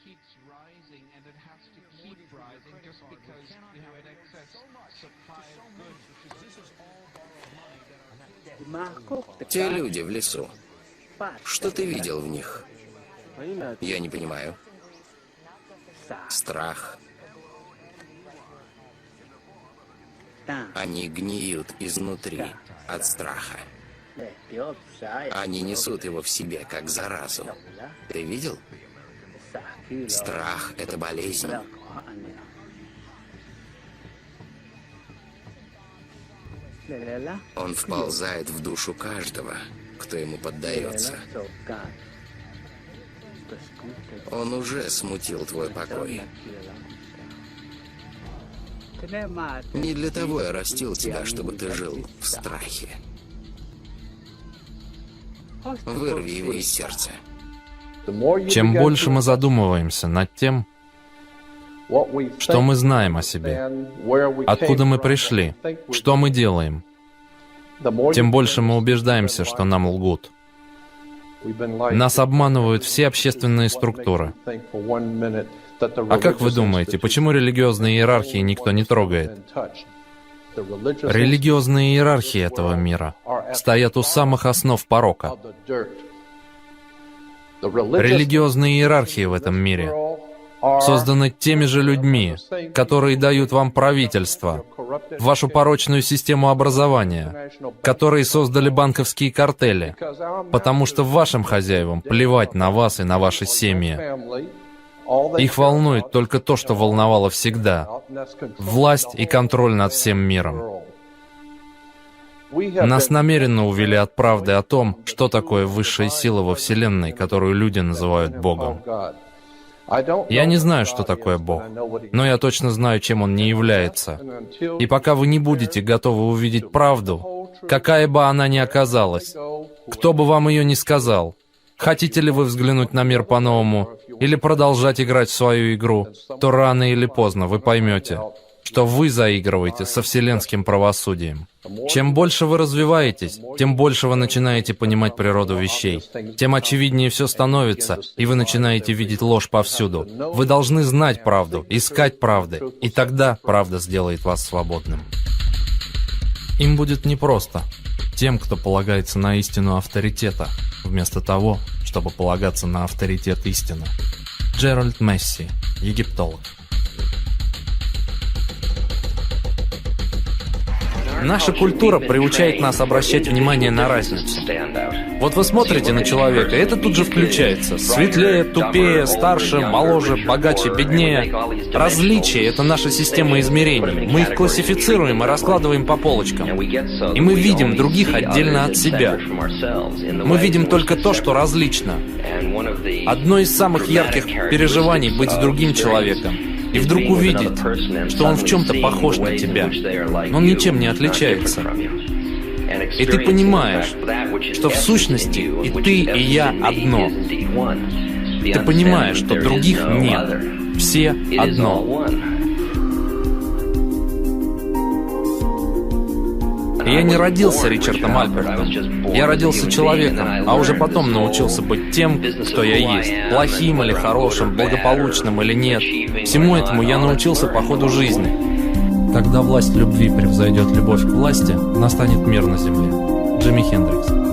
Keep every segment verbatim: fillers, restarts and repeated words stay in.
Keeps rising, and it has to keep rising just because we have an excess supply of goods, which is Те люди в лесу. Что ты видел в них? Я не понимаю. Страх. Они гниют изнутри от страха. Они несут его в себе, как заразу. Ты видел? Страх — это болезнь. Он вползает в душу каждого, кто ему поддается. Он уже смутил твой покой. Не для того я растил тебя, чтобы ты жил в страхе. Вырви его из сердца. Чем больше мы задумываемся над тем, что мы знаем о себе, откуда мы пришли, что мы делаем, тем больше мы убеждаемся, что нам лгут. Нас обманывают все общественные структуры. А как вы думаете, почему религиозные иерархии никто не трогает? Религиозные иерархии этого мира стоят у самых основ порока. Религиозные иерархии в этом мире созданы теми же людьми, которые дают вам правительство, вашу порочную систему образования, которые создали банковские картели, потому что вашим хозяевам плевать на вас и на ваши семьи. Их волнует только то, что волновало всегда. Власть и контроль над всем миром. Нас намеренно увели от правды о том, что такое высшая сила во Вселенной, которую люди называют Богом. Я не знаю, что такое Бог, но я точно знаю, чем он не является. И пока вы не будете готовы увидеть правду, какая бы она ни оказалась, кто бы вам ее ни сказал, хотите ли вы взглянуть на мир по-новому или продолжать играть в свою игру, то рано или поздно вы поймете, что вы заигрываете со вселенским правосудием. Чем больше вы развиваетесь, тем больше вы начинаете понимать природу вещей, тем очевиднее все становится, и вы начинаете видеть ложь повсюду. Вы должны знать правду, искать правды, и тогда правда сделает вас свободным. Им будет непросто, тем, кто полагается на истину авторитета, вместо того, чтобы полагаться на авторитет истины. Джеральд Месси, египтолог. Наша культура приучает нас обращать внимание на разницу. Вот вы смотрите на человека, и это тут же включается. Светлее, тупее, старше, моложе, богаче, беднее. Различия — это наша система измерений. Мы их классифицируем и раскладываем по полочкам. И мы видим других отдельно от себя. Мы видим только то, что различно. Одно из самых ярких переживаний — быть с другим человеком и вдруг увидеть, что он в чем-то похож на тебя, но он ничем не отличается. И ты понимаешь, что в сущности и ты, и я одно. Ты понимаешь, что других нет. Все одно. Я не родился Ричардом Альбертом. Я родился человеком, а уже потом научился быть тем, кто я есть. Плохим или хорошим, благополучным или нет. Всему этому я научился по ходу жизни. Когда власть любви превзойдет любовь к власти, настанет мир на земле. Джимми Хендрикс.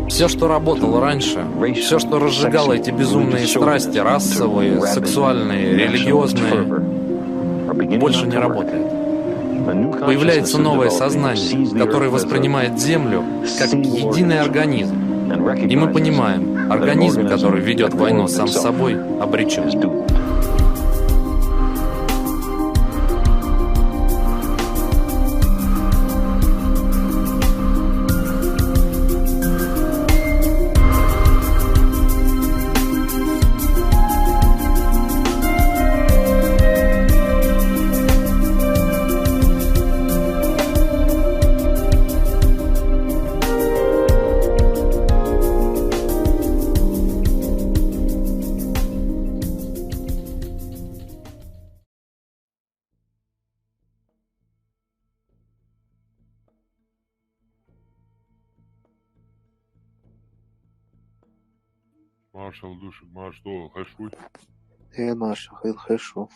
Все, что работало раньше, все, что разжигало эти безумные страсти, расовые, сексуальные, религиозные, больше не работает. Появляется новое сознание, которое воспринимает Землю как единый организм. И мы понимаем, организм, который ведет войну сам с собой, обречен. Маршал ду шуьга, марша догӀийла, хезаш вуй? Э, марша хила, хезаш ву.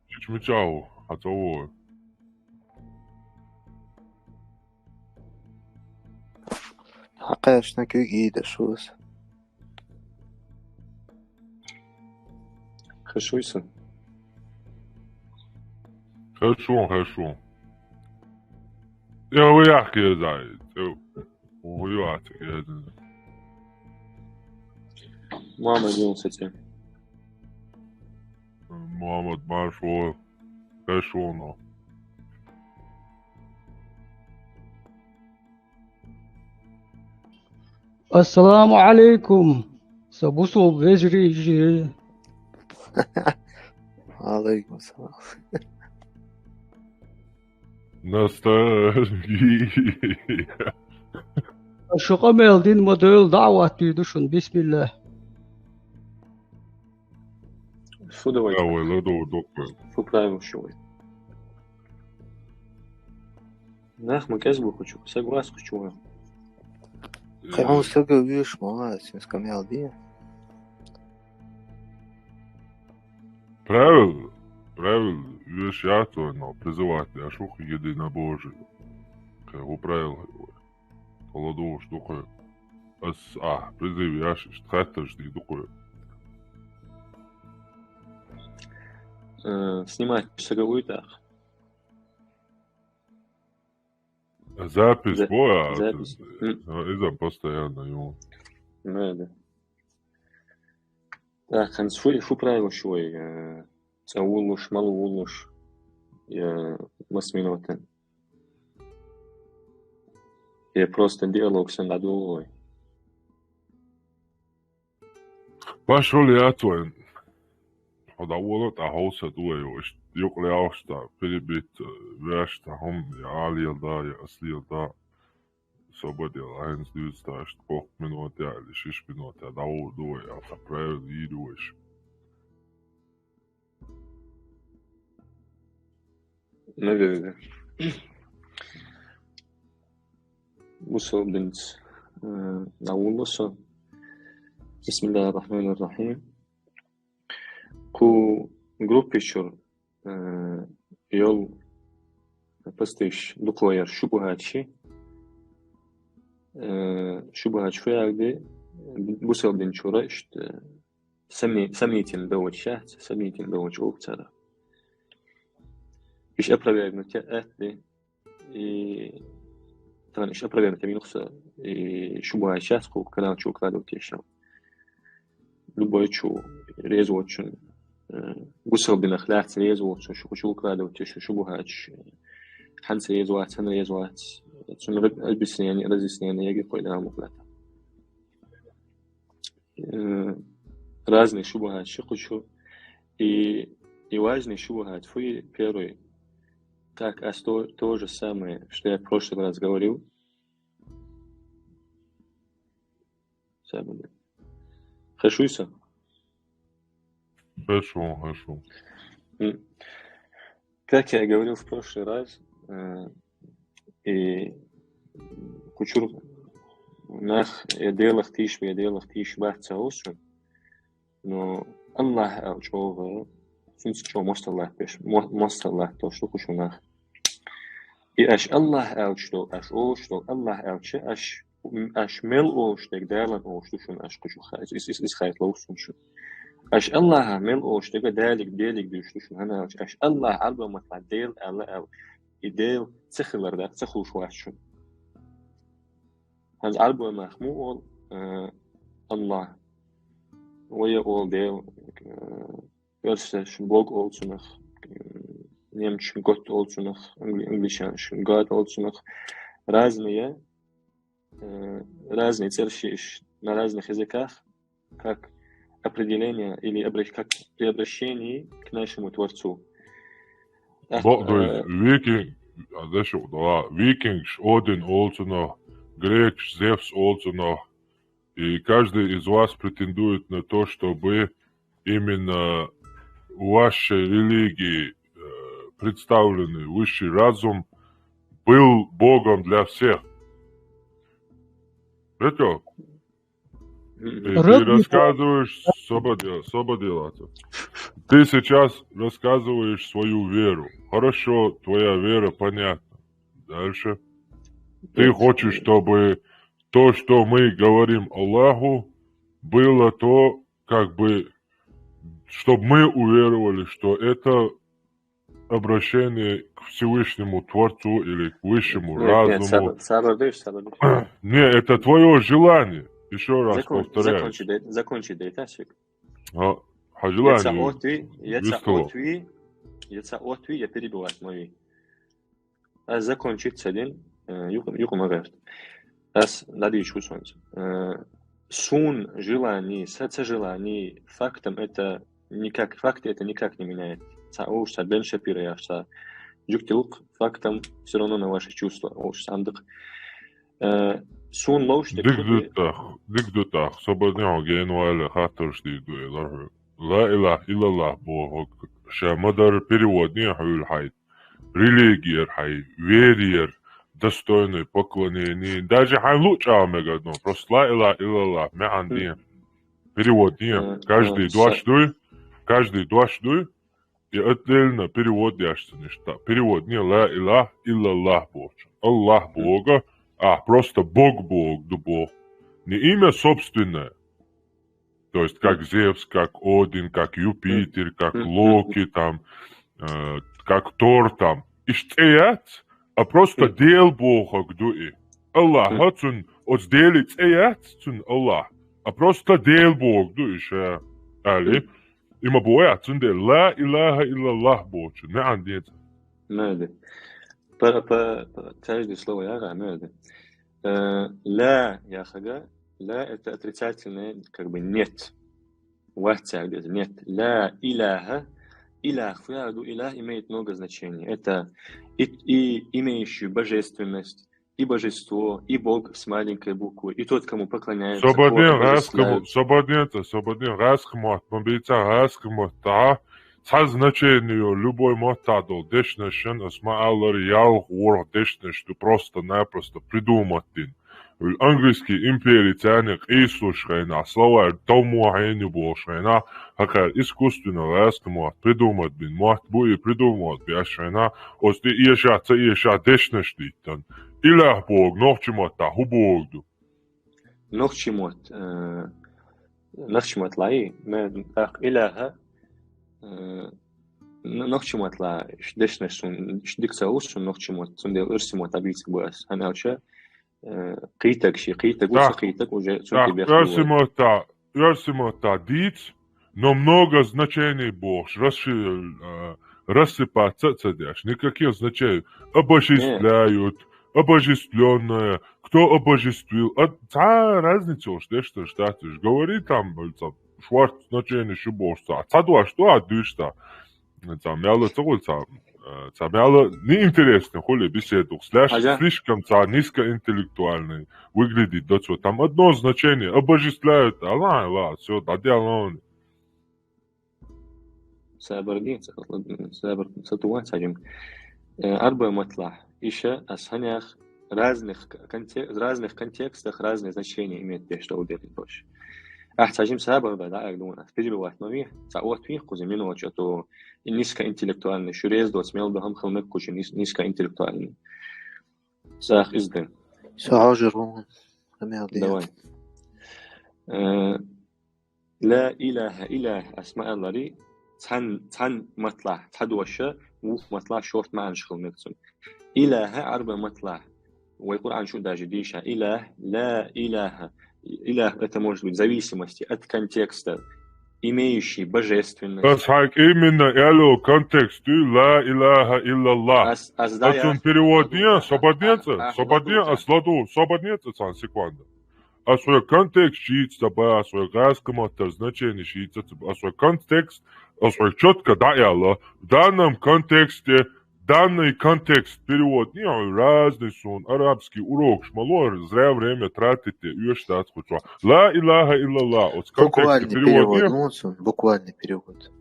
Чича мичахь ву, хьан цӀа ву? Хьакхаьчна куьйга ийдаш ву аса. Хезаш вуй сан? Хезаш ву, хезаш ву. Я ву яхь кезай, цӀе ву ю аца кеза. Мухьаммад ю сан цӀе. Мухьаммад, марша вогӀийла, хезаш ву хьуна. Ассаламу Ӏалайкум, сан бусалба вежарий, йижарий. Ва Ӏалайкум салам. Ностальгия. Шу къамел дина ма девлла, даӀват дийр ду шуна, бисмиллахӀ. Фу давай? Давай, ладу, доккхой. Фу правилаш ю вай? Нах ма кӀезиг бу кху чу, саг вац кху чу ван. Кхин хьуна сага вуьйш ма вац, цуьнца къамел де. Правил, правил вуьйш яц вай, но призывать деш ву кхин единобожие. Кхин хӀу правил хӀу вай. Хьо ладугӀуш ду кхуьнга. Ас ахь призыв еш, иштта хаттарш дийр ду кхуьнга. Э, снимать сага вуй тӀаккха? Запись За-, бу, а, запись. М. А, иза постоянно ю. Ну, да. Так, хӀанз фу, фу правилаш ю вай, э, цӀа вуллуш, мала вуллуш, я мас минотан? Я просто диалог санна дӀадолу вай? Башхули яц вайн. Хьо дӀаволла, тӀаккха хьовса ду вай, иштта юкъа лелаш тӀаккха, перебить, э, веш тӀаккха хӀума, я Ӏалел да, я аслел да. Собар яла, хӀинца дуьйцу тӀаккха иштта кхо минот я или шиш минот я, дӀаволла ду вай, я тӀаккха правила йийр ю вайша. Наверное. Бусалба динца, э, дӀавуллу со. Бисмиллахир-рахманир-рахим. Кху группа чуьра, э, йолу постийш дукха яр шубухӀаташ, э, шубухӀаташ фу яхилга ду, бусалба дин чуьра иштта сомне-, сомнительно доводча, сомнительно доводча олу цара. Иштта опровергнуть ян атта, и тахана иштта опровергнуть ян муьлха со, и шубухӀаташ яц кху канал чу выкладывать еш. Любой чу реза воцчун, э, бусалба динах лаьцна реза воцчун шу кху чу выкладывать еш шубухӀаташ, э, хӀанца реза вац, хӀанна реза вац. Цунна ра-, объяснение, разъяснение егар кхойна мукъалата. Э, разные шубухӀаташ кху чу. И, и важный шубухӀат фу я, первый. Так, ас то, то же самое, что я в прошлый раз говорил. Самое. Хезаш вуй сан? Хезаш ву, хезаш ву. М. Как я и говорил в прошлый раз, э, и кху чуьра нах я Делах тийша, я Делах тийша бац ца олуш, но АллахӀ аьлла чӀогӀа, цуьнца чӀогӀа мостагӀа латтош, мо-, мостагӀа латтош ду кху чу нах. И аш АллахӀ аьлча долу, аш олуш долу АллахӀ аьлча, аш, аш мел олуш дерг Далла олуш ду шуна, аш кху чу ха-, иза, иза, иза, иза хайта ловзуш шуна. Аш АллахӀах мел олуш дерг Далиг, Делиг дуьйцуш ду шуна, хӀунда аьлча аш АллахӀ Ӏарбойн маттахь Дела аьлла аьлла, и Дела ца хилар дац, ца хуьлуш вац шуна. ХӀанз Ӏарбойн мах муха олу, э, АллахӀ? Вай олу Дела, э, оьрсаша Бог олу цунах, э, немцаша Gott олу цунах, англи-, англичанаш God олу цунах. Разные, э, разные цӀераш ю уьш на разных языках, как определение или обращ-, как при обращении к нашему Творцу. Ах, бакъду, э, викинг, а, даш ю, да, викингаш Один олу цунах, грекаш Зевс олу цунах. И каждый из вас претендует на то, чтобы именно вашей религии э, представленный высший разум был Богом для всех. Это и ты рассказываешь, освободил, освободил это. Ты сейчас рассказываешь свою веру. Хорошо, твоя вера понятна. Дальше. Ты хочешь, чтобы то, что мы говорим Аллаху, было то, как бы, чтобы мы уверовали, что это обращение к Всевышнему Творцу или к высшему Нет, нет, разуму. Сабр, Сабр, дышь, Сабр, дышь. Не, это твое желание. Еще раз Закон- повторяю. Закончи, да, закончи, да, это всё. А, по Я тебя желанию. отви, я тебя Выступил. отви, я тебя отви, я перебивать мои. А закончить с один, э, юкум, юкум агарт. Ас надеюсь, солнце. Э, сун желание, саца желание, фактом это никак, факты это никак не меняет. Ца оуш, ца Бен Шапира яш, ца джуктилк, фактом всё равно на ваши чувства. Оуш, сандык. Э, сун лоуш, Дик дутах, дик дутах. Сободня ген валя хатарш ди дуэлар. Ла илах иллаллах бо ша мадар перевод не хуйл хайт. Религия хай, верьер, достойный поклонения. Даже хай луча мега, ну, просто ла илах иллаллах, ме андин. Перевод не. Э, Каждый э, дуаш са- дуй, каждый дуаш дуй. И отдельно перевод яшца ништа. Перевод не ла илах иллаллах бо. Аллах Бога, а просто Бог Бог, ду Бог. Не имя собственное. То есть как Зевс, как Один, как Юпитер, как Мгм. Локи, там, э, как Тор, там. Иштеяц, а просто Мгм. дел Бога гдуи. Аллах, Мгм. цун, от дели цеяц, цун Аллах. А просто дел Бог ду ише. Али. Има боя, цун дел. Ла илаха иллаллах бочу. Не андец. Надо. По, по, по- каждое слово я, да, надо. Э, ля, я хага, ля это отрицательное, как бы нет. Ватсаг, нет. Ля иляха, илях, фуяду илях имеет много значений. Это и, и имеющий божественность, и божество, и Бог с маленькой буквы, и тот, кому поклоняются, кого Сободня обожествляют. Сободня, сободня, мобица, да. Ца значение любой мотадол дешнешен, осма алар ял ворх дешнеш, ду просто-напросто придумать дин. Английский империи цяник ислушхайна, словарь тому хайни болшхайна, хакар искусственно раскомат придумать бин, мат буи придумать бяшхайна, ости иеша ца иеша дешнеш диттан. Илях Бог, нохчимат та, ху Бог ду. Нохчимат, э, нохчимат лай, ме так иляха, э, н- нохчимат ла, ш- дешнеш сун, ш- дикса ус сун нохчимат, сун дел ирсимат абиц буас. Хана уча, э, китак ши, китак уса Так. Китак уже сун Так, тебе Расимата, Расимата диц, но много значений бохш, расши, э, рассыпаться цадяш, никаких значений. Обожествляют, обожествленное, кто обожествил. А, ца разница уж, дешта штатыш. Говори там, там, шварц значение шибохш, ца, ца два, что отдышта. Ца мяла, ца гуль, ца, э, ца мяла неинтересно, хули беседу. Слишком ца низкоинтеллектуальный выглядит, да что там одно значение, обожествляют, а ла, ла, все, да, дело. Сабар дин, сабар, сатуан сажим. Э, арба матла. Иша асханях разных к- конте- в разных контекстах разные значения имеет те, что уделит больше. Ах, сажим сабар, да, да, я думаю, перебивать, но ви, ца от ви, кузы минут, а то и низкоинтеллектуальный, шурез, да, смел, да, хам, хам, куча низ- низкоинтеллектуальный. Сах изды. Сахажир, по-моему. Амел, Давай. Э, لا إله إله أسماء الله لي. Цан, цан матла, цадуаша, ух матла, шорт маан шхыл мекцун. Илаха арба матла. Вай Коран шу даже диша. Илах, ла илаха. Илах это может быть в зависимости от контекста, имеющий божественность. Бас хак именно эло контекст, ла илаха иллаллах. Ас, ас да я. Ацун перевод не, Ладу, сободнец, а, а, сободнец, ладу, ас ладу, сободнец, ацан секунда. А свой контекст щит саба, а свой гаскоматтар значение щит саба, а свой контекст, а свой четко да яла. В данном контексте, данный контекст перевод не разный сон, арабский урок, шмалор, зря время тратите, ешь штат куча. Ла илаха иллаллах, от контекста Буквальный перевод перевод, не. Ну, он, буквальный перевод.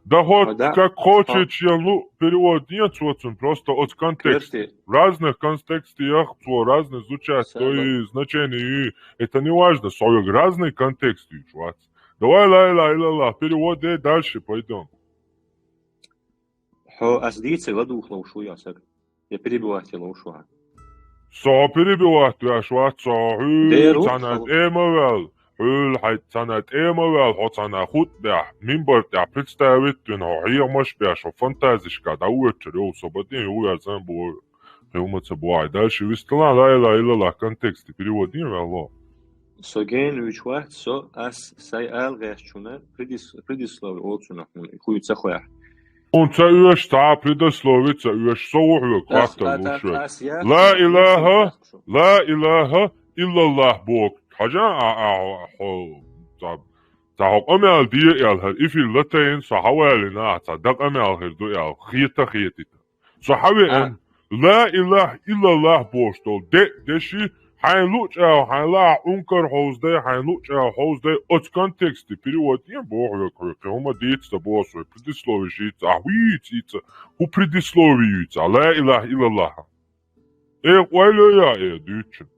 Да хоть как хочешь, я лу перевод нет, цо цун просто от контекста. В разных контекстах цо разный звучать, то и значение, и это не важно, со разный контекст, чувац. Давай, ла иляха илляллах, перевод, и дальше пойдём. Хьо ас дийцар ладувгӀа ловш ву, я саг? Я перебивать е ловш ву хьа? Со перебивать веш вац, со хьуй цхьана тӀема вел, хьуй хьай цхьана тӀема вел, хьо цхьана хутбехь, минбар тӀехь представить вина, хьо хьехамаш беш, хьо фантазишка дӀавоьдучуьра, йов, со бадин, йов, верзан бу, хьо ма ца бу, ай дальше вистала, ла иляха илляллах контексте перевод дин вел ло. Со гена вуьйцуш вац, со ас сай ала гӀертачунна предис-, предисловие олу цунах, хьуна хуй ца хоьхь. Хьуна ца оьшу, цхьа а предисловие ца оьшу, со ву хьоьга хаттар луш ву. Ла иляха, ла иляха илляллах боху. Хьажа а, а, хьо, цхьа, цхьа хьо къамел де аьлла, хӀара эфир латайна со хьаваьллина, ахь цхьа дан къамел хир ду аьлла, хета хетийта. Со хьавеана, ла иляха илляллах бохуш долу де а деши, хьайн луъучу агӀор хьайн лаахь ункар хьовзадай, хьайн луъучу агӀор хьовзадай, оцу контексте перевод ен боху хьоьга, хьоьга кхин хӀума дийца ца боху со, предисловие йийца, ахь вуьйцу йийца, хӀун предисловие юьйцу, ла иляха илляллаха. Э, къайле я, э, дуьйцучун.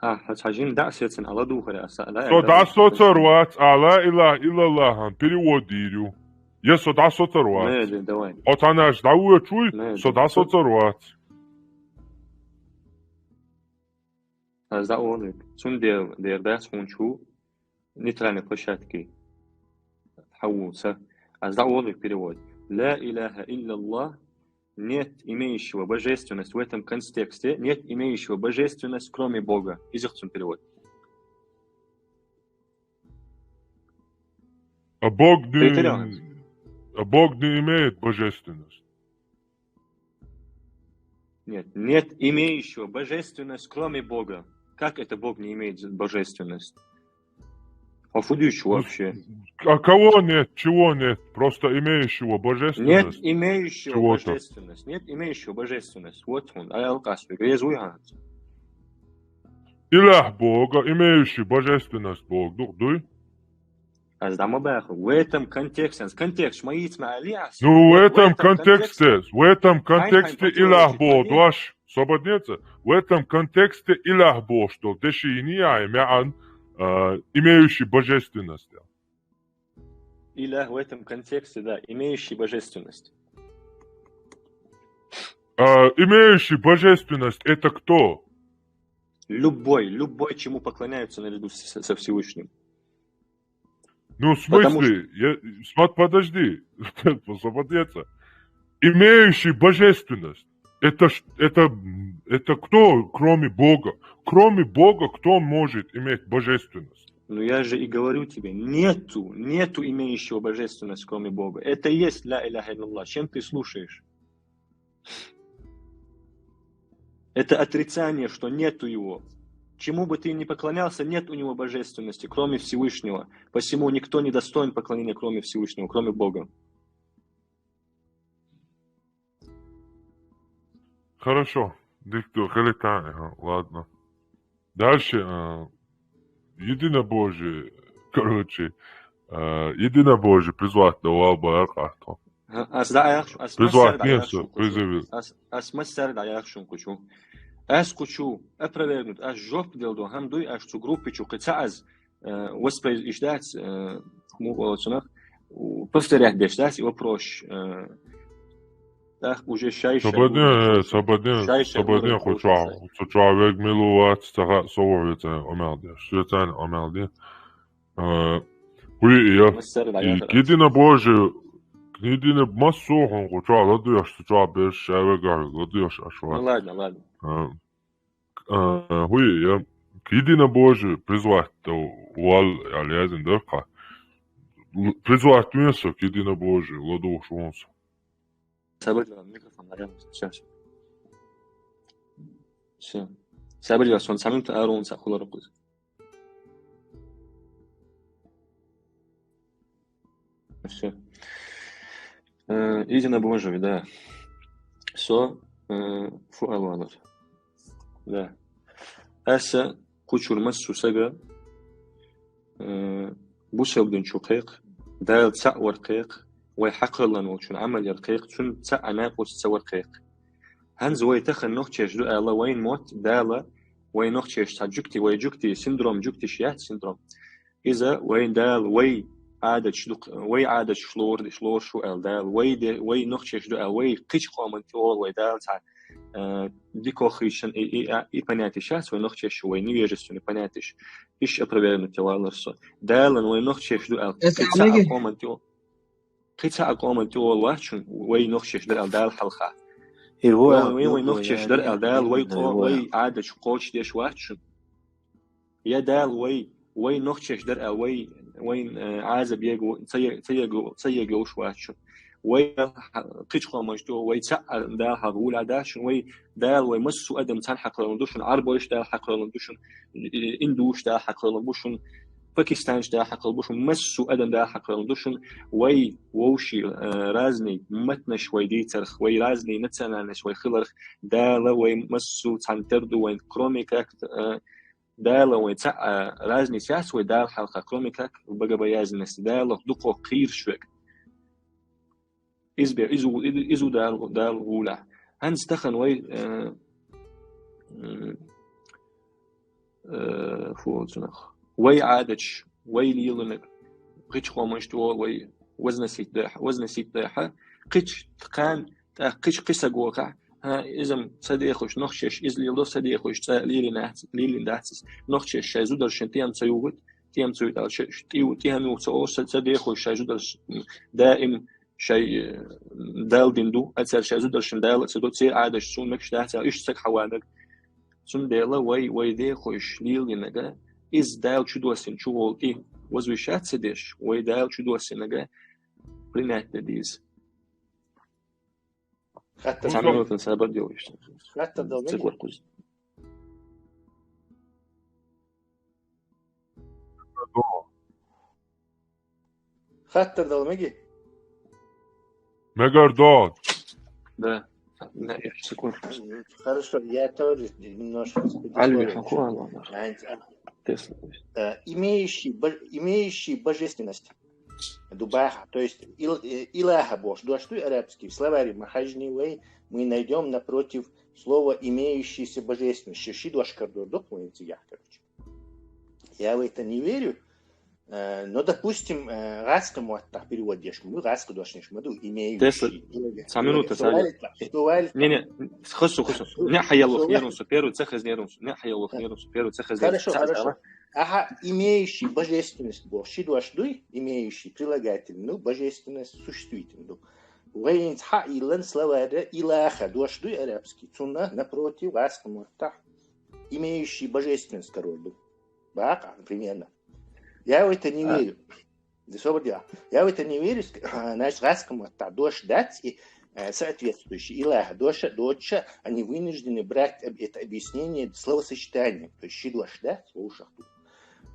А, хьо цхьа жин дӀа а сецна, а ладугӀур аса, да? Со дӀа соцур вац, а ла иляха илляллахьан перевод дийр ю. Я со дӀа соцур вац. Меди, давай. Хьо цхьанаш дӀавоьдуш вуй, меди, со дӀа соцур вац. Ас дӀа олу. Цундела дер дац хьуна чу нейтральной площадке. Хьан ву ца? Ас дӀа олу перевод. Ла иляха илляллах, нет имеющего божественность в этом контексте, нет имеющего божественность, кроме Бога. Иза цун перевод. А Бог не, а Бог не имеет божественность. Нет, нет имеющего божественность, кроме Бога. Как это Бог не имеет божественность? А фу дуьйцу вообще? А кого нет, чего нет? Просто имеющего божественность. Нет имеющего божественность. Нет имеющего божественность. Вот он. Ай алкъас, реза вуй хьанца? Илях Бога, имеющий божественность Бог, ду-, дуй? Ас дӀа ма баьху. В этом контексте. Контекст ма йийца ма али ас. Ну, в этом контексте, в этом контексте илях боху дош. Свободнеца. В этом контексте илях бохуш долу деши йиний ай маьӀан, а, имеющий божественность. Илях в этом контексте, да, имеющий божественность. А, имеющий божественность — это кто? Любой, любой, чему поклоняются наряду с-, со Всевышним. Ну, в смысле? Я, смо-, подожди. Свободнеца. Имеющий божественность. Это ж, это, это кто, кроме Бога? Кроме Бога, кто может иметь божественность? Ну, я же и говорю тебе, нету, нету имеющего божественность, кроме Бога. Это и есть ля иляха илляллах. Чем ты слушаешь? Это отрицание, что нету его. Чему бы ты ни поклонялся, нет у него божественности, кроме Всевышнего. Посему никто не достоин поклонения, кроме Всевышнего, кроме Бога. Хорошо. Диктор, хелетан, ага, ладно. Дальше, а, единобожие, короче, а, единобожие призвать давал бы аркъахто. Ас дӀа яхаш, ас призвать массаьрга дӀа яхаш, призывил. Ас, ас массаьрга дӀа яхаш кхучу. Ас кхучу опровергнуть, ас жоп дел до, хӀан дуй, ас цу группе чу кхин ца аз, э, воспроиз-, иш дац, э, мукъа цунах, у, повторять деш дац и вопрос, э, так уже шай-шай. Свободен, э, свободен, шай-шай свободен, ху чохь, ху чохь вег милу вац, ца ха, со ву вецан омел деш, вецан омел де. Э, хуй, я, и к единобожию, к едино-, массо хун ху чохь ладуеш, цу чохь берш шай вегахь ладуеш аш вац. Ну ладно, ладно. Э, А, хӀуй, я, к единобожию призвать вал, аьлла яздина дара-кх. Л-, призвать вен со к единобожию, ладугӀуш вон со. Сабрила, микрофон, наверное, сейчас. Всё. Сабрила, сон цхьа минута ара вон, цхьа хулар кхуза. Всё. Э, единобожие, да. Со, э, фу алвалар. Да. Аса кхучур массо сага, э, бусалба дин чу кхайкх, Дала цхьаъ вар кхайкх, вай хьакхоьллина волчун Ӏамал яр кхайкха, цун цхьа а накъост ца вар кхайкха. ХӀанз вай тахан нохчеш ду аьлла, вайн мотт Дала, вай нохчеш цхьа жугти, вай жугти, синдром жугтиш яц, синдром. Иза вайн Дала, вай Ӏадаташ ду, вай Ӏадаташ лор, лор шу аьлла Дала, вай де, вай нохчеш ду аьлла, вай кхыча къоман тӀе оал вай Дала цхьа, э, дикохийшан и, и, а, и понятиш яц, вай нохчеш, вай невежественный понятиш. Иш опровергнуть валар со. Далан вай нохчеш ду аьлла, кхыча а къоман тӀе о-, кхыча а къоман тӀе оал вачун, вай нохчеш дар аьлла Дала хьалха. Вай, вай, вай нохчеш дар аьлла Дала, вай къо-, вай Ӏадаташ кхочдеш вачун. Я Дала вай, вай нохчеш дар аьлла, вай, вай, э, Ӏазап егу, ца е-, ца егу, ца егу уш вачун. Вай кхыча къоманаш тӀе, вай цхьа а Дала хьалха гӀула дачун, вай Дала вай массу адам цхьана хьакхоьллина ду шун, Ӏарбойш Дала хьакхоьллина ду шун, и-, индуш Дала хьакхоьллина бу шун, пакистанш Дала хьакхоьллина бу шун, массу адам Дала хьакхоьллина ду шун, вай вовши, э, разный маттанаш вай дийцарх, вай разный национальность вай хиларх, Дала вай массу цхьана тер ду вайн, кроме как, э, Дала вай цхьа а разница яц вай Дала хьалха, кроме как в богобоязненности, Дала дукха кхийраш вег. Из бе-, из у-, из у Дала, Дала гӀула. ХӀанз тахан вай, э, м, э, фу цунах. Вай Ӏадаташ, вай леланаг, кхыча къоманаш тӀе вай возносить дайха, возносить дайха, кхыча тхан, тӀаккха кхыча кхы саг вахахь, хӀа, иза-м ца дехаш, нохчеш из леладо, ца дехаш цӀа лелина дац, лелина дац из. Нохчеш шай зударшна тӀем ца югӀут, тӀем ца югӀут аьлча, тӀе-, тӀехьа югӀу ца оалаш, ца, ца дехаш шай зударш даим шай, э, Дала дин ду, а цар шай зударшна Дала ца до, церан Ӏадаташ цун мегаш дац аьлла, иштта саг хьаванаг. Цундела вай, вай дехаш леланага, из Дала чудоссина чугӀолла тӀе возвышаться деш, вай Дала чудоссинага принять де деза. Хаттар Цхьа дал-, минута сабар делаешь. Хаттар дал меги? Ца гор кхуз. Хаттар дал меги? Мегар дон. Да. Да, я щас, секунду. Хорошо, я тоже немножко Альви предисловие. Хакуа, ладно. Знаете, Тесла. Э, имеющий бо-, имеющий божественность. Дубаха. То есть ил-, э, илаха бохуш дош ду арабский. В словаре Махаджни вай мы найдём напротив слова имеющийся божественность. Ши, ши дош кара дор ду вайн цигахь, короче. Я в это не верю. Э, но, допустим, э, гӀазкхи маттахь перевод деш ма ду, гӀазкхи дошнаш ма ду, имеющий. Тесла, цхьа минута, Саша. Не, не, хасу, хасу. Не хьаяллах нервничать, первый цех из нервничать. Не хьаяллах нервничать, первый цех из нервничать. Хорошо, хорошо. Аха, имеющий божественность боху. Ши дош дуй, имеющий прилагательный, ну, божественность существительный ду. Вайн цхьа иллан словарь илаха дош дуй арабский. Цунна напротив гӀазкхи маттахь имеющий божественность карор ду. Бакъ, примерно. Я в это не верю. Да, свободя. Я в это не верю, ск-, значит, гӀазкхи маттахь дош дац, и, э, соответствующий илаха доша, доча, они вынуждены брать об-, это объяснение словосочетанием. То есть ши дош дац, вовшах ду.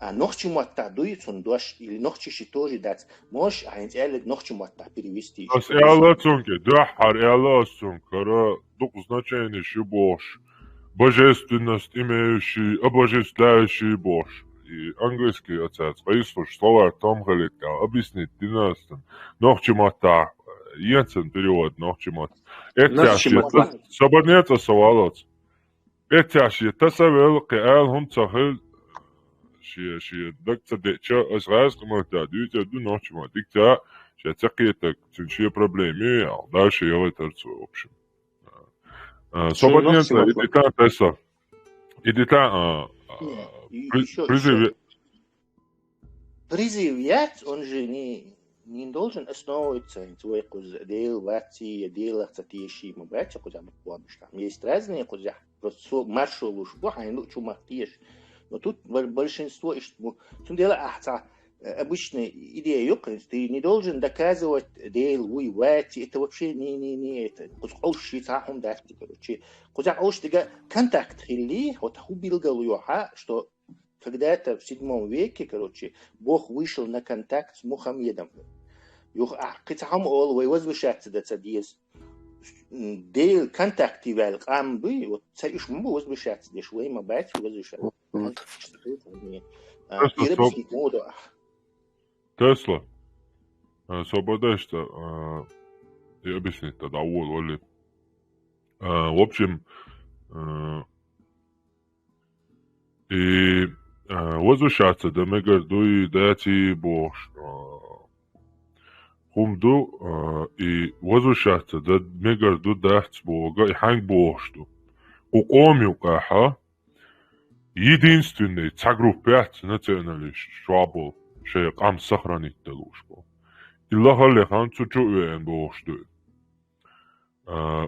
А нохчи маттахь дуй цун дош, или нохчи ши тоже дац. Можешь, а, хӀинца аьлларг нохчи маттахь перевести. Ас аьлла цунга, дуьххьара аьлла ас цунга, хӀара дукха значение ши бохуш. Божественность имеющий, обожествляющий бохуш. И английский оцац, къайсхуш, словарь том хилит, объяснить дина ас цунна. Нохчи маттахь, э, ецан перевод нохчи матта. Эццяш ета, собар нета савалац. Эццяш ета савел, кхе аьлла хӀума ца хил, шен, шен даг ца деъча, ас гӀазкхи маттахь дуьйцур ду нохчи матта. Дика ца, шен ца кхетаг, цуьнан шен проблема ю, ял, дальше ялайтар цо, в общем. А, собар нета, иди та, Тесла. Иди та, а, а, при-, ещё, призыв ещё. Призыв яц, он же не, не должен основываться, хӀинца вай кхуза Дела вац, я Делах ца теший ма бац, кхуза ма помнишь, там есть разные кхуза, просто со маршо луш бу, хьайн лу чу ма теш. Но тут бо-, большинство иш бу. Цундела ахьа ца, э, обычная идея юкъа, ты не должен доказывать Дела вуй вац, это вообще не, не, не, это кхуза къовш ши ца хьум дац, короче. Кхуза къовш дига контакт хилли, вот ху билгал йоха, что когда-то в седьмом веке, короче, Бог вышел на контакт с Мухаммедом. Юха, а, кхин цхьа хӀума олу, вай возвышаться дан ца деза. М, Дела контакте ваьлла къам буй, вот ца уьш ма бу возвышаться деш, вай ма бац возвышаться. Вот. А, Тесла, и рыбский со-, моду, а. Тесла. А, со бадаста, а, и объяснить тогда, вот, Оли. А, в общем, а, и, а, возвращаться да мегар дуй, даций бохуш, а, хӀума ду, а, и возвращаться да мегар ду, дац боху, и хьанга бохуш ду. Кху къома юкъахь единственный цхьа группа яц националист чохь болу, шайн къам сохранить дала лууш болу. И лахара лехана цу чу а веана бохуш ду. А,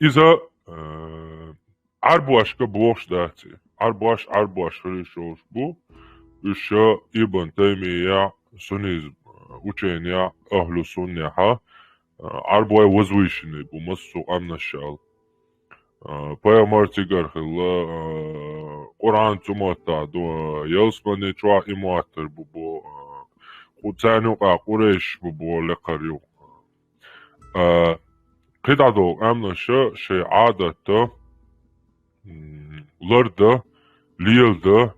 иза, а, Ӏарбошка бохуш дац и. Ӏарбош, Ӏарбош хила йиш йолуш бу. Уьш ша Ибн Таймия, суннизм, а, ученехь, ахьлу суннехьа, а, Ӏарбой возвышенный бу массо а къаьмнашал. А, пайхамар цигара хилла, а, Къуръан цу маттахь ду, а, ялсамани чохь и моттар бу бо, а, кху царна юкъа къурайш бу бо лекхар ю. А, кхидӀа долу къаьмнаша шайн Ӏадатта, м, ларда, лелада,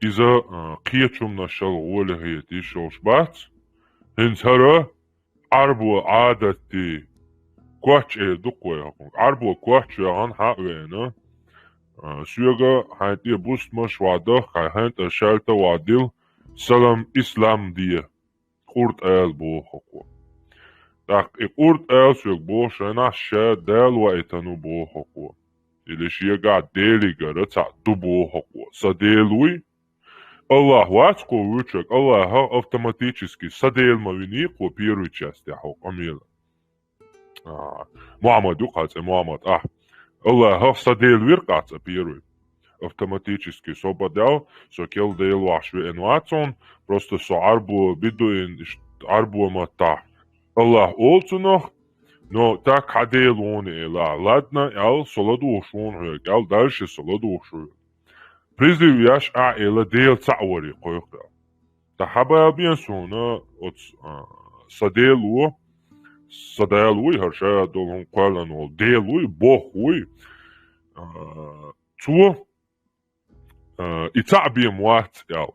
иза, а, кхечу хӀуманашал гӀоле хета йиш йолуш бац. ХӀинца хӀара Ӏарбо Ӏадатти коч эр ду-кх вай хӀокхунга. Ӏарбо коч ваьхна хьа а веана, а, соьга хьайн тӀе бустамаш вадахка, хьайн хӀентӀа шаьлта вадил, салам, ислам де. Къурд ала боху хӀокхо. ТӀаккха и къурд ала соьга боху шайнахь ша Дала ваийтан ву боху хӀокхо. Или шегахь Делигара цхьаъ ду боху хӀокхо. Сан Дела вуй? Аллах вац кхо вуьйчуьнга, Аллахах автоматически сан Дела ма виний кхо первый частехь хӀокху къамела. А, Мухьаммад ю кхаца, Мухьаммад, ахь. Аллахах сан Дела вира кхаца первый. Автоматически со бадал, со кел Дела вахьаш веана вац хьуна, просто со Ӏарбо бидуин, иш-, Ӏарбо маттахь. Аллах олу цунах, но так хьан Дела вуна эла. Ладно, аьлла, со ладугӀуш вуна хьоьга, аьлла, дальше со ладугӀуш ву. Призыв еш а эла, Дела цхьаъ варе кхойкху аьлла. Ткъа хьан бала бен суна оцу, а, сан Дела ву, сан Дала вуй хӀара ша долу хӀума кхоьллина волу Дела вуй, боху вуй. А, цо, а, и цхьаъ бен вац аьлла.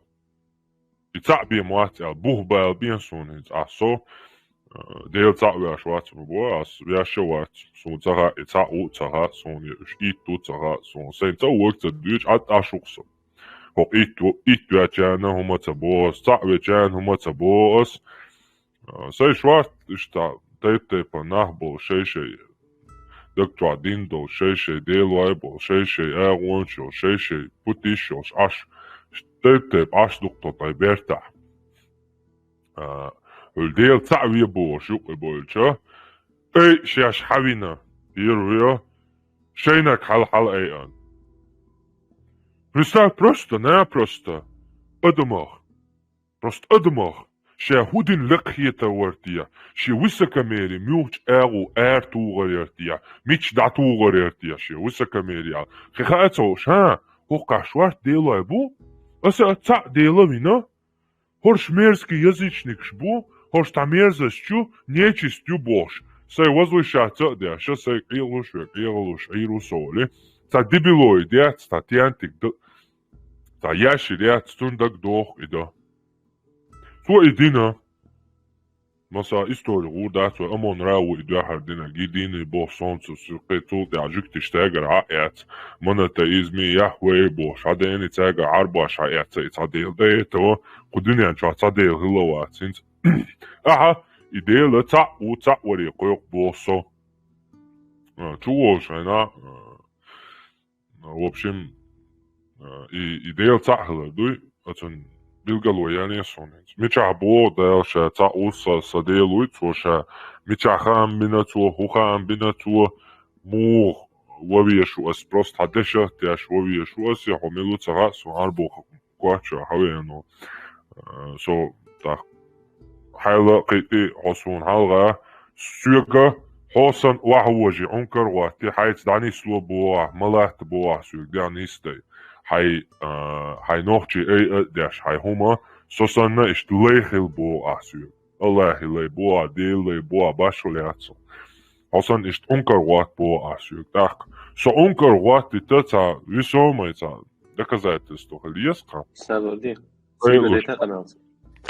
И цхьаъ бен вац аьлла. Бух бала бен суна хӀинца. Ахь со, а, Дела цхьаъ веш вац ма бо, ас веш а вац. Суна ца хаьа, и цхьаъ ву а ца хаьа, суна и уьш итт ву а ца хаьа, суна сайн ца вогу ца дуьйцу, Ӏад Ӏаш ву-кх со. ХӀокху итт ву-, итт вечарна хӀума ца боху ас, цхьаъ вечарна хӀума ца боху ас. А, сайн шорта иштта тайп-тайпана нах болу шай-шай даг чохь дин долу, шай-шай делой болу, шай-шай агӀонаш йолу, шай-шай путиш йолуш Ӏаш, тайп-тайпа Ӏаш ду-кх тхо тхайн бертахь. А, хӀуьлла Дела цхьаъ ве бохуш юкъа бойлуча, ай, шаьш хьан вина, первый, шайнаг хьал-хьал айъан. Представь, просто, на, просто адамах. Просто адамах шен хӀун дина лекха хетар вара те, шен высокомерие муьлхачу агӀор ара тухур яра те, мича дӀатухур яра те шен высокомерие. Кхин хаа ца хууш, хӀа, хӀокху кхаш варт делой бу? Аса цхьаъ Дела вина? ХӀорш мерзкий язычникаш бу, хӀорш цхьа мерзость ю, нечисть ю бохуш, сайн возвышаться а деш, сайн къегӀалуш ве, къегӀалуш Ӏийр ву со олий. Цхьа дебилой дец, цхьа тентик д-, цхьа яши лец, цунна дага доху и дан. Цо и дина. Масала, истори гӀур дац вай, Амон-Ра ву и дуьхьара динарг, и дийна боху сонца, кхин цул тӀаьхьа жуьгтиш цаьргара Ӏа а эцна, монотеизми, Яхвей бохуш, хьан дена цаьргара Ӏарбош хьан эцна, и цхьа Дела дайта, кху дуьнен чохь цхьа Дела хилла вац хӀинца. Ахьа, и Дела цхьаъ ву, цхьаъ варе кхойкху боху со. А, чу волуш хьайна, а, В общем, а, и, и Дела цхьаъ хилар дуй, оцунна билгало яьллера суна хӀинца. Мичахь боху Дала ша цхьаъ ву, са, са Дела вуй, цо ша мичахь хаам бина цо, хӀун хаам бина цо, муха ван везаш ву ас, просто хьан дешах а теш ван везаш ву ас, я хьо мила ву ца хаьа, суна Ӏарбо коча хьан веана. Э, со тӀаккха хьайла кхийтӀи хьо суна хьалха, соьга хьо санна охьавожий, Ӏункар гӀотти, хьайца дӀанисло боху ахь, ма латта боху ахь соьга, дӀанисдай. Хьай, а, хьай нохчий ай а деш, хьай хӀума, со санна иштта лай хила боху ахь соьга. Аллахьи лай боху ахь, Делан лай боху ахь, башхалла яц со. Хьо санна иштта Ӏункар гӀотта боху ахь соьга. ТӀаккха со Ӏункар гӀоттийта цхьа весомый цхьа доказательство хила еза-кх. Сабур де. Ай, Сина луш. Де тӀаккха анализ.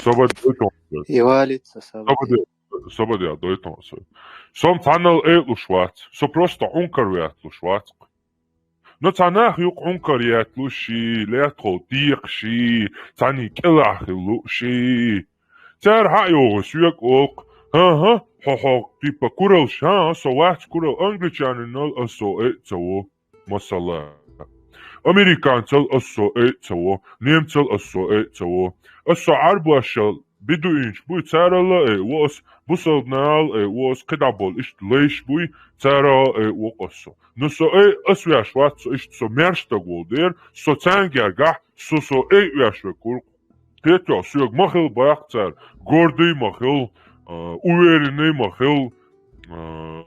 Собаде, дойтон со. И валит со собаде. Собаде, собаде, дойтон со. Со-м цхьаннал айлуш вац. Со просто Ӏункар ваьтлуш вац. Но цхьа нах юкъ Ӏункар яьтлуш ши, лаьттахула декъаш ши, цхьанний кӀелахь хилла лууш ши. Цара хьа а йогӀуш, соьга олу: «ХӀан-хӀа, хьо, хьо, типа, куралш, хӀан, со вац куралла, англичанинал ас со ай а ца во, масала. Американцал ас со ай а ца во, немцал ас со ай а ца во. Ас со Ӏарбошал бедуинаш буй, царал а ай а во ас, бусалбанал а ай а во ас, кхидӀа болу иштта лайш буй, царал а ай а во ас со. Но со ай, ас веш вац со, иштта со маьрша стаг волу дера, со царна гергахь, со, со ай а веш верг ву-кх». Кхетий, соьга ма хила боху цара, гордый ма хила, а, уверенный ма хила, а,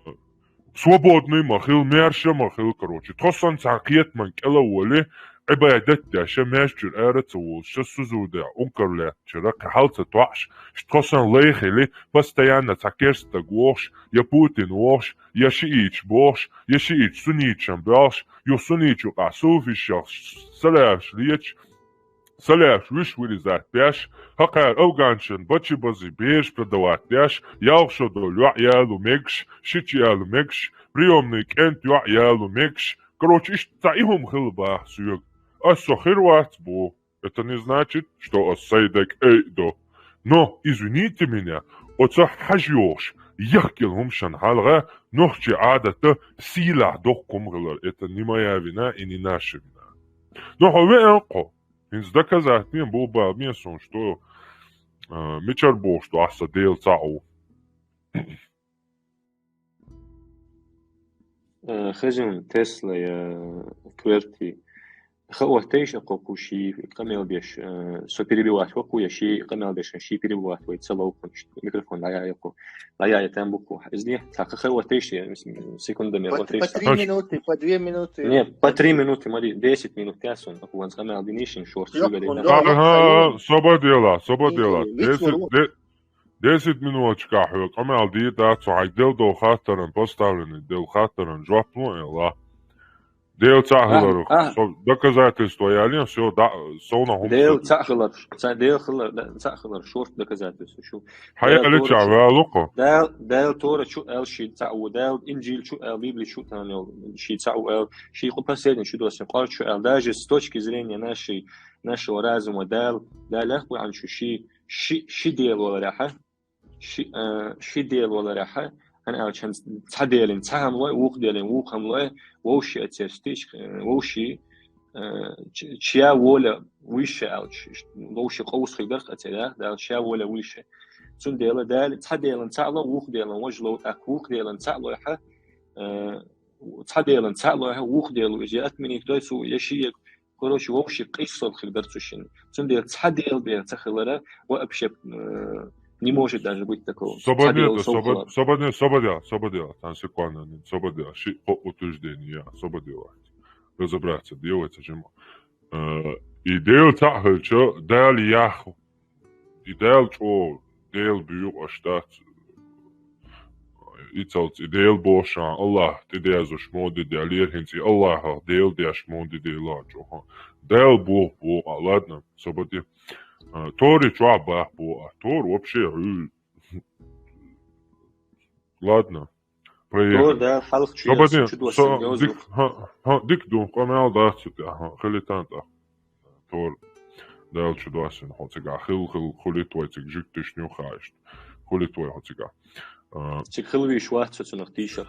свободный ма хила, маьрша ма хила, короче. Тхо санна цхьана кхетаман кӀел а волий, Ӏибадат деш, маьждиг чуьра ара а ца волуш, ша сужуде, Ӏункар лаьттачуьра кхин хьал ца тоьуш, тхо санна лай хилий, постоянно цхьа керста стаг вогӀуш, я Путин вогӀуш, я шиӀиташ бохуш, я шиӀиташ сунниташна боьлхуш, юха сунниташа юкъахь суфиш йолуш, салафаш леташ, салафаш вуьш вырезать деш, хӀокхара афганчан бачи-бази бераш продавать деш, ялх шо долу йоӀ яло мегаш, шича яло мегаш, приёмный кӀентан йоӀ яло мегаш. Короче, иштта цхьа и хӀума хила боху соьга. Ас со хир вац боху. Это не значит, что ас сайн дерг ай а до. Но, извините меня, оцу хьажа йогӀуш, яхкина хӀуманашна хьалха нохчийн Ӏадатан сийлахь доккха хӀума хилар. Это не моя вина и не наша вина. Но хьо веана кхо. ХӀинца доказать ден, бу бала бен суна, что, а, мичара бохуш ду ахь сан Дела цхьаъ ву. Э, хезна, Тесла я Кверти. Хаоттайша кхо кху ши къамел беш, э, со перебивать вакху я ши къамел беш, ши перебивать вай ца ловкхунчу микрофон дӀаяйкху. ДӀаяя там букху. Изни, цхьа хаоттайша, секунда мер По, по три минуты, по две минуты. Не, по три минуты, мари, десять минут я сон, аку ванц къамел динишин шорт. Ага, собадела, собадела. Десять, де-, Десять минуташкахь хьоьга къамел дийр дац, хьайга делла долу хаттаран, поставленный делла хаттаран жоп ло, элла. Дела цхьаъ хилар, со-, доказательство ялин, всё, да, совна хӀума. Дела цхьаъ хилар, ца-, Дела хилар, да, цхьаъ хилар, шорт доказательство шу. Хьай Дела алича Тора чу, валу-кх. Дала, Дала Тора чу аьлла ши цхьаъ ву, Дала Инжил чу аьлла, Библи чу тан йолу ши цхьаъ ву аьлла, ши кху последний чу доссина Къуръан чу аьлла, даже с точки зрения нашей, нашего разума Дала, Дала лаьхбу аьлла шу ши ши, ши Дела валарехьа, ши, а, ши Дела валарехьа, хӀана аьлча, цхьа Делин цхьа хӀума лой, вукху Делин вукху хӀума лой, вовши ацерстич, э, вовши, э, ч-, чья воля выше аьлча, вовши къовса хир дара-кх ацер, да? Дала чья воля выше. Цундела Дала, цхьа Делан цхьаъ ло, вукху Делан важа ло, тӀаккха вукху Делан цхьаъ лойхьа, э, цхьа Делан цхьаъ лойхьа, вукху Делу иза я отменить дой, цу я ши я Короче, вовши къийсал хир дара цу шинна. Цундела цхьа Дела бен ца хилара, вообще, э, не может даже быть такого. Цхьа Дела сов хилар. Собадела, собадела, собадела, там секундно, собадела, ши кхо утверждение, я, собадела. Разобраться де вай цу чуьра. Э, и Дела цхьаъ хилча, Дала яхь И Дала чӀогӀа Дела буьйцу аша дац. И цалц и Дела бохуш а, Аллахь тӀедеазуш муха де деллера, хӀинца и Аллахьах Дела деш муха де делла чӀогӀа. Дала боху боху а, ладно, собаде. А, Тори чохь бах боху а. Тора вообще, ладно. Проехали. Тора Дала хьалха чу ясна, чу доссина, со-, дика, хӀа, хӀа, дика ду, къамел дац цу тӀехь, хӀа, хили тан тӀаккха. Тора Дала чу доссина, хьо цигахь хила, хила, хуьлуьйту вай цига жуьгташна юха иштта. Хуьлуьйту вай хьо цигахь. А, цига хила вийш вац со цунах тийшар.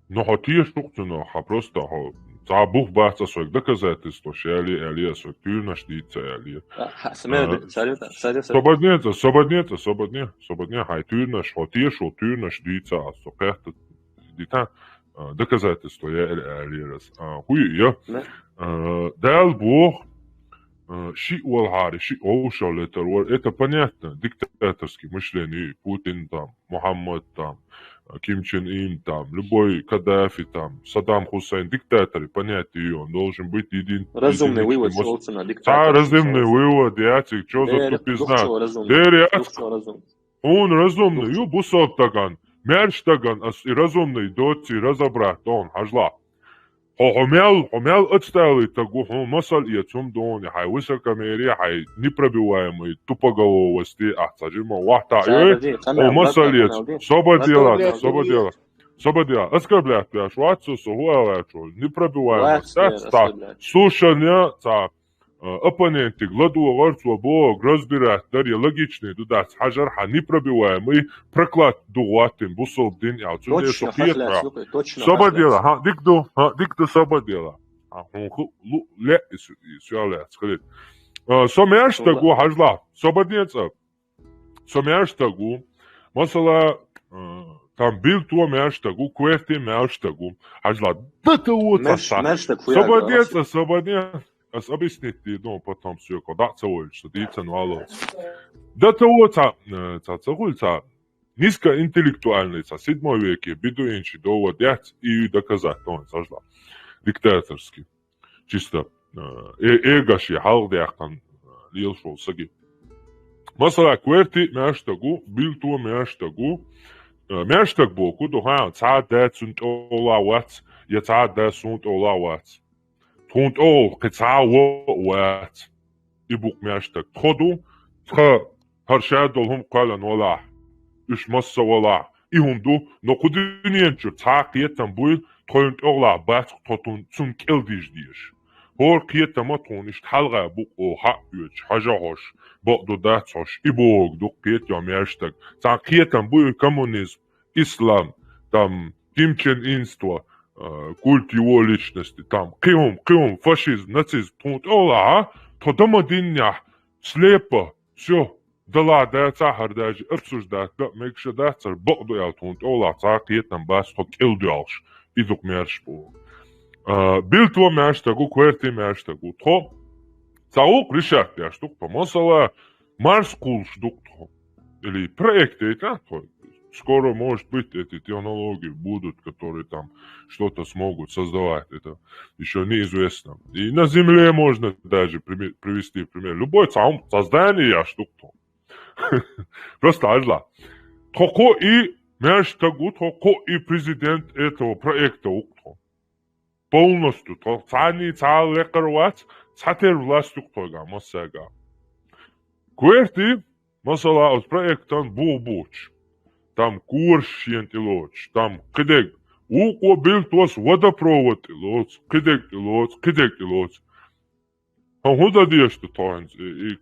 Ну, хьо теша ву-кх цунах, хьан просто хьо цхьа бух бац аса вайга доказательстваш яле, яле аса вайга туьйранаш дийца яле. А, хьа, смена, а, царе, царе, царе. Собаднеца, собаднеца, собадне, собадне, хьайн туьйранаш, хьо теша ву, туьйранаш дийца аса, со кхетта дита, а, доказательство я эр алирас. А, хӀу я? А, Дала боху, а, шиъ валахьара, шиъ вовшал летар вара. Это понятно. Диктаторский мышление. Путин там, Мухаммад там, а, Ким Чен Ын там, любой Каддафи там, Саддам Хусейн, диктаторы, понятие он должен быть единый. Разумный вывод, диктатор. Разумный вывод, я тебе чё за тупизна? Дера, я Хьуна разумный ю, бусалба стагана, маьрша стагана, ас и разумный доций разобрать дон, хьажла. Хьо, хьо мел, хьо мел отсталый стаг ву, хьуна масал эца хӀума дона, хьай высокомерие, хьай непробиваемый тупоголовости, ахь цхьа жима вахта йой, хьо масал эца, собар дела, собар дела, собар дела, оскорблять беш вац со, со хӀу аьлла вац, непробиваемость, цхьа слушание, цхьа, э, оппонентиг ладогӀар, цо бохург разбирать дар, е логичный ду дац хьажар, хьа непробиваемый проклад ду гӀоттин бусалба дин аьлла. Цундела со кхета хьох. Собар дела, хьа, дика ду, хьа, дика ду, собар дела. А, хьуна ху-, лу-, ле, и су-, и суал яц, хилит. А, со маьрша стаг ву, хьажал, собар де цӀа. Со маьрша стаг ву. Масала, а, там Билто маьрша стаг ву, Кверти маьрша стаг ву. Хьажал, да та ву цӀа. Собар де цӀа, собар де. Ас объяснить де, ну, потом всё, когда ца волча, дийцан валлалц. Да та ву цӀа, э, цӀа, цӀа хуьлу цӀа. Низкоинтеллектуальный цӀа, седьмой веке бедуинчий довод яц, и доказать тон сажла. Диктаторский. Чисто, э, э-, эго шен хьалха даьккхина, э, лелаш волу саг. Масала, Кверти маьрша стаг ву, Билто маьрша стаг ву. Э, маьрша стаг бохург ду, хьан, цхьа а да цунна тӀехула вац, я цхьа а да суна тӀехула вац. Тхуна тӀехула кхин цхьа а вон а вац. И бу-кх маьрша стаг. Тхо ду, тхан хӀара шадолу хӀума кхоьллина валахь, уьш масса валахь, и хӀума ду, но кху дуьнен чуьра цхьа а кхетам буйла, тхойна тӀехула бац-кх тхо тун-, цунна кӀел дижа дезаш. ХӀора кхетам а тхуна иштта хьалха бу-кх оха хьаоьцуш, хьажа хьожуш, бакъду дац хьожуш, и бохург ду-кх кхетам йо маьрша стаг. Цхьа кхетам буйла коммунизм, ислам, там, Ким Чен Инство, э, культ его личности, там, кхин хӀума, кхин хӀума, фашизм, нацизм, тхуна тӀехула, а? Тхо дан ма-диннехь, слепо, всё, далахь дацахь хӀара, даже обсуждать дан а мегаш а дац хӀара, бакъду аьлла, тхуна тӀехула цхьа а кхетам бац тхо кӀел доьлхуш, и ду-кх маьрша бохург. А, Билто маьрша стаг ву, Кверти маьрша стаг ву. Тхо цхьа гӀуллакх решать деш ду-кх тхо. Масала, Марс кхуллуш ду-кх тхо. Или проект яйтахь тхо. Скоро, может быть, эти технологии будут, которые там что-то смогут создавать. Это ещё неизвестно. И на Земле можно даже прими-, привести пример. Любой цхьа хӀума, создание еш ду-кх тхо. Просто хьажал. Тхо кхо и маьрша стаг ву, тхо кхо и президент этого проекта ву-кх тхо. Полностью тхо цхьанний цхьа а лекхар вац, цхьатерра власть ю-кх тхойгахь массаьргахь. Кверти, масала, оцу проектан бух бухуш, там кораш шена тӀелоцуш, там кхидерг, вукхо Билтос водопровод тӀелоцу, кхидерг тӀелоцу, кхидерг тӀелоцу. Хьо хӀун дан дезаш ду тхо хӀинца? И, и,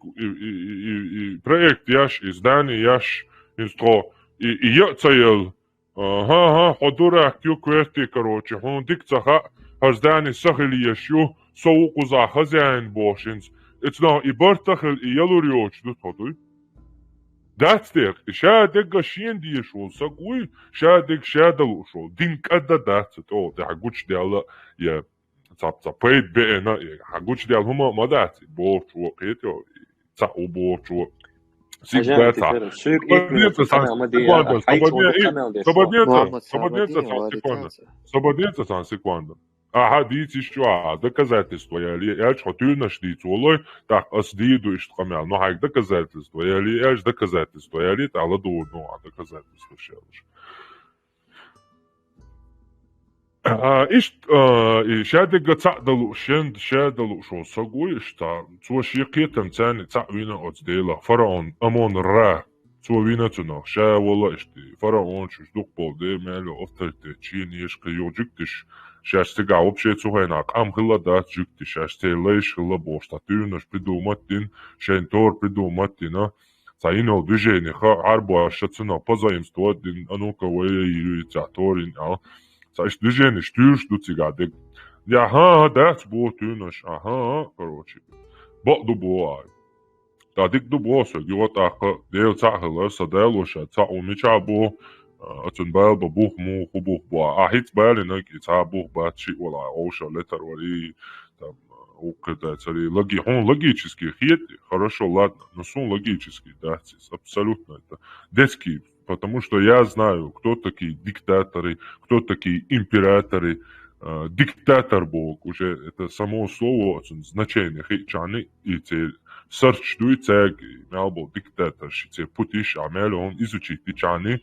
и проект еш, и здание еш, хӀинца тхо и, и яа ца елла. Аха, аха, хьо дурак ю, Кверти, короче, хьуна дика ца хаьа, хӀара здание сан хила езаш ю, со ву кхузахь хозяин бохуш хӀинца. Эцунах и барт а хилла, и ялур йоцуш ду тхо, дуй? Дац дера, и ша дегга шена дезаш волу саг вуй, ша дегга ша дан лууш волу, дин кӀадда дац ца тӀехула тӀехь гучудаьлла, я цхьа, цхьа пайда беана, я хьан гучудаьлла хӀума а ма дац, и бохучо кхетайо, и цхьаъ ву бохучо. Сиб баьцахь. Собадеца цхьана секунда. Собадеца цхьана секунда. Собадеца цхьана секунда. Ахьа дийца йиш ю ахьа, доказательство яле, аьлча хьо туьйранаш дийца волой, тӀаккха ас дийр ду иштта къамел. Но хьайга доказательство яле, аьлча доказательство яле, тӀаккха ладугӀур ду ахьа доказательство шелаш. А, иштта, а, и ша дегга цхьаъ дан лууш, шен ша дан лууш волу саг вуй иштта. Цо шен кхетам царна цхьаъ вина оцу Делах, фараон Амон-Ра. Цо вина цунах, ша вала иштта. Фараонаш уьш дукха болу де, мел йолу авторитет, шена еш кхин юха жуьгтиш, шаьш цигахь вообще цу хенахь къам хилла дац жуьгтиш, шаьш церан лайш хилла бохуш, цхьа туьйранаш придумать дина, шайн тора придумать дина. Цхьа йина йолу движение ха-, хьарбош ша цунах позаимствовать дина, а ну-ка, вай, цхьа торин аьлла. Цхьа иштта движенеш туьйраш ду цигахь дерг. Я, хӀан, хӀан, дац боху туьйранаш, а, хӀан, хӀан, короче. Бакъ ду боху ахьа. ТӀаккха дика ду боху соьга, юха тӀаккха Дела цхьаъ хилар, сан Дала ша цхьаъ ву мичахь боху, а, цунна бала бан бух муха, хӀун бух бу ахьа. Ахьа хӀинца балинарг и цхьа бух бац, шиъ вала ахьа, вовшах летар вара и, там, вукху дай цари логи-, хьуна логически хета, хорошо, ладно, но суна логически дац иза, абсолютно это детский, потому что я знаю, кто такие диктаторы, кто такие императоры. Э, диктатор боху, уже это само слово, оцун значение хиъчарна, и церан search дуй, цаьрга мел болу диктаторш, церан путиш, а мел он изучить дичарна,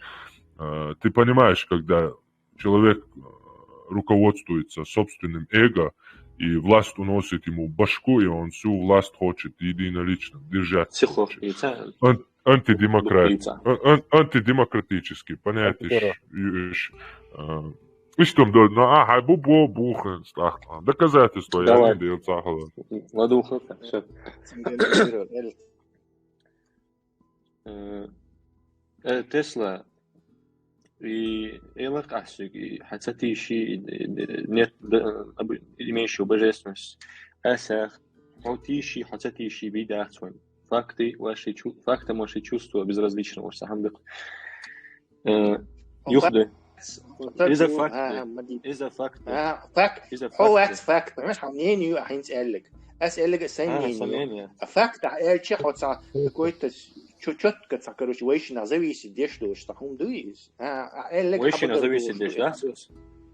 э, ты понимаешь, когда человек, э, руководствуется собственным эго, и власть уносит ему в башку, и он всю власть хочет единолично держать. Психо, и це Ан- антидемократ... Лица. ан- ан- антидемократический понятие. Антидеро. Иш- а, Иштом до, ну, а, хай бу бо бухен стахтан. Доказательство я Давай. Не дел цахала. Ладуха, все. Э, э, Тесла, и элак асик, и хацати иши, и, и, нет, да, об- имеющего божественность. Асах, хотиши, хацати иши, бидахцван. Факты, ваши чу-, фактам ваши чувства безразличны, ваши хамдык. Э, Юхды. Из-за факты. Из-за факты. Факт. Из-за Хо факты. Факт. Понимаешь, по мнению, а хинц эллик. Ас эллик ас А, мнение. Сомнение. А факт, а элчи хотя какой-то четко, короче, вейшина зависит, где что, что хум дуис. А эллик Вейшина зависит, да?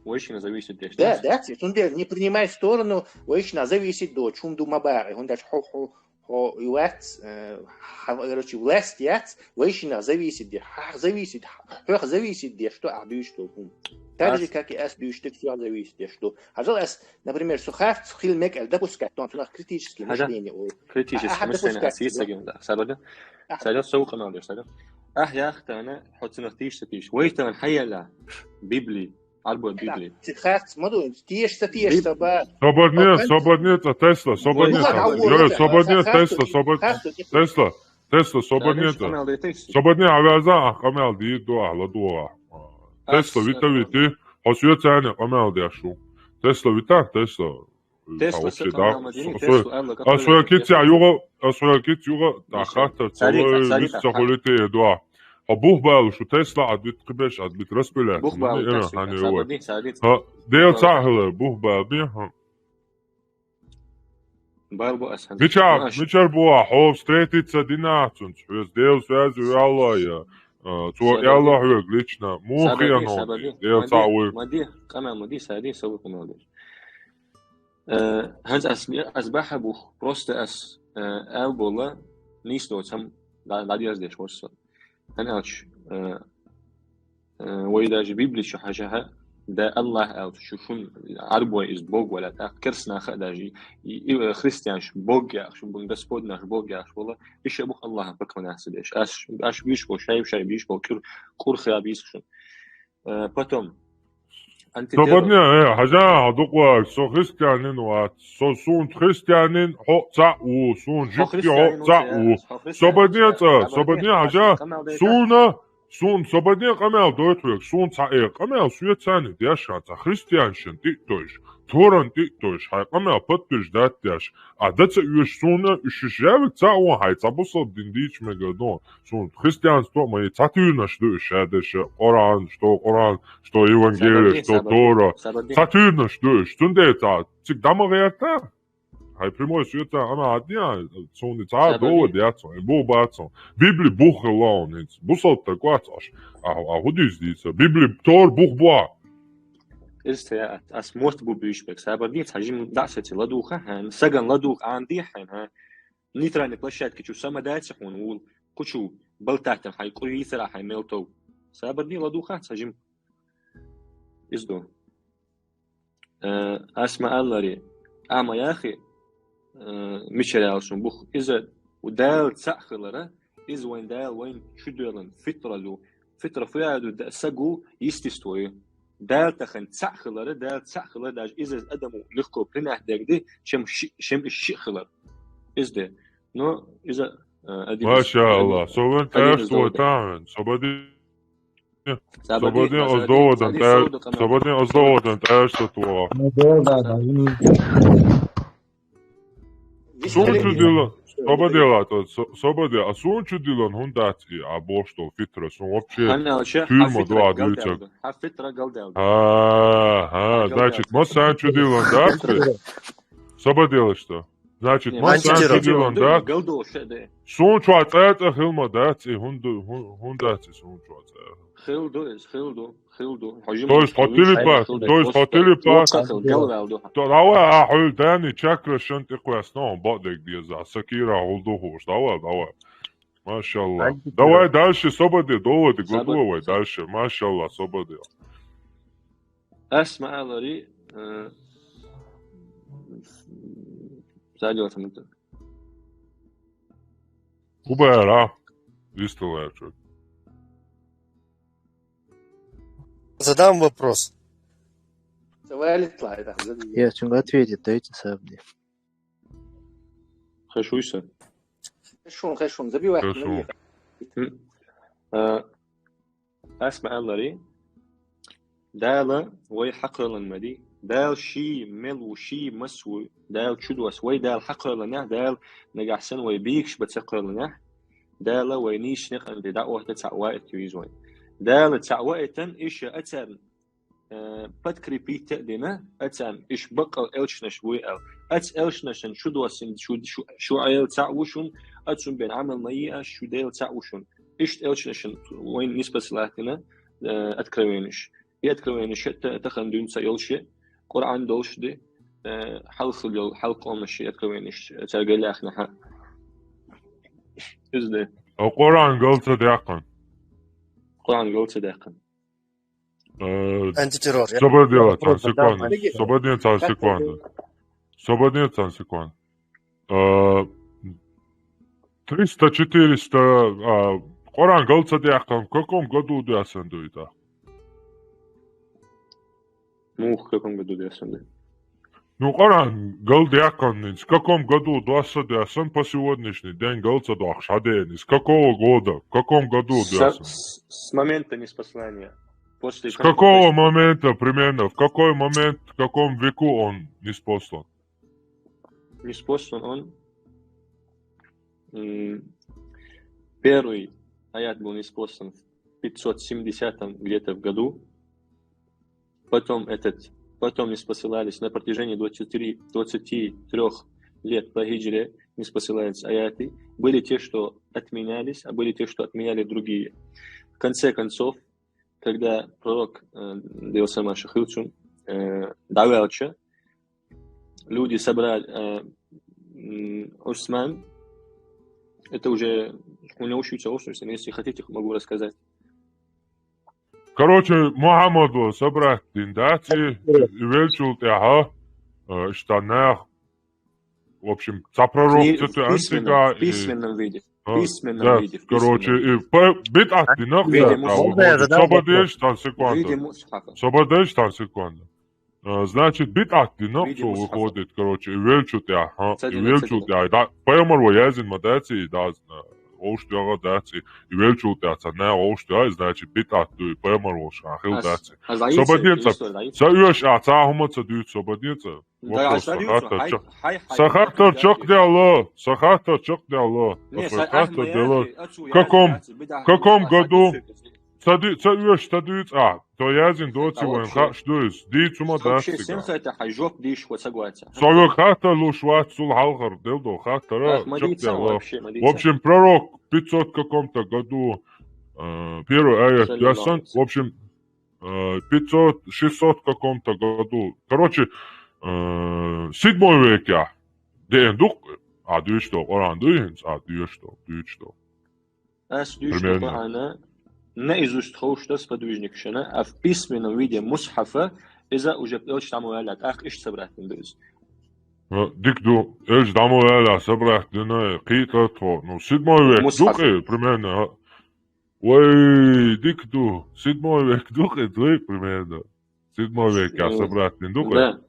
Вейшина зависит, Да, да? Да, то есть он не принимает сторону, вейшина зависит до, чум ду мабары, он даже хо хо хо и вац, э, ха- короче, власть яц, вейшина зависит, где, ха зависит, ха зависит, где, что а дуиш, что хум. Так же, Ас- как и ас дуиш, так все зависит, где, что. А жал ас, например, сухафт, хил мек, эль допускать, то он у нас критическое Хада. Мышление. О. Критическое А, а, мышление допускать, асисаген, да. Сабадан. А. Сабадан соу канал деш, сабадан. Ах, яхтана, хоцинах тиш тиш. Вейштан хаяла. Библи. Арбо Библи. Сихафт, смотрю, тиш са, тиш са, ба. Сободне, Окей. сободне, Тесла, сободне. Ну, ладно, Йо, ладно, сободне, Сахафт, Тесла, Сахафт, сободне. Сахафт, Тесла, Тесла, сободне. Сабадан, канал деш. Сободне, авяза, а камел ди до, а ладуа. Тесла, вита, вити. Хосуя цяне, камел дяшу. Тесла, вита, Тесла. Тесла, Вообще, се да. канал Мадини, Хосуя- Тесла, Алла, А своя киця юга, а своя киця юга, да, хата, Сари, целая сари, вица да. Холите, да. А бух бал, что Тесла, а бит кыбеш, а бит распылять. Бух бал, Ну, не, Тесла, не, не, Сабадан, Сабадан. Ха, дел цахле, бух бал, би, ха. Барбо асхан. Мичар, мичар буа, хо встретиться динацунц, хвез дел связи яллая. Цо Сабадан. Ялла хвег лично. Мухи Сабадан, оно, Сабадан. дел Мади, цауи. Мади, камал Мади, Сади, Сабадан, канал деш. Э, ханз ас, ас баха бух, просто ас, э, эл бола, нис доцам, да, да, деш, деш, просто. Хан алч, э, э, вай даже Библия чу хажаха, да Аллах эл чу шун, арбой из Бог валя, так, керснаха даже, и, и, э, христианш Бог яхш, бун Господь наш Бог яхш, бола, ише бух Аллаха поклоняться деш. Аш, аш биш бо, шай, шай биш бо, кур, кур хя биш шун. Э, потом, антитела. Сободне, э, хажа, хадуква, со христианин ват, со сунт христианин, хо ца у, сун Хо жипки, хо христианин ца уца, у. хо христианин Сободне уца, ца, Сабадан, сободне, хажа, канал деш. суна, сун, сободне, камел, дойт век, сун ца э, камел, суя цяне, дяша, ца христианшин, ти тойш, Торан, ти тойш, хай камел, подтверждать дяш. А да ца уеш суна, уш жавик ца у, хай ца бусал дин дич мега, но. Сун христианство мои цатырнаш душ, а деш Коран, что Коран, что Евангелие, Сабадан, что Сабадан, Тора. Сабадан. Цатырнаш душ, цунде ца, цик дама герта. Хай прямой свет, ана адня, цуни ца Сабадан. Довод я цун, бу бацун. Библи бух лаун, бусал таквац аш. А, а худис дица. Библи Тор бух буа. Ирста я, ас морт бу биш бек. Сабадан, хажим да сати ладуха, ха, саган ладух анди, ха, ха. Нейтральной площадки чу самодайца хун ул, кучу балтатан, хай куйцара, хай мелтов. Сабадан ладуха, хажим. Издо. Э, асма аллари, ама яхи, э, мичарял шун бух, иза удал цахлара, из вайн дал вайн чуделан фитралу, фитра фуяду да сагу естествою. Дал тахан цахлара, дал цахлара, даже из адаму легко принять дегди, чем ши-, чем шихлар. Изде. Но иза, э, один из- Машалла. Сободне Один из ташту Довод. Тахан. Сободне. Сабадан, Сободне Сабадан, оздоводан Сабадан, ташту. Сабадан, канал. Сободне оздоводан ташту туа. Ну да, да, да. Сун чудилан, сободела, то, со-, сободе, а сун чудилан хундац и, а бо что, фитра, сун вообще Хана алча, тюрьма ха фитра два галдалда. дюйцак. Ха фитра галдалда. А, а, значит, ма сан чудилан дац и. Сободела что? Значит, Не, ма сан антитела. чудилан дац. Галдо шеде. Сун чуа цаца хилма дац и хунду-, хун-, хундац и сун чуа цаца. Хилду, из хилду, хилду. Хожим То есть хилду, хотели шай па-, хилду, то есть просто хотели па-, просто хил галдалда. То давай, а хуй дани чакра шан ти квас, но, бадек деза, сакира хулду хуш. Давай, давай. Машалла. Давай дальше, сободе, доводи, Сободе. гладуавай дальше. Машалла, сободе. Ас ма алари, э, задел там это. Убера. Истовая чё. Задам вопрос. Завалит лайда. Я чунга ответить дайте сабни. Хашуйса. Хашун, хашун, забивай. Хашун. Э, Ас ма алари. Дала вай хьакхойлан мади. Дала ши мел ву, ши мас ву. Дала чудос вай, Дала хьакхойланехь, Дала нагахь сан вай бийкаш баца кхойланехь. Дала вай нийсне къанди да охта цаӀ ваит виз вай. Дала цаӀ ваитан иша ацарн, э, подкрепить дина, ацарн иш бакъал элчнаш вуй ал. Ац элчнашан чудосин шу, шу, шу айл цаӀ вушун, ацун бен амал ма и аш шу Дала цаӀ вушун. Ишт элчнашан вайн ниспас латина, э, откровениш. И откровениш та, тахан дюнца йолши, Къуръан долшди, э, халхил йол, халкъомаши откровениш, царга ляхна ха. Изде. А Къуръан галца дякъан. Къуръан галца дякъан. Э, Антитеррор. Я- Сободела, Вопрос цан секунда. задам. Сободен, цан секунда. Сободен, цан секунда. Э, триста, четыреста, а, Къуръан галца дякъан, в каком году дясан дуйта? Мух, в каком году дясан дуй? Ну, Къуръан гал дякъан нин, в каком году доаса дясан по сегодняшний день галца дохш хаден, из какого года, в каком году С, дясан? с, с момента ниспослания. После С какого момента примерно, в какой момент, в каком веку он ниспослан? Ниспослан он. М, Первый аят был ниспослан в пятьсот семидесятом где-то в году. Потом этот, потом ниспосылались на протяжении двадцати трёх, двадцати трёх лет по хиджре, ниспосылались аяты. Были те, что отменялись, а были те, что отменяли другие. В конце концов, когда пророк, э, Дала салам хилда цунна, э, дӀаваьлча, люди собрали, э, м, Усман, это уже у него учится, если хотите, могу рассказать. Короче, Мухаммадо собрать дин дац и, и велчул тӀехьа, э, ишта нах, в общем, цхьа пророк, Кни- цхьа в письменном, антика, в письменном виде. В а, письменном да, виде. В короче, письменном и по- битӀат динах виде да, мусхафа. вот, Можно я задам сободеш вопрос? цан В виде секунда. Мусхафа. Сободеш цан секунда. А, значит, битӀат динах Виде цо мусхафа. Выходит, короче, и велчул тӀехьа, и Цадина, велчул цадина. тӀехьа. Да, пайхамар вай яздина ма дац и, да, э, вовш тӀехьа дац и, и велчул тӀехьа цхьа нах вовш тӀехьа, значит, битӀат дуй, пайхамар вовш хьан хил Ас, дац. ас дац, Сободен ас цан. дац. Са уьш а цхьа хӀума ца дуьйцу, сободен цан. Да, Вопрос ас дац, са хаттар хай, чакх-, хай, хай, са хай, хаттар хай, чакхдаьлла, са хаттар чакхдаьлла. Не, Аса са хаттар ахма делла. яхи, ацу В каком, яхи, ацу в каком яхи, году? ацу яхи. Ца ди-, ца уьш ца дуьйцу а, то яздина доци А вайн вообще? хаш дуьйцу, дийцу ма Вообще, дац сен цига. Хьай жоп диш, вот согласен. Со век хаттар луш вац цул хьалхар, делдо хаттара, Ах, ма дийца чакхдаьлла. вообще, ма В дийца. общем, пророк в пятьсот каком-то году, э, первый аят Саллаллаху ясан, алейхи. В общем, э, пятьсот, шестьсот каком-то году. Короче, э, седьмой век я. Ден дук, а дуьш до, Къуръан дуй, а дуьш до, дуьш до. Ас дуьш до Примерно. Къуръана, наизусть ховш да сподвижник шана, а в письменном виде мусхафа, иза уже элча дӀа ма ваьлла, тӀаккха иштта собрать дина да из. Ну, дика ду, элча дӀа ма ваьлла собрать дина, кхийтар тхо. Ну, седьмой век Мусхаф. Дукъе, примерно, а. Ой, дика ду, седьмой век Дукъе, дуй, примерно. Седьмой век я М, собрать дина Дукъе. Да.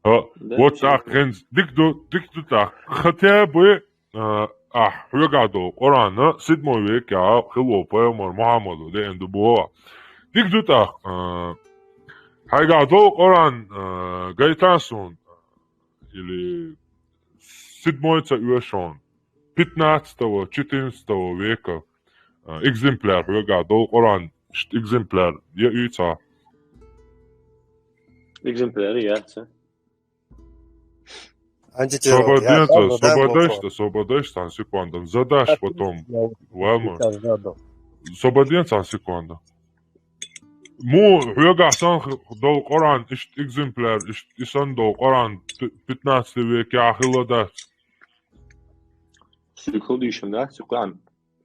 А, Да, вот чё? Так, хенз, дика ду, дика ду так. Хотя бы, а, а, хьоьга до Къуръана, седьмой век я, хило пайхамар Мухаммадо, ден ду бо. Дика ду так, а, хьайга до Къуръан, а, гайтан сун, или седьмой ца уьшон, пятнадцатого, четырнадцатого века, а, экземпляр, хьоьга до Къуръан, ишт экземпляр, я уьца. Экземпляр, яца. Антитеррор. Я Сободен, задам сободеш, вопрос. сободеш, цан секунда. Задашь потом. Вама. Сейчас задал. Сободен, цан секунда. Му, хьоьга сан х-, дол Къуръан, ишт экземпляр, ишт исан дол Къуръан, п-, пятнадцатый век я хилла дац. Сюкул дишам, да? Сюкан.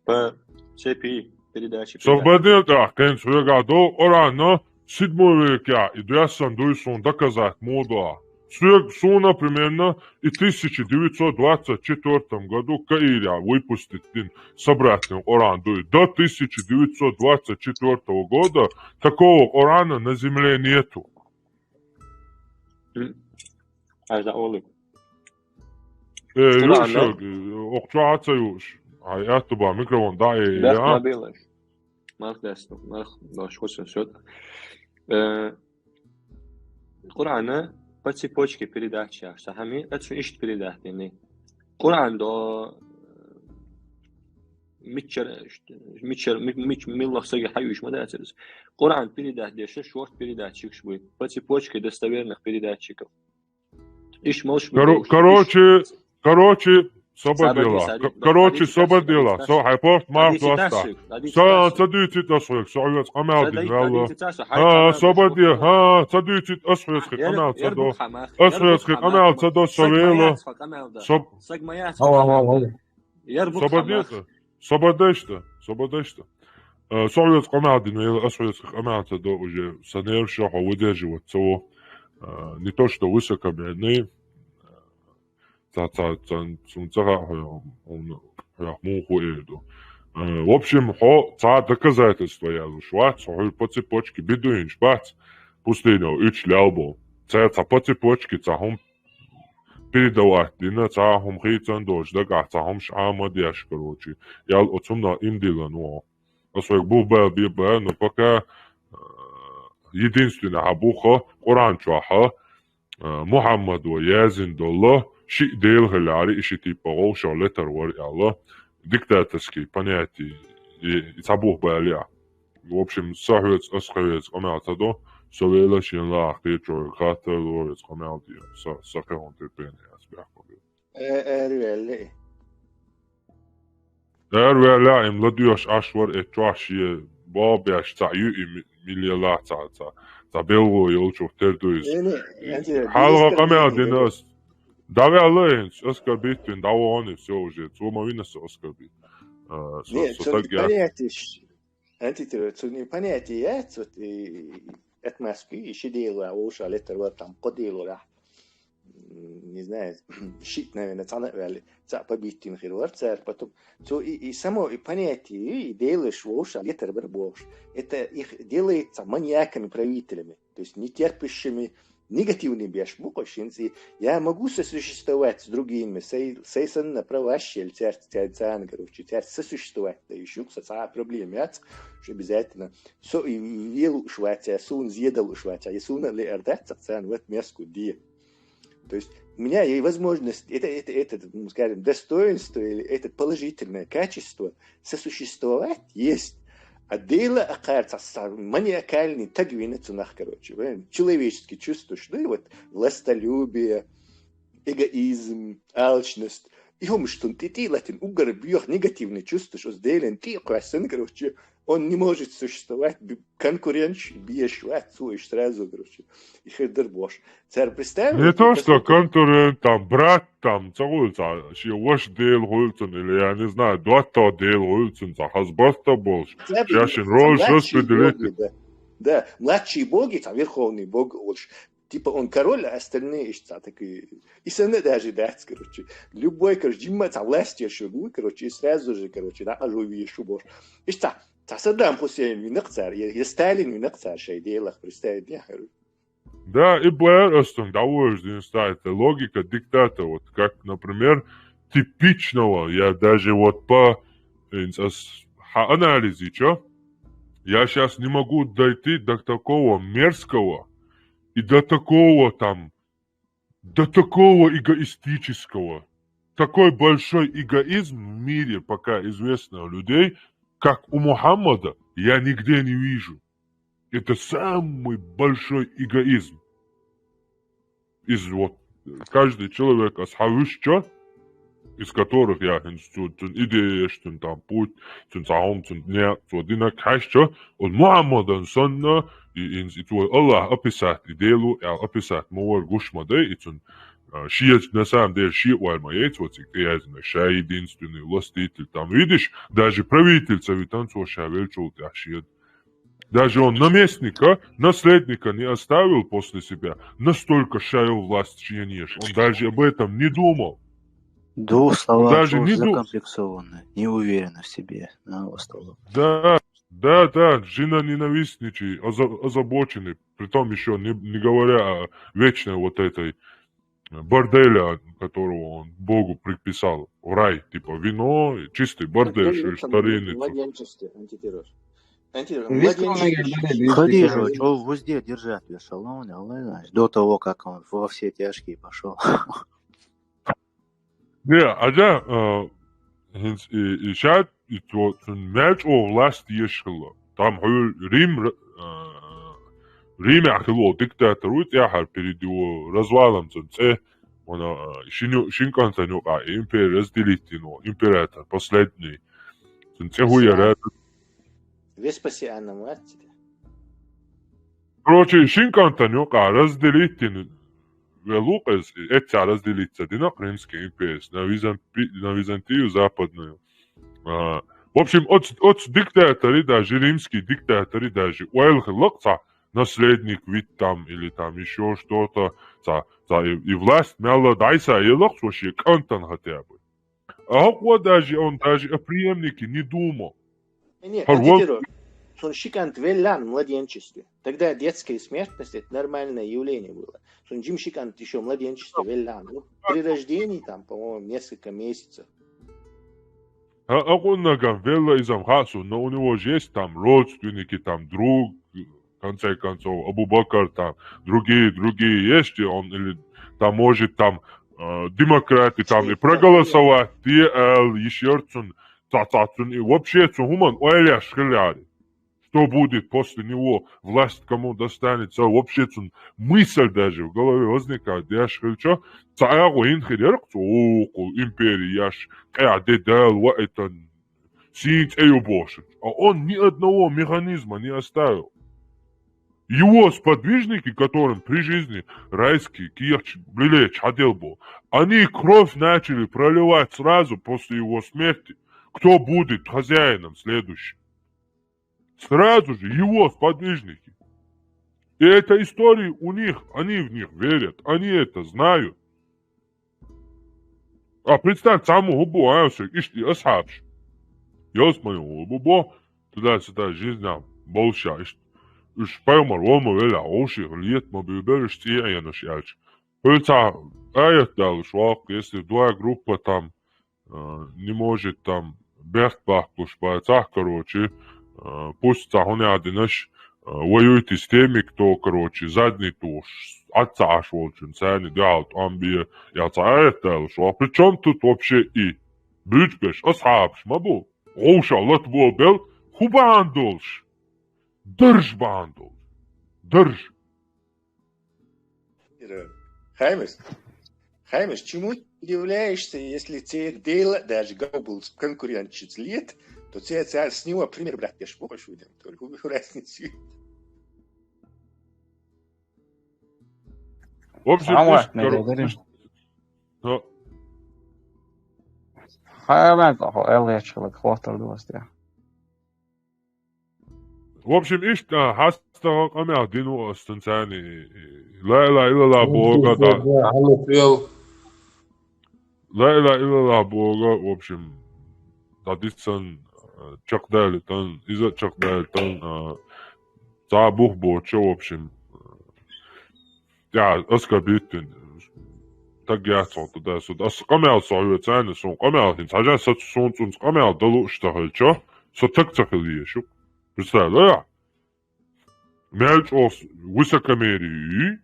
По цепи передачи. Сободен, так, хенз хьоьга дол Къуръан, но Седьмой векехь и доьссан дуй суна доказать мо до. Соьга, суна, примерно, и тысяча девятьсот двадцать четвёртом году Каире выпустить дина собрательный Коран дуй. До тысяча девятьсот двадцать четвёртого года такого Корана на земле нету. М. Ай, да, Олег. Э, Коран, юш, э, охча ца юш. Ай, это ба, микрофон, да, э, Да, я. Набилаш. Марх даст, марх, марх, хоть что-то. Э, Корана по цепочке передачи, аш сахами, это что ищет передать, не? Коран до, э, миччар, миччар, ми-, мич-, миллах саги хаюш ма дацерс. Коран передать деши, шорт передатчик шбуй. По цепочке достоверных передатчиков. Иш молш Коро-, короче, короче, сободела. Садись, садись, Короче, садись, сободела. садись, Со, хай порт мар Садись, доста. садись, садись, Са, садись. Садись, ас хойк, со хьоьц къамел дин Садись, валла. садись, садись. Ха, сободе, ха, Садись, ас хьоьц къамел ца до. Ас хьоьц къамел ца до, со вела. Соб-, Саг маяц. Сободела. Сободешта. Сободешта. Э, со хьоьц къамел дин вела, ас хьоьц къамел ца до уже. Са нерв шо хьо выдерживать ца во. Э, не то, что высокомерный. Ца, ца, ца, цун ца ха, хьо, хьо, хьо, муха эр ду. Э, в общем, хьо, ца доказательство я луш вац, хьо хьур по цепочке бидуинч бац. Пустыня, уч лялбо. Ца, ца по цепочке, ца хьум передавать дина, ца хьум хийцан долш, дагахь ца хьум шама деш, короче. Ял оцумна им дилан во. Ас вайг бух бал би ба, но пока, э, единственное, хьа буха, Коран чохьа, э, Мухаммадо язин долла, ши дел хилари, и ши типа гол шо летар вар яла, диктаторский понятие, и, и ца бух бал я. В общем, со хьоьц, ас хьоьц къамел ца до, со вела шин лах, кхечо, хаттар лорец къамел ди, со, со кхеон терпение, ас бяхпа. Э, э, вели. Эр вела им ладуьйш аш вар, э, чохь шие бобеш ца ю и ми-, милла ца, ца, ца белго йолчух тер ду из. Не, не, я тебе Хьалха без къамел терпения. дина ас. Давай лайнс, оскорбить, да он и всё уже. Цо ма вина со оскорбить. Э, со, Нет, со цо так я. Понятие, ш-, антитер-, цо не понятие яц, вот, и, и от Москвы, и ши дела, а уж, а летер вот там, по делу, да. М, не знаю, щит, наверное, цана вели, ца побитин хир вар, цар, потом, цо и, и само, и понятие, и делаешь, уж, а летер бар бош. Это их делает ца маньяками, правителями, то есть нетерпящими, негативный беш буквы, и я могу сосуществовать с другими, сей, сей сан на права щель, цар, цар, цар, короче, цар сосуществовать, да ещё, кстати, а проблема яц, что обязательно. Со и велу шваца, сун зедал шваца, и сун ли эрдат, цан вот меску ди. То есть у меня есть возможность, это, это, это, ну, скажем, достоинство или это положительное качество сосуществовать есть. А дела, а кажется, са-, маниакальный тагвина цунах, короче, понимаете? Человеческий чувство, что и вот властолюбие, эгоизм, алчность. И хом, что ты, ты латин, угар бьёх негативный чувство, что с делен ты, короче, он не может существовать, б-, конкуренч, бьешь, вот, слышь, сразу, короче, и хердер бош. Цар представь, Не вот, то, это что сколько- конкурент, там, брат, там, ца хуйца, ши ваш дел хуйцун, или, я не знаю, дуатта дел хуйцун, ца хазбарта болш. Цар Щас при-, ин роль младшие жёст определить. боги, да. Да, младшие боги, там, верховный бог, вот, типа он король, а остальные, ишь, ца, такие, и саны даже дать, короче. Любой, короче, Джимма, ца, власть ещё, короче, и сразу же, короче, да, ожу вешу бош. Ишь, ца, ца Саддам Хусейн винок цар, я, я Сталин винок цар, шей делах, представь, я говорю. Да, и бэр остун, да, вожден ставит логика диктата, вот как, например, типичного, я даже вот по, инс-, ас-, ха-, анализе, чё? Я щас не могу дойти до такого мерзкого и до такого там, до такого эгоистического. Такой большой эгоизм в мире, пока известно у людей, как у Мухаммада, я нигде не вижу. Это самый большой эгоизм. Из вот, каждый человек, ас хьавуьшча, из которых я хин цу-, цун идеяш, цун там путь, цун цхьаум, цун дня, цо динак хьаьшча, он Мухаммадан санна, и, и, и цо Аллах описать, и Делу, я описать, ма вар гуш ма дай, и цун, а, шиец, на самом деле, ши вар ма яй, цо цик тӀеязна, ша единственный властитель, там, видишь, даже правитель ца витан, цо ша велчул тӀехь шиед. Даже он наместника, наследника не оставил после себя. Настолько шаял власть шен еш. Он даже об этом не думал. В двух словах, Даже чё не ж дум- закомплексованный, не уверенный в себе, на осталось. Да, да, да, жена ненавистничий, оза- озабоченный. Притом еще не, не говоря о вечной вот этой борделя, которого он Богу приписал в рай, типа вино, чистый бордель, Бордель что там старинный. Младенчество, антитеррор. Антитеррор. Весь Младенчество. он Ходи я же, чё в узде держать в эшелоне, Аллах знает, до того, как он во все тяжкие пошел. Не, а я, э, хинц и, и ща, и то, цун мячо власть ешхила. Там хуй Рим, э, Рим ахило диктатор, вот я хар перед его развалом цун це, он, э, шиню, шинкан цаню, а империя разделить, ну, император последний. Цун це хуй я рад. Веспасиан мать. Короче, шинкан цаню, а разделить, ну, велукъес, это разделиться, динак Римский империя, на Византи-, на Византию западную. А, в общем, от, от диктаторы даже, римские диктаторы даже, уэлхлок ца наследник вид там или там еще что-то, ца, ца и, и власть мяла дайса елок, вообще кантан хотя бы. А вот даже он даже о преемнике не думал. Не, Хар вот- антитеррор. Цун шинкан веллян в младенчестве. Тогда детская смертность — это нормальное явление было. Цун жим шинкан еще младенчество веллян. Ну, при рождении там, по-моему, несколько месяцев. А, а он наган велла изам хасу, но у него же есть там родственники, там друг, в конце концов, Абу Бакр, там другие, другие есть, и он или там может там э, демократы там и проголосовать, ти эл, ещё цун, ца, ца, цун, и вообще цун хуман, ой, я шхиляри. Что будет после него, власть кому достанется, вообще цун мысль даже в голове возникает, я шхильчо, ца, я го инхирерк, цу, о, ку, империя, я ш, кая, де, дел, ва, это, синт, эйо, бошен. А он ни одного механизма не оставил. Его сподвижники, которым при жизни райский киевч блилеч ходил был, они кровь начали проливать сразу после его смерти. Кто будет хозяином следующим? Сразу же его сподвижники. И это истории у них, они в них верят, они это знают. А представь, саму губу, а, все, ишти асхабш. Ёс мою губу, туда-сюда жизнь нам, больше, ишти. Уж поймар, он мы веля, оши, лет мы бюберш, ти, я наш ялч. Пыльца, аят дал, швак, если два группа там, э, не может там, бехт бахкуш, байцах, короче, э, пусть ца хуня динаш, э, воюйте с теми, кто, короче, задний туш, отца аш волчун, цени, да, вот он бе, я ца аят дал, швак. При чём тут вообще и? Бюджбеш, асхабш, ма бу. Оуша, лат бу бел, хубан долш. Дырж бан долш. Дырж. Хаймес, Хаймес, чему ты удивляешься, если цех дела, даже Гаубл конкурентчиц лет, то цех, цех с него пример брать, я ж помощь выдам, только разницу. В общем, Самое ишти, коро-, наверное. ишти, ну, Хаймес, охо, Элиач, вот, хватер, думаю, я. В общем, ишти, а, хаста къамял дину астан цани. Ла илагьа иллаллагь Бога, да. Алло, пел. Ла илагьа иллаллагь Бога, в общем, дадисан, э, чакъдали тан, иза чакъдали тан, э, ца бух боча, в общем. Я, оскорбительный. Так я цо туда сюда. Ас къамял со, цани, сон къамял хин. Сажа сац сон цун къамял далу штахалчо. Со так цахил ешу. Представляю? Мяльчо высокомерие.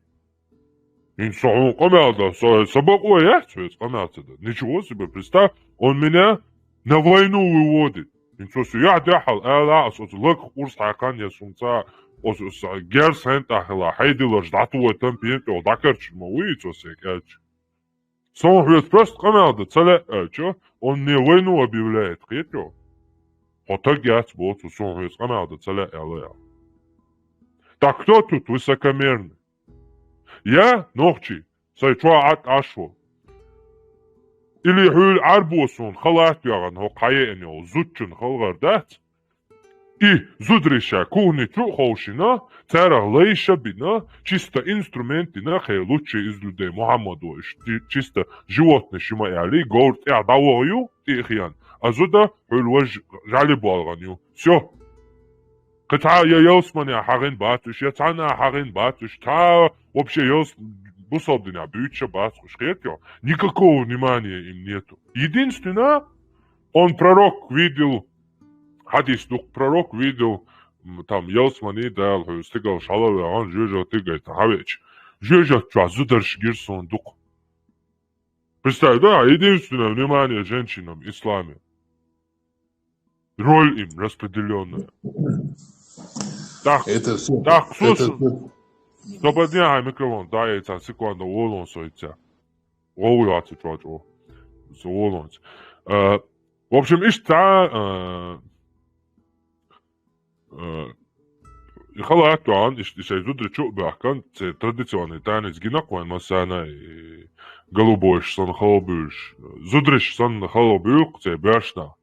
Ин со хун къамял да, со, собак о, я, цо, къамял цо да. Ничего себе, представь, он меня на войну выводит. Ин со, со, я, дяхал, ала, со, со, лак, урс, хакан, я, сумца, о, со, со, герс, хен, тахила, хайди, лаш, дату, там, пьем, то, дакарч, ма, уй, со, се, кач. Сон хвет просто къамял да, цале, э, чё? Он мне войну объявляет, хетё? Хотак яц, бо, со, сон хвет къамял да, цале, ала, я. Так кто тут высокомерный? Я, нохчи, сай чуа ат ашо. Или хюл арбосун, халат яган, хо кае энео, зутчун халгар дац. И зударий ша кухни чу а ховшина, царах лайша бина, чисто инструмент дина, хе, лучший из людей Мухаммадо, иш чи-, чисто животный шима яли, говр тӀехь дӀавогӀу, тӀехьен. А зуда хьуьл важ жали болгӀан ю. Всё. Кхин цхьа я ялсмане хьагӀин бацуш, я цхьана хьагӀин бацуш, цхьа вообще ялс-, бусалба динехь буьйцуш бацуш, хетта? Никакого внимания им нету. Единственное, он пророк видел, хьадис ду-кх, пророк видел, м, там, ялсмани Дала хьуьлла стигал шалаваьгӀан, жоьжахати гайта хьавеача. Жоьжахати чохь зударш гира суна ду-кх. Представь, да, единственное внимание женщинам в исламе. Роль им распределённая. Так, это все, так, это слушай, все. Сободняхьа микрофон, да, я цхьа секунда, волон сойца. Вову яцу чочо. Со волонц. Э, в общем, иштта, э, э, и халат ван, иш-, ишай зудри чу бахкан, це традиционный танец гинакъ вайн масана и голубойш сан халбуш. Зудриш сан халбух, це башна.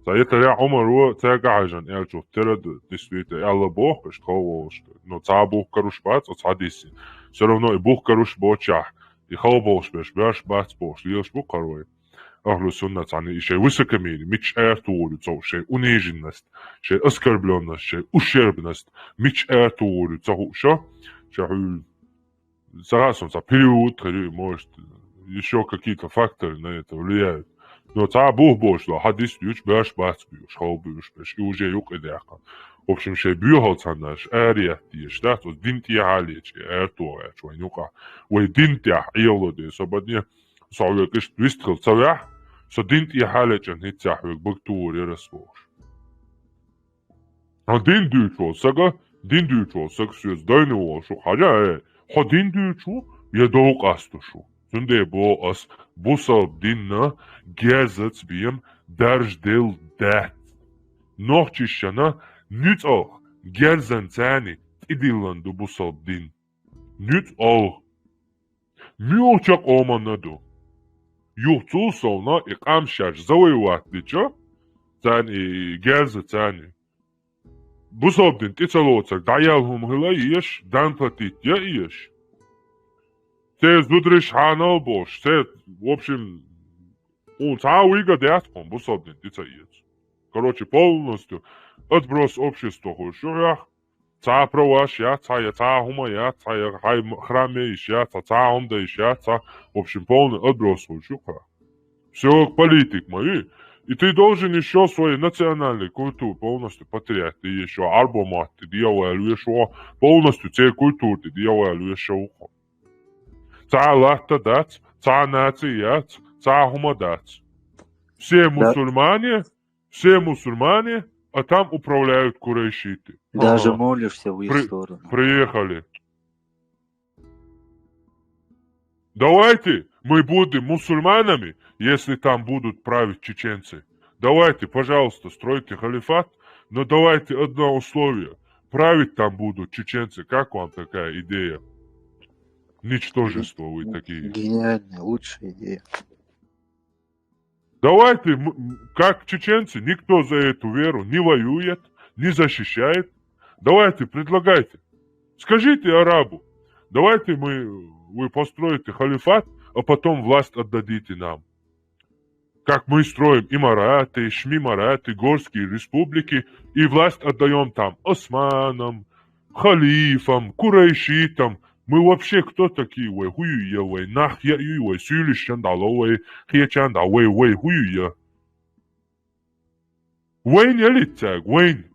Ца итаря Умар ва ца гахажан элчух тера д-, действительно, Алла бох, иш халбуш. Но ца бух каруш бац, оц хадиси. Всё равно и бух каруш бочах, и халбуш беш, беш бац бох, лилш бу карой. Ахлу сунна цани ишай высокомерие, мич эртугури цо, шай униженность, шай оскорблённость, шай ущербность, мич эртугури цо ху шо, шай ху-, согласен, ца период, хри-, может, ещё какие-то факторы на это влияют. Но ца бух бош, да, хадис юч беш бац бюш, хал бюш беш, и уже юк и дяка. В общем, шай бюхал цанаш, арият еш, да, то дин ти халич, эртугури, вай нюка. Вай дин тя, иело де, сободне, со век иш вистхил цавя, со дин ти халичан хитця век бактур ерас бош. А дин дуьйчул сага, дин дуьйчул сага соьца дайна волуш ву хьажа, э, хьо дин дуьйчу, я дов къастуш ву. Цундела боху ас, бусалба динна герзац бен даржделла дац. Нохчишшана нуьцкъалх герзан царни тӀедиллан ду бусалба дин. Нуьцкъалх. Муьлхача къоманна ду. Юха цул совна и къам шаьш завоевать дича, царна и герза царна. Бусалба дин тӀе ца лоцург дӀаял хӀума хила еш, дан платить я еш. Те зудриш хьанал бош, те, в общем, хьуна цхьа а вуйга дац хьуна бусалба дин тӀе ца эца. Короче, полностью отброс общества хуьлуш ю хьох, цхьа а праваш яц, цхьа я цхьа а хӀума яц, цхьа я хьай м-, храм йиш яц, цхьа цхьа а хӀума дан йиш яц, цхьа, в общем, полный отброс хуьлуш ю хьох. Всё, политик ма ю. И ты должен ещё свою национальную культуру полностью потерять, ты ещё арбо мотт тӀе дӀаваьлла веш ву, полностью церан культура тӀе дӀаваьлла веш ву хьо. Цхьа латта дац, цхьа наци яц, цхьа хӀума дац. Все Да. мусульмане, все мусульмане, а там управляют курайшиты. Даже Ага. молишься в их При-, сторону. приехали. Давайте мы будем мусульманами, если там будут править чеченцы. Давайте, пожалуйста, стройте халифат, но давайте одно условие. Править там будут чеченцы. Как вам такая идея? Ничтожество вы такие. Гениальная, лучшая идея. Давайте, м, м, как чеченцы, никто за эту веру не воюет, не защищает. Давайте, предлагайте. Скажите арабу, давайте мы, вы построите халифат, а потом власть отдадите нам. Как мы строим имараты, шмимараты, горские республики, и власть отдаём там османам, халифам, курайшитам. Мы вообще кто такие? Вай хӀу ю я, вай нах я ю, вай суьйлишшан дӀало, вай кхечан дӀа, вай, вай хӀу ю я? Вайн ялиццаг, вайн.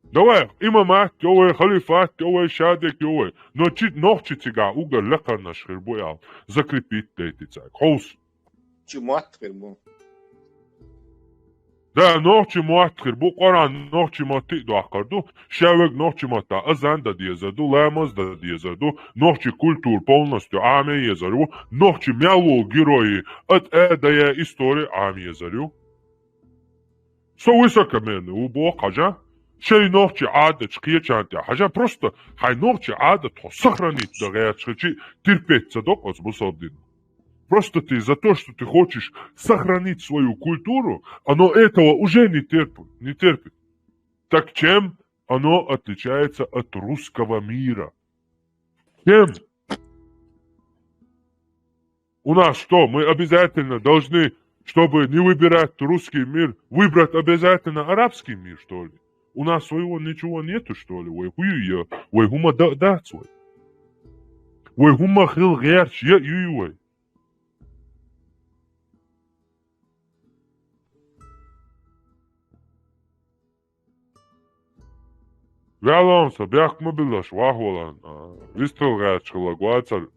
Давай, имамат йо вай, халифат йо вай, шадек йо вай. Но чи, нохчи цига угар лекхарнаш хир бу аьлла, закрепить дайти цаг. Хьовс. Чи мотт хир бу. Да, нохчи мотт хир бу, Къуръан нохчи матти дохкар ду, шавег нохчи матта азан да дезар ду, ламаз да дезар ду, нохчи культура полностью Ӏаме езар ву, нохчи мел ву герой, ат а дая история Ӏаме езар ю. Со высокомерный ву боху хьажа, шайн нохчи Ӏадаташ кхечан тӀе хьажа, просто хьайн нохчи Ӏадат хьо сохранить дан гӀерташ хилчи, терпеть ца докъу аса бусалба дин. Просто ты за то, что ты хочешь сохранить свою культуру, оно этого уже не терпит, не терпит. Так чем оно отличается от русского мира? Чем? У нас что, мы обязательно должны, чтобы не выбирать русский мир, выбрать обязательно арабский мир, что ли? У нас своего ничего нету, что ли? Вай хӀу ю я, вай хӀума да, да, свой. Вай хӀума хил герч я ю вай. Вялонса, бехк ма биллаш, вахвалан, а, вистал гачхала, гвацар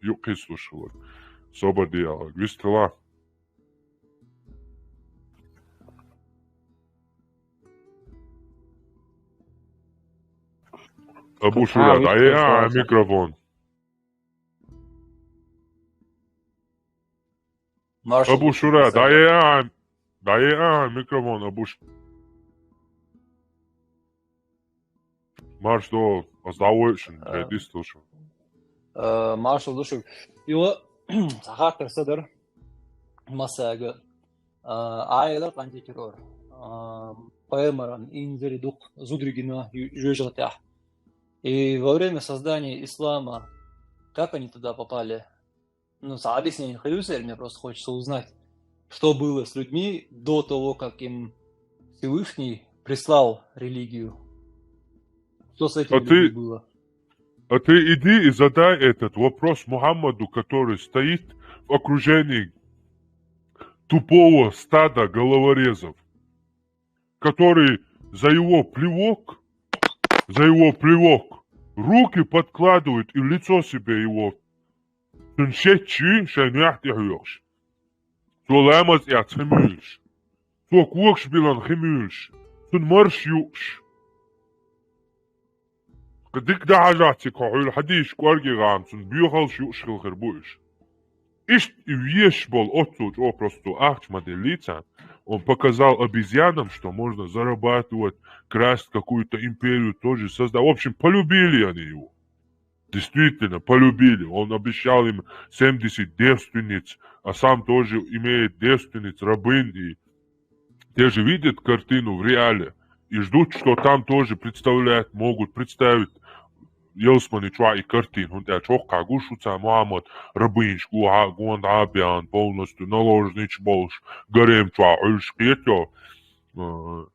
юкъислушхала. Собар диалог, вистала. Абу Шура, да, я, микрофон. Абу Шура, да, я, да, я, микрофон, Абу Ш-, Маршал, аз давай шин, э, дистал шин. Э, маршал душуг. Ила, сахар перседер. Масага. Э, айла кантикирор. Э, поэмаран инзери дук зудригина ю-, жужалтя. И во время создания ислама, как они туда попали? Ну, са объяснение хаюсер, мне просто хочется узнать, что было с людьми до того, как им Всевышний прислал религию. Что с этими А ты, людьми было? А ты иди и задай этот вопрос Мухаммаду, который стоит в окружении тупого стада головорезов, который за его плевок, за его плевок руки подкладывает и лицо себе его. Цун шеччи шайн яхь тӀехьоьхуш. Цо ламаз эц химуьйлуш. Цо когаш билан химуьйлуш. Цун марш юуш. Дика дахьажахь цига хьо хьуьлу хьадийш кӀорге гӀама, цун боьхалш юуш хила хир бу уьш. Иштта и веш болу оццул чӀогӀа просто ахча ма деллий царна. Он показал обезьянам, что можно зарабатывать, красть, какую-то империю тоже создать. В общем, полюбили они его. Действительно, полюбили. Он обещал им семьдесят девственниц, а сам тоже имеет девственниц, рабынь. И те же видят картину в реале и ждут, что там тоже представлять могут, представить ялсамани чохь и картина. ХӀунда аьлча хӀокхахь гуш ву цхьа Мухаммад, рабынаш гу-, гонда Ӏабиан, полностью наложниц болуш, гарем чохь Ӏуьллуш кхетайо. Э,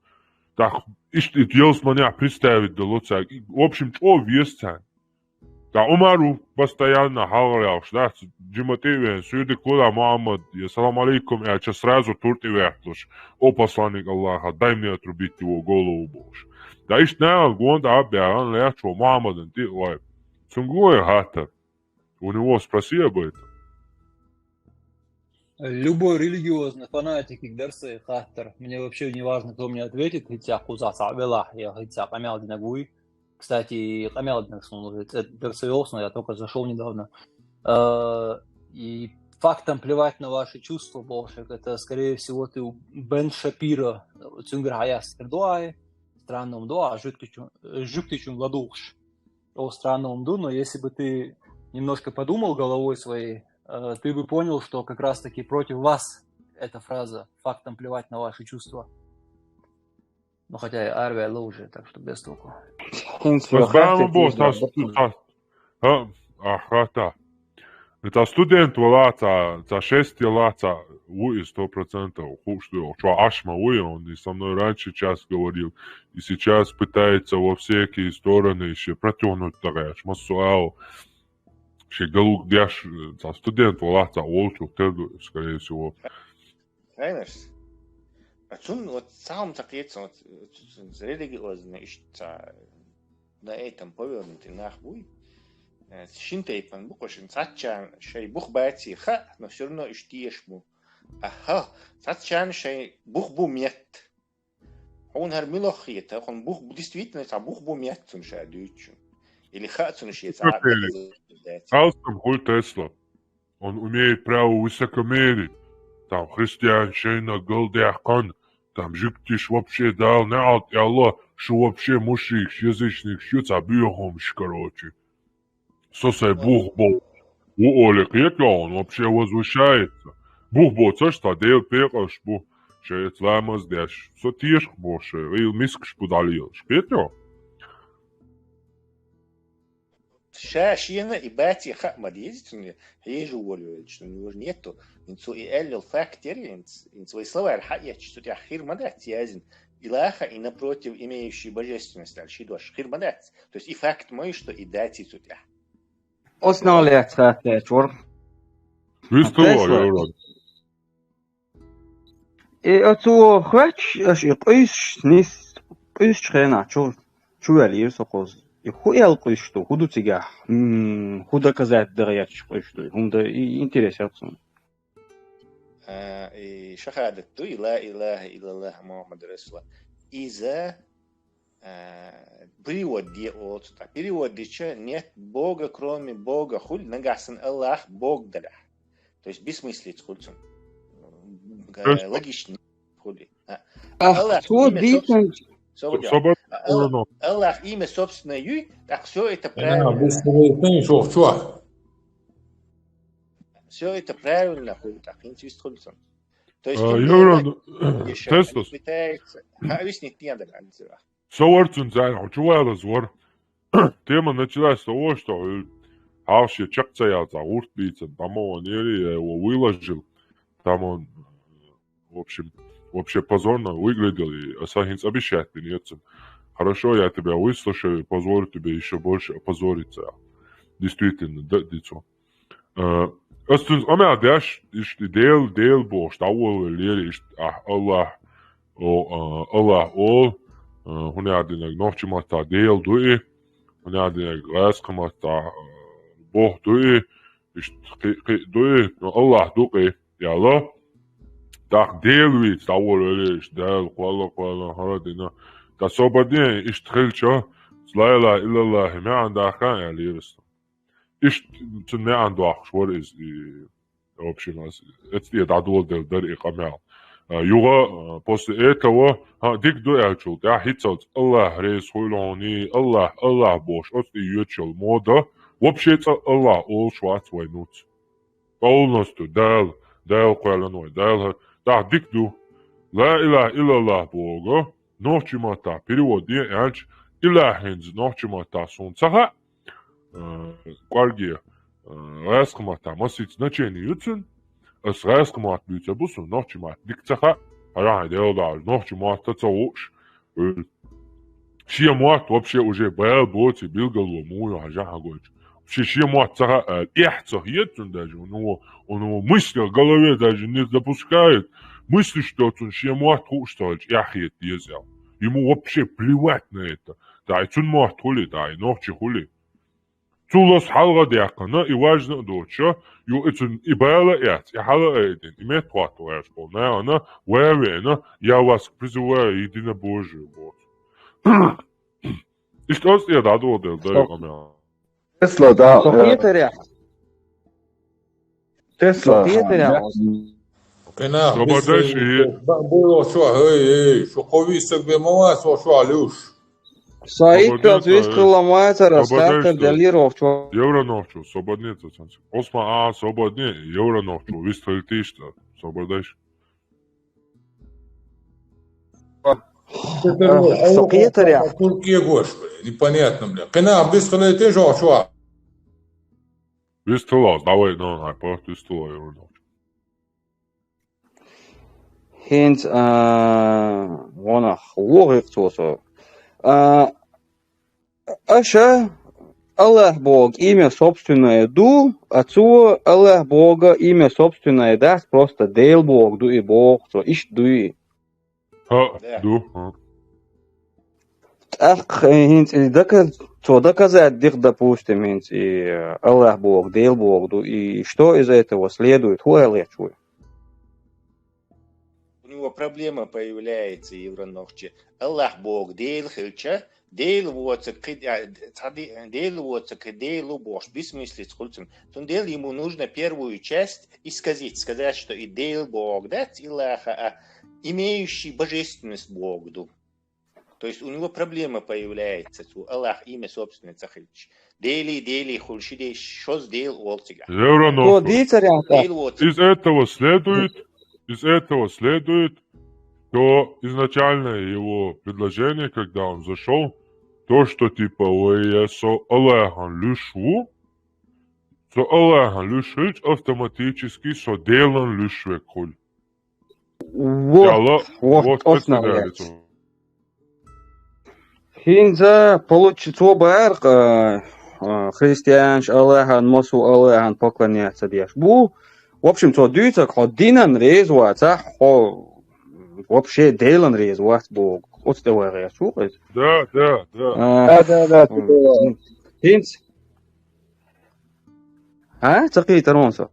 так, иштта и ялсаманехь представить дало цаьрга. В общем, чӀогӀа веза царна. Ткъа Ӏумар ву постоянно хьалхара ялхуш, дац, жима тӀе а веана, суьйдик вула Мухаммад, я салам алейкум аьлча, сразу тур тӀе ваьхкалуш, о посланник Аллаха, дай мне отрубить его голову бохуш. Ткъа иштта нахана гонда а баьгӀан лаьтташ ву Мухаммадан тӀе а вай. Цуьнга гой хаттар. У него спроси об этом. Любой религиозный фанатик и дарсай хаттар. Мне вообще не важно, кто мне ответит, хотя куза сабела, я хотя камел динагуй. Кстати, камел динагуй, дарсай, но я только зашёл недавно. Э, и фактом плевать на ваши чувства больше. Это, скорее всего, ты Бен Шапира, цунгар хаяс дуай, странном дуа, жуткичун, жуткичун ладугш. О, странно он ду, но если бы ты немножко подумал головой своей, э, ты бы понял, что как раз-таки против вас эта фраза «фактом плевать на ваши чувства». Ну, хотя и арвя уже, так что без толку. Хинца Ас баьхна боху, тас, тас, хӀа, ахьа, та. Ца студент вала, ца, ца шесть вала, ца ву и сто процентов хууш ду, чо Ашма ву, он и со мной раньше час говорил, и сейчас пытается во всякие стороны ещё протянуть, так я, массу ау. Ши галуг деш, ца студент вала, ца волчу, тер ду, скорее всего. Хайнарс. А цун вот цхьа хӀума ца кхета, вот, э, религиозный иштта ца на этом повернутый нах буй. Э, шин тайпан бу кхушин цхьаччан шай бух баций ха, но всё равно иштта еш бу. Аха, цхьаччан шай бух бу метта. Хьуна хӀара мила хета, хьуна бух бу, действительно, цхьа бух бу метта цун ша дуьйцучун. Или ха цун шеца. Алсам хуй Тесла. Он имеет право высокомерить. Там христиан шайна галдаьккхана, там жуьгтиш вообще Дала неӀалт аьлла, шу вообще мушрикаш, язычникаш ю, ца боьхамаш, короче. Со сай бух бо. ву оле кхеталуш, вообще возвышается. Бух боцуш цхьа Делан пекъарш бу, шайца ламаз деш, со тешах бу шай, ил мискаш бу дӀалелаш. Кхеталуш? Ша шена и баций хаа ма деза цунна, хьежа волавелча, ну, него же нету. ХӀинца и аьллал факт яр, хӀинца, хӀинца вай словарь хьаэцча, цу тӀехь хир ма дац язйина. Илаха и напротив имеющий божественность аьлла ши дош хир ма дац. То есть и факт ма ю, что и даций цу тӀехь. Оцу нах лаьцна хаттаьча вара. Вистхила, Тесла. Еврон. И оцо хоьттуш, аша и къуьйсуш нис, къуьйсучу хенахь чу, чу ваьллера со кхуза. И хӀун аьлла къуьйсуш ду, хӀун ду цигахь? М, хӀун доказать дан гӀерташ къуьйсуш ду? ХӀунда и интерес яц суна. А, и шахадат ду, и ла илаха иллаллах Мухаммад Расулуллах. Иза, а, перевод де оцу тӀа. Перевод дича нет Бога, кроме Бога, хули нагахь санна Аллах Бог далехь. То есть бессмыслица хули цунна. Э, логично хули. А, Ах, Аллах цо имя дийцинчу собственно. Собар А, Аллах, Аллах имя собственное юй, так все это Ана правильно. бусурайтын шохчуа. Все это правильно хули, так хӀинца вистхули цунна. То есть А, он Еврон, решает, Теслас. Пытается. А, виснет не надо, Альцева. Со вар цуьнца, хьо чу валаза вар. Тема началась с того, что хьалхашка чекх ца яьлла, цхьа гӀурт бийцина, там он ери, я его выложил. Там он, в общем, вообще позорно выглядел, и аса хӀинца обещать бина яцун. Хорошо, я тебя выслушаю, позволю тебе еще больше опозориться. Действительно, да, дицо. Э, ас цуьнца къамел деш, иштта Дела, Дела бохуш, дӀаволавеллера, иштта, ахь, Аллах, о, э, Аллах олу, э, хӀунда аьлла динарг нохчийн маттахь Дела ду и, хӀунда аьлла динарг гӀазкхийн маттахь, э, Бог ду и, иштта кхин, кхин ду и, но Аллах ду кхин, яла. ТӀаккха Дела вийца дӀаволавеллера, иштта Дала, кхоалла, кхоалла, хӀара дина. ТӀаккха собар ден, иштта хилча, ла илаха иллаллахи маьӀна даха аьллера аса. Иштта цуьнан маьӀна дохуш вара иза, и, в общем, ас, эцу тӀе дӀадоладелла дара и къамел. А, юха, а, после этого, хьан, дика ду аьллачул тӀаьхьа хӀинццалц Аллах реза хуьлу хьуна, Аллах, Аллах бохуш, оцу тӀе йоьдуш йолу мода, вообще цкъа Аллах олуш вац вайн нуц. Полностью Дала, Дала кхоьллина вай, Дала хӀара. ТӀаккха дика ду. Ла илаха иллаллах боху, нохчийн маттахь перевод е аьлча, илаха хӀинца нохчийн маттахь суна ца хаьа, э, кӀорге, э, гӀазкхийн маттахь масийтта значение ю цуьнан, ас гӀазкхийн мотт буьйцур бу суна, нохчийн мотт дика ца хаьа, хьажахьа Дела дахьаш, нохчийн мотт ца хууш, э, шен мотт вообще уже бала боций билгало муха ю хьажахьа гойтуш. Шен, шен мотт ца хаьа, э, эхь ца хета цунна даже, у него, у него мысли в голове даже не допускает мысли, что цунна шен мотт хууш ца хилча, эхь хета деза аьлла. Ему вообще плевать на это. Да, и цуьнан мотт хуьлий, да, и нохчийн хуьлий. Цул аса хьалха а даьккхина, и важно а доцуша, ю и цуьнан и бала а эцна, и хьала а айдина, и меттахӀотта ваьрша болу нахана ван а веана, я вас призываю единобожию боху. Иштта оцу тӀе дӀадоладелла дара и къамел. Тесла, да. Со кхетарехь. Тесла. Со кхетарехь. Къинах, Собар дайша и- бан буйо шо, эй, эй, шо кхо виссаг бен ма вац, шо луьш. Со Собар итт кац дайша, вист хилла ма вацара, собар дайша, стартер делира вовчо. Евро нохчо, собар нет, зацанс. Осма а, собар нет, Евро нохчо, вист хилла тийш та. Собар дайша. Со кхетарехь. Туркия гош, непонятно, бля. Къинах, бис хилла теш шо. Вист хилла, давай, ну, ай, похт, вист хилла, Евро нохчо. ХӀинца, а, гӀо нах, вогӀийкх цо со. А, аша Аллах Бога имя собственное ду, а цо Аллах Бога имя собственное дац, просто Дела Бога ду и боху цо, иштта ду и. ХӀаъ, Да. ду, хӀаъ. ТӀаккха хӀинца и дока-, цо доказать диху, допустим, хӀинца и Аллах Бога, Дела Бога ду, и что из этого следует? ХӀун аьлла гӀерташ ву? У него проблема появляется, Евро нохчо. Аллах Бог Дела хилча, Дела воцург кхин, а, цхьа де-, Дела воцург кхин Дела ву бохуш, бессмыслица хуьлу цунна. Цундела ему нужно первую часть исказить, сказать, что и Дела Бог дац, илаха, а имеющий божественность Бог ду. То есть у него проблема появляется, цу Аллах имя собственное ца хилча. Дели, дели, хулши деш, шоз дел олцигахь. Евро То дийцарехь тӀаккха. Дел вот. Из этого следует, из этого следует, что изначальное его предложение, когда он зашел, то, что типа, ой, я со Аллахом лишь ву, со Аллахом лишь хилча, автоматически со делан лишь век хули. Вот, Ялла, вот, вот точно, это блядь. нравится. ХӀинца получи цо баьркъа, а, христианаш Аллахьан, масу Аллахьан поклоняться деш. Бу, в общем, цо дуьйцаг хьо динан реза вацахь, хьо вообще Делан реза вац боху. Оцу тӀе вай гӀерташ ву иза. Да, да, да. А, Да, да, да, м, ХӀинца. А? Ца кхийтар вон со.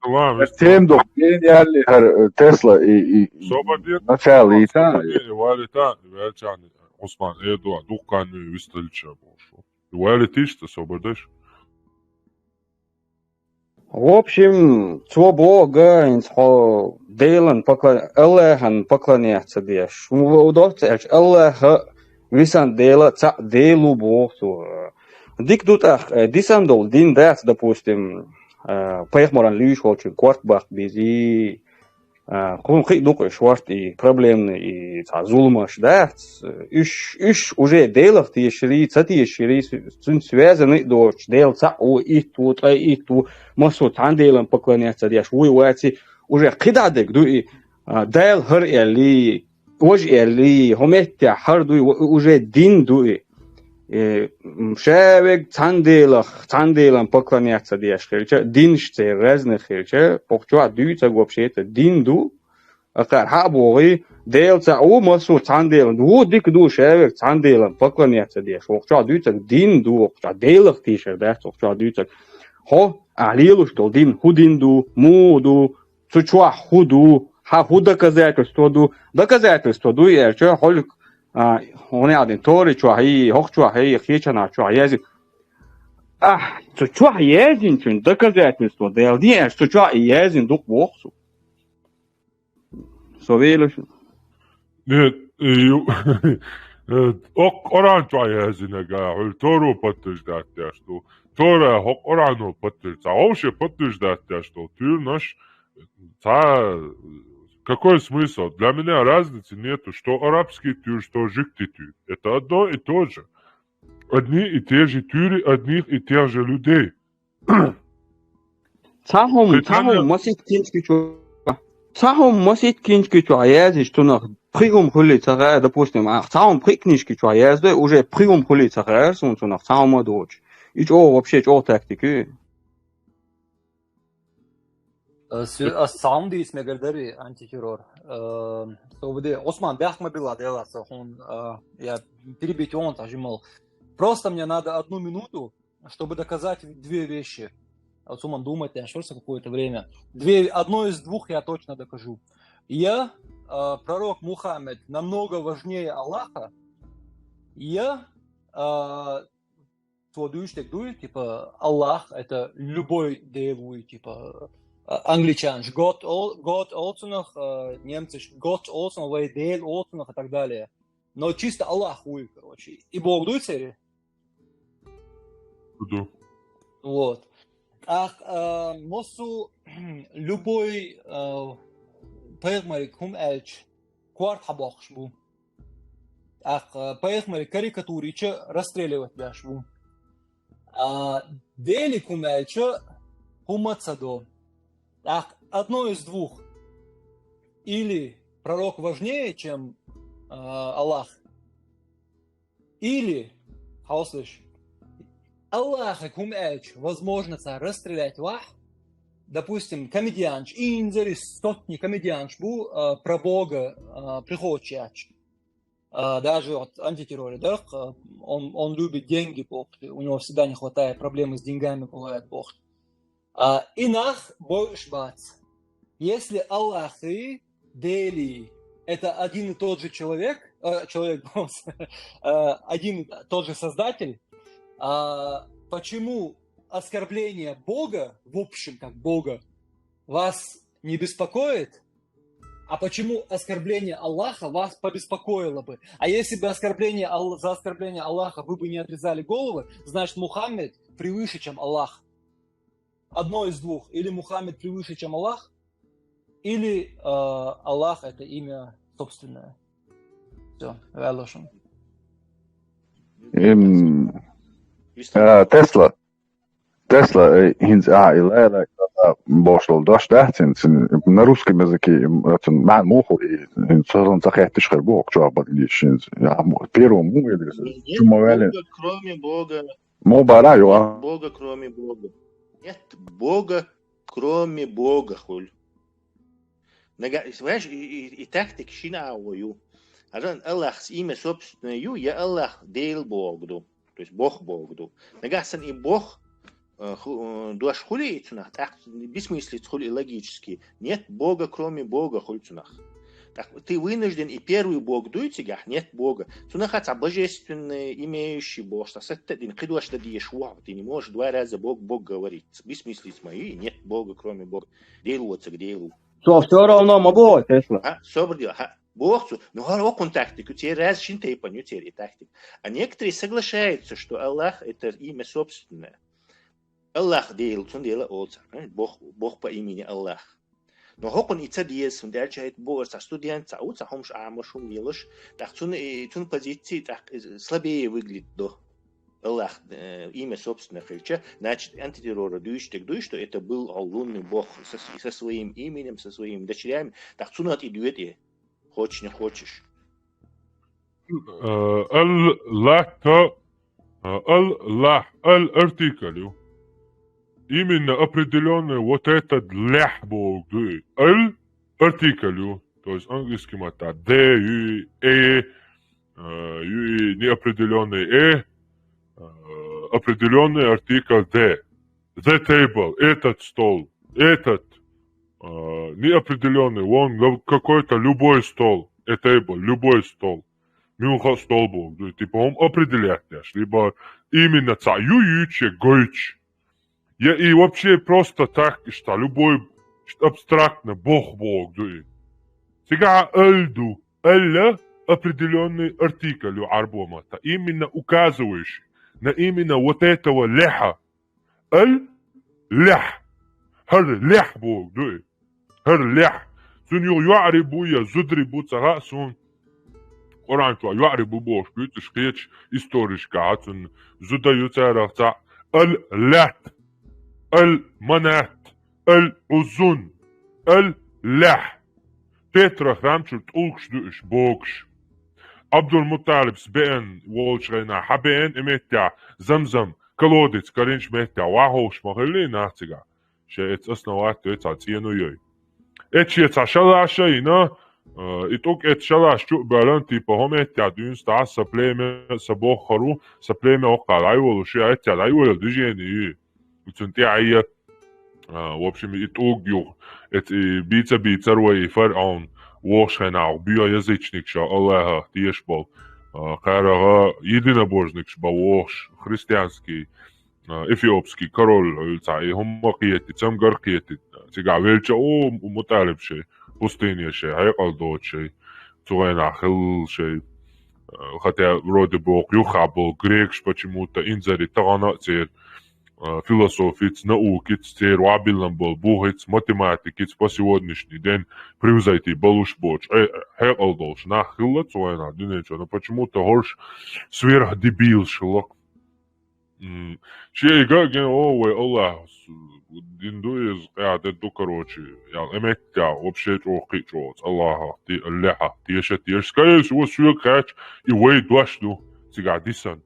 Салам, вистхо. Тем дох, ген ялли хӀара Тесла и, и Собар дир. начало и та. Собар дир, вали та, валчан, Осман, эдуа, дуккан висталча бошу. Вали тишта собар деш. В общем, цо боху, хӀинца хьо Делан поклон-, Аллахьан поклоняться деш. Удоццу аьлча, Аллахьа висан Дела цхьаъ Делу боху цо. Дика ду тӀаккха, э, дисан долу дин дац, допустим, э, пайхамаран луьйш волчун корта баккха безий, а, кхунна кхин а ду-кх и шорта и проблемный, и цхьа зуламаш дац. Уьш, уьш уже Делах тешарий, ца тешарий, цуьнца связанный а доцуш, Дела цхьаъ ву, итт ву, ткъе итт ву, массо а цхьана Делан поклоняться деш вуй ваций, уже кхидӀа дерг ду и, а, Дала хӀара аьллий, важа аьллий, хӀо меттехь хӀара дуй, у-, уже дин ду и. Э, м, ша вега цхьана Делах, цхьана Делан поклоняться деш хилча, динаш церан разных хилча, кху чохь дуьйцаг вообще-то дин ду, акхар хьа а бохий, Дела цхьаъ ву, массо а цхьана Делан ду, ву дика ду, ша вега цхьана Делан поклоняться деш, кху чохь дуьйцаг дин ду, кху чохь Делах тешар дац, кху чохь дуьйцаг. Хьо, ахь лелуш долу дин, хӀун дин ду, муха ду, цу чохь хӀун ду, хьан хӀун доказательство ду? Доказательство ду аьлча, хьо, а, хӀун аьлла дина, Тора чохь и, хӀокху чохь и, кхечанхьа чохь язйина. Ахь, цу чохь язйинчун доказательство Дела дин аьлча, цу чохь и язйина ду-кх боху цо. Со велаш. Нет, э, ю-, э, хӀокху Къуръан чохь язйинарг, хьуьлла Торо подтверждать деш ду. Тора хӀокху Къуръано подтверждать. Цхьа вовше подтверждать деш ду. Туьйранаш, цхьа, какой смысл? Для меня разницы нету, что арабский туьйр, что жуьгтийн туьйр. Это одно и то же. Одни и те же туьйры одних и тех же людей. Цхьа хӀума, цхьа хӀума масийтта кинчки чу. Цхьа хӀума масийтта кинчки чу язйича цунах пхи хӀума хуьлий ца хаьа, допустим, а, цхьа хӀума пхи книжки чу яздой, уже пхи хӀума хуьлий ца хаьара суна цунах, цхьа хӀума а доцуш. И чӀогӀа, вообще чӀогӀа тактика ю. Э, су-, а, саундис мегардари антитеррор. Э, собаде, Осман, бехк ма билла, делаца, хун, э, я перебить он, так же мол. Просто мне надо одну минуту, чтобы доказать две вещи. Вот Суман думает, я ошибся какое-то время. Две, одно из двух я точно докажу. Я, э, пророк Мухаммед намного важнее Аллаха. Я, э, цо дуьйцург дуй, типа, Аллах — это любой Дела вуй, типа, а, англичанаш Gott ол-, Gott олу цунах, а, немцаш Gott олу цунах, вай Дела олу цунах и так далее. Но чисто Аллах вуй, короче. И Бог дуй церан? Ду. Вот. ТӀаккха, а, массо, любой, а, пайхамариг хӀума аьлча, корта хьабоккхуш бу. ТӀаккха пайхамариг карикатура йича расстреливать беш бу. А, Делиг хӀума аьлча, хӀума ца до. ТӀаккха одно из двух. Или пророк важнее, чем, а, Аллах, или, хьовсалаш, Аллахиг хӀума аьлча, возможно, цара расстрелять вахь. Допустим, комедианш, инзаре сотни комедианш бу, а, про Бога, а, прихочуш яц. А, даже вот антитерроре, да, а, он, он любит деньги, боху, у него всегда не хватает, проблемы с деньгами бывают, боху. А, и нах больше бац. Если Аллах и Дели — это один и тот же человек, э, человек, э, один и тот же Создатель, а, почему оскорбление Бога, в общем, как Бога, вас не беспокоит, А почему оскорбление Аллаха вас побеспокоило бы? А если бы оскорбление Алла- за оскорбление Аллаха вы бы не отрезали головы, значит, Мухаммед превыше, чем Аллах. Одно из двух. Или Мухаммед превыше, чем Аллах, или э, Аллах — это имя собственное. Все, вялошим. Им, а, Тесла. Тесла, э, хинз, а, и лайла, бошол дош да, цин, цин, на русском языке, м, это, ман муху, и, и созон цахет тишхер бок, чё, бадлишин, а, мо- первому, или, Нет чё, мовели, Бога, кроме Бога. мобара, ё, а, Бога, кроме Бога. Нет Бога, кроме Бога, хуль. Нага, знаешь, и, и, и тактик шина аю. Аран Аллах с имя собственное ю, я Аллах Дейл Бог ду. То есть Бог Бог ду. Нага сан и Бог, э, ху- э, дуаш хули и цунах, так, бессмыслиц хули логически. Нет Бога, кроме Бога, хуль цунах. Так, ты вынужден и первый Бог дуй цигах, нет Бога. Цунах аца божественное, имеющий Бог, что с этим кидуаш да диеш вау, ты не можешь два раза Бог, Бог говорить. Бессмыслиц мои, нет Бога, кроме Бога. Дейл вот цик дейлу. Цо все равно ма бо, Тесла. А, собр дела, ха. Бог цу, ну, хар окун тактику, те раз шин тейпан ю, те и тактик. А некоторые соглашаются, что Аллах — это имя собственное. Аллах Дейл, цун дела олца, э, Бог, Бог по имени Аллах. Но хокун и ца диез, он дальше это Бог, ца студент, ца уца хомш амашум елыш, так цун, и цун позиции так э, слабее выглядит до. Аллах, э, имя собственное хильча, значит, антитеррора дуйштик дуй, что это был лунный Бог со, со своим именем, со своими дочерями. Так цунат и дует и. Хочешь, не хочешь. Э, Аль-Лата, э, Аль-Лах, Аль-Артикалю. Именно определенный вот этот лях Бог дует. Аль-Артикалю. То есть английский мата. Д, ю, э, э, ю, неопределенный э, э, определенный артикль Д. The table, этот стол, этот, э, неопределенный, он лю- какой-то любой стол, a table, любой стол. Мюха стол был, ну, типа он определять наш, либо именно ца ю юче гойч. Я и вообще просто так, что любой, что абстрактно, Бог Бог, да и. Сега эльду, эль определенный артикль у арбомата, именно указывающий на именно вот этого леха. Эль лех. Хар лех Бог, да и. Хар лех. Сун ю юари бу я, зудри бу цага сун. Коран чуа юари бу бош, бютыш кеч историшка, сун зуда ю царах ца. Аль лят. Аль манат. Аль узун. Аль лех. Петра храмчур тулкш душ, богш. Абдул Муталибс бен, волчгайна, хабен, эметя, замзам, колодец, каринч метя, вахош махали нацига. Ше эц основать, эц а цену йой. Эч эц а шалаша ина, э, и тук эц шалаш чу балан, типа, хометя, дюнста, са племя, са бохару, са племя окалай волу, ше эц а лай волу движение. Уцун тя ая, а, в общем, и тук юх, эц и бица бица рой и фараон, вошхайна, био язычник ша, Аллаха, тиеш бол, а, карага, единобожник ша, вошх, христианский, а, эфиопский король, ца и хумма киети, цамгар киети, цига велча, о, Муталиб шей, пустыня шей, хайкал дочей, цугайна хил шей. Э, хотя вроде бы ок юха был грекш почему-то, инзари тагана цер, э, философиц, наукиц, цер вабилан был бухиц, математикиц по сегодняшний день превзойти балуш боч. Э, хайкал долш, на хилла цугайна, дюнечо, но почему-то хорш сверхдебил шилок. М, шейга ген о вай Аллах, с- дин ду из, я, де ду, короче, я, эметя, вообще чохи чоц, Аллаха, ти, Аллаха, ти ше, ти ше, скажи, вот сюек хач, и вай дуаш ду, цига дисан.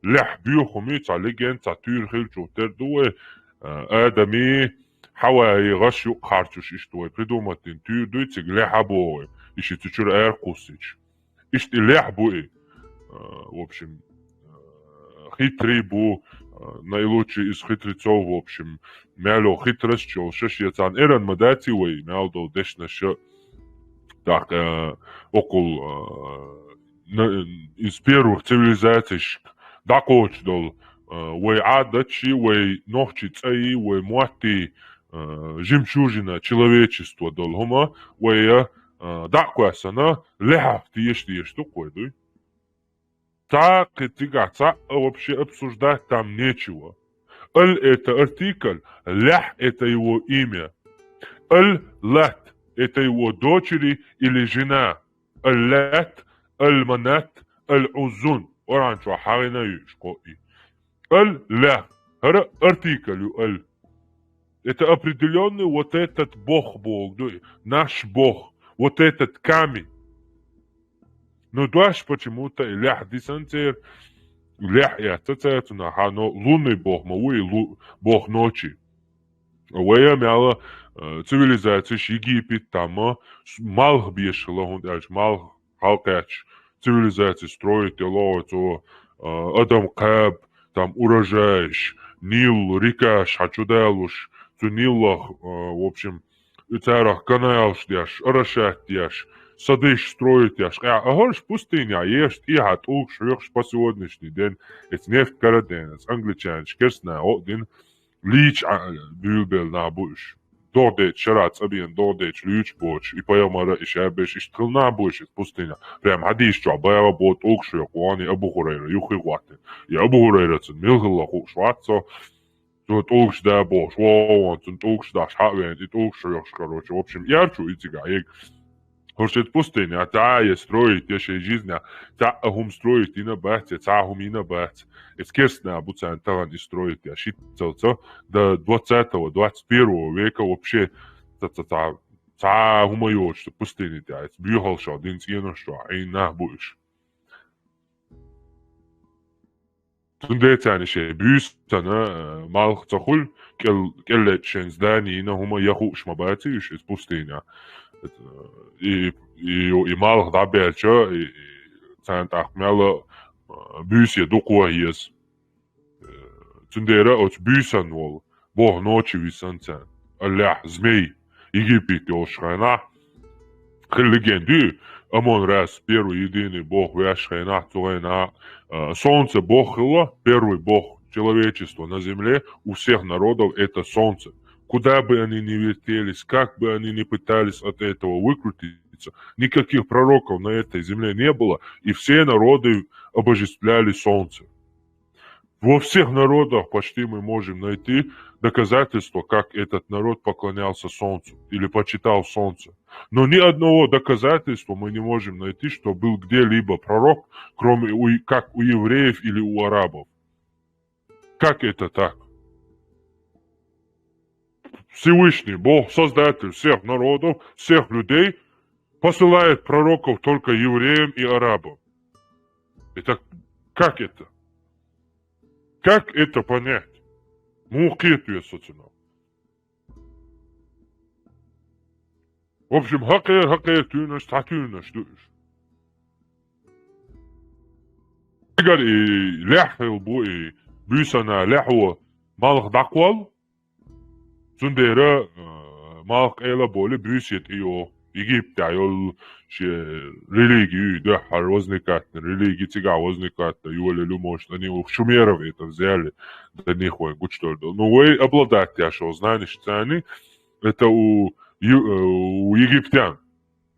Лех бюхуми, ца леген, ца тюр хил чу тер ду вай, э, Адами, Хаваи, гаш ю харчуш ишт вай, придумать дин, тюр ду, циг леха бо вай, иши цучур эр кусич. Ишт и лех бу и. Э, в общем, э, хитрый бу, э, наилучший из хитрецов, в общем, мяло хитрость, чё, шеш яцан эран мадаци вай, мял дол дешна шо. Так, э, окул, э, на- из первых цивилизаций ш- дакоч дол, э, вай адачи, вай нохчи цаи, вай муатти, э, жемчужина человечества дол, хума, вай, э, а, дӀа а кхоьссана, лехьа теша дезаш ду-кх вай, дуй? Цхьа кхы цигахь цхьа а вообще обсуждать там нечего. Аль — это артикль, лехь — это его имя. Аль-лат — это его дочери или жена. Аль-лат, аль-манат, аль-уззун. Къуръан чохь хьагӀина ю уьш кхоъ. Аль-лехь. ХӀара артикль ю аль. Это определённый вот этот бог, бог, ду-, наш бог, вот этот камень. Ну, дош почему-то и лехь дисанцер, лехь и ца цаьрцунахьа, но лунный бог ма ву и лу-, бог ночи. Вай а мел, э, цивилизацеш Египет, там, э, с-, малх беш хилла, хӀунда аьлча малх хьалакхаьчча цивилизацеш строить делла цо, э, адам кхаба, там урожайш, Нил рекаш хьачу далуш, цу Нилах, э, в общем, и царах каналш деш, орошать деш, садиш строить деш. Къа а хӀорш пустыня еш, тӀехьа тӀулгаш хьоькхуш по сегодняшний день, эц нефть кара а дена, эц англичанаш керстна а дина, лийча а буьйлабелла нах бу уьш. ДогӀдечу шарахь цӀа бен, догӀдечу луьйчу боцуш, и пайхамара, и шабеш, иштта хилла нах бу уьш, эц пустыня. Прям хьадийс чохь баьгӀа бо тӀулгаш хьоькху вани Абу Хурайра юххе гӀоттина. И Абу Хурайра цунна мила хилла хууш вац цо, цо тӀулгаш да бохуш, вон, цунна тӀулгаш даш хьа а вен, и тӀулгаш хьоькхуш, короче, в общем, ярчу и цигахь ега. ХӀорш эц пустыня, цхьа а строить, я шайн жизня, цхьа а хӀума строить йина бац, я цхьа а хӀума йина бац. Эц керстна бу царна тахана и строить, я шиццалца, до двадцатого, двадцать первого века вообще ца, ца, ца, цхьа а хӀума йоцуш, пустыня тӀехь, эц боьхалшах дина цӀенош чохь, Ӏийна нах бу уьш. Цундела царна шайн буьйсана, э, малх ца хуьлу, кӀел-, кӀел лечу шайн здани йина хӀума я хууш ма баций уьш, иза пустыня. И, и, и малх дӀабелча, и, и царна тӀаккха мел, э, буьйса дукха ван еза. Э, цундела оцу буьйсанна волу бог ночи висанца, аллехь, змей, Египет йолуш хенахь, хилла легенда ю, Амон-Рас, первый единый бог веш хенахь, цу хенахь, а, солнце бог хилла, первый бог человечества на земле, у всех народов это солнце. Куда бы они ни вертелись, как бы они ни пытались от этого выкрутиться, никаких пророков на этой земле не было, и все народы обожествляли солнце. Во всех народах почти мы можем найти доказательства, как этот народ поклонялся солнцу или почитал солнце. Но ни одного доказательства мы не можем найти, что был где-либо пророк, кроме у, как у евреев или у арабов. Как это так? Всевышний Бог, Создатель всех народов, всех людей, посылает пророков только евреям и арабам. Это как это? Как это понять? Муха кхета веза со цунах. В общем, хьакхера, хьакхера туьйранаш, цхьа туьйранаш ду уьш. Цигара и лехь хилла бу, и буьйсанна лехьо малх дӀакхолла. Цундела, э, малх къела а болий, буьйса тӀе йогӀу. Египетехь йолу шен религи ю, дуьххьара возникать йина религи, цигахь возникать йина йолу луьмаш, они у шумеров это взяли, до них вайн гучудолу. Ну, вай обладать деш йолу знаниш царна, это у ю-, э, у египтян.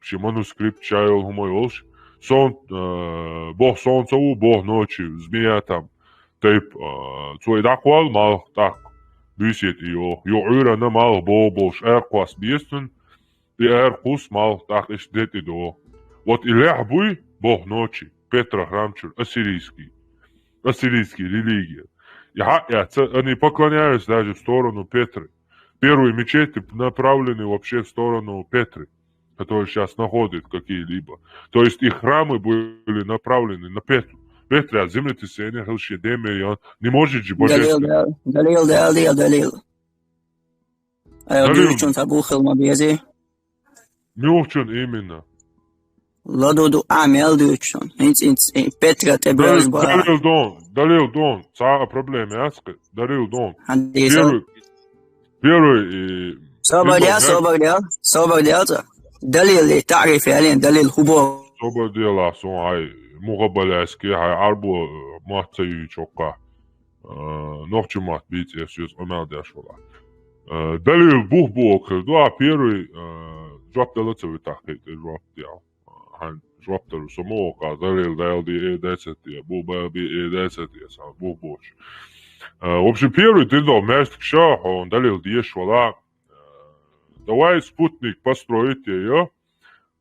Шен манускрипт ша йолу хӀума йолуш. Сон-, э, бог солнца ву, бог ночи, змея там. Тайп, э, цо и дӀакхолла малх тӀаккха. Буьйса тӀе йогӀу. Юха Ӏуьйранна малх богӀу болуш, аьркхосса беза цунна. И аьркхосса малх тӀаккха иштта де тӀе догӀу. Вот и лехь буй, бог ночи, Петра храм чуьра, ассирийский. Ассирийский религия. И хьаъ яц, они поклонялись даже в сторону Петры. Первые мечети направлены вообще в сторону Петры, который сейчас находит какие-либо. То есть их храмы были направлены на Петру. Петра землетесение хилла шен ден мел йолу, не может же Далил, божественно. Далил, далил, далил, далил. Ай, далил. Дуьйцучунна цхьа бух хила ма безий. Муьлхачун именно? ЛадугӀу а мел дуьйцучунна. ХӀинца, хӀинца, Петра тӀе далил, бевза бара. Далил дон, далил дон. Цхьа а проблема яц кхин. Далил дон. Хьан дийца? Первый, первый, и, собар де, собар де, собар де, цӀа. Далил, таъриф ялийна, далил хӀун боху? Собар де, ла, сон хьайн муха балаьски, хьайн Ӏарбо мотт ца юьйцу хӀокхахь. Э, нохчийн мотт бийца эс юьзу къамел деш вала. Э, далил бух боху хир ду, а первый, э, жоп дала ца витахь, кхетӀе жоп дел. Хьан жоп дала со мо ваха, далил, далил ди, э, дацат я, бу, ба, би, э, дацат я, са, бу, бош. А, в общем, первый дин дал, между ша, он далил деш вала. Давай спутник построить, я.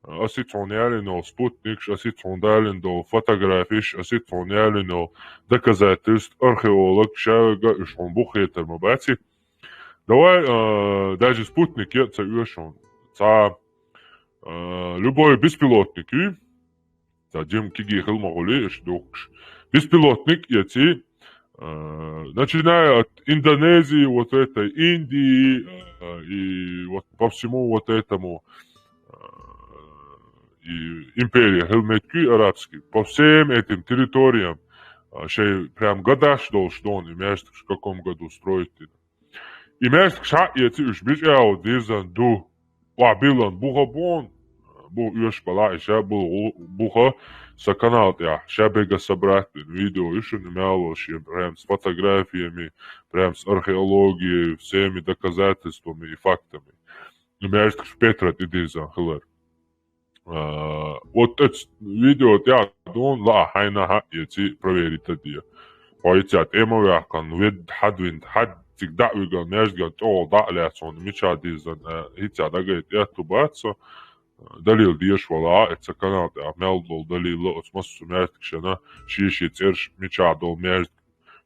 Ас и цхьана ялина спутникаш, ас и цхьана далина долу фотографиш, ас и цхьана ялина доказательств, археолог, шаверга, уьш хьуна бух хетар ма баци. Давай, а, даже спутник я ца оьшун. Ца, а, любой беспилотник, и? Ца, Дим, киги хил ма гӀули, иш духкаш. Беспилотник, я ци, а, начиная от Индонезии, вот этой Индии, а, и вот по всему вот этому, а, и империя, хил метки арабский, по всем этим территориям, а, шей прям гадаш долуш дон, и между в каком году строить. И между ша, я ци уьш бича, а, вот дирзан ду. Ва билан буха бон, бу оьш бала, и ша бу, буха са канал тӀехь, ша бега собрать бин видео, и шуна мяло шен, прям с фотографиями, прям с археологией, всеми доказательствами и фактами. И между Петра тӀе дирзан хилар. А, вот это видео тӀехь дон ла хьайна хьа, я ци проверить а де. Хьо и ця тӀема вяхкан, вед хьадвин, хьад циг даъ виган, между ган тӀогӀал даъ лаьцун, мича дирзан, а, и ця дагай тӀетту бац со, далил деш вала, а, эца канал тӀехь мел долу далил оцу массо маьждигашна, ши-ши цӀерш мича долу маьждиг.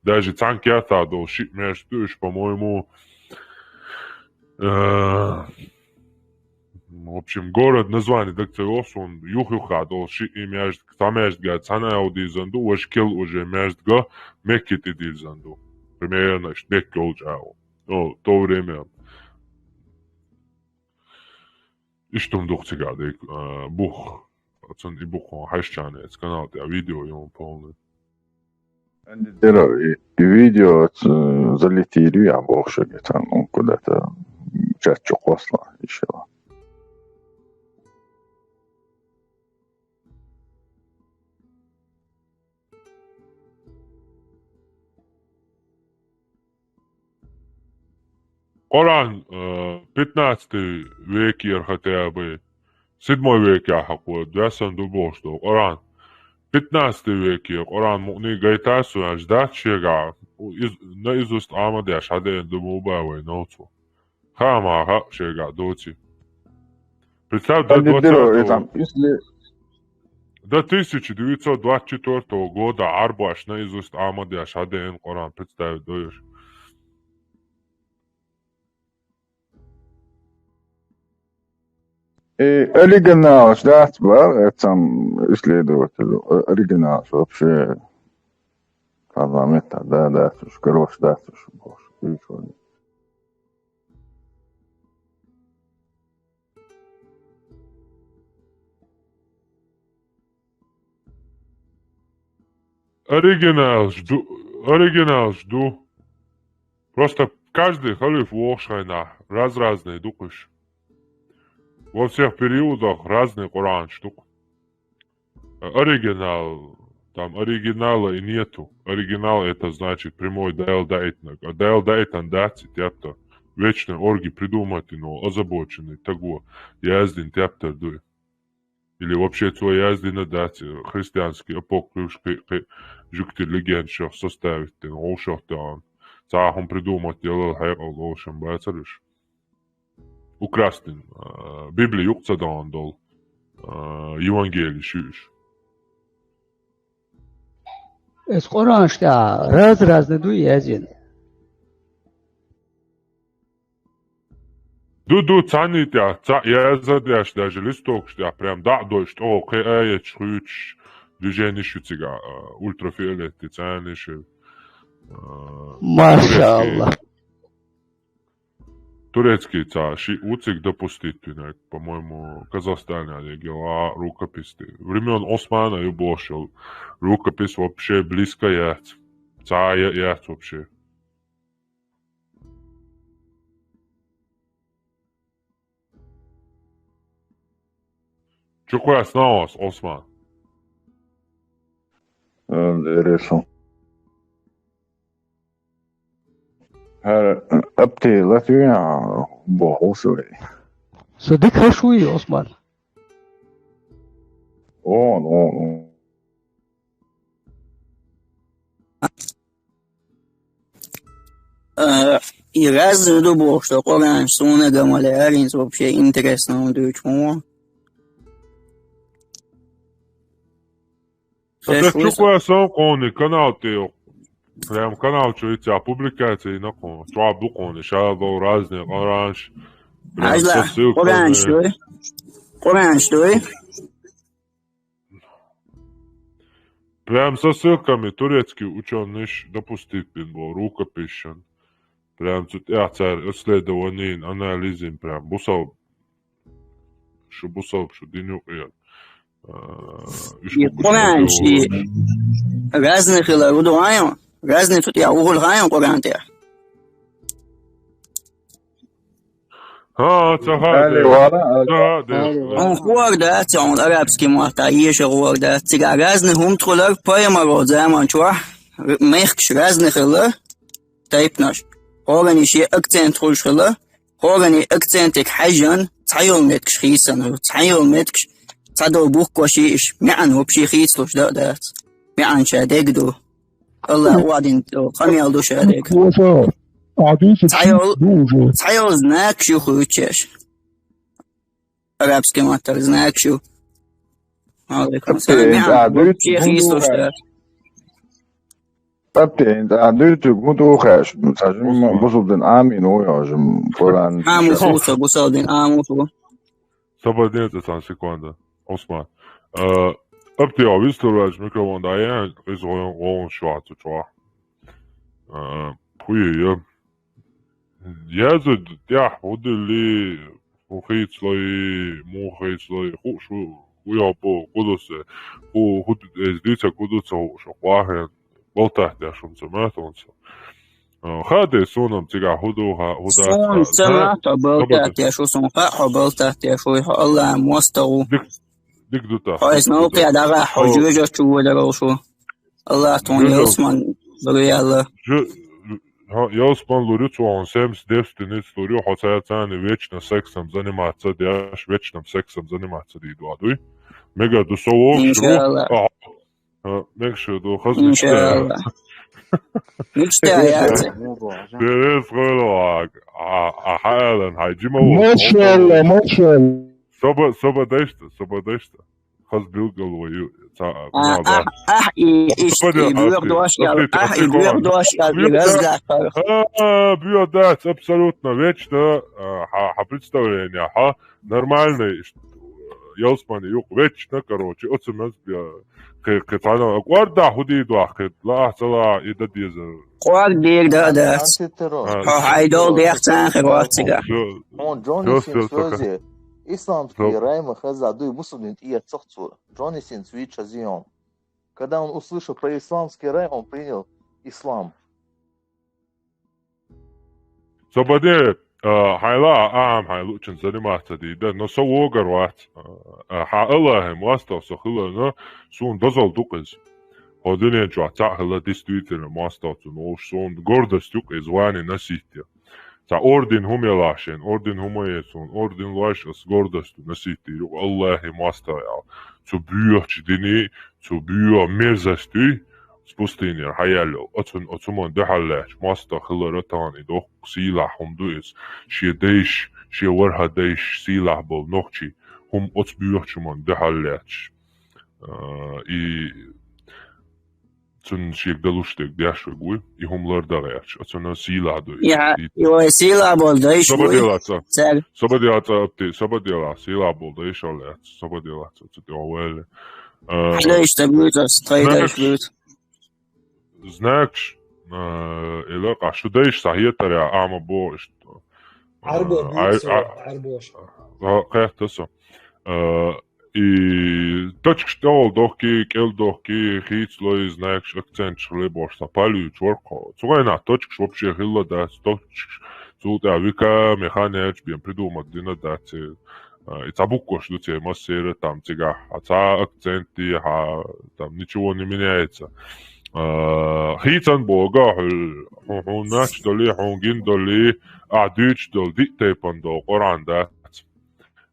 Даже цхьана кертахь долу шиъ маьждиг ду уьш, по-моему, э, в общем, город название даг ца йоху суна, юх-юххехь долу шиъ и маьждиг, цхьа маьждиг а цхьана а дирзан ду, важа кел уже маьждига Мекки тӀе дирзан ду. Примерно, иштта Мекки йолчу агӀо. Ну, то время. Иштта хӀума ду-кх цигахь дерг, а, бух. Оцун и бух хьаьжча, эца канал тӀехь видео ю полный. Дера, и, и видео, э, залетели, я боху шуьга, там, ну, куда-то чат чу кхоссала, ишала. Къуръан, э, пятнадцатый векера хотя бы, седьмой векера хьакхо, доьссан ду бохуш долу Къуръан. Пятнадцатый векера Къуръан мукъний гайта а су аьлча дац шегахь, из-, наизусть Ӏама деш хьадеана ду ма бу вай новцо. Хаама хаьа шегахь доций. Представь, до Али Дира, двадцатого, э, там, если до тысяча девятьсот двадцать четвёртого года Ӏарбош наизусть Ӏама деш хьадеана Къуръан, представь, доьш. И оригиналаш дац бара, э, цхьана исследователь, э, оригиналаш вообще парламента, да, дац уьш, грош дац уьш бохуш, уьш вара. Оригиналаш ду, оригиналаш ду. Просто каждый халиф вохуш хьайна, раз-разный ду-кх уьш. Во всех периодах разный Къуръанаш ду-кх. Оригинал, там оригинала и нету. Оригинал — это значит прямой Дала даийтинарг. А Дала даийтина дац и тептар. Вечный орги придумать йина, озабоченный таго яздина тептар ду и. Или вообще цо яздина дац, э, христианский апокриф, кхи-, кхи-, жуьгтийн легендашах составить дина, вовшах тахана. Цхьа хӀума придумать ялал хьекъал долуш бацара уьш. Украсть дина, а, Библи юкъа ца дахана долу, а, Евангелий шиъ уьш. Эс Къуръанаш тӀехь раз-разный ду яздина. Ду, ду, цхьанний тӀехь, цхьаъ яза деш, даже листокаш тӀехь прям дӀа а дойуш, тӀо кхин аяташ хуьйцуш, движениш ю цигахь, а, ультрафиолет и цхьаьнниш, а, Машалла. Турецкий, турецкий цхьа шиъ ву цига допустить винарг, по-моему, Казахстане а дегила рукопись. Времён Османа ю бохуш йолу рукопись вообще близко яц. Цхьа а я-, яц вообще. Чукхоьссина ас, Осман. Э, Ресо. ХӀара апти Латвия боху вай. Со дика хаш вуй, Осман? Он, он, он. Э, и разные дубов, что Коран, Сунна, Гамале, Аринс, вообще интересно, он дуть, по-моему. Ата чуква сон къони канал те. Прям канал чуйца публикация на къон. Чуа бу къони шала разные къоранш. Прям Ажла, со ссылками. Коран, что ли? Коран, что ли? Прям со ссылками турецкий учёный допустить бин был рукописен. Прям тут я царь исследований, анализин прям бусал. Шу бусал, шу диню я. И Коран, и разные хила, рудуаем, разные тут я угол хаем Коран те. ХӀа, ца хӀа, Али де. вала, али. Ца хӀа, де. Он хуар да, ца он арабский мата, еши хуар да, цига разный хум тхулар, поэма род заман чуа, мехкш разный хила, тайпнаш. Хорани ши акцент хуш хила, хорани акцентик хажан, цайол меткш хисан, цайол меткш, цадо буква ши иш, мян вообще хицлуш да, да. Мян ча дегду. Аллах вадин, хамиял душа дег. Коса, а десять Цайол, ну уже. цайол знак шухучеш. Арабский матер знак шу. Алейкум Э, салам. а, Вообще десять хицлуш да. Папте, а десять гудухаш, сажим бусулдин амин уяжим Коран. Аму хуса, бусалдин, аму ху. Собадин, ца секунда. Осман. Э, Апти, а вистурвач микрофон да я, из гон гон шуа цу чуа. Э, хуй я. Я зу я удили ухицлой, мухицлой, ху шу уя по кудусе. Ху ху эз дица кудуца шу хвахен. Болтахтя шум ца матонца. Э, хаде сонам цига худу ха худа. Сон сама то болтахтя шу, сон ха хо болтахтя шу, хо Аллах мостагу. Дик дик дута. Хо из наука дага хо жужа чу водарал шу. Аллах тон Жужа. Осман, Буряла. Жу- ха, я Осман лурю, цу он семьдесят девственниц лурю, хотя цани вечно сексом заниматься, дяш вечным сексом заниматься ди дуадуй. Мега ду совок, Иншаллах. А, а, мег шу ду хаз мечта. Иншаллах. Мечта я. Дерес гойла, а, а, хаялан, хай джима. Машалла, машалла. Соба, соба дешта, соба дешта. Хаз билгал вою, ца, А, а, а, и, и, Господи, и бюр Господи, дош, Господи, а, и Господи, бюр Господи. дош, а, и разгар. А, бюа дац, абсолютно вечно, а, ха, ха представление, ха, нормальный, ш-, Ялсмани юк, вечно, короче, оцемез бя, кы, кы, тана, акварда худи дуа, кы, ла, цала, и да диза. Квар дир да, да. Антитеррор. А. Ха, хайдол дир цан хи ватсига. Всё, Он Джонни всё, Синс всё, всё. Ози. Исламский Всё. Райма Хаза, дуй мусулмин тия цохцу. Джонни Синс Вича Зион. Когда он услышал про исламский рай, он принял ислам. Собаде, а, хайла, а, ам, хайлу, чин заниматься ди, да, но со вогар ват. А, ха, Аллахе, мастер, со хила, но, сун дозал дукыз. Ходинен чуа, ца хила, действительно, мастер, цу, но, сун гордость юк, и звание носить. Ца орден хумелашен, орден хумаесун, орден луаш, с гордостью носить, юк, Аллахе, мастер, ял. Цу бюхч дини, цу бюа мерзостью, спустыня, хаялил. Оцун, оцуман дехаллач, мастер, хила, ратан, и дох, сила, хумду, ис. Ши дейш, ши варха дейш, сила, бол, нохчи. Хум оц бюхчуман дехаллач. А, и цун шиек далуштек дяшве гуй, и хум лардагъяч, а цун сила дуй. Я, И его сила бол, да, ещё. Собаделаца. Царь. Собаделаца, апти, собадела, сила бол, да, ишаллач, собаделаца, цу тёвеле. А, Хада ишта будет, стройда Знаешь, иш будет. Знакш, а, ила къашу дейш сахиятаря, ама бо, ишт. Арбо, А, ай, бийцо, а, арбош. а, къяхтаса. А, и точкаш тёл дохки, кел дохки, хицлой, знакш, акцент шли бош, са палю чорко. Цугайна точкаш вообще хилла, да, точкаш, цута вика, механич, бен придумать дина, да, ци, а, и ца букваш, ну, ци массера, там, цига, а ца акценти, а, там, ничего не меняется. А, хицан бога, ху, ху, нач доли, ху, гин доли, а, дюч дол, ди тейпан дол, Коран, да.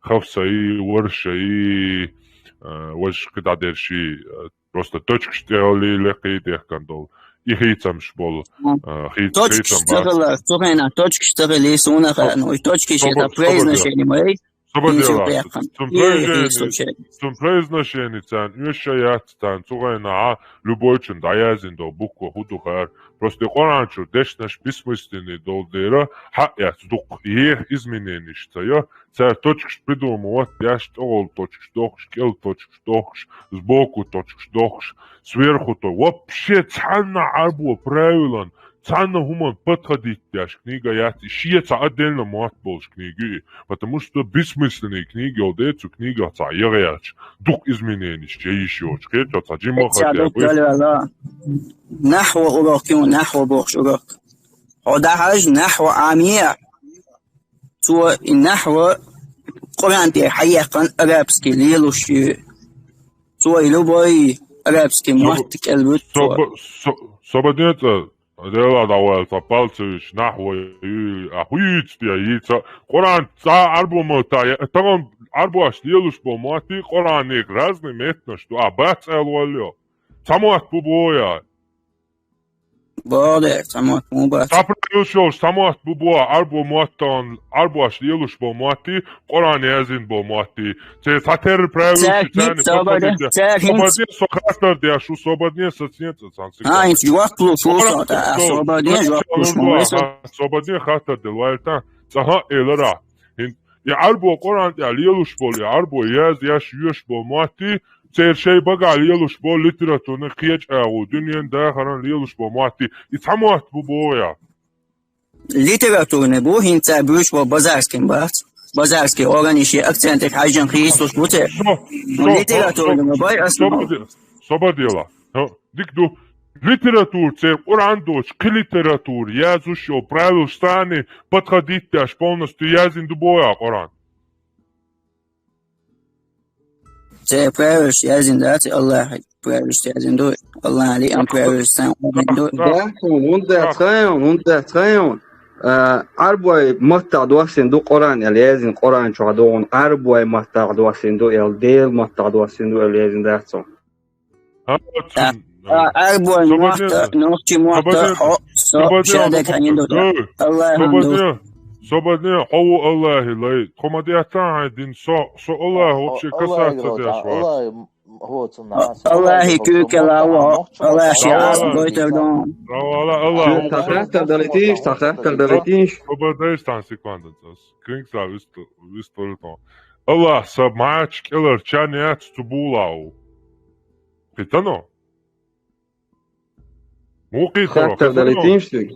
Хавсай, Варшай, а, важа кхидӀа дерши, а, просто точкаш тӀехьалли лекхий дехкан долу. И хийцамаш болу, а, хийц-, Точкаш хийцам ца бац. Хилар, цу хенахь точкаш ца хилий, суна хаьа, ну, и точкаш Собо-, это собо дело. Произношение мой. Собо дело. Цун произношение, цун произношение царна оьшуш яц, царна цу хенахь любойчун дӀаяздина долу буква хӀун ду хӀара. Просто и Къуръан чуьра дешнаш бессмысленный долу дера, хьаъ яц дукха, еха изменениш ца йо, цара точкаш придумывать деш, тӀехула точкаш дохуш, кӀел точкаш дохуш, сбоку точкаш дохуш, сверху то-, вообще цхьанна Ӏарбо правилан, цхьанна хӀуман подходить деш книга яц, и шен цхьа отдельно мотт болуш книга ю и, потому что бессмысленный книга йолу дела цу книгах цхьа яхъяьлча, дукха изменениш яйиш йоцуш, кхечо цхьа жимма Эцця хатя дукха бай. Далвала. Нахьва урок ю, нахьва бохуш урок. Хьо дахьаш нахьва Ӏамия. Цо и нахьва Къуръан тӀе хьаяккхана арабский лелуш ю. Цо и любой арабский Собо-, мотт кӀел вуьту цо. Собо-, со-, сободнеца, дела дӀавала, цхьа палцевич, нахьва ю, а хӀуьйца те йийца. Къуръан цхьа Ӏарбо мотта, я, тахана Ӏарбош лелуш бо мотти, Къуръанех разный меттанаш ду, а бац аьлла волло. Цхьа мотт бу бо я. Бо де, цхьа мотт ма бац. Цхьа правилаш йолуш цхьа мотт бу бо, Ӏарбо мотт тахана, Ӏарбош лелуш бо мотти, Къуръан яздина бо мотти. Церан цхьатерра правилаш ю, царна хӀинца, сободне, сободне, со хаттар деш ву, сободне, со цецан цхьана секунда. А, хӀинца жоп луш ву со, та, сободне жоп луш ву, со. Сободне хаттар де, вай, та, цхьа хӀан элира. ХӀин, и Ӏарбо Къуръан тӀехь лелуш болу, и Ӏарбо яз-, яш, йоьш болу мотти, церан шайн багахь лелуш болу литературный кхечу агӀор, дуьненан дахаран лелуш болу мотти, и цхьа мотт бу боху я. Литературный бу, хӀинца буьйш бо Базарскин бац. Базарский органиш акцентик хьаьжжина хийцалуш бу церан. Со, со, литературный со, ма бай, со, ас ма бай. Сободела. ХӀа, дика ду. Литература церан Къуръан доцуш, кхин литература язуш йолу правилаш санна подходить деш полностью яздина ду боху я Къуръан. Церан правилаш яздина дац, Аллахьан правилаш яздина ду, Аллахьан лиъан правилаш санна яздина ду. Да, да. Дац, хӀунда дац, хьайна, хӀунда дац, хьайна. А, Ӏарбой маттахь доссийна ду Къуръан, аьлла яздина Къуръан чохь догӀун, Ӏарбой маттахь доссийна ду, аьлла Делан маттахь доссийна ду, аьлла яздина дац хьуна. А, Ӏарбой мотта, нохчи мотта, хьо, со, шадерг хьайна ду. Аллахьан ду. Сободне, хьо ву Аллахьи лай. Тхо ма деттан хьайн дин, со, со Аллахь вообще касаться деш вац. Аллахьи куьйкала ву, Аллахьи ас гойтар ду. Равала, Аллахь. Цхьа хаттар далийтийша, цхьа хаттар далийтийша. Сободне, стан секунда. Кринг са висту, висту тон. Аллахь, сан мача кӀелара чан яц цу була ву. Кхетано? Муха кхетаро, хаттар далийтийша соьга.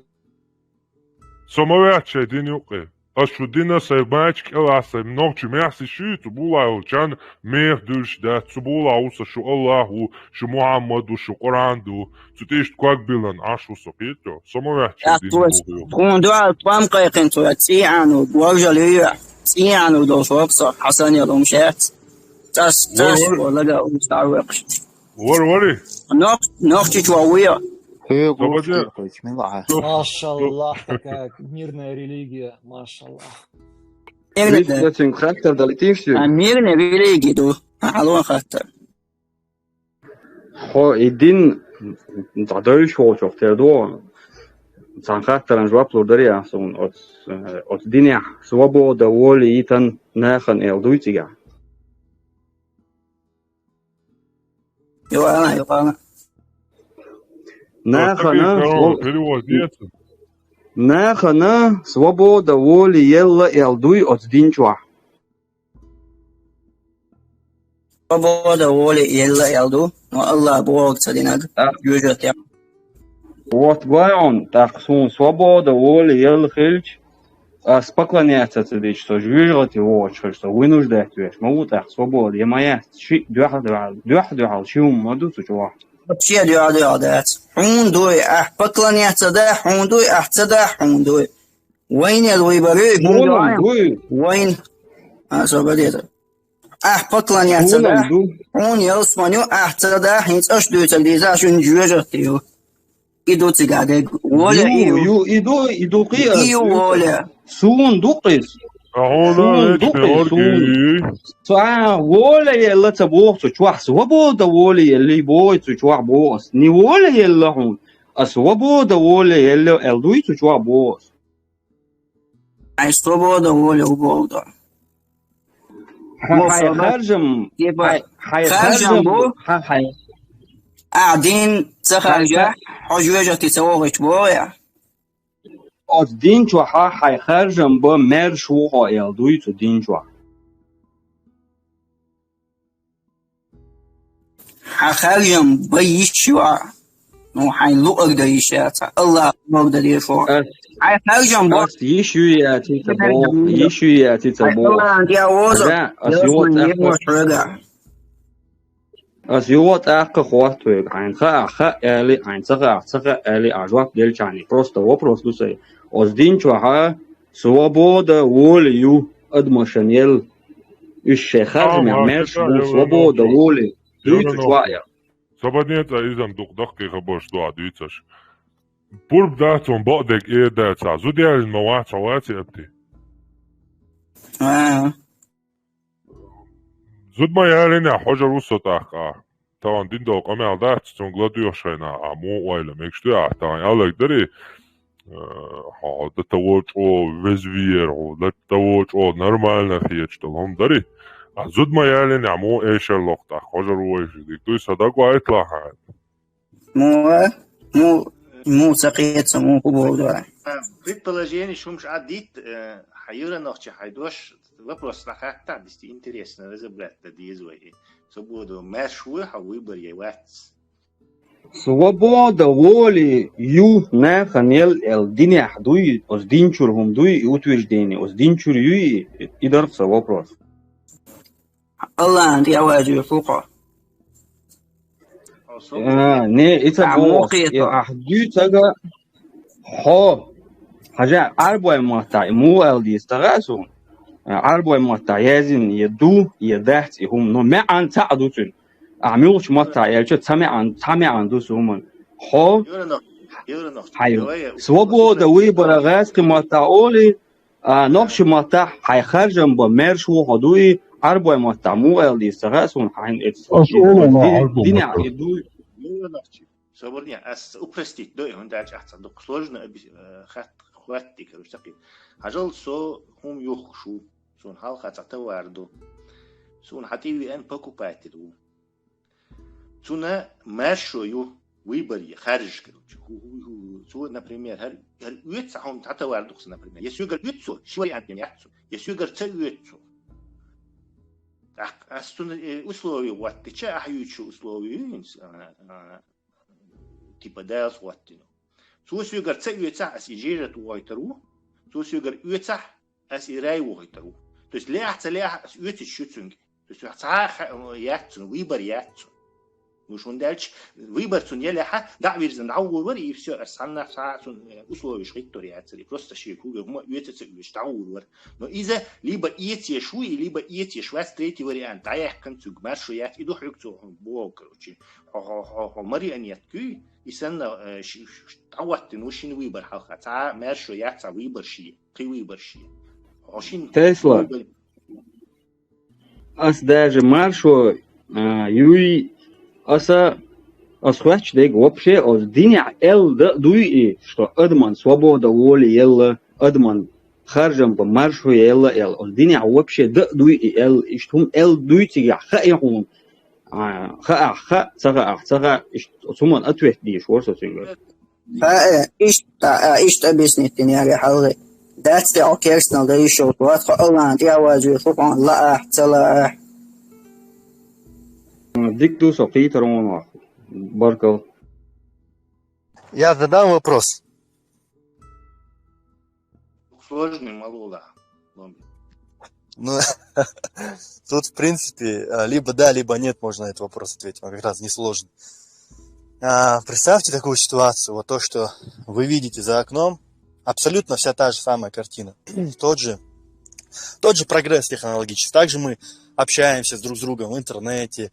Со ма ваьчча шайн дин юккъе. Ас шу дина сайн мача кӀелахь, сайн нохчи мехсиш ю, цу була йолчан мех дуьллуш дац, цу була ву сан шу Аллахь ву, шу Мухьаммад ву, шу Къуръан ду, цу тӀе иштта ког биллина Ӏаш ву со, кхетчо? Со ма ваьчча шайн дин юккъе. Тхуна дуьхьал тӀом кхайкхина цо, цӀий Ӏану, горжал ю, цӀий Ӏану долуш ву со, Хьасанел хӀума шаьц. Цас, цас, вала гал, уьш дӀа а векхаш. Вар, вари? Нох-, нохчичо вуя. Хьоьга Сободне. Машаллахь, Сободне. Такая мирная религия, машаллахь. Мирная. Вистацинг хаттар далийтийша соьга. А, мирная религия ду. Хьалон хаттар. Хьо и дин дӀадевзаш волчух тера ду. Цхьана хаттаран жоп лур дарий ахь суна. Оцу, оцу динехь свобода воли йитан нахана эл дуй цигахь? Юкъана, юкъана. Нахана, перевод, сво-, перевод есть? Нахана свобода воли елла эл дуй оцу дин чохь? Свобода воли елла эл ду, но Аллах бохург ца динарг, жоьжахате. Вот гой хьуна, тӀаккха суна свобода воли елла хилча, ас поклоняться ца дича, со жоьжахате вогӀуш хилча, со вынуждать веш ма ву тӀаккха свобода, я ма яц, шиъ дуьхьал-дуьхьал, дуьхьал-дуьхьал ши хӀума ма ду цу чохь. Вообще дуьхьал-дуьхьал дац. Хьуна дуй, ахь поклоняться дахь, хьуна дуй, ахь ца дахь, хьуна дуй. Вайнел выбор ю, хьуна дуй. Вайн. А, со бадета. Ахь поклоняться дахь, хьуна ялсмани ю, ахь ца дахь, хӀинца аша дуьйцург дийца, шуна жоьжахате ю. И ду цигахь дерг. Воля и ю. Ю, и ду, и ду кхин. И ю воля. Суна ду кхин. А хьуна суна вечный дукха оргий? Цхьа воля елла ца боху цу чохь, свобода воля елла боху цу чохь боху ас. Не воля елла хьуна, а свобода воля елла аьлла дуй цу чохь боху ас. Хьайн свобода воля у боху до. Хьайн харжам, хьайн, хьайн харжам бу, хьайн, хьайн. А дин ца харжа, хьо жоьжахати ца вогӀуьйту боху я? Оцу дин чохьа хьайн харжам бан маьрша ву хьо аьлла дуй цу дин чохь. Хьан харжам бан йиш ю а? Ну, хьайн луъург дан йиш яц, Аллах луъург дан дезаш ву. Хьайн харжам бан. Ас йиш ю яций ца боху, йиш ю яций ца боху. Аллахна тӀе воза, ас юха тӀаккха. Ас юха тӀаккха хӀотта хьоьга, хьайна хаахь хаьа аьлла, хьайна ца хаахь ца хаьа аьлла, ахь жоп делчахьана, просто вопрос ду сайн. Оцу дин чохьа свобода воли ю адамашна елла. Уьш шайн харжамех маьрша бу, свобода воли дуй цу чохь а. Свободнее цӀа иза-м дукха даккхий хабарш ду ахь дуьйцуш. Пурба дац хьуна бакъдерг эр дацахь, зуда яьллина ма вац хьо, ваций, Атти? Зуда ма яьллинехь, хьожар ву со тӀаккха. Тахана дина долу къамел дац, цунга ладоьгӀуш хенахь, ахь муха ойла мегаш ду ахь, тахана аьлларг дарий, э, хьо дан тавочӀо веза веара, хьо дан тавочӀо нормально хеташ долу хӀума дарий? Ахь зуда ма яьллинехь, муха эшар локху тӀаккха, хьожар ву вайша, дика дуй, со дагахь вайталахь хьан. Муха, му, му ца кхета, муха боху ду. Предположение шумаш а дитта, э, хьан юранахча хьайн дош, вопрос нахатта, дисти интересно разобрать да деза вай. Со буду, маьрша ву хьо выбор е вац. Свобода воли ю нахана елла аьлла динехь дуй, оцу дин чуьра хӀума дуй, и утверждение, оцу дин чуьра юй, и, и дарх сан вопрос. Аллахна тӀе а ваьжна ву хьо. А, не, и ца боху. Ахь дуьйцург хьо. Хьажа, Ӏарбойн маттахь и муха аьлла деза ца хаьа суна. Ӏарбойн маттахь яздина я ду, я дац и хӀума, но маьӀна цхьаъ ду цуьнан. Ахь муьлхачу маттахь аьлча, ца маьӀна, цхьа маьӀна ду цу хӀуман. Хьо, хьайн, свобода выбора гӀазкхи маттахь олий, а, нохчи маттахь хьайн харжам бан маьрша ву хьо дуй, Ӏарбойн маттахь муха аьлла деза ца хаьа суна, хьайна эцна. Ас олу, динехь и дуй. Собарне, ас упростить до и, хӀунда аьлча ахь цхьа дукха сложно объяс-, э, хат-, хаттий, короче, такие. Хьажал, со хӀума юхкуш ву, суна хьалха цхьа товар ду. Суна хьан тӀе веана покупатель ву. Цуьнан маьршо ю выбор е, харжаш, короче. ХӀу-, хӀу-, хӀу-, цо, например, хӀара, хӀара оьцу хьуна цхьа товар дукха, например. Я соьгара оьцу цо, ши вариант яц цо. Я соьгара ца оьцу цо. ТӀаккха ас цуьнан, э, условия гӀоттича, ахь юьйцуш условия ю хӀинца, а, а, типа, Дала гӀоттина. Цо соьгара ца оьцахь, ас и жижат вохуьйтур ву. Цо соьгара оьцахь, ас и рай вохуьйтур ву. То есть лехьа ца лехьа, ас оьцуьйтуш ю цуьнга. То есть цхьа а ха-, яц цуьнан, выбор яц цуьнан. Уж хӀунда аьлча, выбор цуьнан елехьа, дӀа а вирзина, дӀагӀур вара, и всё, ас цхьанна цхьа а цуьнан, э, условияш хӀиттор яцара, просто шен кулган хӀума оьцу а ца оьцуш, дӀагӀур вара. Но иза либо эцеш ву, и либо эцеш вац, третий вариант, дӀаяьккхина цуьнга, маьршо яц, и ду хьоьга цо хьуна боху, короче. Хьо, хьо, хьо, хьо марионетка юй, и санна, э, ш-, ш-, ш-, дӀагӀоттина ву шина выбор хьалха. Цхьа а маьршо яц, цхьа выбор шен, кхин выбор шен. Хьо шина Тесла. Выбор. Ас даже маршо, а, юй, аса, ас хоьттуш дерг вообще оцу динехь аьлла дан а дуй и, что адаман свобода воли елла, адаман харжам бан маршо елла аьлла. Оцу динехь вообще дан а дуй и аьлла, иштта хӀума аьлла дуй цигахь хаьа хьуна. А, хаахь хаьа, ца хаахь ца хаьа, иштта оцу хӀуманна ответ дезаш вара со цуьнгара. Ха, э, иштта, э, иштта объяснить дина яра хьалхе. Дац те хьо керстанал дан йиш йолуш вац, хьо Аллахьна тӀе а ваьжна ву хьуна, лаахь, ца лаахь. Дика ду со кхийтар вон ваха. Баркалла. Я задам вопрос. Сложный ма лолахь. Ну, тут, в принципе, а, либо да, либо нет, можно на этот вопрос ответить. Он как раз несложный. А, представьте такую ситуацию. Вот то, что вы видите за окном, абсолютно вся та же самая картина. Тот же, тот же прогресс технологический. Также мы общаемся с друг с другом в интернете.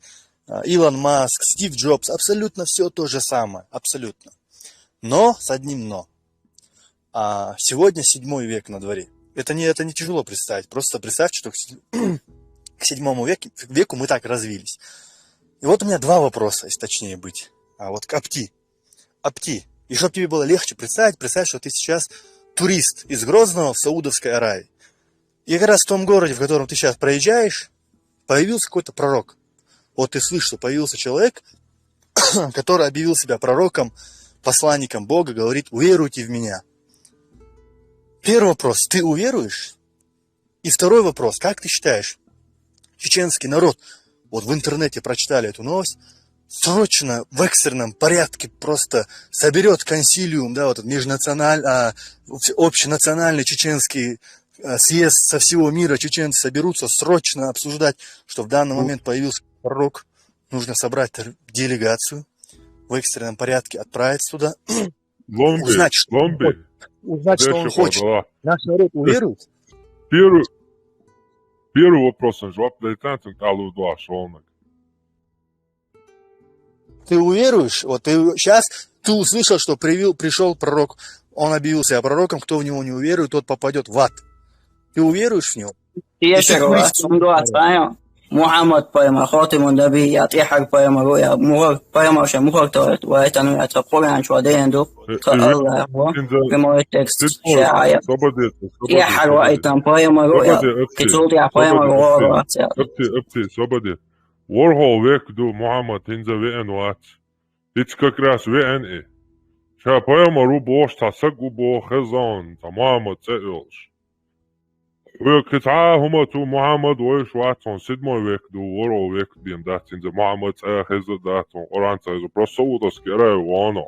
А, Илон Маск, Стив Джобс, абсолютно всё то же самое, абсолютно. Но с одним но. А, сегодня седьмой век на дворе. Это не, это не тяжело представить. Просто представьте, что к седь- к седьмому веке, веку мы так развились. И вот у меня два вопроса, если точнее быть. А вот к Апти. Апти. И чтобы тебе было легче представить, представь, что ты сейчас турист из Грозного в Саудовской Аравии. И как раз в том городе, в котором ты сейчас проезжаешь, появился какой-то пророк. Вот ты слышишь, что появился человек, который объявил себя пророком, посланником Бога, говорит: «Уверуйте в меня». Первый вопрос: ты уверуешь? И второй вопрос: как ты считаешь, чеченский народ, вот в интернете прочитали эту новость, срочно в экстренном порядке просто соберет консилиум, да, вот этот межнациональ, а, общенациональный чеченский, э, съезд со всего мира, чеченцы соберутся срочно обсуждать, что в данный момент появился пророк, нужно собрать делегацию, в экстренном порядке отправиться туда, Ломби, узнать, что он Ломби. хочет. Узнать, что он Дальше хочет. Павла. Наш народ уверует? Первый, первый вопрос, он жвап дайтан, тун талу дуа шолнак. Ты уверуешь? Вот ты сейчас ты услышал, что привел, пришел пророк, он объявил себя пророком, кто в него не уверует, тот попадет в ад. Ты уверуешь в него? Тиешар вац, цун дуац пайхамар. Мухаммад пайхамар, хатимун набиййин, тӀехьагӀа пайхамар ву, я мухӀкар, пайхамар ше мухӀкар тохет, вайтан ву, я тха Къуръан чу ден ду, тха Аллах ву, прямой текст шаӀая. ТӀехьагӀа вайтан пайхамар ву, я кицул тӀехьа пайхамар ву, вац, я. Апти, апти, собаде. ВорхӀо век ду Мухаммад хӀинца веан вац. Иц как раз веан и. Ша пайхамар ву бохуш цхьа саг ву боху хезон, цхьа Мухаммад цӀе йолуш. Хьоьга кхин цхьа а хӀума цу Мухаммад вайш вац, хьуна седьмой век ду, ворхӀо век бен дац, хӀинца Мухаммад цӀе а хеза дац, хьуна Къуръан цӀе хеза, просто Саудовский Аравия вано.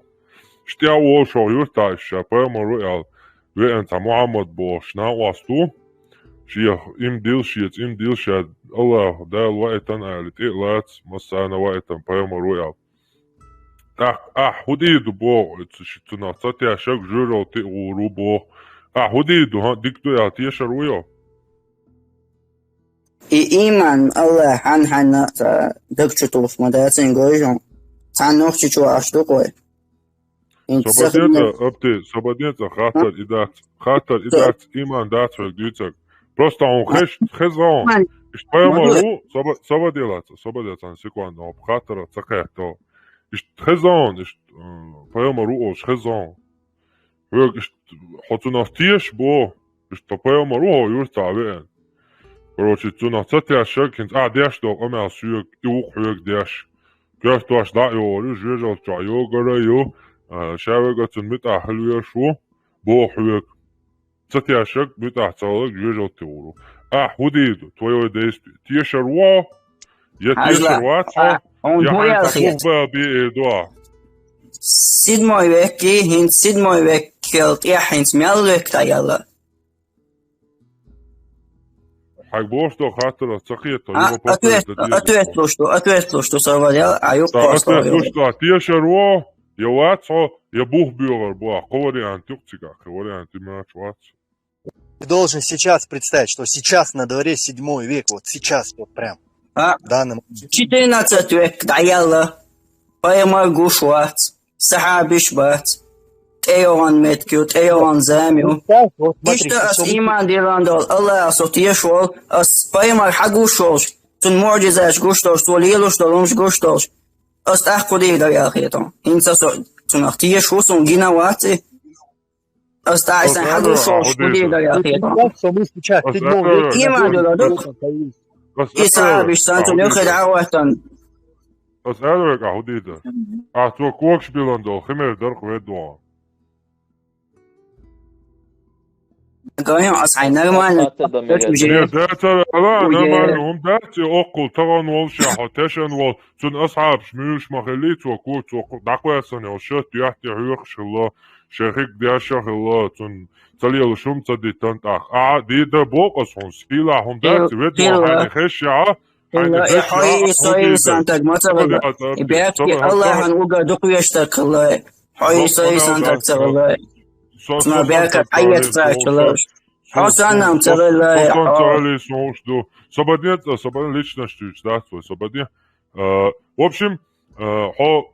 Иштта а волуш юрташ ша пайхамар ву аьлла, веан цхьа Мухаммад бохуш накъост ву. Шех им дил, шеца им дил, ша Аллах Дала ваийтан аьлла, тӀе а лац, массарна ваийтан пайхамар ву аьлла. ТӀаккха ахь хӀун дийр ду боху, оцу ши цунах ца тешаг жоьжал тӀе а гӀур ву боху. Ахь хӀун дийр ду, хӀан, дика ду аьлла тешар ву йо? И иман Аллах хьан-хьанна а ца даг чу тухуш ма дацин гойжун. Цхьана нохчи чу аш ду къой. ХӀинца Собаденца, апти, собаденца хаттар и дац, хаттар и дац, иман дац хьоьга дуьйцург. Просто хьуна хеза, хезон. Иштта пайхамар ву, собаделаца, собаделаца, секунда, хаттарах ца кхетто. Иштта хезон, иштта, м, пайхамар ву олуш хезон. Хьоьга иштта, хьо цунах теша бо, иштта пайхамар ву хьо юртахь веан. Короче, цунах ца тешаг, хӀинца а деш долу къамел соьга, и ву хьоьга деш. Коьртош дӀа а йогӀур ю, жоьжалчохь йогара ю, а, ша вега цунна муьтӀахь хила веш ву, боху хьоьга. Ца тешаг, муьтӀахь ца хиларг жоьжал тӀе гӀур ву. Ахь хӀун дийр ду, твоё действие? Тешар ву, я тешар вац хьо, я хьайна ца бух бан бен эр ду ахь. Седьмой веккий, хӀинца седьмой веккел тӀехь хӀинца мел век дӀаяьлла? Хьайга бохуш долу хаттарах ца кхетто, а, ответ, ответ луш ду, ответ луш ду, со валял, а юккъо ответ луш ду, тешар ву, я вац хьо, я бух боьгӀар бу, а кхо вариант юкъ цигахь, кхо вариант и мача вац. Ты должен сейчас представить, что сейчас на дворе седьмой век, вот сейчас вот прям. А, в данном четырнадцать век дӀаяьлла, пайхамар гуш вац, сахьабиш бац, тӀейогӀан меттиг ю, тӀейогӀан зама ю. Иштта ас иман диллан долу, Аллах со теш волу, ас пайхамар хьан гуш волуш, цунна муӀжизаташ гуш долуш, цо лелош долу хӀумаш гуш долуш, ас тӀаккха хӀун дийр дара яхетон. ХӀинца со цунах теш ву, суна гина вац и. Ас тӀаккха сан хьан гуш волуш, хӀун дийр дара яхетон. Иман диллан ду. И сахьабиш сан цунна юххе дӀа а хӀоттан. Ас аьлла вега, ахь хӀун дийр дара? Ахь цо когаш билан долу химер даркъ веддо. Гайна, ас хьайн нормально. Нет, дацара, ала, нормально, хӀума дац, и оккхул тахана волуш, я хьо тешан волу, цунна асхьабаш муьйлуш ма хилли, цо кур, цо дӀакхоьссина йолу шатта юьхь тӀе хьоькхуш хилла, шайн хиг деш а хилла, цунна ца лелаш хӀума ца диттан тӀаккха. Ахьа дийр дара боху ас хьуна, сийлахь хӀума дац, веддо хьайна хезча, Хьайна хьо и со инсан таг ма ца хилла. И бехке Аллахьан угар дукха веш таг хилла. Хьо и со инсан таг ца хилла. Цуна бехке хьаец ца хилла. Хьо санна ца хилла. Хьо ца хилла, сон уш ду. Собаден, собаден личность чуьйчу дац вай, собаден. Э, в общем, э, хьо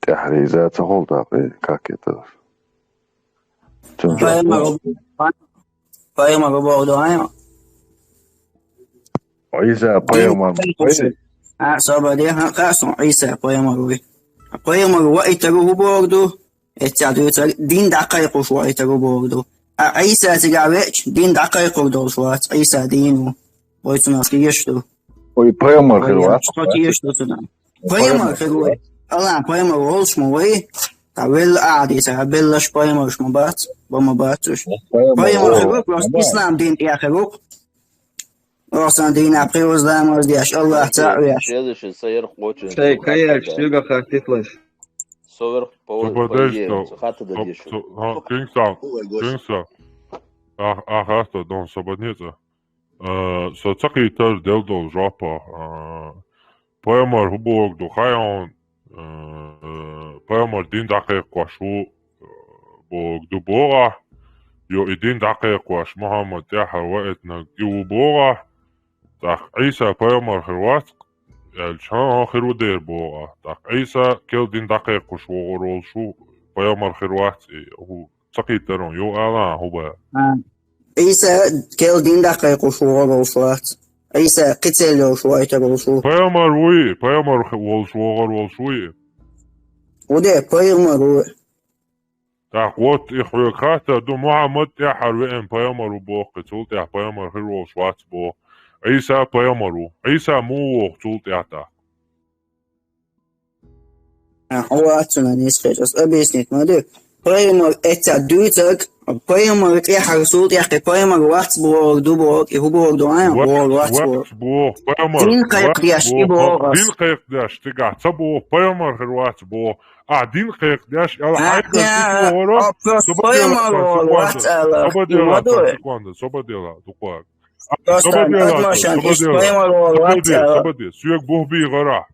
ТӀехьарийза ца хул дакъа, как это? Цунца Пайхамар, пайхамар боху дуьйна. Ӏийса пайхамар. А, собар де, хьан кхаъ суна Ӏийса пайхамар вуй. Пайхамар ваийтарг хӀун бохург ду? Эццахь дуьйцург дин дӀакхайкхош ваийтарг хӀун бохург ду? А Ӏийса цигахь веача, дин дӀакхайкхорг долуш вац, Ӏийса дийна ву. Вай цунах тешаш ду. Ой, пайхамар хир Вай вац. шо тешаш ду цунах. Пайхамар хир ву. Алан пайхамар волуш ма вай. Та велла а хьадийса, беллаш пайхамарш ма бац, ба ма бац уьш. Пайхамар хир ву, просто ислам дин тӀехь хир ву. Осан дийнахь пхиъаза ламаз деш, Аллах цхьаъ веш. Следующий, са ярх кочун. Шай каяш, шуьга хаттитлаш. Со верх по, по идее, со хатта да деши. Кингса, кингса. А, а, хатта, дон, собар де цкъа. Э, со ца кхийтар дел долу жоп, э, пайхамар хӀун бохург ду, хьайон, э, пайхамар дин дӀакхайкхош ву, э, бохург ду боху ахь, йо, и дин дӀакхайкхош Мухьаммад тӀаьххьара ваийтинарг и ву боху ахь, тӀаккха Ӏийса пайхамар хир вац, аьлча, хӀан, хӀан хир ву дера боху ахь, тӀаккха Ӏийса керла дин дӀакхайкхош вогӀур волуш ву, пайхамар хир вац и, хӀу ца кхийтар ю, ала, хӀун бан. А. Ӏийса керла дин дӀакхайкхош вогӀур волуш вац. Ӏийса кхин цӀе йолуш ваийтар волуш ву. Пайхамар вуй, пайхамар хи-, волуш вогӀур волуш вуй. ХӀун де, пайхамар ву. ТӀаккха вот и хьоьга хаттар ду, Мухьаммад тӀаьххьара веана пайхамар ву боху, цул тӀаьхьа пайхамар хир волуш вац боху. Ӏийса пайхамар ву. Ӏийса муха вогӀу цул тӀаьхьа тӀаккха? А, хьо вац цунах нийса хеташ, ас объяснить ма ду. Пайхамар эццахь дуьйцург, пайхамар тӀаьххьара, цул тӀаьхьа пайхамар вац бохург ду бохург, и хӀун бохург ду, а? Вац, бохург вац вац боху. Боху, пайхамар дин кхайкхадеш, вац и боху, боху ас. Дин кхайкхадеш цигахь ца боху, пайхамар хир вац боху. А, дин кхайкхадеш, ала, а, хьайна, а, а, просто собар де, пайхамар вац ала, собар де, и ма ду. Секунда, собар де, дукха. Просто собар де, адамашан собар де, пайхамар вац ала. Собар де, собар де. Соьга бух бийгӀара.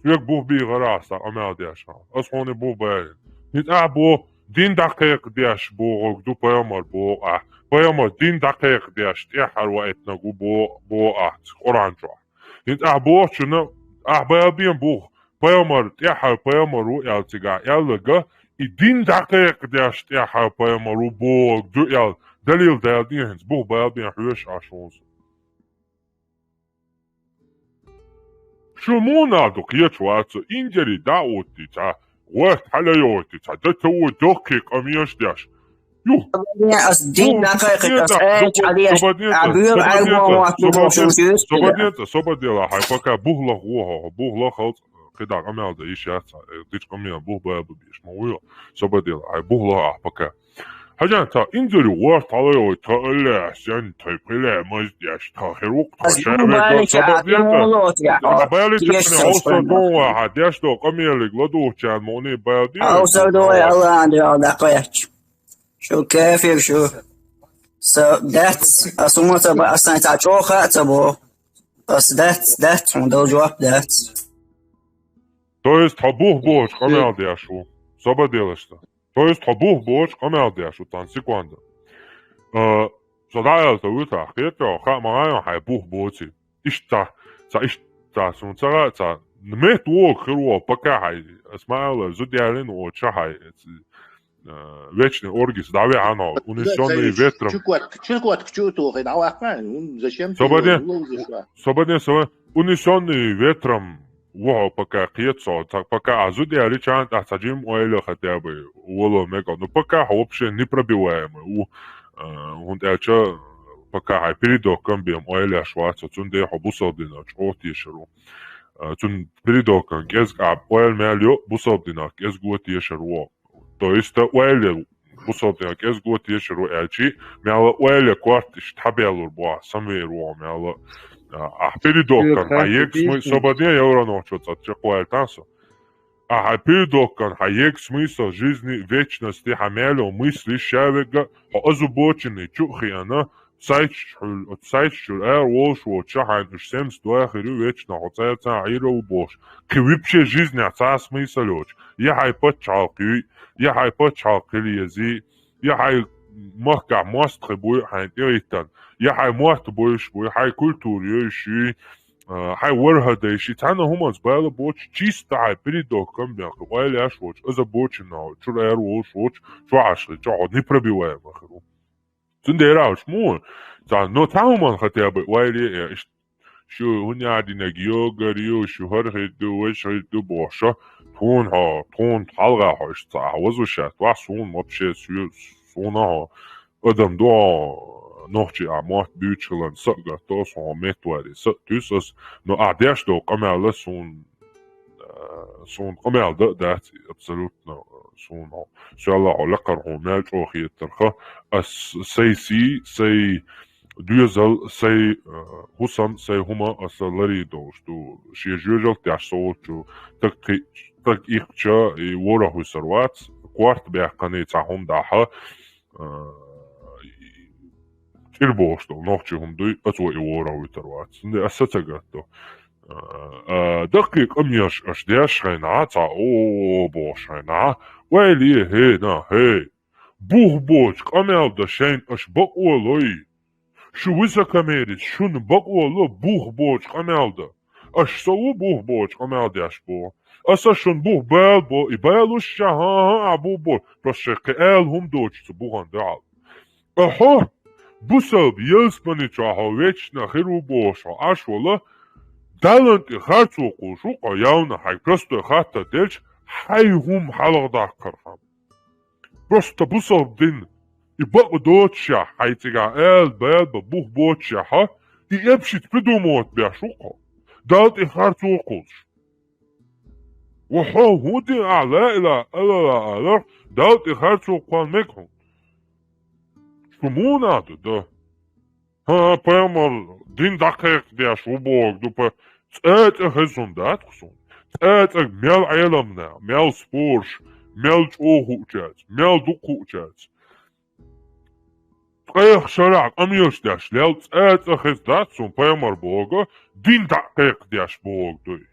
Соьга бух бийгӀара, сан къамел деш. Ас хьуна бух баьлла. ХӀинца ахь боху, дин дӀакхайкхадеш бохург ду пайхамар боху ахь. Пайхамар дин дӀакхайкхадеш тӀаьххьара ваийтинарг ву бо-, боху ахь Къуръан чохь. ХӀинца ахь бохучунна, ахь баьлла бен бух, пайхамар, тӀаьххьара пайхамар ву аьлла цигахь аьлларг, и дин дӀакхайкхадеш тӀаьххьара пайхамар ву бохург ду аьлла, далил даьлла ден хӀинца бух баьлла бен хьоьжуш ахь хӀинца. Шу муха нах ду кхеташ вац, Индери дӀа а оттий цхьа, гӀорта хьала а йойтий цхьа, дан тову дохкий къамеш деш. Ю. Ас дин дӀакхайкхийта, ас аьлча хьадеш, а буьйла аргон вац ду шуна юьстина. Собар де, собар де, хьайн пока бух лаха ву хьо, бух лаха халц, кхидӀа къамел дан йиш яц, э, дича къамел бух баьлла беш ма вуй, собар де, хьайн бух лаха ахь пока. Хьажан, тха Индери гӀорта хьала а йойтий, тха алле, сен тхай пхиле маз деш, тха хир ву-кх, тха ша вегга, собар де, тха балича хьовсур ду вай, хьан деш долу къамелиг ладугӀучарна мукъане баьлла де. Хьовсур ду вай, Аллахьан дуьхьа дӀакхаьчча. Шу кафир шу. Со дац, ас хӀума ца боху, ас сайн цхьа чӀогӀа а ца боху. Ас дац, дац, хьуна дала жоп дац. То есть тхо бух бохучу къамел деш ву. Собар де аш тхан. То есть тхо бух бохучу къамел деш ву, тхан секунда. Э, со дӀааьлла ца вуьту ахь, кхетчо, хаа ма гӀайо хьайн бух боций. Иштта, ца иштта, суна ца гӀа, ца метта вогӀу хир ву, пока хьайн, ас ма аьлла, зуда ялийна вогӀу ша хьайн, э, вечный оргис дӀавеана, унесённый ветром. Чукотка, Чукотка чу а тухий, дӀаваккха, хӀун, зачем ты его вывозишь, а? Собар де, собар де, собар де, унесённый ветром ву хьо пока кхета со, ца-, пока а зуда ялийча тӀехь цхьа жимма ойла хотя бы вало мега. Ну, пока хьо вообще непробиваемый ву, э, хӀунда аьлча, пока хьайн передок кам бен ойла еш вац, цундела хьо бусалба динах чӀогӀа тешар ву. Э, цуьнан передокан кӀезиг а ойла мел йо, бусалба динах кӀезиго тешар ву. То есть, ойла бусалба динах кӀезиго тешар ву аьлчи, мел ойла корта иштта хьабеллур бу ахь, самавер ву хьо мел. А, ахь передокан хьан егас муй-, собар де, евро нохчо цӀа чекхваьлла тан со. Ахь хьайн передокан хьан егас смысл жизни, вечности, хьан мел йо мысли ша вегга, хьо азу бочинный чу а хиъна, сайташ чуьра, оцу сайташ чуьра ара волуш воцуша хьайна уьш семьдесят два хир ю вечно, хьо цара цхьаьна Ӏийр а ву бохуш, кхин вообще жизнехь цхьа а смысл йоцуш, я хьайн пачхьалкх юй, я хьайн пачхьалкх хила езий, я хьайн махкахь мостагӀий буй хьайна тӀехӀиттина, я хьайн мотт буьйш буй, хьайн культура йойш юй, Хьай варха дайши цхьана хӀуманца бала боч, чисто хьай передохкам бен, ойла еш воч, аза бочина, чур эр волш воч, чу ашли, чу непробиваемо хиру. Цундера уж му? Ца, но ца хӀуман хотя бы ойла е, иш-, шу хӀуня динаг йогар ю, шу хар хидду, веш хидду боша, тун хо, тун халга хо, иш ца, возвращать, ва сун вообще су-, суна хо. Адам до нохчи а мот бючелан са гато, со мет вари, са тюс ас, но а деш до къамяла сун, э, сун къамял да, да, абсолютно, э, сун хо. Сяла хо, лакар хо, мял чо хиетарха, ас сай си, сай дюзал, сай, э, хусам, сай хума, аса лари дош ду. Ши жюжал тяш соочу, так ки-, так их ча, и вора хусарвац, кварт бяхкани ца хум даха, э, чир бош дол, нохчи хум дуй, ацо и вора хуйтарвац. Нде аса цагатто. Э, э, дакки къамьяш аш дяш хайна, ца о бош хайна. Вайли, хе, на, хе. Бух боч, къамял да шайн аш бакъолой. Шу высокомерец, шун бакъоло бух боч, къамял да. Аш саву бух боч, къамял дяш бо. Аса шун бух бал бо, и бал уш ша, ха, ха, а бух бо. Просто шекъи эл хум доч, цу бухан дал. Ахо, бусал, елс мани ча, хо, вечно хиру бош, хо, аш вала. Даланти харцу кушу, ка явна хай, просто хатта делч, хай хум халгда кархам. Просто бусал дин. И бакъ доч ша, хай цига эл, бал, ба бух боч ша, ха. И эпшит придумывать бяш ухо. Далти харцу куш. Вахо, худи а, ла ила, ала, ала, ала, далти харцу куан мекху. Шумуна ду, да. Ха, паямар, дин дакъек дяш, убог, ду па, цӀа-цӀа хезун дат хсун. ЦӀа-цӀа мял айламна, мял спорш, мял чӀоху учац, мял дукху учац. Къех шара къамиош дяш, лел цӀа-цӀа хез дат сун, паямар бога, дин дакъек дяш бог дуй.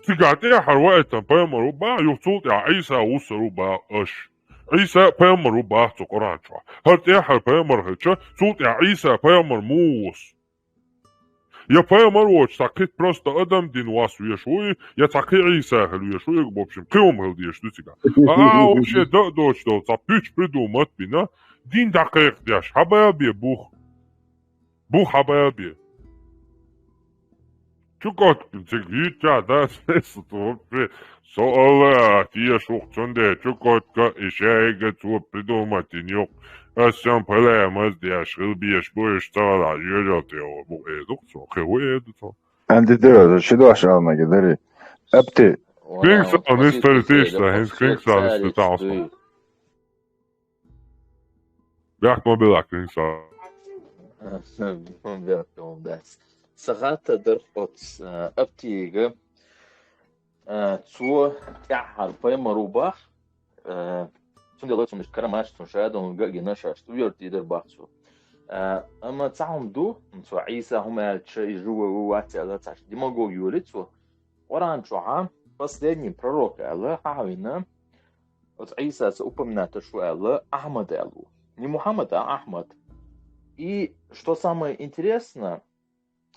Цига тӀехьар ваэтан пайхамар у ба, юх цул тӀехьа Ӏийса вусар у ба аш. Ӏийса пайхамар у ба цу Къуръан чу. Хьар тӀехьар пайхамар хилча, цул тӀехьа Ӏийса пайхамар му вус. Я пайхамар воч, цхьа кхит просто адам дин вас веш вуй, я цхьа кхи Ӏийса хил веш вуй, в общем, кхиум хил деш ду цига. А, а, вообще да доч дол, цхьа пуч придумать бина, дин дакъек деш, хьабаябе бух. Бух хьабаябе. Чукоткин цига йича, да, сесут вообще. Со Алла, тия шух цунде, Чукотка, и шайга цо придумать ин юк. Ас сам палаямаз дяш, хил беш, боеш цавала, йожал те, бу эдук цо, хе, ху эду цо. Анди дера, ши дуаш алмаги дари. Апти. Кринг са, мистер Тиш, са, хин кринг са, мистер Таус. Бяхт мобила кринг са. Бяхт мобила. Сагата дар от, э, аптига, э, цо тяхар пайхамар у бах, э, цун делой цун карамаш, цун шадон, га-, гина шаш, цу йорти дар бах цо. Э, ама цахум ду, цо Иса хум алча, и жува у ватя, да цаш. Демагог юли цо. Къуръан чуха последний пророк ала, хавина. Вот Иса упоминает, что ала, Ахмад алу. Не Мухаммад, а Ахмад. И что самое интересное,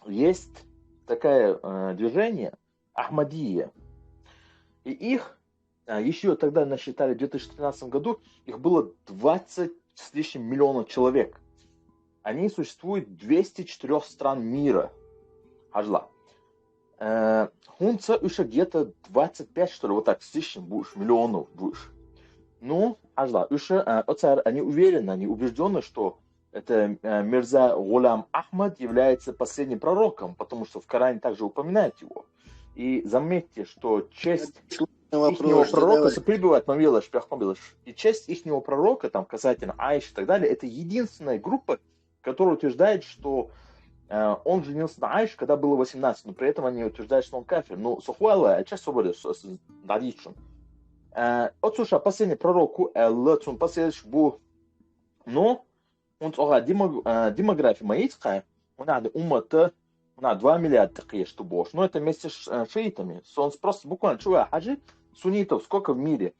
есть такое, э, движение Ахмадия. И их, э, еще тогда насчитали в две тысячи тринадцатом году, их было двадцать с лишним миллионов человек. Они существуют в двести четырёх стран мира. Хажла. Э, хунца уж где-то двадцать пять, что ли, вот так с лишним будешь, миллионов будешь. Ну, хажла, уж, э, оцар, они уверены, они убеждены, что это, э, Мирза Гулям Ахмад является последним пророком, потому что в Коране также упоминает его. И заметьте, что честь ихнего пророка, прибывает Мавилаш, Пяхмабилаш. И честь ихнего пророка, там, касательно Аиши и так далее, это единственная группа, которая утверждает, что, э, он женился на Аише, когда было восемнадцать, но при этом они утверждают, что он кафир. Ну, сухуала, а часть свободы, с-, с-, дадичун. Э, от слушай, последний пророк, э, лацун последующий бу, но он цога демог-, э, демография маицкая, он надо умата, он надо два миллиарда киеш ту бош. Но это вместе с, э, шиитами. Сон просто буквально чего хажи, суннитов сколько в мире?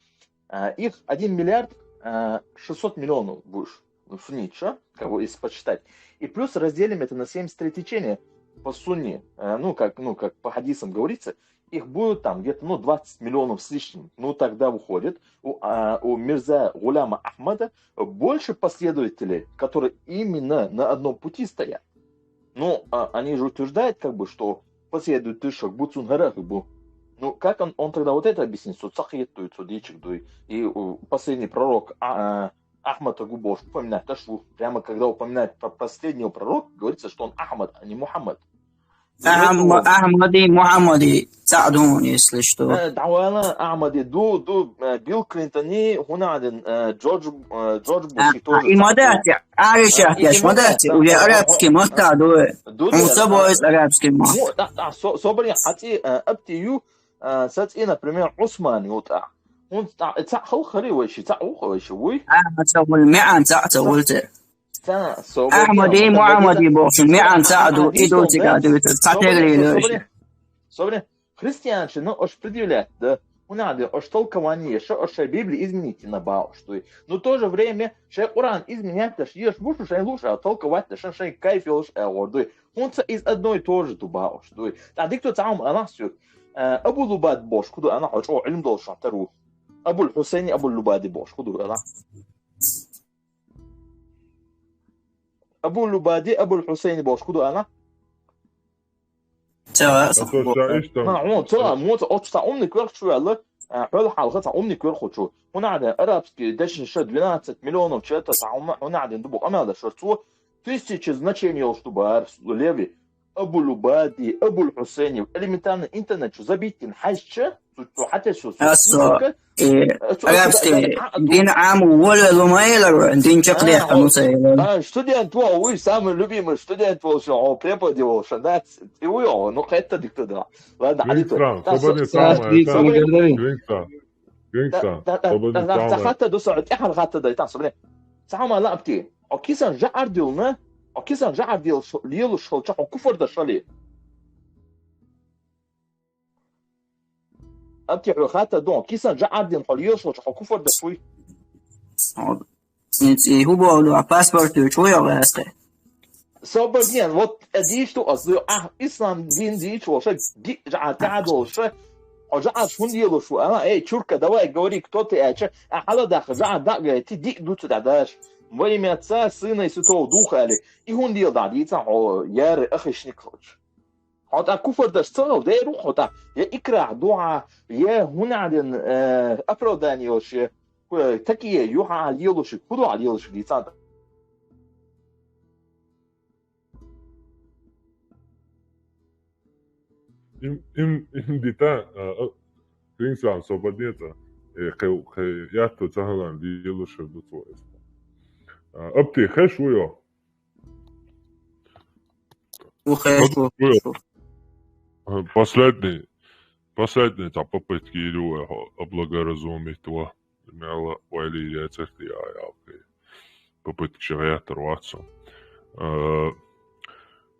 Э, их один миллиард, э, шестьсот миллионов будешь, ну, суннит, что? Как бы, если посчитать. И плюс разделим это на семьдесят три течения. по сунне, э, ну, как, ну, как по хадисам говорится, их будет там где-то, ну, двадцать миллионов с лишним. Ну, тогда выходит, у, а, у Мирза Гуляма Ахмада больше последователей, которые именно на одном пути стоят. Ну, а, они же утверждают, как бы, что последует ты шаг, будь он гора, как бы. Ну, как он, он тогда вот это объяснит, что цахиет дует, что дичик дует. И у, последний пророк а, а, Ахмад Агубош упоминает, да, что прямо когда упоминает про последнего пророка, говорится, что он Ахмад, а не Мухаммад. Ахмади, Мухаммади, Саадун, если что. Э, Давана Ахмади, ду, ду, э, Билл Клинтони, Гунадин, э, Джордж, э, Джордж Буш, и тоже. И модати, аришат, я модати, уже арабский мата, ду. Он собой арабский мат. Ну, да, да, собой, хати, э, аптию, э, сати, например, Усман, вот, а. Он, да, это хал хари вайши, это ухо вайши, уй. А, это вол, мян, это, это вол, это. Та, Ахмади, Мухаммади, бохшин, мян, это, ду, и ду, это, ду, это, это, Собри, христианче, ну, ож предъявлять, да. У надо, ож толкование, что ож Библии изменить на бау, что. Но в то же время, что Коран изменять, да, что ешь мушу, что лучше толковать, да, что кайф лучше, а вот, да. Он из одной тоже ту бау, что. Та дикто цаум, она всё. Абу Лубад бош, куда она хочет, о, ильм должен, тару. Абу Хусейни, Абу Лубади бош, куда она. Абу Лубади, Абу Хусейни бош, куда она. Цела, А то что, ишь там? На, он, цела, он, он, цела умный кверх чуяла, а, хол халха, цела умный кверх хочу. Он надо арабский, дальше ещё двенадцать миллионов чего-то, цела умный, он надо, дубу, а надо, что, цела тысячи значений, чтобы ар, леви. Абу Лубади, Абу Хусейни, элементарно интернет, что забить, ин, хайче, тут, то, хотя что, А, что? И арабский, дин аму, воля лумайла, дин чакле, а, ну, цела. А, студент, во, вы самый любимый студент, во, что, о, преподи, во, что, да, и вы, о, ну, это дикто, да. Ладно, Грингстан, Та, собади со-, самая, Грингстан, та, Грингстан. Грингстан, Грингстан, Та, та, та, собади та, та, самая. хата, да, со-, тяхар хата, да, там, собри. Сама лапти. О кисан жаардил, на? О кисан жаардил, шо-, лиелу шолча, о куфар да шоли. Апти хата дон, кисан жаардил, хо лиелу шолча, о куфар да шуй. И хубо, а паспорт, чё я, васте? Собрнен, вот, э, диш ту, а, а, ислам дин диш, вообще, ди, жа, та, дольше. О, жа, а, шун дел, шу, а, эй, чурка, давай, говори, кто ты, а, че, а, хала, да, жа, да, говорит, ты, ди, ду, сюда, дальше. Во имя Отца, Сына и Святого Духа, али. И хун дел, да, ди, ца, о, яр, ахишник, хоч. Хо, та, куфар, да, что, да, ру, хо, та, я икра, дуа, я, хун, один, э, оправдание, вообще. Такие, юха, а, лелуши, куда, а, лелуши, ди, ца, да. Им, им, им дита, а, а, Грингстан, собаднета. Э, кэ, кэ, я то цагалан, лиелу шерду твоес. А, апти, хэш уё. Ухэ, А, последний, последний, та, попытки или, э, облагоразумить его. Мяла вайли я церти, а, я, окей. Попытки шагая торваться. Э,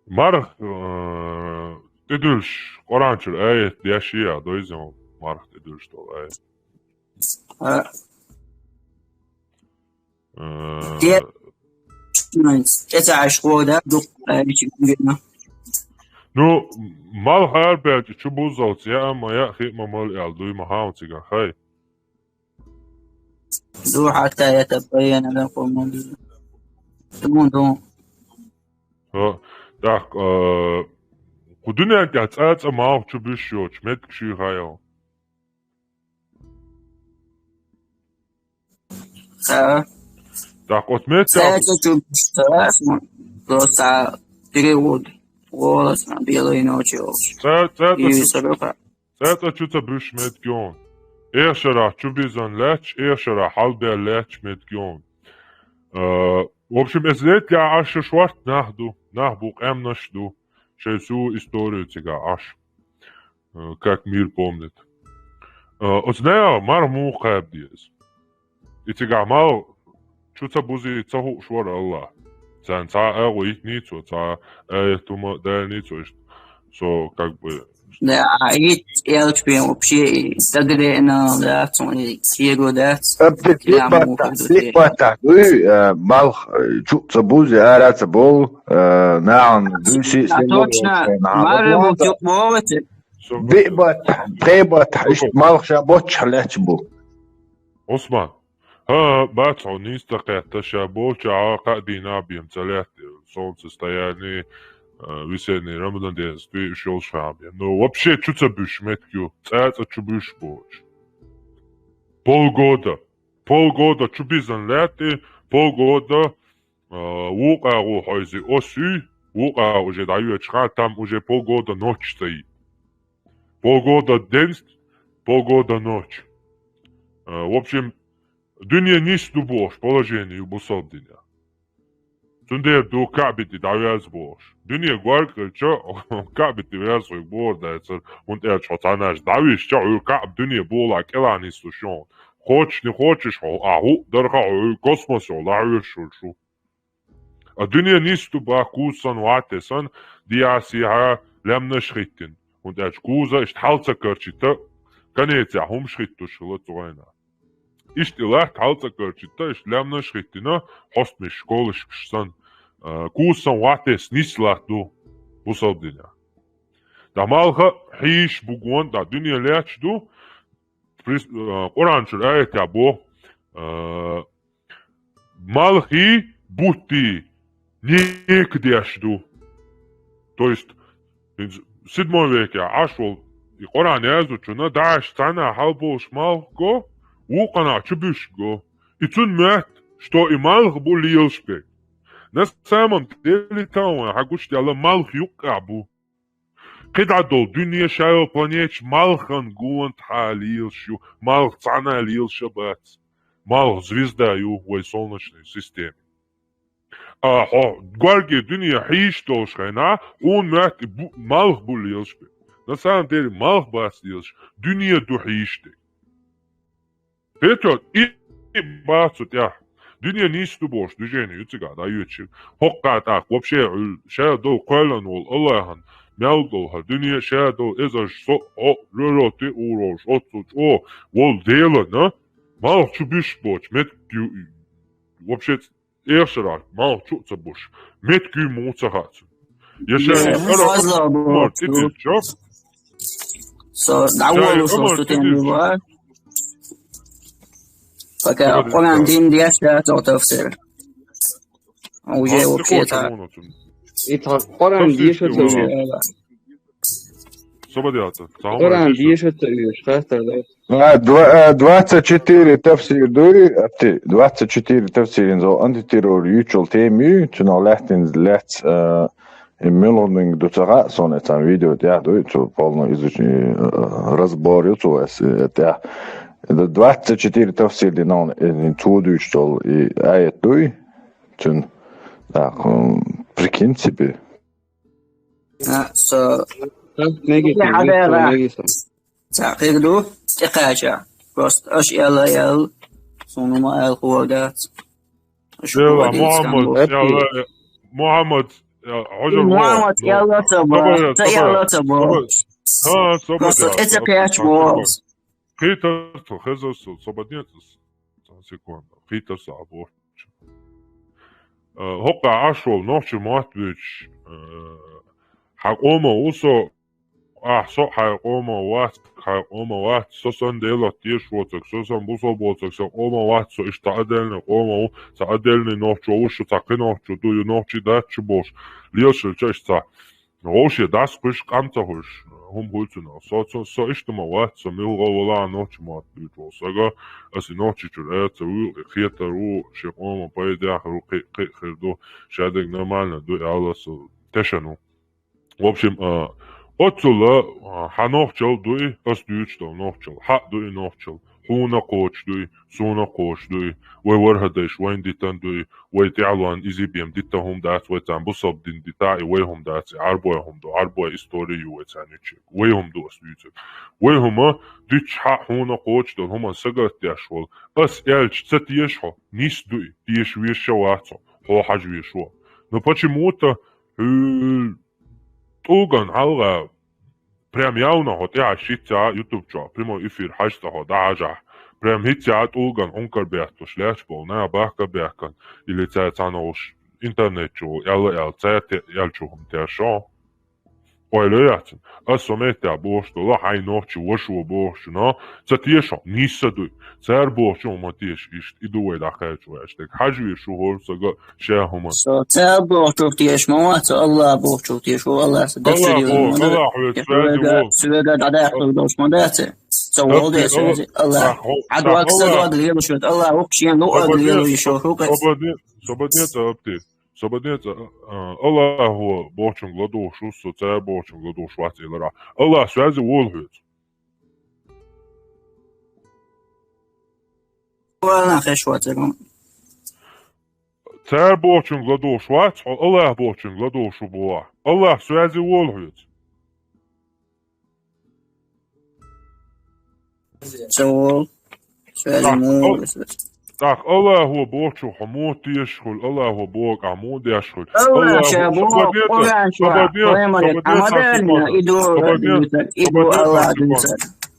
Марх, э, тидульш, Коран чур, эй, яшия, дойзем, Марх, тидульш, то, эй. А, Э, Те- это аж школа, да, дух, э, чё, Ну, мал хар бяч, чу бузал, я, моя, хит, мамал, ял, дуй, махам, циган, хай. ду, حتى يتبين لكم ال-, дун, дун. Ха, так, э, кудуня, я, ца, ца, мал, чу биш, ёч, мет, кши, хаял. Ха, Так, вот мет, ца, ца, чё, ца, см-, просто перевод. Голос на белой ночи, вообще. ца, ца, И ца, сорока. Цаца чуца биш мет гён. Эх шара чу бизан лач, эх шара хал бя лач мет гён. Э, в общем, эс лет я аш шварт нах ду, нах бук эм наш ду. Шей су историю цига аш. Э, как мир помнит. Э, оцнея мар му кабдиес. И цига мал чуца бузи цаху швар Аллах. Цан ца э гуит ницо, ца э тума да ницо ишт. Со как бы Да, а и элчпен вообще и дагадеана дац, и кего дац. Абди Прямо бата, уходу те. Бата, уй, э, малх, э, чу ца бузи, ара ца бол, э, наан, дуси, А точно, мара бу чук болчи. Бибата, пребата, иш малх ша боч лач бу. Усман. Ха, бац, он инстакъятта ша болча, а ка дина бим ца лаьтта, солнцестояние, э, весенний Рамадан день, стой, ушёл шабе. Ну, вообще, чу ца буш меткю, цаца чу буш боч. Полгода. Полгода чу бизан лаьтта, полгода, э, вукъа гу хойзи осуй, вукъа уже даючха, там уже полгода ночь стоит. Полгода день, полгода ночь. Э, в общем, дуьне нис ду бош положение ю бусалба дине. Цундер ду Каъбити дӀавяз бош. Дуьне горкача Каъбити вяз хуй бор дайцар, хӀун тӀерч хьо цанаш дӀавиш ча, хьур Каъб дуьне бола кӀела нис ду шон. Хочешь, не хочешь, хьо, а хӀу, дарха хьо, космос хьо, лахьур шур шу. А дуьне нис ду ба кусан вате сан, диаси хьа лемнаш хиттин. ХӀун тӀерч куза ишт хьалца карчита, канеца хӀумш хиттуш хила цугайна. Ишт илат хьалца карчита, ишт лемнаш хиттина, хостмиш школашкаш сан, э, кусан ватес нис лат ду, бусалба дине. Да малха хьиш бугон, да дуьне лач ду, прис-, э, Къуран чур аятя бо, э, малхи бутти нек деш ду. То есть, седьмой веке Ӏаш вол, и Къуран язучуна, даш цана хьал болш малх го, вукъана чу буш го. И цун мет, что и малх бу лийлш бе. На самом деле там, хьагуш дяла малх юкъа бу. КхидӀа дол дуьне шайо планеташ малхан гонт хьа лийлш ю, малх цана лийлша бац. Малх звезда ю вай солнечной системе. А хьо горге дуьне хьиш долш хайна, хун мет бу-, малх бу лийлш бе. На самом деле, малх бац лийлш, дуьне ду хьиш де. Петёр, и, и бацу тя. Дуьне нис ду бош, движение ю цига, да, ючи. Хокка так, вообще, ша дол кхойлан вол, Аллахан, мял дол, ха, дуьне ша дол, эзаш, со, о, ророти, урош, отсуч, о, вол дела, на? Малх чу биш боч, мет, ю-, вообще, Эхшара, малх чу ца буш. Мет куй му ца хацу. Я ша, Фазла бу. Мар, ти ти, чо? Со, да, Ша, вол, со, Амар, что ти ты ти, не чо? была. Пока Давай, Къуран давай. дин деш, да, то, то все. Уже А, вообще ты так. хочешь, И та Къуран Тапсир дешет чего? уже. Э, Собадиаца. Къуран дешет уже, хастар, да. А, два-, а, двадцать четыре тафсир дуй, а ты, двадцать четыре тафсирин зол антитеррор ючул теми, чуна лехтин лец, э, и мелодинг ду цага, сон эцан видео тя дуй, цу полно изучение, э, разбор ю цу эс, э, тя. Это двадцать четыре тафсир динон, э, цу дуй, что и аят дуй, цун. Так, м, прикинь себе. А, со, Так, меги, Я меги, хадера. меги. تعقيد تقاشا. Просто аш яла ял. Сонума ял хуагат. Аш Дела, хуагат Мухаммад, скамбо. Это- Яла, Мухаммад, я, хожа Мухаммад, яла цаба. Та яла цаба. А, собадиаца. Просто это кач бо. Хитар, хезар, собадиаца. Секунда. Хитар са бо. Э, хокка ашол нохчи матвич, э, хакъома усо, а, со хакъома вац, хакъома вац, со сан дела теш воцак, со сан бусо боцак, со къома вац, со ишта отдельный къома у, са отдельный нохчо ушу, са кхи нохчо ду, ю нохчи датчи бош, лелшил чаш са. Вообще дас куш, къам ца хуш, хум хуйцуна. Со, со, со ишта ма вац, со мил го вала нохчи мат бит вол. Сага, аси нохчи чур, э, ца у, хетар у, ши къома пайдах ру, кхи, кхи, хир ду, шадег нормально ду, яла со, тешану. В общем, а, оцула, а, ха нохчал дуй, ас дуйч дал нохчал, ха дуй нохчал, хуна кхоч дуй, суна кхоч дуй, вай вархадайш вайн дитан дуй, вай тялуан изибем дита хум дац, вай цан бусаб дин дита, и вай хум дац, и арбой хум ду, арбой историю вай цан ючек, вай хум ду ас дуйцек. Вай хума, дич ха хуна кхоч дал, хума сагат дяш вал, ас элч ца теш хо, нис дуй, теш веш ша вацо, хо хаж веш во. Но почему-то, э, тулган алга, Прям явно хьо тӀехьа шицца YouTube чу, прямой эфир хьажцӀа хьо дӀахьажахь. Прям хӀицця тӀулган Ӏункар беттуш лаьч болу, наха бахка баьккхина, или цаьрца цхьана уш интернет чу аьлла аьлла, цаьрца аьллачу хӀума тешо. Ойла яцна. Ас со меттехь бохуш долу, хьайн нохчи вашо бохучуно, ца тешо, нийса дуй. Цара бохучу хӀума теша иштта, и ду вай дӀакхачо аьлла. Хьажа веза шу хӀора сага ша хӀума. Со цара бохучух теша ма вац, со Аллах бохучух теша, ву Аллах са дасса Аллах дилла боху, ма ду. Аллах хьоьца Со веза вега, волу. Со вега дӀадаккхалур долуш ма дац. Со волу Абти, деш Аллах, веза, Аллах. Ах, хьо-, Хьан ах, дуьхьа са Аллах. Дог лелаш веза, Аллах, хӀокху шен луъаг Собаден, лело йиш йолу хӀу кхаьчна. Собаден, Собаден цӀа Абти. Собаден цӀа, а, Аллахо бохучуьнга ладугӀуш ву со, цара бохучуьнга ладугӀуш вац элира. Аллах соьза волу хьоьца. Валла хеш вацара. Цара бохучуьнга ладугӀуш вац, хьо Аллах бохучуьнга ладугӀуш ву боху. Аллах соьза волу хьоьца. Ца волу. Соьза ТӀаккха муха Ал-, ву со? ТӀаккха Аллахо бохучух хьо муха тешаш хуьлу, Аллахо боху ахь муха деш хуьлу. Аллах Аллахо ша боху, Собаден цӀа, Къуръан чохь, Собаден цӀа, Пайхамаре Собаден цӀа, тӀама даьллина, Собаден, и ду Собаден, Аллах дуьйцура, и ду Собаден цӀа, Аллах дуьйцура.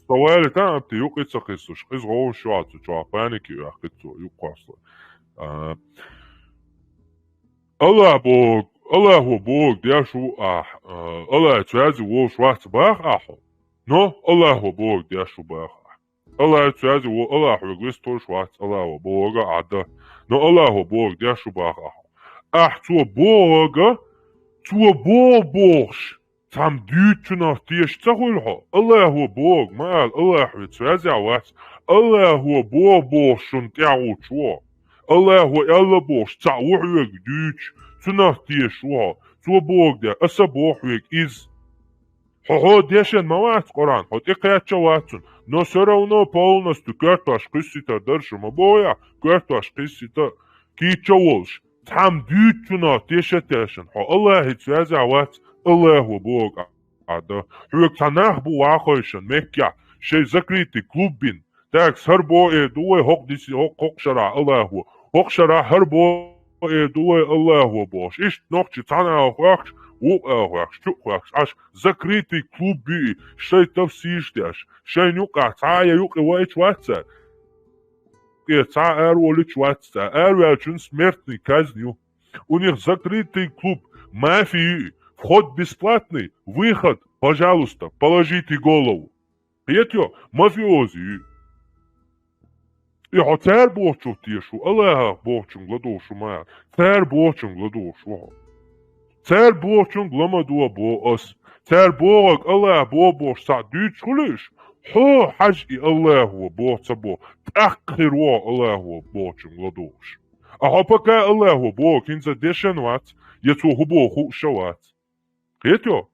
Со ваьлла тан Абти, юкъа ца кхиссуш, иза гӀовгӀа шоьца чохь паники оьхкхи цо, юкъа кхоссале. А, Аллах боху, Аллахо боху деш ву ахь, а, Аллах цоьзза волуш вац баха ахьо. Но Аллахо боху деш ву баха ахь. Аллах цоьзза ву, Аллах хьоьга вистхуьлуш вац, Аллахо боху ахь дан. Но Аллахо боху деш ву баха ахьо. Ахь цо боху га, цо боху бохуш. Цхьамма дуьйцучунах теша ца хуьлу хьо? Аллахо боху, ма ала, Аллах хьоьца везехь вац. Аллахо боху бохуш шуна тӀаьхьа гӀуттуш ву хьо. Аллахо аьлла бохуш цхьаъ ву хьоьга дуьйцуш, цунах теша ву хьо. Цо боху де, аса боху хьоьга иза. Хьо хьо дешан ма вац Къуръан, хьо тӀекхаьчча а вац цунна. Но всё равно полностью коьртош кхуьссийтар дара шу ма боху ахь, коьртош кхиссийта, кийча а волуш. Цхьамма дуьйцучунах теша а тешна, хьо Аллахица везехь вац, Аллахо боху ахь дан. Хьоьга цхьа нах бу вахойшан Меккехь, шайн закрытый клуб бина. Дагас хӀара боху эр ду вай, хӀокху диси-, хӀокху, хӀокху шарахь Аллахо. ХӀокху шарахь хӀара боху эр ду вай, Аллахо бохуш. Иштта нохчий цхьана а хоьхкуш, вукху а хоьхкуш, чу а хоьхкуш. Аш закрытый клуб бу и, шайн тафсираш деш. Шайна юкъахь цхьа а я юкъе ваийча вац цара. Кхе цхьа а араволуьйтуш вац цара. Араваьллачун смертный казнь ю. У них закрытый клуб, мафия ю и. Вход бесплатный, выход, пожалуйста, положите голову. Кхетайо, мафиози ю и. И хьо цара бохучух теша ву, Аллахах бохучуьнга ладугӀуш ву ма аьлла. Цара бохучуьнга ладугӀуш ву хьо. Цара бохучуьнга ла ма дугӀа боху ас. Цара бохург Аллах боху бохуш цхьаъ дуьйцуш хуьлу уьш? Хьо хьажа и Аллахо боху ца боху, тӀаккха хир ву хьо Аллахо бохучуьнга ладугӀуш. А хьо пока Аллахо бохург хӀинца дешан вац, я цо хӀун боху хууш а вац. Кхетайо?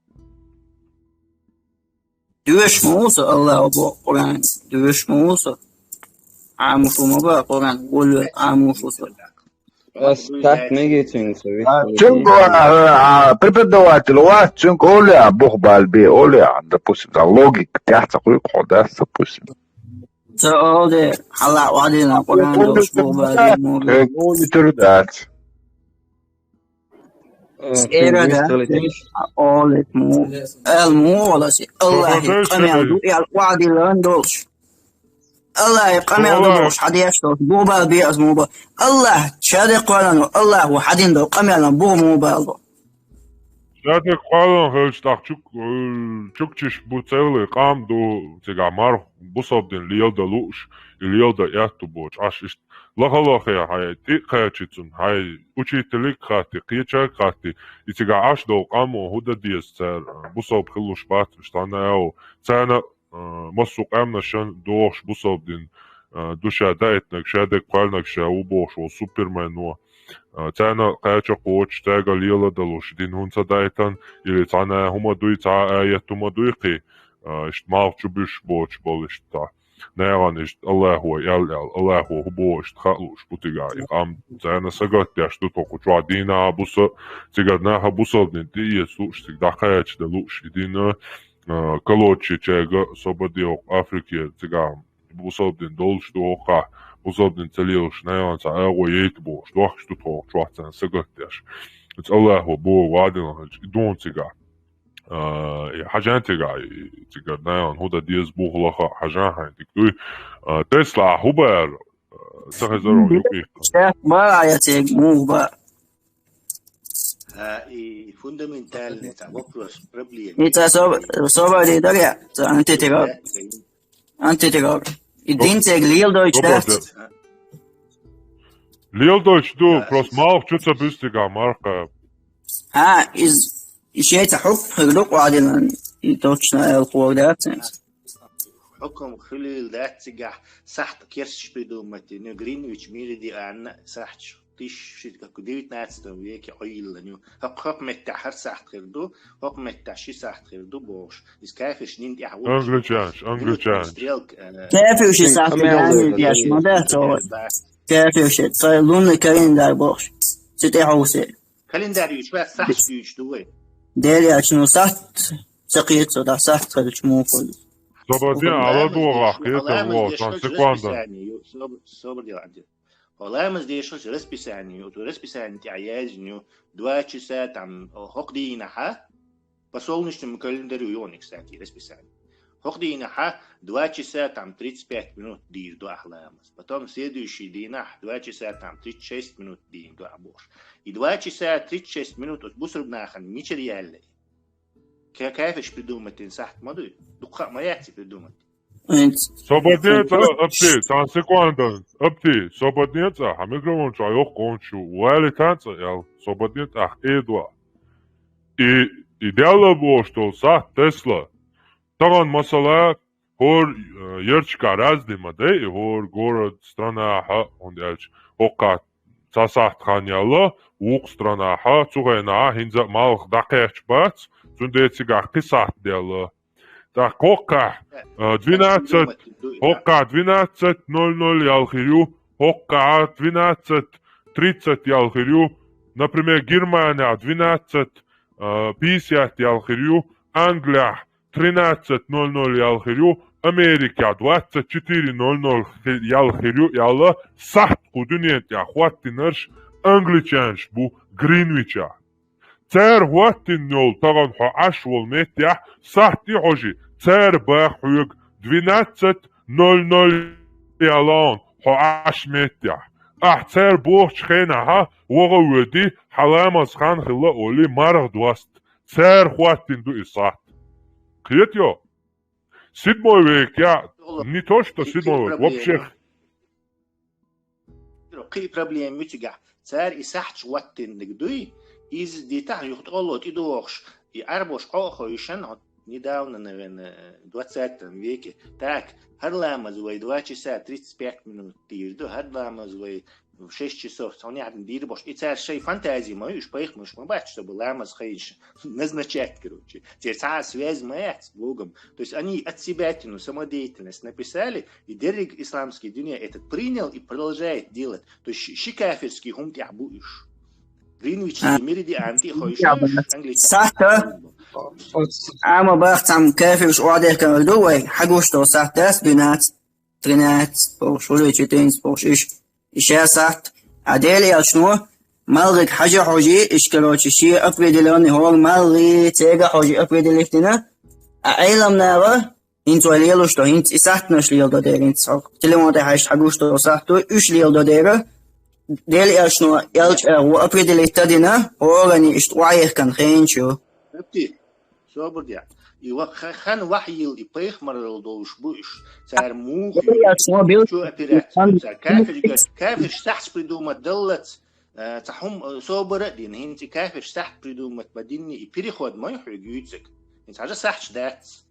Доьшуш ма ву со Аллахо боху Къуръан, доьшуш ма ву со. Ӏамош ву ма боху Къуръан, волавелла Ӏамош ву со. Ас так мегий цуьнга со вист. А, цуьнга, а, а, преподаватель вац, цуьнга оле а, бух балбе, оле а, допустим, цхьа логика тӀехь ца кхуьйгу хьо, да, допустим. Ца оле, хьала охьадина Къуръан долуш бух балбе, муха. Э, оле тур дац. Э, Церан да, оле муха, ала муха вала си, Аллахе къамел ду, ял охьадилан долуш. Аллахе къамел ду бохуш, хьан деш долуш, бух балбе аз муха бо. Аллах, шадерг кхоьллина, Аллах ву хьан дина долу къамелан бух муха бала бо. Шадерг кхоьллина хилча тӀаккха чук-, э, чукчиш бу цевлли къам ду, цигахь марх бусалба дин леладан лууш, и леладан аьтту боцуш. Аш иштта лаха-лахе хьайн тӀе а кхачи цунна, хьайн учителиг а хатти, кхечаьрга а хатти, и цигахь Ӏаш долу къамо хӀун дан деза цара, бусалба хилуш бац уьш цхьана а ву. Царна а, массо а къаьмнашна догӀуш бусалба дин, а, ду ша даийтинарг, шадерг кхоьллинарг ша ву бохуш волу Супермен ву. А, царна кхача а кхочуш, цаьрга леладан лууш дин хӀунда ца даийтина, или цхьана а хӀума дуй, цхьа а аят хӀума дуй кхин, а, иштта малх чу буьсуш боцуш болу иштта. Нахана иштта Аллахо аьлла аьлла, Аллахо хӀун боху иштта хаа лууш бу цигахь и къам. Царна сагатдеш ду тхо кху чохь дийнахь а, буса а, цигара нах а бусалба дин тӀеэца лууш, цига дӀакхачадан лууш и дин а, а, калочи чайга, собаде хӀокху Африке цигахь бусалба дин долуш ду хӀокхахь, бусалба дин ца лелаш, нахана цхьа агӀо яйта бохуш, дохкуш ду тхо хӀокху чохь царна сагатдеш. Иза Аллахо боху вадина хилча, и дуна цигахь. А, и хьажан тига, и тига, наверное, худа диез бухлаха, хьажан хайн тик дуй. А, Тесла хубар, а, ца хезаро, юкъи. Сейчас, бара я тебе мух ба. А, и фундаментальный там вопрос, проблема. И ца со-, собади дарья, ца антитирал. Антитирал. И дин цег лил дойч, да? Лил дойч ду, просто малх чуца бюстига марка. А, из, из шейца хуп, хырлук вадилан, и точно эл хор, да, ценс. Хукум хулил дацигах сахт керсиш придумать, ну, Гринвич меридиан сахт тысяча, как в девятнадцатом веке ойланю. Хок, хок метта хар сахт хирду, хок метта ши сахт хирду бош. Из кафеш нин я вот. Англичанш, англичанш. Стрелка, э, кафеш сахт, Америка, я шмада, то. Кафеш, то лунный календарь бош. Сите хаусе. Календарь юч ва сахт юч дуй. Дели ачну сахт, сахт, да, сахт, короче, мух. Собади, ала дуга, кета, вот, там секунда. Собади, Ламаз дешаш расписание, вот расписание тя язь, ну, два часа там, о, хок дийнахьа, по солнечному календарю ёник, кстати, расписание. Хок дийнахьа, два часа там тридцать пять минут дир дуа ламаз. Потом следующий дийнахь, два часа там тридцать шесть минут дир дуа бош. И два часа тридцать шесть минут от бусурбнахан мичер ялле. Ка-, кафеш придумать ин сахт ма дуй. Дукха ма яци придумать. Сободнеца, апти, цан секунда. Апти, сободнеца, хьа микрофон чу йох кончу. Вали танца ял. Сободнеца, ах, эдва. И, и дела бо, что сахт Тесла. Таган масала, хор, э, ерчка разный ма да, и хор город, страна, ха, он дальше. Окат. Ца сахт хан яла, вукх страна хьа, цу хенахьа, хӀинца малх дӀакхехча бац, цундела цигахь кхин сахт делла. ТӀаккха хӀоккхахь, э, двенадцать, хӀоккхахь двенадцать ноль ноль ял хир ю, хӀоккхахь двенадцать тридцать ял хир ю, например, Германияхь двенадцать, э, пятьдесят ял хир ю, Англияхь тринадцать ноль ноль ял хир ю, Америка двадцать четыре ноль ноль хи-, ял хир ю, яла сахт кху дуьнен тӀехь хӀоттинарш англичанаш бу Гринвича. Цара хӀоттина йолу тахана хьо Ӏаш волу меттехь сахт и хьожи, цара баха хьоьга двенадцать ноль ноль ялон хьо Ӏаш меттехь. Ахь цара бохучу хенахьа ваха а воьди, хьан ламаз хан хилла олий марха дост. Цара хӀоттина ду и сахт. Кхетайо? Седьмой век я, не то что седьмой век, вообще. Кхин проблема ю цигахь. Цара и сахьташ хӀоттинарг дуй, иза дитахь юха тӀоло тӀедогӀуш, и Ӏарбош къа а хойшан, вот недавно, наверное, в двадцатом веке. Так, хӀара ламаз вай два часа тридцать пять минут дийр ду, хӀара ламаз вай шесть часов, цхьа хӀума дийр бохуш. И цара шайн фантази ма ю, уьш пайхамарш ма бац, чтобы ламаз хьайша назначать, короче. Церан цхьа а связь ма яц с Богом. То есть они от себя тяну самодеятельность написали, и дерриг исламский дуьне этот принял и продолжает делать. То есть ши, ши кафирский хӀума тӀехь бу уьш. Гринвич, меридиан тӀе хойшуш, англичан. Сахьта, ама бах цхьана кафирш охьадехкар ду вай, хьагуш долу сахьт дац, двенадцать, тринадцать, бохуш, уже четырнадцать, бохуш, иш. И ша сахьт, а Дела элчано, малхиг хьажа хьожи, иш, короче, шен определённый хӀора малхи, цега хьожи определить дина, а Ӏеламнара, хӀинца вай лелош ду, хӀинца и сахьтанаш леладо дера, хӀинца хьо телефон тӀе хьаьжча хьагуш долу сахьт ду, уьш леладо дера, Дела элчано, элча агӀо определить дина, хӀорани иштта охьаехкан хенаш ю. Собар де. И ва-, ха-, хан вахьйил и пайхамаралла долуш бу уьш. Цара муха ю? Чу операция. Цара кафирш, кафирш сахьташ придумать даллац, э, цхьа хӀума, э, собар а дина. ХӀинца и кафирш сахьташ придумать ма динни, и переход ма ю хьоьга юьйцург. ХӀинца хьажа сахьташ дац.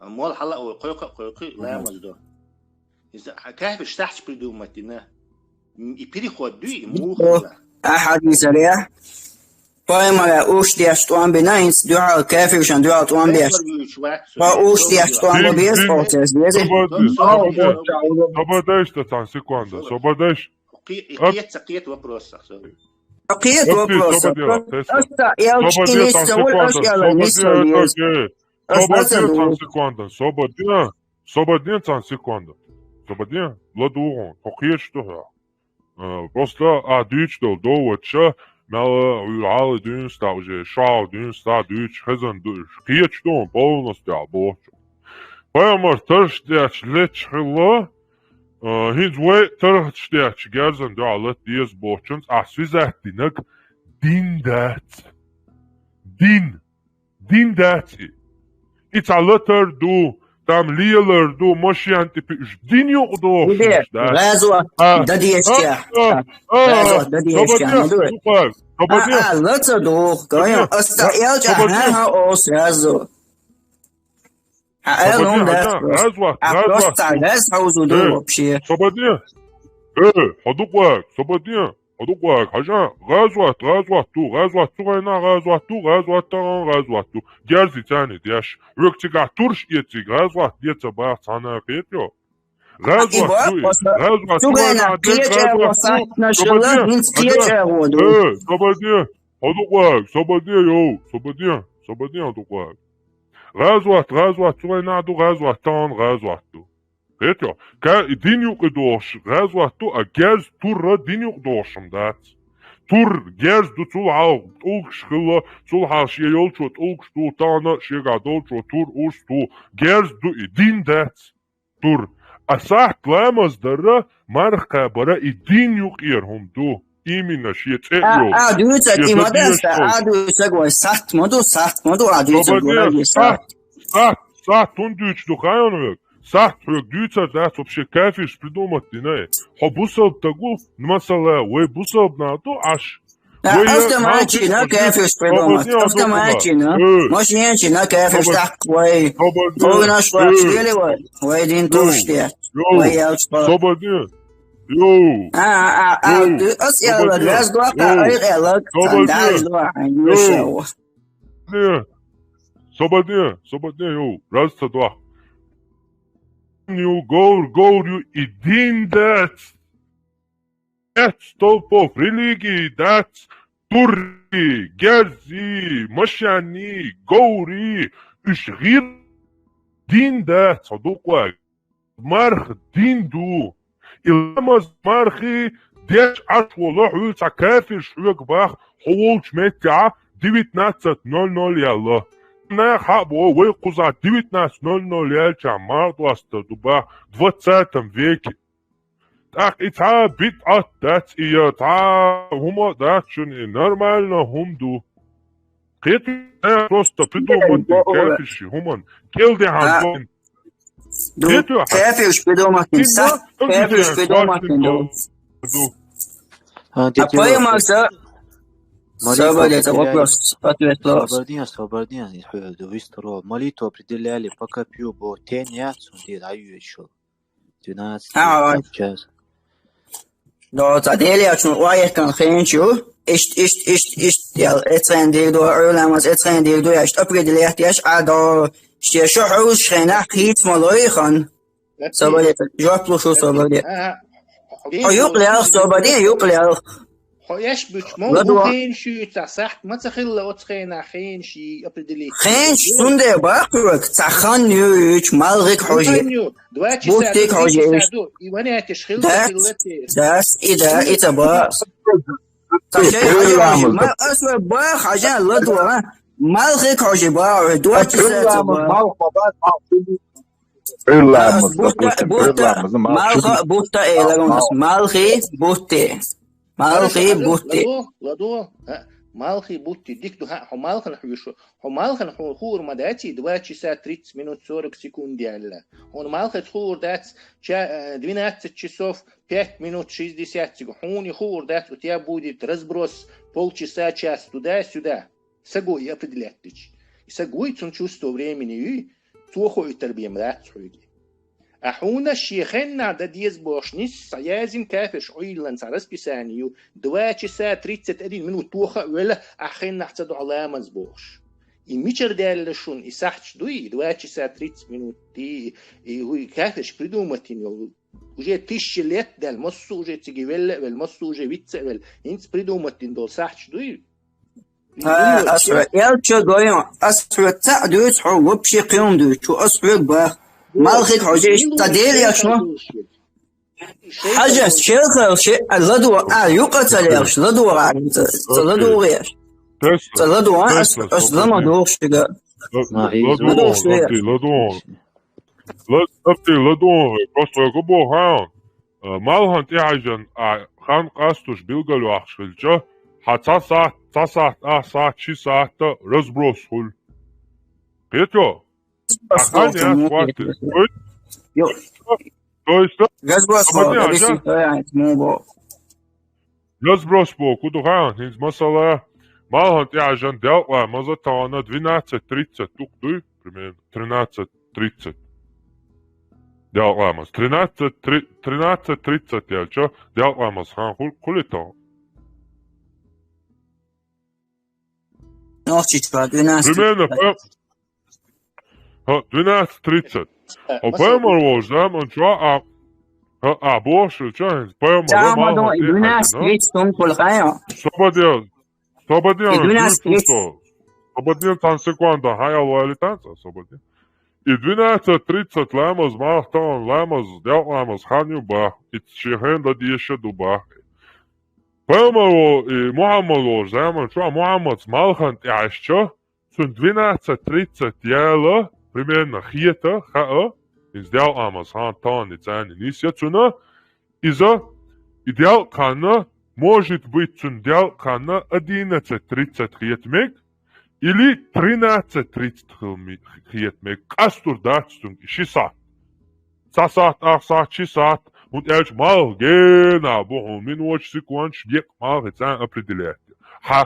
Мол хьала а вой, кхойкху а кхойкху, ламаз до. Иза кафирш сахьташ придумать дина. И переход дуй, и муха ю? Ахьа дийцарехь, пайхамара уьш деш тӀом бина, хӀинца дуьхьал кафиршан дуьхьал тӀом беш. Хьо уьш деш тӀом бан беза, оцес беза. Собар дайш, цхьана секунда, собар дайш. Кхе-, кхета, кхета вопросах, собар. Кхета вопросах. Аша элча и нисса вуй, аша элча нисса веза. Собар де, цхьана секунда, собар де. Собар де, цхьана секунда. Собар де, ладугӀун, хьо кхеташ ду хьо. Э, просто а дуьйцуш долу доводаш, Мел хьуьлхьала дуьйна стаг уже, шо хьалха дуьйна стаг дуьйцуш хезна ду уьш. Кхеташ ду хьуна полностью бохучух. Пайхамар тарш детташ летташ хилла, а, хӀинца вай тархаш детташ герзан дуьхьа лата деза бохучунца ахь связать динарг дин дац. Дин. Дин дац и. И цхьа латар ду, там лелар ду, машен тӀе пи-, уж дин юкъа дохуш уж дац. ГӀазот дан дезачех. ГӀазот дан дезачех, ма ду. А, а, лаца духу, гайо, ас ца элча, хьан, хьан, о, сразу. А, эл, ну, да, просто. ГӀазот, а, просто гӀазот ду. ГӀаз хьовзу ду вообще. Собадин. Э, хьо дукъ ваг, собадин. Хьо дукъ ваг, хьажа, гӀазот, гӀазот ду, гӀазот цу гӀайна гӀазот ду, гӀазот тахана гӀазот ду. Герзи царна деш. Век цигахь турш эциг, гӀазот деца бах цхьана кхетайо. ГӀазот ду и, гӀазот цу гӀайна кхеча гӀазот ду. Собадин, хӀинца кхеча гӀо ду. Э, собадин, хьо дукъ ваг, собадин, йоу, собадин, собадин хьо дукъ ваг. ГӀазот, гӀазот цу гӀайна ду, гӀазот тахана гӀазот ду. Кхетайо, ка-, дин юкъа дохуш гӀазот ду, а герз, тур дин юкъа дохуш-м дац. Тур, герз ду, цул хьалха тӀулгаш хилла, цул хьалха шен йолчо тӀулгаш ду, тахана шегахь долчо тур, урс ду. Герз ду и, дин дац тур. А сахьт ламаз дар, марха кхабар и дин юкъера хӀума ду. Именно шен цӀе а, йолуш. А дуьйцург и ма дац, а дуьйцург вай сахьт ма ду, сахьт ма ду, а дуьйцург вай сахьт. Сахьт, сахьт хӀунда дуьйцуш ду, хаьий хьуна вайга? Сахьт хьоьга дуьйцур дац, вообще кафирш придумать дина. Хьо бусалба стаг ву, масала, вай бусалба нах ду Ӏаш. А, вай автоматчина кафирш придумать. Автоматчина. Машинчина кафирш даккха вай. Къурнаш вай, вай дин турш де. Вай ялчпа. Собадин. Йоу. А, а, а, ас яла, газ дуакка, ай, газ дуакка, ай, газ дуакка. Собадин, собадин, йоу, раз ца дуакка. Ю, говр, говр ю, и дин дац. Пять столпов религии дац, турри, герзи, машани, говри, уьш гӀир дин дац, хьо дукъ ваг. Марха дин ду. И ламаз, мархи деш Ӏаш волу хьуьлла цхьа кафирш хьоьга бах, хьо волчу меттехь девятнадцать ноль ноль яьлла. Наха хьаъ боху, вай кхузахь девятнадцать ноль ноль яьлчахь марха достар ду бах двадцатом веке. ТӀаккха и цхьа бидӀат дац, и я цхьа хӀума дац шуна, и нормально хӀума ду. Кхетий, просто придумать дина кафирши хӀуманна. Кел дехьа ду. Кафирш придумать дина, са, кафирш придумать дина ду. А, а поймал са. Собадин, это вопрос, ответ вопрос. Собадин, собадин, выстро. Молитву определяли, пока пью, бо, тень я, цунди, даю ещё. Двенадцать. А, час. До, ца Деле ачун уайкан хенчу. Ишт, ишт, ишт, ишт, ял, эцен дир до, Ӏуламаз эцен дир до, яшт определять, яш, а, до, ште шо хьуш хена, хит малой хан. Собаде, жоп лушу собаде. О, юкъ лялх, собаде, юкъ лялх. Хьо еш буьту мо хенаш юьйцахь, сахьт ма ца хилла оцу хенахь хенаш йий определить. Хенаш цунде баккхуьрг, ца хан юьйчу, малхиг хьожий. Буттиг хьожий. И ванетиш хилла, хилла те. Дас, и да, и ца ба. Ца шей хьожий, ма ас вай ба, хьажа, ладо, а? Малхиг хьожий ба, дуачи са ца ба. Ӏуьлламаз, бутта, допустим, бутта, Ӏуьлламаз, малхи, малха, бутта, э, лагунас, малхи, бутте. Малхи, бутте. Ладо, ладо, а, малхи, бутте. Дика ду, хьо малхана хьоьшу. Хьо малхана хьуна хуур ма дац, два часа тридцать минут сорок секунд яьлла. Хьуна малхаца хуур дац, ча-, э, двенадцать часов пять минут шестьдесят секунд. Хьуна хуур дац, у тебя будет разброс полчаса, час туда-сюда. Саго и определять дичи. И сагой цун чувство времени юй, цо хоуьйтар бен дац хьоьга. А хьуна шен хеннахь дан деза бохуш нисса язйина кафирш Ӏуьйллан цхьа расписание ю, два часа тридцать один минут тоха а велла, ахь хеннахь ца дохьу ламаз бохуш. И мичара даьлла шуна, и сахьташ дуй, и два часа тридцать минут, и, и хӀуй кафирш придумать йина йолу. Уже тысяча лет даьлла, массо а уже цига велла а велла, массо а уже вицца а велла. ХӀинца придумать дина долу сахьташ дуй? Ха, ас хьо элча гойо, ас хьо цхьаъ дуьйцу, хьо вообще кхин дуьйцу, ас хьоьга бах. Малхиг хьожий, ца Дела еш ма. Хьажа, челхалши, ладугӀа, а, юкъа ца лелаш, ладугӀа, ца, ца ладугӀеш. Ца ладугӀа, ас, ас лама дохшига. ЛадугӀа. ЛадугӀа. Просто го бо, ха. Малхан тӀехьажан, а, хан къастуш билгал вахш хилча, хьа ца сахт, ца сахт, а сахт, ши сахт разброс хул. Кхетё? Разброс хул. То есть, то есть, разброс хул, объясни, то я, ну, бо. Разброс бо, куда хан, хинз масала, малхан тӀехьажан делкъа, маза тагана двенадцать тридцать тук дуй, примерно, тринадцать тридцать. Делкъа маз. Тринадцать, три-, тринадцать тридцать ялча, делкъа маз хан хул, хулитал. Нохчичка, двенадцать. Примерно, по-, ха, двенадцать тридцать. О, поймар волш, да, ман чё, а, ха, а, боши, чё, поймар, да, малхан тӀехьажан, двенадцать тридцать, он пол хая. Сободел, сободел, двенадцать тридцать. Сободел, там секунда, хая, вали танца, сободел. И двенадцать тридцать ламаз, малхан тагана ламаз, делкъа ламаз хан ю бах, и шехен да деша ду бах. Поймар вол, и Мухаммад волш, да, ман чё, Мухаммад малхан тӀехьажча, цун двенадцать тридцать яла, примерно, хета, хаа, из делкъа ламаз хан тагана цани нисья цуна, иза, и делкъа хана, может быть, цун делкъа хана одиннадцать тридцать хет мег, или тринадцать тридцать хил ми-, хет мег, къастур дац цунга ши сахт. Ца сахт, ах сахт, ши сахт, хӀунда аьлча малх гена бу хьуна, миноташ, секундаш, бекъ малх и цӀан определять. Хьа,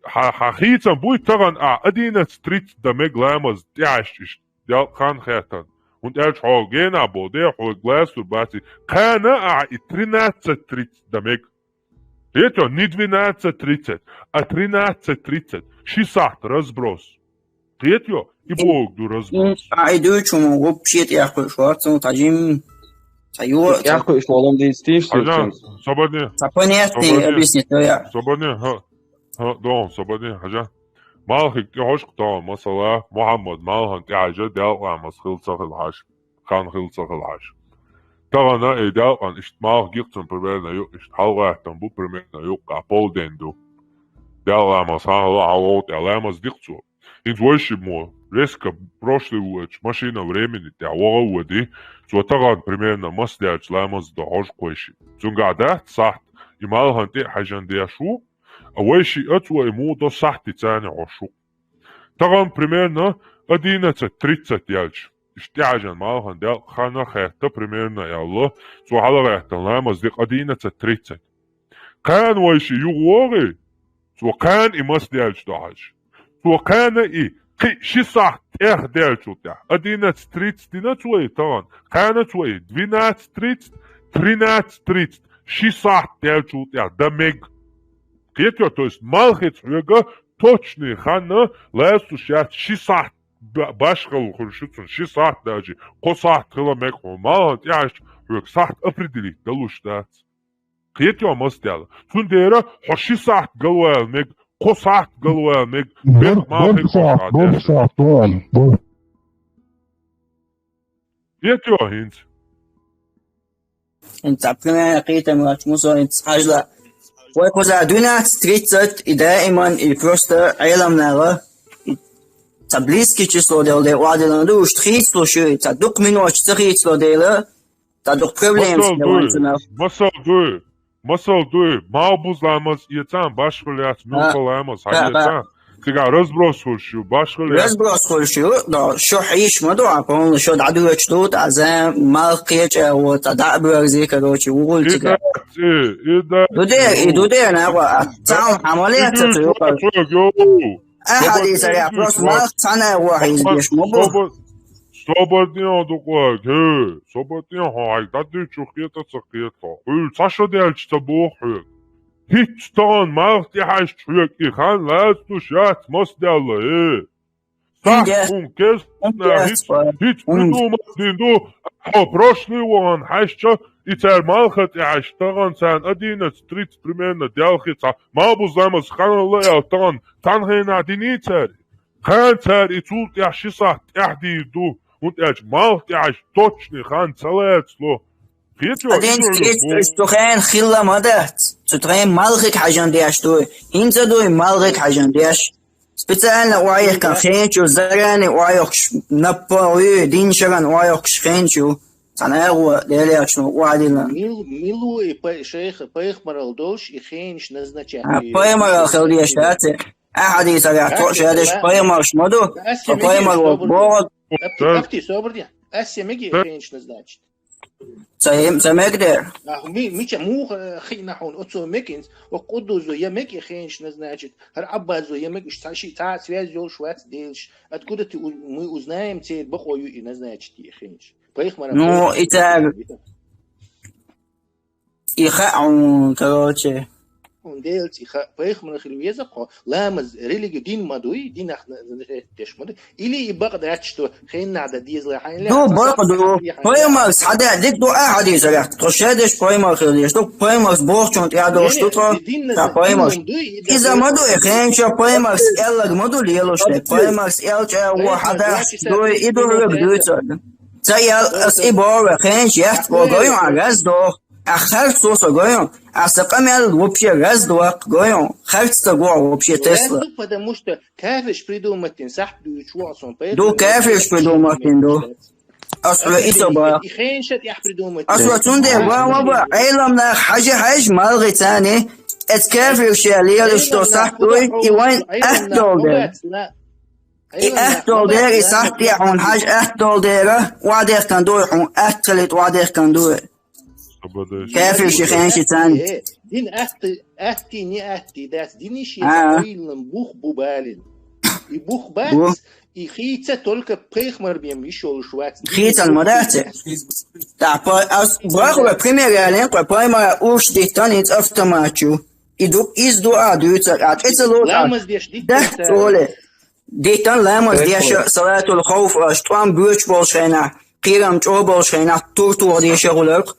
хьа, хьа хийцам буй тагана а одиннадцать тридцать да мег ламаз тӀехьажча иштта, делкъа хан хетан. ХӀунда аьлча хьо гена бо, де, хьо гластур баци. Кхана а и тринадцать тридцать да мег. Кхетё, не двенадцать тридцать, а тринадцать тридцать. Ши сахт разброс. Кхетё, и бог ду разброс. А и дуй чума вообще тӀехкхуьш вац, ну, тажим. Ца ю-, ца тӀехкхуьш волам дийц тиш. Хажан, сободни. Ца понятный объяснить, то я. Сободни, ха. Ха, дом, сободни, хажан. Малхик тӀехьожкъ тагана, масала, Мухаммад малхан тӀехьажа, делкъа ламаз хил ца хил хьажа. Хан хил ца хил хьажа. Тагана и делкъан иштта малх гихцун примерно ю, иштта хьалгӀаттам бу примерно юкъа, полдень ду. Делкъа ламаз хан хила хьалгӀов тӀе ламаз дикъ цо. ХӀинца вайши мо, резко прошлый воч, машина времени тӀе вогӀа води, цо тагана примерно мас даьлча ламаз да хьожкъ вайши. Цунгахь дац сахт, и малхан тӀе хьажан деш ву, а вайши а цо и мо до сахти цани хьош ву. Тагана примерно одиннадцать тридцать яьлча. Иштта тӀехьажан малхан делкъа хана хетта примерно аьлла, цо хьалагӀаьттан ламаз дикъ одиннадцать тридцать. Кхана вайши юха вогӀий, цо кхана и мас даьлча дохьажа. Цо кхана и кхи ши сахт тӀех даьлчул тӀехьа. Одиннадцать тридцать дина цо и тагана. Кхана цо и двенадцать тридцать, тринадцать тридцать, ши сахт даьлчул тӀехьа да мег. Кхетё, то есть малхица хьоьга точный ханна лаьцлуш яц ши сахт ба-, башхала хуьлуш ю цунна, ши сахт даже, кхо сахт хила мег хьо. Малхан тӀехьажча хьоьга сахт определить далуш дац. Кхетё, мас даьлла. Цундела хьо ши сахт галвала мег, кхо сахт галвала мег, бер малхи сахт, бер сахт, дон, дон. Кхетё хӀинца. ХӀинца примерно кхетам лач мусо хӀинца хьажла. Вай кхуза двенадцать тридцать и даиман, и просто Ӏеламнала, и ца близкий число дела, де вадилан ду, уж хийцлуш ю, и ца дукха миноташ ца хийцло дела, ца дукха проблема. Масал дуй, масал дуй, масал дуй, мал буз ламаз эцан, башхал яц, милха ламаз хьаэцан. Цигахь разброс хуьлуш ю, башхал яц. Разброс хуьлуш ю, да, шо хьийш ма ду, а полна шо дӀадоьчу ду, тӀа зан, малх кхеча, вот, а дӀа а боьрзи, короче, вугӀуьлцига. И дац, и дац. Ду де, и ду де, нагӀа, а цхьа хьамал яц, а цу юкъа. Ахьа дийцаря, просто малх цхьана а вохьийза деш ма бу. Собар дин дукъаг, хӀе, собар дин хьо хьайга дӀадуьйчу кхета ца кхета. Хьуьлла цхьа шо даьлча ца боху хьоьга. ХӀинца тахана малх тӀехьаьжча хьоьга и хан лаца душ яц мас даьлла, хӀе. Сахьт хӀун кест хӀинца, хӀинца ду ду мас дин ду, хьо прошлый вахана хьаьжча, и цара малха тӀехьаьжча тахана царна одиннадцать тридцать примерно делхи цхьа. Малбуз ламаз ханала аьлла тахана цхьана хенахь диний цара? Кхана цара и цул тӀехь ши сахьт тӀехь дийр ду, хӀунда аьлча малх тӀехьаьжча точный хан ца лацало. Кхеташ, а ден кхеташ, цу хенахь хилла ма дац. Цу тхайн малхиг хьажан деш дуй. ХӀинца дуй малхиг хьажан деш. Специально охьаехкан хенчу, заранее охьаехкаш, наппа, уй, дин шаран охьаехкаш хенчу. Цхьана агӀо, Делаьчно, охьадилла. Мил-, милуй пай-, шайх-, пайхамарал долуш и хенаш назначать. А, пайхамарал хила деш дац. Ахьадийсарехь тхо шадеш пайхамарш ма ду. Тхо пайхамар ву боху. Апти, собар де. Ас меги хенаш назначить. Ца ем, ца мег дер. Нах, ми-, мича муха хиъна хьуна оцо мекинц, о Къуддузо я мег и хенаш назначить, хӀара Аббазо я мег, уьш ца ши, ца связь йолуш вац делаш. Откуда ты у-, мы узнаем, церан бакъо ю и назначить и хенаш? Пайхамара. Ну, и цар и хаьа хьуна, короче. Хьуна Делаца и хаьа, пайхамар хила веза кхо, ламаз, религия, дин ма дуй, динах на-, на-, деш ма дуй. Или и бакъ дац, что хеннахь дан дезала хьайна. Ду, бакъ ду. Пайхамарс хьадаь дика ду а хьадийсарехь. Тхо шадеш пайхамар хила деш ду, пайхамарс бохучунна тӀаьхьа долуш ду тхо. Ца пайхамарс. Иза ма ду и хенча пайхамарс аьллаг ма ду лелош де. Пайхамарс аьлча во хьадаьхьаш дуй, и дураг дуьйцург. Ца ял ас и боху, хенча яц боху, гой хьан, раз доху. Ахь харцо со гойо, ахь сан къамел вообще раз доккху гойо, харц ца го вообще Тесла. Раз ду, потому что кафирш придумать дина сахьт дуьйцуш ву аса, поэтому... Ду кафирш придумать дина ду. Ас ве и со бах. И хенша тӀехь придумать дина. Ас ве цунде ва ма ба, Ӏелам нах хьажа хьажа малгӀи цани, эц кафирш я лелаш до сахьт дуй, и вайн ахтол дер. И ахтол дер, и сахьт я хьуна хьажа ахтол дера, вадехкан дуй хьуна, ахтали вадехкан дуй. Кафир ши хенши цан. Э, дин ахти, ахти, не ахти, дас дин иши, а, ойлан бух бу балин. И бух бац, и хийца только пайхмар бем ишолуш вац. Хийцан ма дац. Та па ас бахула пример ялен, кхо пайма уш диттан инц автоматчу. И ду, из дуа дуйца, а кицело. Ламаз деш диттан. Да, цоле. Диттан ламаз деша, салатул хауф аш, тӀом боьч болуш хенахь, кхерам чӀо болуш хенахь, тур тухуш деша гӀуларх.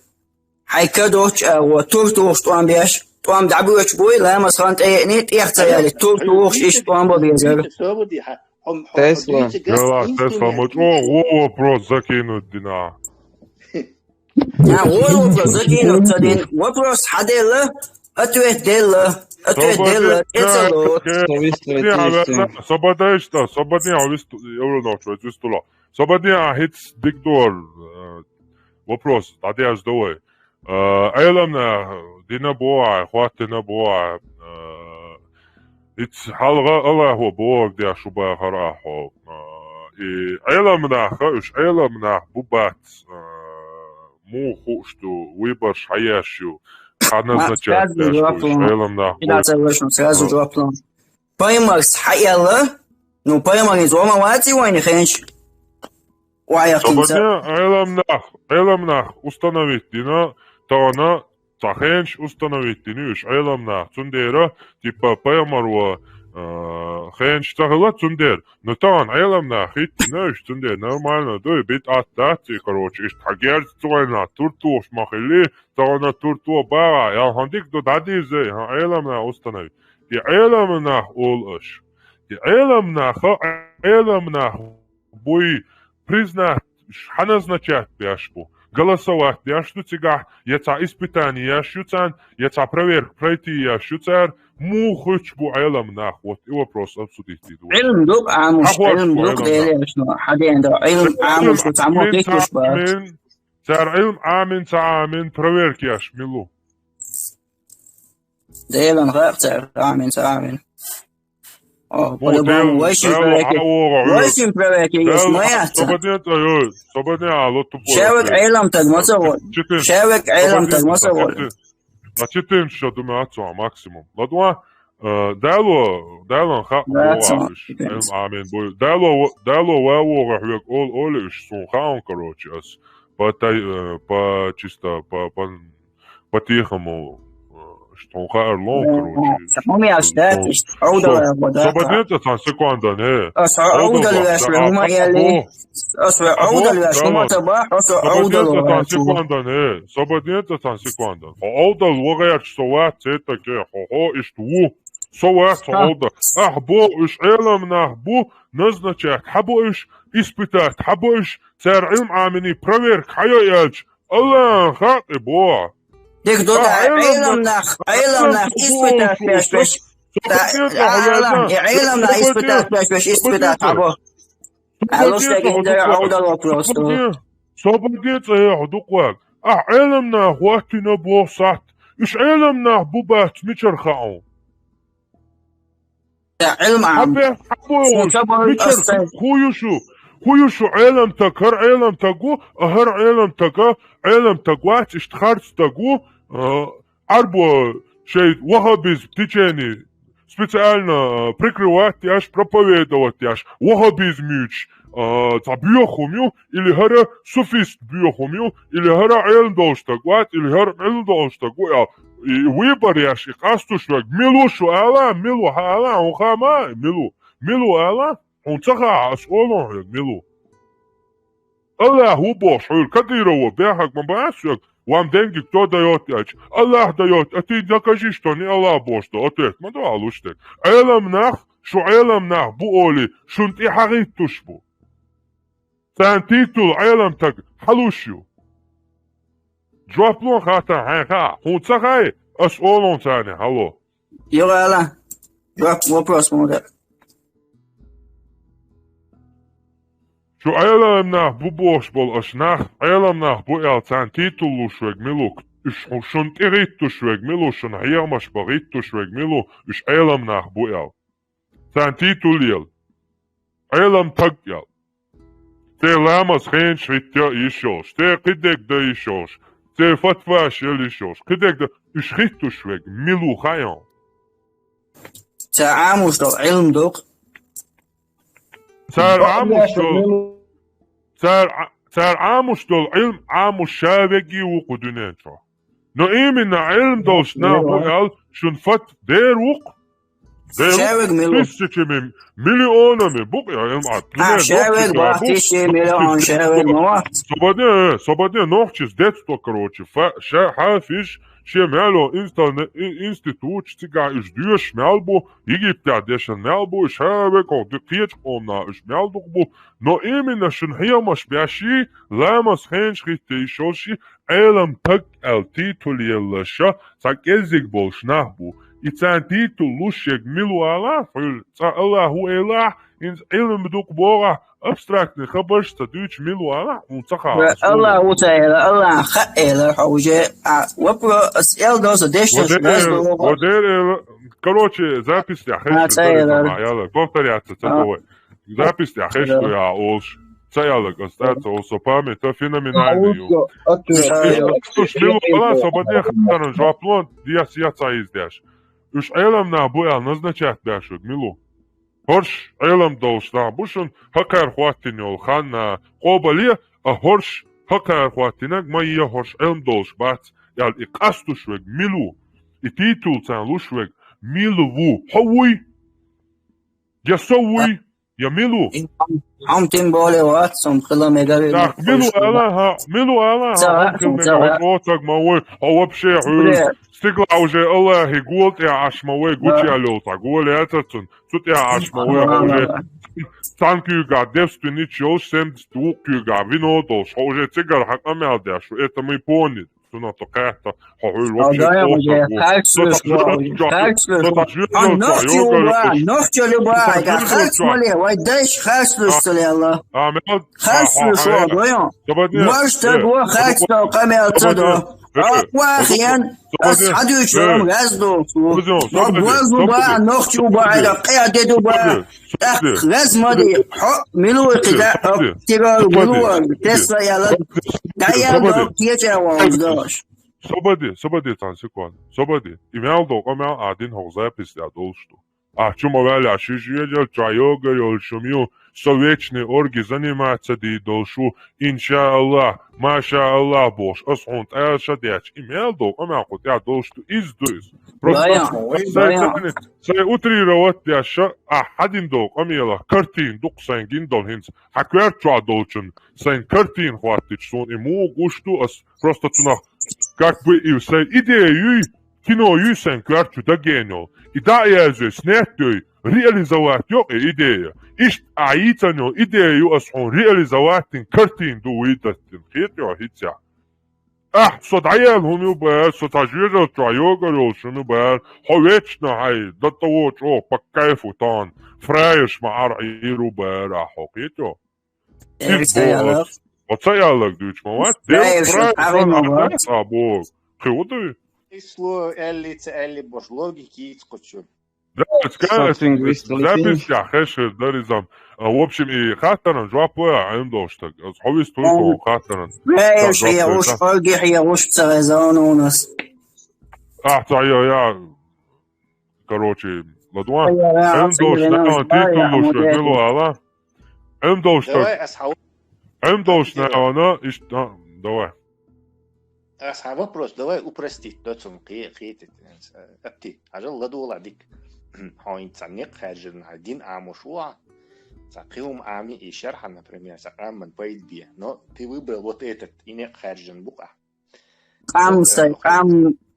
Хьайка доцчу агӀо, тур тухуш тӀом беш, тӀом дӀабоьчу буй, ламаз хан тӀеъни, тӀех ца яли, тур тухуш иштта тӀом бо безар. Тесла. Тесла, ма чӀо гӀо вопрос закинуть дина. Я гӀо вопрос закинуть ца дин. Вопрос хьаделла, ответ делла, ответ делла, тӀе ца ло. Собадешта, собадешта, евро ночь, вистула. Собадия хиц дик дор, э, вопрос, дӀадеш довай. Э, Ӏеламна дина богӀа, хӀоттина богӀа, э, иц хьалха Аллахо бохург деш шу бахара ахьо. Э, и Ӏеламнаха, уьш Ӏеламнах бу бац, э, муха хууш ду, выборш хьаеш ю, хьаназначат деш ду, уьш Ӏеламнах бу. Сразу жоп лом. Паймакс хьаелла, ну, паймакс иза ма ваци вайна хенш. Ваяхтинца. Собадия Ӏеламнах, Ӏеламнах установить дина, тахана цхьа хенш установить дина уьш Ӏеламнах. Цундела, типа, пайхамар ва, э, хенш ца хила, цундела. Ну, тахана Ӏеламнах хӀиттина уьш, цундела нормально ду, и битӀат дац, и, короче, иштта хьагерза ца вайна, тур тухуш ма хилли, тахана тур то баха, ял хьан дика ду дӀадийзай, хьан Ӏеламнах установить. И Ӏеламнах олу аша. И Ӏеламнаха, Ӏеламнах буй признать, хьаназначат беш бу. Голосовать деш ду цигахь, я цхьа испытание еш ю царна, я цхьа проверка пройти еш ю цара, муха хуьттуш бу Ӏеламнах, вот и вопрос обсудить ду. Ӏилм ду Ӏамуш, Ӏилм ду Ӏеламнах. Хьаден ду, Ӏилм Ӏамуш ду, цхьа муха хиттуш бац. Цара Ӏилм Ӏамин, ца Ӏамин, проверка еш мила ву. Делан хакъ цара, амин, ца амин. О, по-любому, вайшин проверки. Вайшин проверки есть, моя отца. Собаден, ой, собаден, алло, тупой. Шевек Ӏелам таг ма ца гӀо. Шевек Ӏелам таг ма ца гӀо. Значит, ты что думаешь, отцу, максимум. Ладно, э, дало, далон хакъ. Амин, бой. Дало, дало, ва, вогӀа, хьоьга, ол, олиш, сун хаун, короче, ас. По тай-, э, по чисто, по, по по-тихому, э, что он хаар лон, короче. Хьума яш дац, иштта Ӏовдал ва дац. Собаден цхьа секунда, не. Ас Ӏовдал веш, хьума яли. Ас Ӏовдал веш, хьума ца бах, ас Ӏовдал веш. Собаден цхьа секунда, не. Собаден цхьа секунда. Хьо Ӏовдал вагӀерча со вац, цетаке, хьо, хьо иштта ву. Со вац, хьо Ӏовдал. Ахь бо, уьш Ӏеламнах бу, назначать хьабо уьш, испытать хьабо уьш, цара Ӏилм Ӏамини проверка хьайо аьлча, Аллахьа хьакъ и бо. Дика ду, а, Ӏелам нах, Ӏелам нах испытать беш, беш. Ӏелам нах испытать беш, беш, испытать хьабо. Алло, что, гинда, аудал вопрос. Собаде цӀе хьо дукхаг. Ахь Ӏелам нах хӀоттина боху сахьт. Уьш Ӏелам нах бу бац мичара хаьа? Ӏилма. Хьабе, хьабо, мичара, хӀу ю шу? ХӀу ю шу Ӏелам таг? ХӀара Ӏелам таг ву, а хӀара Ӏелам тага, Ӏелам таг вац, иштта харц таг ву, а, Ӏарбо шайн ваххабизм течение специально, а, прикрывать еш, проповедовать еш, ваххабизм юьйцуш, а, цхьа боьха хӀума ю, или хӀара суфист боьха хӀума ю, или хӀара Ӏелам долуш таг вац, или хӀара Ӏелам долуш таг ву аьлла. И выбор еш, и къастуш верг мила ву шу ала, мила ву хьан ала, хьуна хаьа ма, мила ву? Мила ву ала? Хьуна ца хаьа, ас олу хьоьга, мила ву? Аллахь ву бохуш хьуьйра Кадырова беххьаг ма бац соьга, вам деньги кто даёт аьлча, Аллахь даёт, а ты докажи, что не Аллахь бохуш ду, ответ ма до алуш дерг. Ӏелам нах, шу Ӏелам нах бу олий, шуна тӀе хьагӀиттуш бу. Царна титул Ӏелам таг хьалуш ю. Жоп ло хаттарна хьайн хаа, хьуна ца хаьа, ас олу царна хьало. Югала, жоп, вопрос муха дара. Шу Ӏелам нах бу бохуш болу аша нах, Ӏелам нах бу аьлла, царна титул луш верг мила ву? Уьш хьу-, шуна тӀе гӀиттуш верг мила ву? Шуна хьехамаш бан гӀиттуш верг мила ву? Уьш Ӏелам нах бу аьлла. Царна титул ела. Ӏелам таг аьлла. Церан ламаз хенаш хӀитта йиш йолуш, церан кхидерг дан йиш йолуш, церан фатваш яла йиш йолуш, кхидерг дан, уьш хӀиттуш верг мила ву хаьа? Цара Ӏамош долу Ӏилма ду-кх. Цара Ӏамош долу, цара Ӏа-, цара Ӏамош долу Ӏилма Ӏамош ша верг а ву кху дуьнен чохь. Но именно Ӏилма долуш нах бу аьлла, шуна фат дер ву-кх. Дер ву-кх. Ша верг мила ву? Тысячами, миллионами бу-кх я Ӏилма. А, дуьнен ша верг бахьа тысячи, миллион ша верг ма вац. Собадне, собадне нохчис децто, короче, фа-, ша хьафиш, шен мело инсталне-, и-, институташ цигахь уьш доьшуш мел бу, Египтехь дешан мел бу, ша верг хӀокху ди-, кхечу къомана уьш мел дукха бу. Но именно шуна хьехамаш беш и, ламаз хенаш хӀитта йиш йолуш и, Ӏелам таг аьлла титул еллаша, цхьа кӀеззиг болуш нах бу. И царна титул луш ерг мила ву ала, хьуьлла цкъа Аллахь ву элахь, хӀинца Ӏилма дукха бохахь, абстрактный хабарш ца дуьйцуш мила ву ала, хьуна ца хаьа. Аллахь ву ца эла, Аллахь хаьа эла, хьо уже, а, вопрос, эл доса дешнаш. Вадер эла, вадер эла, короче, запись тӀехь хезча, повторяться ца до вай. Запись тӀехь хезча, я олуш. Ца аьлларг ас цӀа ца олу, со память феноменальный ю. Уьш мила ву ала, со баден хаттаран жоп ло, дес я ца иза деш. Уьш Ӏелам нах бу аьлла назначать беш верг мила ву? ХӀорш Ӏелам долуш нах бу шуна хӀокхара хӀоттийна йолу хан а, къобале а, хӀорш хӀокхара хӀоттийнарг ма е, хӀорш Ӏилма долуш бац аьлла, и къастуш верг мила ву? И титул царна луш верг мила ву? Хьо вуй? Я со вуй? Я мила ву? Хьо тем более вац, хьуна хила мегар ю. Так, мила ву ала, хьо, мила ву ала, хьо, хьуна хила мегар ю, хьо цӀа ма вуй, хьо вообще хьуьлла. Стигла уже Аллахьан гола тӀехь Ӏаш ма вуй, гучуяьлла йолу цхьа гола яцара цунна. Цу тӀехь Ӏаш ма вуй, хьо уже цхьана куьйгахь девственнича йолуш, семьдесят вукху куьйгахь вино долуш, хьо уже цигара хьан къамел деш ву, это мы поняли. Цунах тхо кхетта, хьо хьуьлла вообще. Нохчо ю бахьа, нохчо ю бахьа, харц ма ле, вай дайша харц луш ца лелла. Харц луш ву, гойон. Ваш таг ву, харц до, къамел ца до. Хьо вахъян, ас хьан дуьйцу, гӀаз ду. Хьо гӀаз ву бахьа, нохчо ву бахьа, къа де ду бахьа. ТӀаккха гӀаз ма де, хьо мила ву кхидӀа, хьо тигал мила ву, тесса яла, дӀаял до, кеча ван долуш. Собаде, собаде цхьана секунда. Собаде. И мел долу къамел а дина хӀокху запись тӀехь долуш ду. Ахь чу ма ваьлла, ши жедал чохь йогар йолуш хӀума ю, со вечный орги заниматься дийр долуш ву, иншааллахь, машааллахь бохуш, ас хьуна тӀе ша детташ. И мел долу къамел кху тӀехь долуш ду, иза ду иза. Просто сайн, сайн утрировать деш ша, ахь хьан дина долу къамелах картина дукха сайн гина долу хӀинца. Хьан коьрта чохь долчун сайн картина хӀоттича суна и муха гуш ду, ас просто цунах как бы и сайн идея юй, кино юй сайн коьрта чу дагийна йолу. И дӀа а яздой, снять дой, реализовать йо и идея. Иштта а йийцан йолу идея ю ас хьуна реализовать дина картина ду вуй даттина. Хетайо хӀинца? Ахь, со дӀаяьлла хӀума ю бара, со цхьа жоьжалчохь йогар йолуш хӀума ю бара, хьо вечно хьай, дан тӀе во чӀогӀа по кайфу тахана, фраерш ма Ӏара Ӏийр ву бара ахь хьо, кхетий хьо? Иза боху оцу, оцу аьлларг дуьйцуш ма вац, Дела фраерш сан ахь вац а боху. Кхин хӀун ду? Исло аьлли ца аьлли бош логика йийца кхучу. Да, запись я хешер дара иза. А, в общем, и хаттаран жоп лой, Ӏилма долуш стаг. Хьо вистхуьлу тхуна хаттаран. Вай, хье уш, орги хье уш ца веза у нас. Ахь ца я, я. Короче, ладугӀа. Ӏилма долуш наьна титул луш вай мила ала. Ӏилма долуш стаг. Ӏилма долуш наьна, иштта, давай. Ас хьан вопрос, давай упростить, доцун кхе-, кхетит. Апти, хьажал ладогӀал дика. Хьо хӀинца цхьа некъ хаьржина, хьан дин Ӏамош ву ахь. Цхьа кхин хӀума Ӏами и шархьа, например, цхьа къаман пайда бе. Но ты выбрал вот этот, и некъ хаьржина бу-кх ахь. Къам сай, къам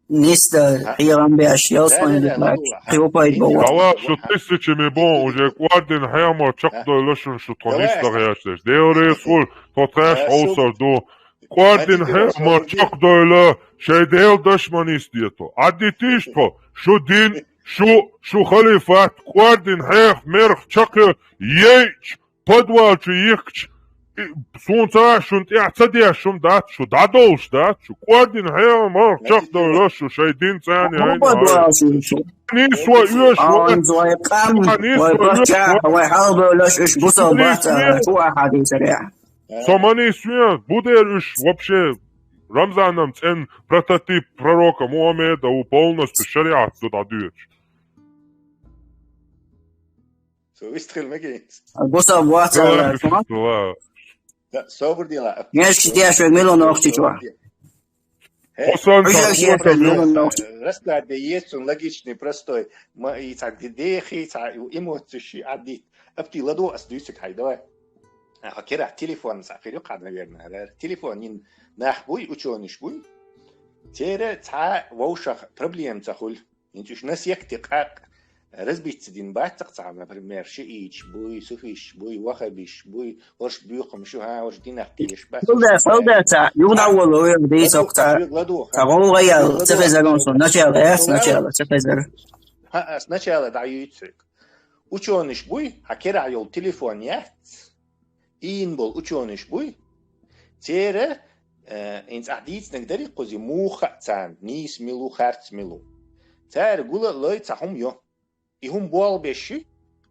нисда хьехам беш, ялсмани дика, кхин хӀун пайда бу? Давай, шу тысячами бу, уже кӀордина хьехамах чекхдойла шуна шу тхо нисда хьаьжча. Дела реза хуьлда, тхо тхаьш хьовсур ду. КӀордина хьехамах чекхдойла, шайн Делан дашманис дето. Ӏадитийша тхо, шу дин, шу, шу халифат, кӀордина хьех, мерх чекхйо, яйча, подвал чу йихкича, и, суна ца ваьш, шуна тӀехь ца деш, шуна дац, шу дӀадовлуш дац, шу кӀордина хьехамах чекхдойла шу шайн дин цӀена яйна. Нийсо оьшу вай, нийсо оьшу вай, вай хьалабевллаш, уьш бусал бац, чу а хьадийцарехь. Со ма нийсвен, бу дера уьш вообще Рамзанан цӀен прототип пророка Мухаммеда ву полностью шариат ду дӀадоьдуш. Со вистхила мегийца. Гусал вацара. Да, собар дела. Нешки деш вег мило нохчичо. Расклад бе ецун логичный, простой. Ма и цхьа дехи, цхьа эмоцию ши Ӏаддит. Апти ладо ас дуьйциг хьай, давай. А, кира телефон цхьа хир ю кхад, наверное, хӀара. Телефон йин нах буй, учёныш буй. Цера цхьа вовшах проблема ца хуьлу. ХӀинца уьш на секте къакъ разбиться дин бац цхьа, например, шииташ буй, суфисташ буй, вахабисташ буй, хӀорш буьйхам шу, хӀа, хӀорш динах теш бац. Хилда, хилда ца, юхна волу вер дийца оккха ца. Ца гӀулгӀа ял, ца хезар он сон, начало, эс начало, ца хезар. ХӀа, ас начало дӀаюьйцу. Учёныш буй, хьан керахь йолу телефон яц? Ийна болу учёныш буй? Цера, э, хӀинца ахь дийцинарг дарий кхузи, муха хаьа царна, нийса мила ву, харц мила ву. Цара гула а лой цхьа хӀума йо. И хӀума болх беш ю,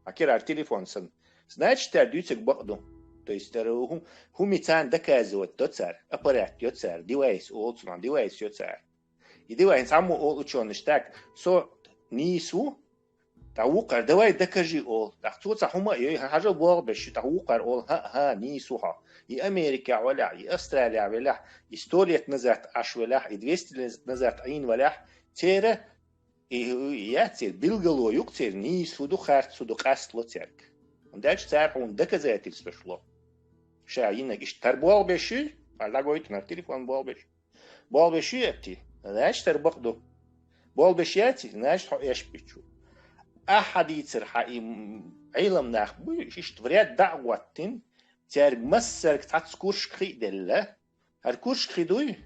хьан керара телефон санна. Значит, цара дуьйцург бакъ ду. То есть, цара хӀу-, хӀума царна доказывать до цара, аппарат йо цара, девайс олу цунах, девайс йо цара. И девайс цхьаммо олу учёныш, так, со нийса ву, тӀаккха вукхара, давай докажи, олу. ТӀаккха цо цхьа хӀума а йой, хьан хьажал болх беш ю, тӀаккха вукхара олу, хӀа, хӀа, нийса ву хьо. И Америкехь велахь, и Австралиехь велахь, и сто лет назад Ӏаш велахь, и двести лет назад Ӏийна велахь, цера, и, и яц церан билгало ю-кх церан, нийса хӀу ду, харц хӀу ду, къастало цаьрга. ХӀунда аьлча цара хьуна доказательстваш ло. Ша йинарг иштта тара болх беш ю, хьан дӀагойту нах телефон болх беш. Болх беш ю апти, значит, хӀара бакъ ду. Болх беш яций, значит, хьо эшпичу. Ахьа дийцар хьан и, м, Ӏелам нах буй, иштта вряд дӀа а гӀоттина, цаьрга массарга цхьацца куршка хи а делла. ХӀара куршка хи дуй?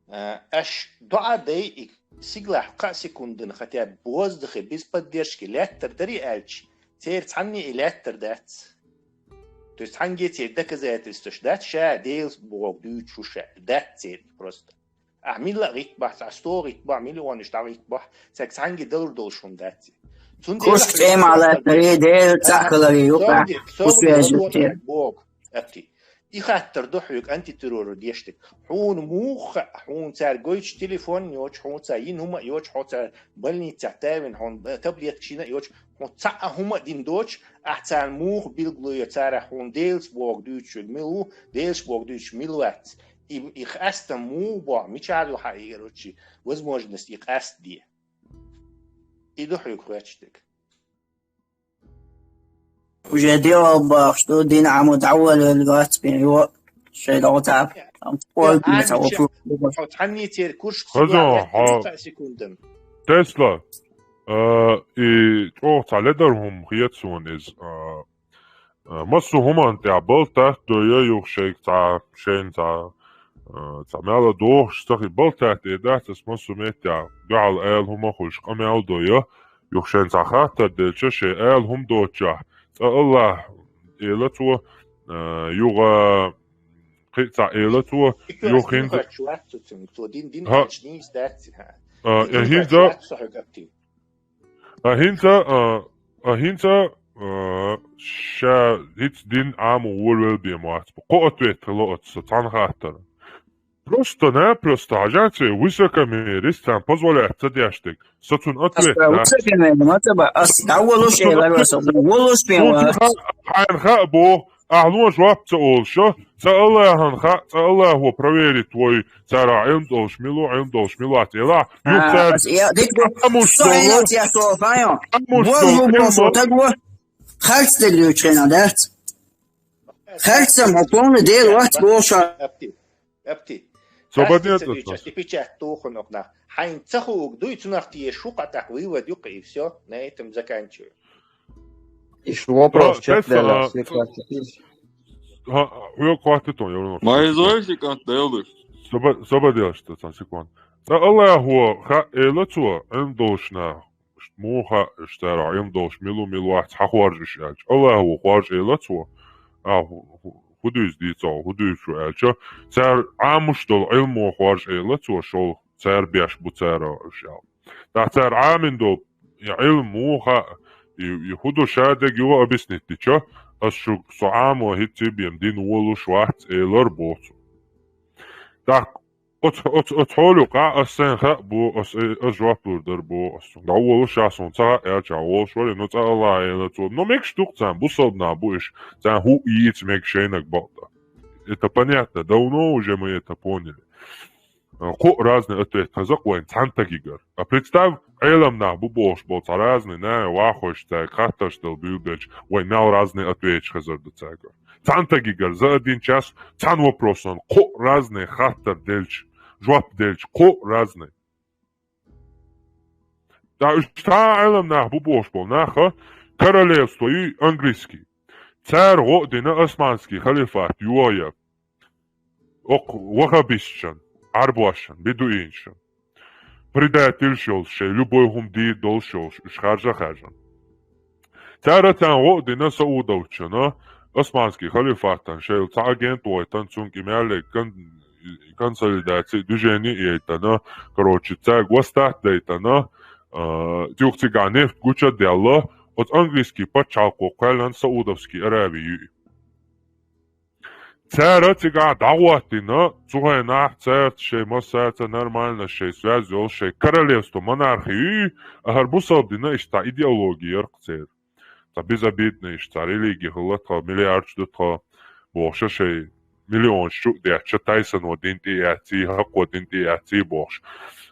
А, аш доӀа дай и сиглахь кхаа секундан хотя бы воздухе без поддержки лаьттар дарий аьлча, церан цхьанне и лаьттар дац. То есть цхьаьнгге церан доказательстваш дац, ша Делан боху дуьйцуш ву ша, дац церан просто. Ахь милла а гӀиттабахь, цхьа сто гӀиттабахь, миллионаш дӀагӀиттабахь, цаьрга цхьаьнгге далур долуш хӀума дац. Цундела курс цӀема лаьттаре, Делан цхьаъ хиларе юкъа, курс веза юкъе. Богу, апти. И хаттар ду хьоьга антитеррору дешдиг. Хьуна муха хаьа, хьуна цара гойтуш телефон йоцуш, хьуна цара йина хӀума а йоцуш, хьо цара больницехь тавина, хьуна, э, таблеткаш йина а йоцуш, хьуна цхьа а хӀума а дина доцуш, ахь царна муха билгало йо царах хьуна Делаца боху дуьйцуш верг мила ву, Делаца боху дуьйцуш мила вац. И, и къастам муха боху, мичара ю хьан и, короче, возможность и къастаде. И ду хьоьга хоьттуш дерг. Уже делал бахаш ду, дин Ӏамо дӀаволавелла вац бен, йо, шайн дагӀу цхьа. Ам, кхой, ца вопу. Хьо цхьанне церан куршка хаза, хьо секундан. Тесла, а, и чӀогӀа цхьа ледар хӀума хета суна иза, а, а, массо а хӀуманна тӀехь балтат дойо юха шайга цхьа, шайна цхьа. А, цхьа мел а дохуш ца хи балтат э дац, ас массо меттехь дуьхьал ала хӀума хуьлуш къамел до я. Юха шайн цхьа хаттар делча, шайн ала хӀума доцучохь, цкъа Аллах эла цо, а, юха кхин цхьа эла цо, юха хӀинца. Цо дин, дин хӀа. Аьлча нийса дац. А, я хӀинца. А хӀинца, а, а хӀинца, а, ша хӀинца дин Ӏамо волавелла бен вац. Кхо ответ хилла оцу со цхьана хаттарна. Просто-напросто хьажа цо высокомерие, царна позволять ца деш дерг. Со цунна ответ дац. Высокомерие ма ца ба, ас дӀаволуш элар аса, волуш бен вац. Хьайна хаа боху, ахьа жоп ца олуш, цкъа Аллахьан хаа, цкъа Аллахьо проверит вай, цара Ӏилма долуш мила ву, Ӏилма долуш мила вац, элахь. Юха цара ас я, дика бу, Амуш со долу, хьайна ца яхьо, хьайна. Амуш Божу долу, бо со Ӏилма. Таг ву, харц дерг дуьйцу хенахь дац. Харцам хьо полный дела вац бохуш. Апти, апти. Со баден ца дуьйцу, и печать туху нах. Хьайна ца хуург дуй, цунах тешаш ву, кхатах вывод ю, и всё, на этом заканчиваю. Иш вопрос чек делла, секунд. Хьоьга хатта тон, Евнур. Ма изой секунд деллуш. Со ба-, со баделаш, цхьа секунд. Цкъа Аллахьо хаа эла цо, Ӏилма долуш нах. Муха хаа, уьш цара Ӏилма долуш мила ву, мила вац, хьан хоржу уьш аьлча. Аллахьо хоржу эла цо, а, хӀу-, хӀу-, хӀу дуьйцу дийца, хӀу дуьйцу аьлча, цара Ӏамош долу Ӏилмо хоржу эла цо, шолгӀа цара беш бу цара уьш аьлла. ТӀаккха цара Ӏамийна долу и Ӏилма муха хаа, и, и хӀу ду ша дерг юха объяснить дича, ас шуьга со Ӏамо хӀинца бен дин волуш вац элар боху цо. ТӀаккха Оцу, оцу, оцу хьоле юкъахь ас сайна хаа бу, ас, э, ас жоп лур дара бу, ас цунна дӀаволуш, ша суна ца хаьа аьлча, волуш вара, ну, цкъа Аллахь эла цо. Ну, мегаш ду-кх царна, бусалба нах бу уьш, царна хӀуъа йийца мега шайнаг бакъда. Это понятно, давно уже мы это поняли. Э, кхо разный ответ хеза-кх вайн цхьана тагигара. А представь, Ӏелам нах бу бохуш болу цхьа разный нахе ваххойш цаьрга хаттарш дала буьйлабелча, вайн мел разный ответаш хезар ду цаьрга. Цхьана тагигара за один час цхьана вопросан кхо разный хаттар делча, жоп делча, кхо разный. Ткъа уьш цхьа Ӏелам нах бу бохуш болу наха, королевство ю английский. Цара гӀо а дина османский халифат йоха я. Окху ваххабистшан, Ӏарбошан, бедуиншан. Предательш йолуш шайн, любой хӀума дийр долуш йолуш, уьш харжа а хаьржина. Цара царна гӀо а дина саудовцашна, османский халифатан шайла цхьа агент а войтана, цунга и мел а кон-, консолидаци, движение а яйтана, короче, цаьрга восстать а дайтана, а, юха цигахь нефть гуча а даьлла, оцу английский пачхьалкхо кхоьллина Саудовский Араби ю и. Цара цигахь дӀагӀоттийна, цу хенахь цаьрца шайн массаьрца нормально, шайн связь йолуш, шайн королевство, монархия ю, а хӀара бусалба дин иштта цхьа идеология яра-кх церан. Цхьа безобидная иштта цхьа религия хилла тхан, миллиардаш ду тхан бохуш, шайн миллионаш чу а детташ, Тайсоно дин тӀе а эцций, хӀокхо дин тӀе а эцций бохуш.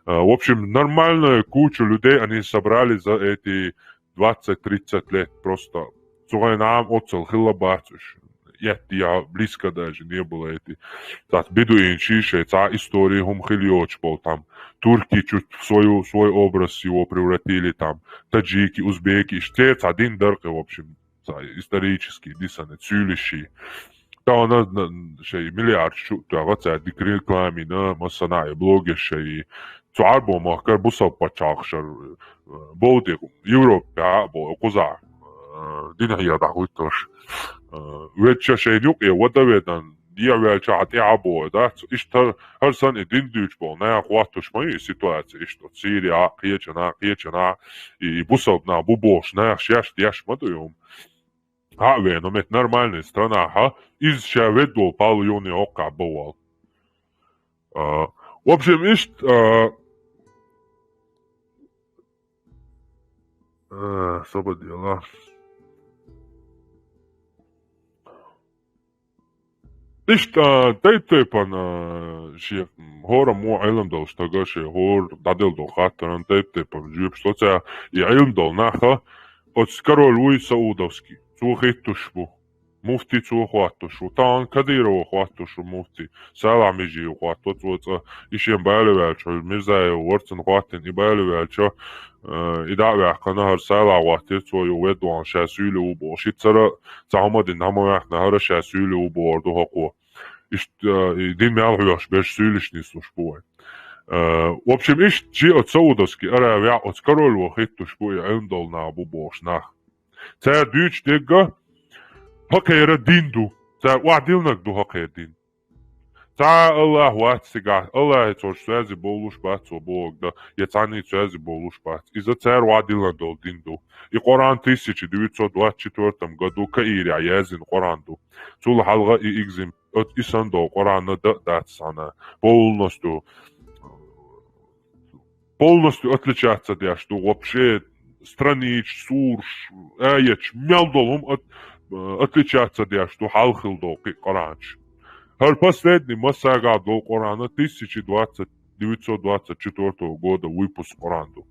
А, в общем, нормальная куча людей, они собрали за эти двадцать-тридцать лет просто. Цу хенахь оццул хилла бац уьш. Эттий а близко даже не было эти. Цхьацца бедуинчий шайн цхьа история хӀума хила йоцуш болу там. Турки чуть в свою, свой образ его превратили там. Таджики, узбеки, иштта цхьа дин дара-кх, в общем, цхьа исторический дисанет, суьйлиший. Тахана на-, шайн миллиард чу а тоьхна, цара дика реклама йина, массанхьа а блогерш шайн. Цу Ӏарбойн махкара бусалба пачхьалкхашкара, э, бовде, Европе а бо, кхузахь, э, динан хьехам дӀахӀуьттуш. Э, ведда шайна юкъе вада ведан, дехьаваьлча хьан тӀе а бо, дац? Иштта хӀара, хӀара санна и дин дуьйцуш болу нах хӀоттуш ма ю и ситуация, иштта оцу Сирия а, кхечанхьа а, кхечанхьа а, и, и бусалба нах бу бохуш, нах шаьш деш ма ду и хӀума. Хьа а веана, метта нормальная страна хьа, иза ша ведда волу пал юхане хӀоккхахь бан волу. А, в общем, иштта, а, а, собар дела. Иштта, а, тайп-тайпана, а, шен хӀораммо Ӏилма долуш стага шен хӀора дӀаделла долу хаттаран тайп-тайпана жоьпаш ло цара, и Ӏилма долу наха, оцу король вуй Саудовский, цо хӀиттуш бу. Муфти цо хӀоттуш ву. Тахана Кадырова хӀоттуш ву муфти. Салахь Межиев хӀотто цо цкъа. И шен бала ваьлча, Мирзаев вара цунна хӀоттийна, и бала ваьлча, э, и дӀа а ваьккхина, хӀара Салахь хӀоттийра цо, юха ведда вахана ша суьйле ву бохуш. Шиццара цхьа хӀума дина, хӀума ваьккхина, хӀара ша суьйле ву бохур ду хӀокхо. Иштта, э, и дин мел хьоьхуш берш суьйлаш нислуш бу вай. Э, в общем, иштта шиъ оцу Саудовский Аравия оцу король ваха хӀиттуш бу, и Ӏилма долу нах бу бохуш нах. Цара дуьйцуш дерг а хӀокхеран дин ду. Цара охьадиллинарг ду хӀокхеран дин. Цхьа а Аллах вац цигахь, Аллахьца цо шаьш связи болуш бац цо бохург дан, я цхьаннеца связи болуш бац. Иза цара охьадиллина долу дин ду. И Къуръан тысяча девятьсот двадцать четвёртом году Каирехь яздина Къуръан ду. Цул хьалха и игзим, и санна долу Къуръан а дан а дац цхьанна. Полностью полностью отличаться деш ду, вообще странички, сураш, аяташ, мел долу хӀума от-, отличаться деш ду хьалха хилла долу кхин а Къуръанаш. ХӀара последний массагахь долу Къуръан тысяча двадцать, девятьсот двадцать четвёртого года выпуск Къуръан ду.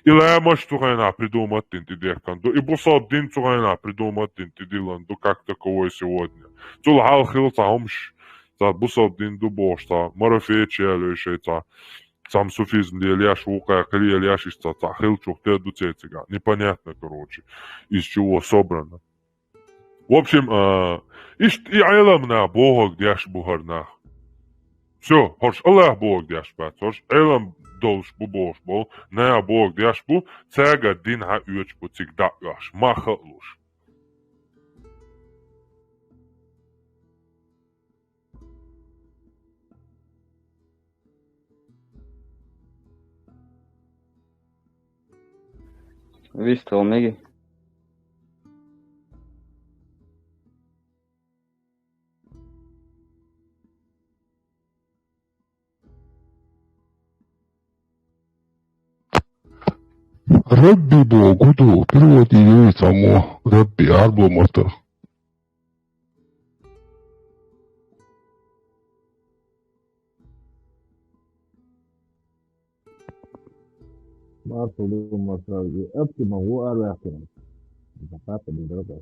И ламазаш цу хенахь придумать дина тӀедехкан ду, и бусалба дин цу хенахь придумать дина тӀедиллина ду, как таковой сегодня. Цул хьалха хилла цхьа хӀумаш, цхьа бусалба дин ду бохуш, цхьа марафечи яьлла шайн цхьа цхьамма суфизм лелаеш, вукхара кхин лелаеш, иштта цхьа хиллачух тера ду церан цигахь. Непонятно, короче, из чего собрано. В общем, а, иштта и Ӏелам нах бохург деш бу хӀара нах. Всё, хӀорш Аллах бохург деш бац, хӀорш Ӏелам долуш бу бохуш болу нах бохург деш бу, цаьргара дин хьан оьцуш бу цига дӀа а оьхуш, мах а луш. Вистхила меги. Рабби боху ду, перевод йийца мо, Рабби, арбо мата. Маршал ду, маршал. И апти ма гу арвяхтина. Папа не дорога.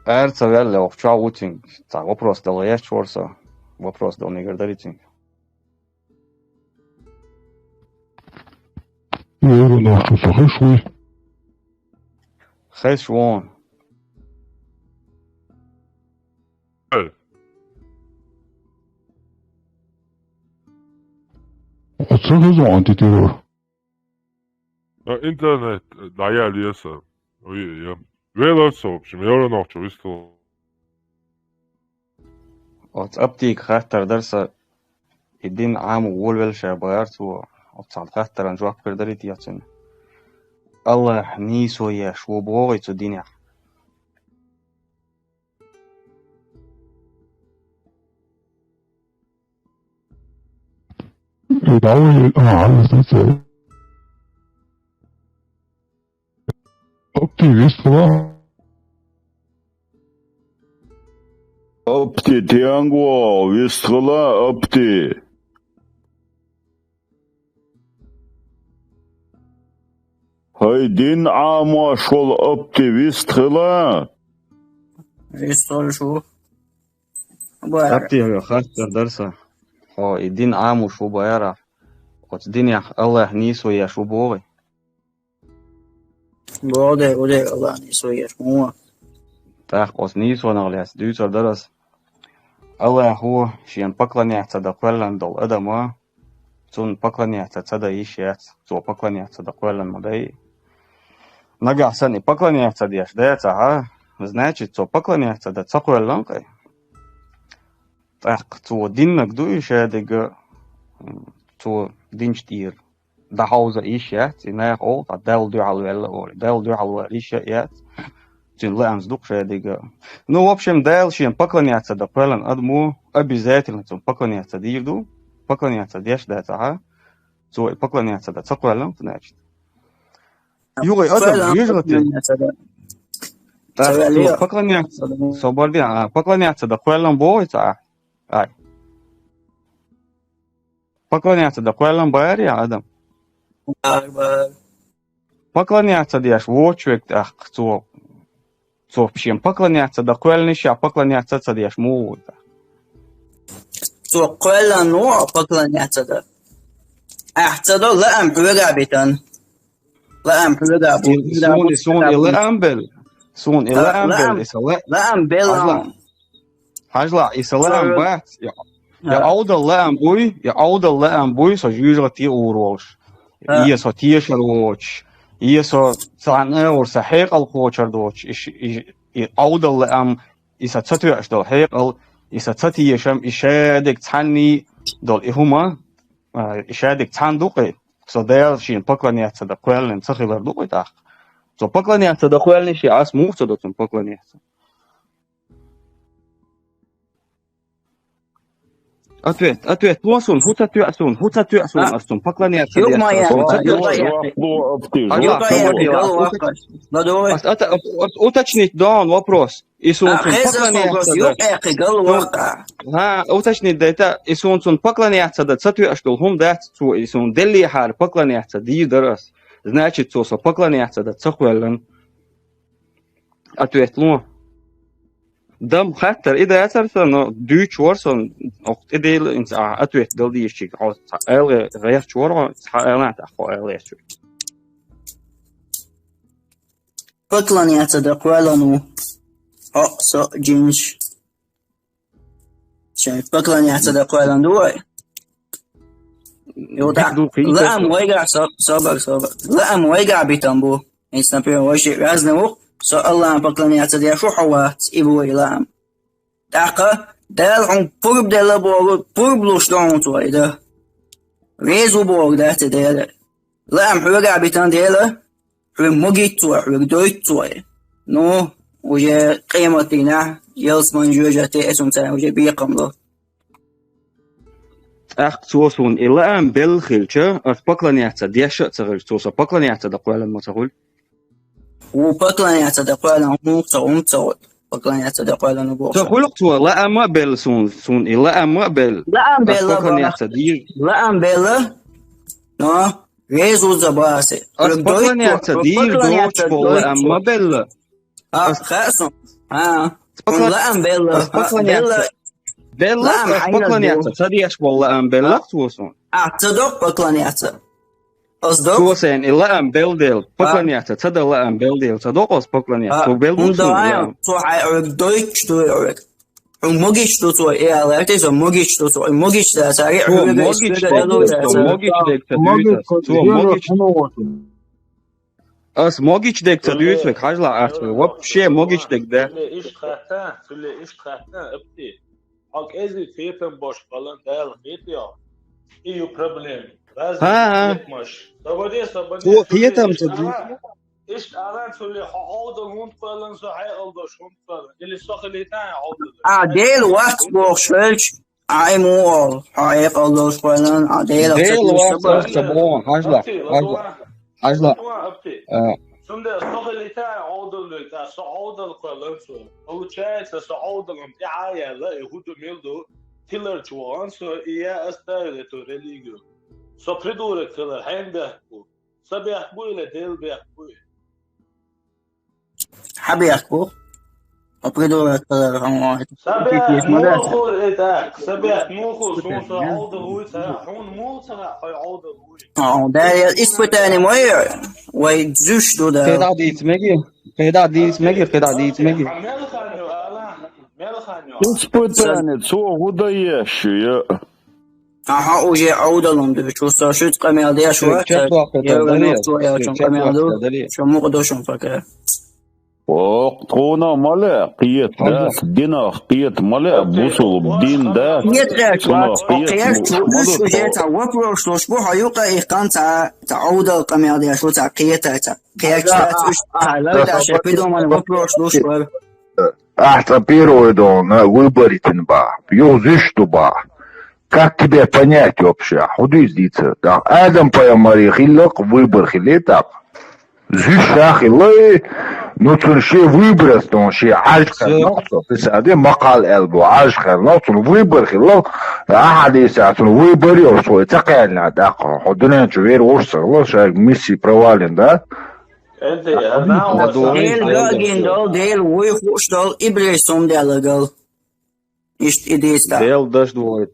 Ара ца ваьлла, оху чохь ву цуьнга. Цхьа вопрос дала гӀерташ вара со. Вопрос дала мегар дарий цуьнга? Евро нахчо со хеш вуй? Хеш вон. Оцу хезон антитеррор. А, интернет, да, я леса. Ой, я. Вело, в общем, я равно хочу выстрел. Оцу аптека хаттар дара сан, и дин Ӏамо волавелла ша бахара цо, оцу цхьана хаттаран жоп хир дарий те цуьнан? Аллахь нийсо еш ву бохий цу динехь? Э, давай, а, а, с-, с-, Апти, вистхила? Апти, тианго, вистхила, апти. Хай дин Ӏамош волу апти вистхила? Вистхила шу. Апти, хьо хаттар дара сан. Хьо и дин Ӏамош ву бара. Оцу динехь Аллахь нийсо еш ву бохий? Боху де, у де Аллахь нийсо еш ву. ТӀаккха оцу нийсонах лаьцна дуьйцур дара ас. Аллахьо шена поклонение ца дан кхоьллина долу адама, цунна поклонение ца дан йиш яц, цо поклонение ца дан кхоьллина ма дай. Нагахь санна и поклонение ца деш дацахь, значит, цо поклонение ца дан ца кхоьллина кхин. ТӀаккха цо диннарг ду и шадерг, цо динчу тӀера дӀахьовза йиш яц, и наха олу, ткъа Далла дуьхьал ваьлла олий. Далла дуьхьал вала йиш а яц, цуьнан лаамца ду-кх шадерг. Ну, в общем, Дала шена поклонение ца дан кхоьллина адамо обязательно цунна поклонение ца дийр ду, поклонение ца деш дацахь, цо и поклонение ца дан ца кхоьллина, значит. Юха и адам вежарий. ТӀаккха цо поклонение ца дан, собар де, а, поклонение ца дан кхоьллина бохий цо? Ай. Поклонение ца дан кхоьллина бара и адам? Бара, бара. Поклонение ца деш вочу век тӀаккха цо, цо шена поклонение ца дан кхоьллина, ша поклонение ца, ца деш муха ву тӀаккха? Цо кхоьллина ву поклонение ца дан. Ахь ца до лаам хьоьга а битан. Лаам хьоьга а бу. И суна, суна и лаам бел. Суна и лаам бел, и са ла-, лаам бел. Аз ла-, Хьажал, и сан лаам бац, я, я Ӏовдал лаам буй, я Ӏовдал лаам буй, со жоьжахате ур волуш. Е со тешар воцуш, е со цхьана а вара сан хьекъал кхочур доцуш, и ш-, и, и Ӏовдал лаам, и сан ца тоьаш долу хьекъал, и сан ца тешам, и шадерг цхьанний долу и хӀума, а, и шадерг цхьанна ду-кх и, со Дала шена поклонение ца дан кхоьллина ца хилар ду-кх и тӀаккха. Цо поклонение ца дан кхоьллина шен, ас муха ца до цунна поклонение? Ответ, ответ ло суна, хӀун ца тоьа суна, хӀун ца тоьа суна, ас цунна поклонение ца деш, ас цунна ца тоьа. Ас ата-, ас уточнить дон вопрос. И суна цунна поклонение ца дан. ХӀа, уточнить дайта, и суна цунна поклонение ца дан, ца тоьаш долу хӀума дац цо, и суна деллехьара поклонение ца дийр дара ас. Значит, цо со поклонение ца дан ца кхоьллина. Ответ ло. Дам хаттар и дацара сан, но дуьйцуш вара сан, окху тӀедийла инца а ответ дала дийшичиг, хьо ца аьлла гӀерташ вара, хьо ца аьлла тӀаккха хьо аьлла гӀерташ. Поклонение ца дан кхоьллина ву. Хьо, со, джинаш. Шайн поклонение ца дан кхоьллина ду вай? Ю, да. Лаам вайгахь со-, собар, собар. Лаам вайгахь битам бу. Инца, например, вай шиъ ваьзна ву, со Аллахьан поклонение ца деш ву, хьо вац, и бу вай лаам. ТӀаккха Дала хьуна пурба делла боху, пурба луш ду хьуна цо и дан. Реза ву боху дац и Дела. Лаам хьоьгахь битан Дела, хьоьга магийта цо, хьоьга дойту цо. Ну, уже къематдийнахь, ялсамани жоьжахате а цунна царна уже бекхам ло. ТӀаккха цо суна и лаам белла хилча, ас поклонение ца деш а ца хилча, цо со поклонение ца дан кхоьллина ма ца хуьлу? Ву поклонение ца дан кхоьллина, хӀунда ца, хӀунда ца хуьлу? Поклонение ца дан кхоьллина боху. Ца хуьлу цо, лаам а белла суна, суна и лаам а белла. Лаам белла, поклонение ца дийр. Лаам белла. Но, Реза ву аса. Ас поклонение ца дийр доцуш болу лаам ма белла. А, хаьа суна. А, хьуна лаам белла. Ас поклонение ца, белла, ас поклонение ца деш болу лаам белла цо суна. А, ца доккху поклонение ца. Ас доккху. Цо сайна и лаам белла дела, поклонение ца дан лаам белла дела, ца доккху ас поклонение ца, цо белла ду суна лаам. Цо хьайн хьоьга дойтуш ду хьоьга. Хьуна магийта ду цо, и аьлла, лаьртий со магийта ду цо, и магийта дац, ари хьоьга могийта ду цо, могийта дерг ца дуьйцу ас. Цо могийта. Ас могийта дерг ца дуьйцу вайга, хьажал, ахча, вообще могийта дерг да. Цуьлле иштта хатта, цуьлле иштта хатта, апти. Хьо кӀезиг кхетам бош балан Дала хетайо. И ю проблема. Разный кхетамаш. Сабаде, сабаде. Цо кхетам ца дуьйцу. Иштта ала цуьлле хьо Ӏовдал хӀунда кхоьллина, со хьекъал долуш хӀунда кхоьллина? Или со хилийта хьайн Ӏовдал? А, Дела вац бохуш хилча, а, и муха олу? Хьо хьекъал долуш кхоьллина, а, Дела вац ца боху, хьажал, хьажал. Хьажал. Апти. А. Цундела со хилийта хьайн Ӏовдал луьйту, а, со Ӏовдал кхоьллина цо. Получается, со Ӏовдалан тӀаьхьа а яьлла, и хӀун ду, мила ду, тиларчу вахана со, и я оставил эту религию. Со придурок хилар хьенан бехк бу? Сан бехк бу или Делан бехк бу? Хьан бехк бу? Хьо придурок хилар, хьуна. Сан бехк муха хуьлу, э, тӀаккха? Сан бехк муха хуьлу? Суна со Ӏовдал вуй ца хаьа, хьуна муха ца хаьа хьо Ӏовдал вуй? Хьо, Дала испытание ма йо, вай зуьш ду Дала. Кхин дӀа дийца мегий? Кхин дӀа дийца мегий? Кхин дӀа дийца мегий? Хьан мел хан ю, ала? Мел хан ю? Испытание, цо хӀун дан еш ю, я? Ахьа уже Ӏовдалун дуьйцу, со шуьца къамел деш вац, я вац, цо яьлчун къамел ду, шу мукъа ду шун пока. Ох, тхуна ма ле, кхета, дас динах кхета ма ле, бусулба дин да. Кхета гӀерташ вац, кхеташ ву, уьш уже цхьа вопрос луш бу, хьо юкъа и кхана цхьа, цхьа Ӏовдал къамел деш ву, цхьа кхета, цхьа кхеташ дац, уьш цхьа лайта шайн придуманный вопрос луш вара. Ахьа цкъа первый дон выборитин бахьа. Юха зуьш ду бахьа. Как тебе понять вообще? ХӀун дуьйцу дийца? Адам пайхамаре хилла-кх выбор хилла тӀаккха. Зуьш ша хилла, э, ну, цунна шен выборас дон, шен Ӏаж кхарнакх цо, писаде, макхал аьлла бу, Ӏаж кхарнакх, цунна выбор хилла, ахьа дийца, цунна выбор йолуш, цо ца кхаьллина тӀаккха. Хьо дуьнен чу вер вуш ца хилла, шайга миссия провален, да? Дела ган гин долу, Дела вуй хууш долу, иблис хӀума даьлла гал. Иштта и дийца. Дела даш ду вай.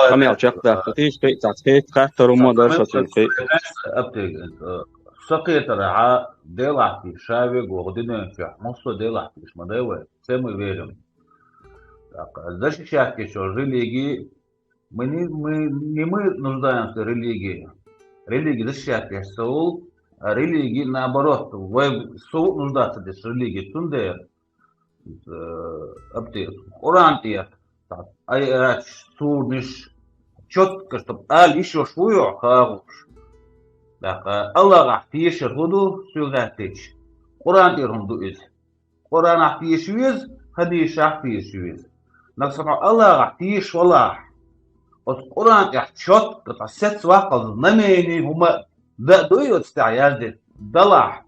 Къамел чекхдаккха тийша, кхин а цхьа хаттар хӀума дара со цуьнан кхин. Аптек, э, со кхетарехьа, Делахь тийша ша вега ваха дуьнен чохь, массо а Делахь тийша ма дай вай, все мы верим. Так, защищать ещё религии. Мы не, мы, не мы нуждаемся в религии. Религия защищать ещё, а религии наоборот. Вы су нуждаться здесь в религии. Цундер, э, апти, Къуръан тӀехь, так, аят, сурнаш, чётко, чтоб ала йиш йолуш ву хьо хьагуш. Так, Аллахьах тешар хӀун ду, соьга хаьттича? Къуръан тӀера хӀума ду иза. Къуръанах теша веза, хьадисашах теша веза. Нагахь санна хьо Аллахьах теша валахь, оцу Къуръан тӀехь чётко, цхьа сецца ваккхалц знамени хӀума дан а дуй оцу тӀехь яздина? Далахь,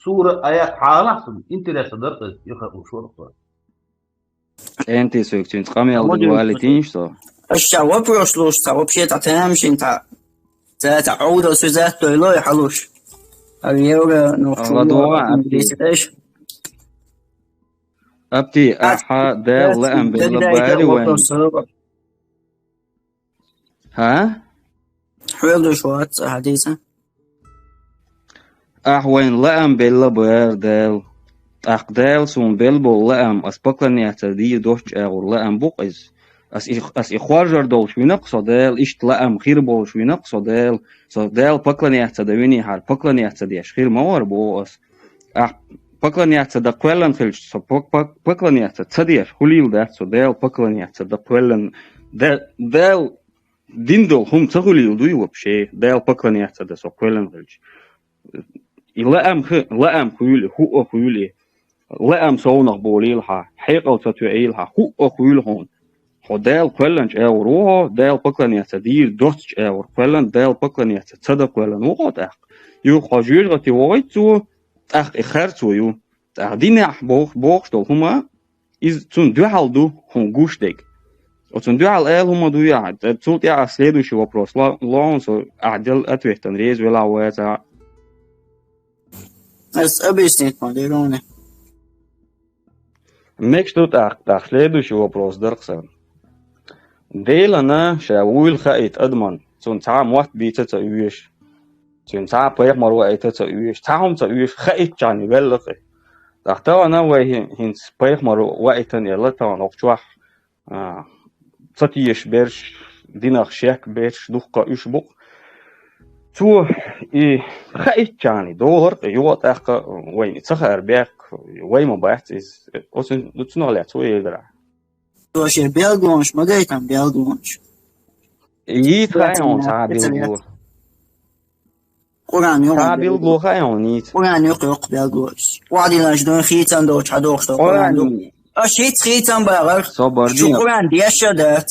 сура, аят хьалахь, суна интересно дара иза, и хаа луш вара со. КӀентий соьга цуьнца къамел дина валийтийша со. Аша вопрос луш ца, вообще цхьа тема шина цхьа. Ца, ца, Ӏовдал сюжет дойлой хьалуш. Ар евро, ну, ладогӀа, Апти. Апти, ахьа Дала лаам белла бара вайн. ХӀа? Хьоьлуш вац, хьадийца. Ахь вайн лаам белла бара Дала. ТӀаккха Дала суна белла болу лаам, ас поклоняться дийр доцчу агӀор лаам бу-кх иза. Ас и, ас и хоржар долуш вина-кх со Дала, иштта лаам хир болуш вина-кх со Дала. Со Дала поклоняться дан винехьара, поклоняться деш хир ма вара боху ас. Ахь поклоняться дан кхоьллина хилча, со пок-, пок-, поклоняться ца деш хуьлийла дац со Дала поклоняться дан кхоьллина. Да-, Дала дина долу хӀума ца хуьлийла дуй вообще, Дала поклоняться дан со кхоьллина хилча. И лаам хи-, лаам хуьлу, хӀуъа хуьлу. Лаам совнах болийла хьан, хьекъал ца тоьийла хьан, хӀуъа хуьлу хьуна. Хьо Дала кхоьллинчу агӀор ву хьо, Дала поклоняться дийр доцчу агӀор кхоьллина, Дала поклоняться ца дан кхоьллина ву хьо тӀаккха. Юха хьо жоьжахати вогӀийта цо, тӀаккха и харцо ю. ТӀаккха динехь бохуш, бохуш долу хӀума, иза цунна дуьхьал ду хьуна гуш дерг. Оцунна дуьхьал ала хӀума дуй ахьа? Цул тӀаьхьа следующий вопрос ло-, ло хьуна со, ахьа делла ответана реза велахь вацахь. Ас объяснить ма дерг хьуна. Мегаш ду тӀаккха, тӀаккха следующий вопрос дара-кх сан. Делана ша вуйла хаийта адаман, цунна цхьа а мотт бийца а ца оьшу, цуьнан цхьа а пайхамар ваийта а ца оьшу, цхьа хӀума ца оьшу, хаийтчарна велла-кх и. ТӀаккха тахана вай хӀин-, хӀинца пайхамар ваийтина аьлла, тахана хӀокху чохь, а, ца тешаш берш, динах шек берш, дуккха уьш бу-кх. Цо и хаийтчарна долар-кх, юха а тӀаккха вайна и ца хаар бехк, вай ма бац иза. Оцу, цунах лаьцна вай эгара. Цо шен белгалонаш ма гайтам, белгалонаш. Йийца хаьа хьуна цхьа а билгало? Къуръан ю. Цхьа а билгало хаьа хьуна йийца? Къуръан ю-кх, ю-кх билгало. Охьадиллинчу дуьйна хийцам долчу хьан дохуш ду Къуръан ю. Аша хӀинца хийцам бахара. Собар де. Шу Къуръан деш а дац.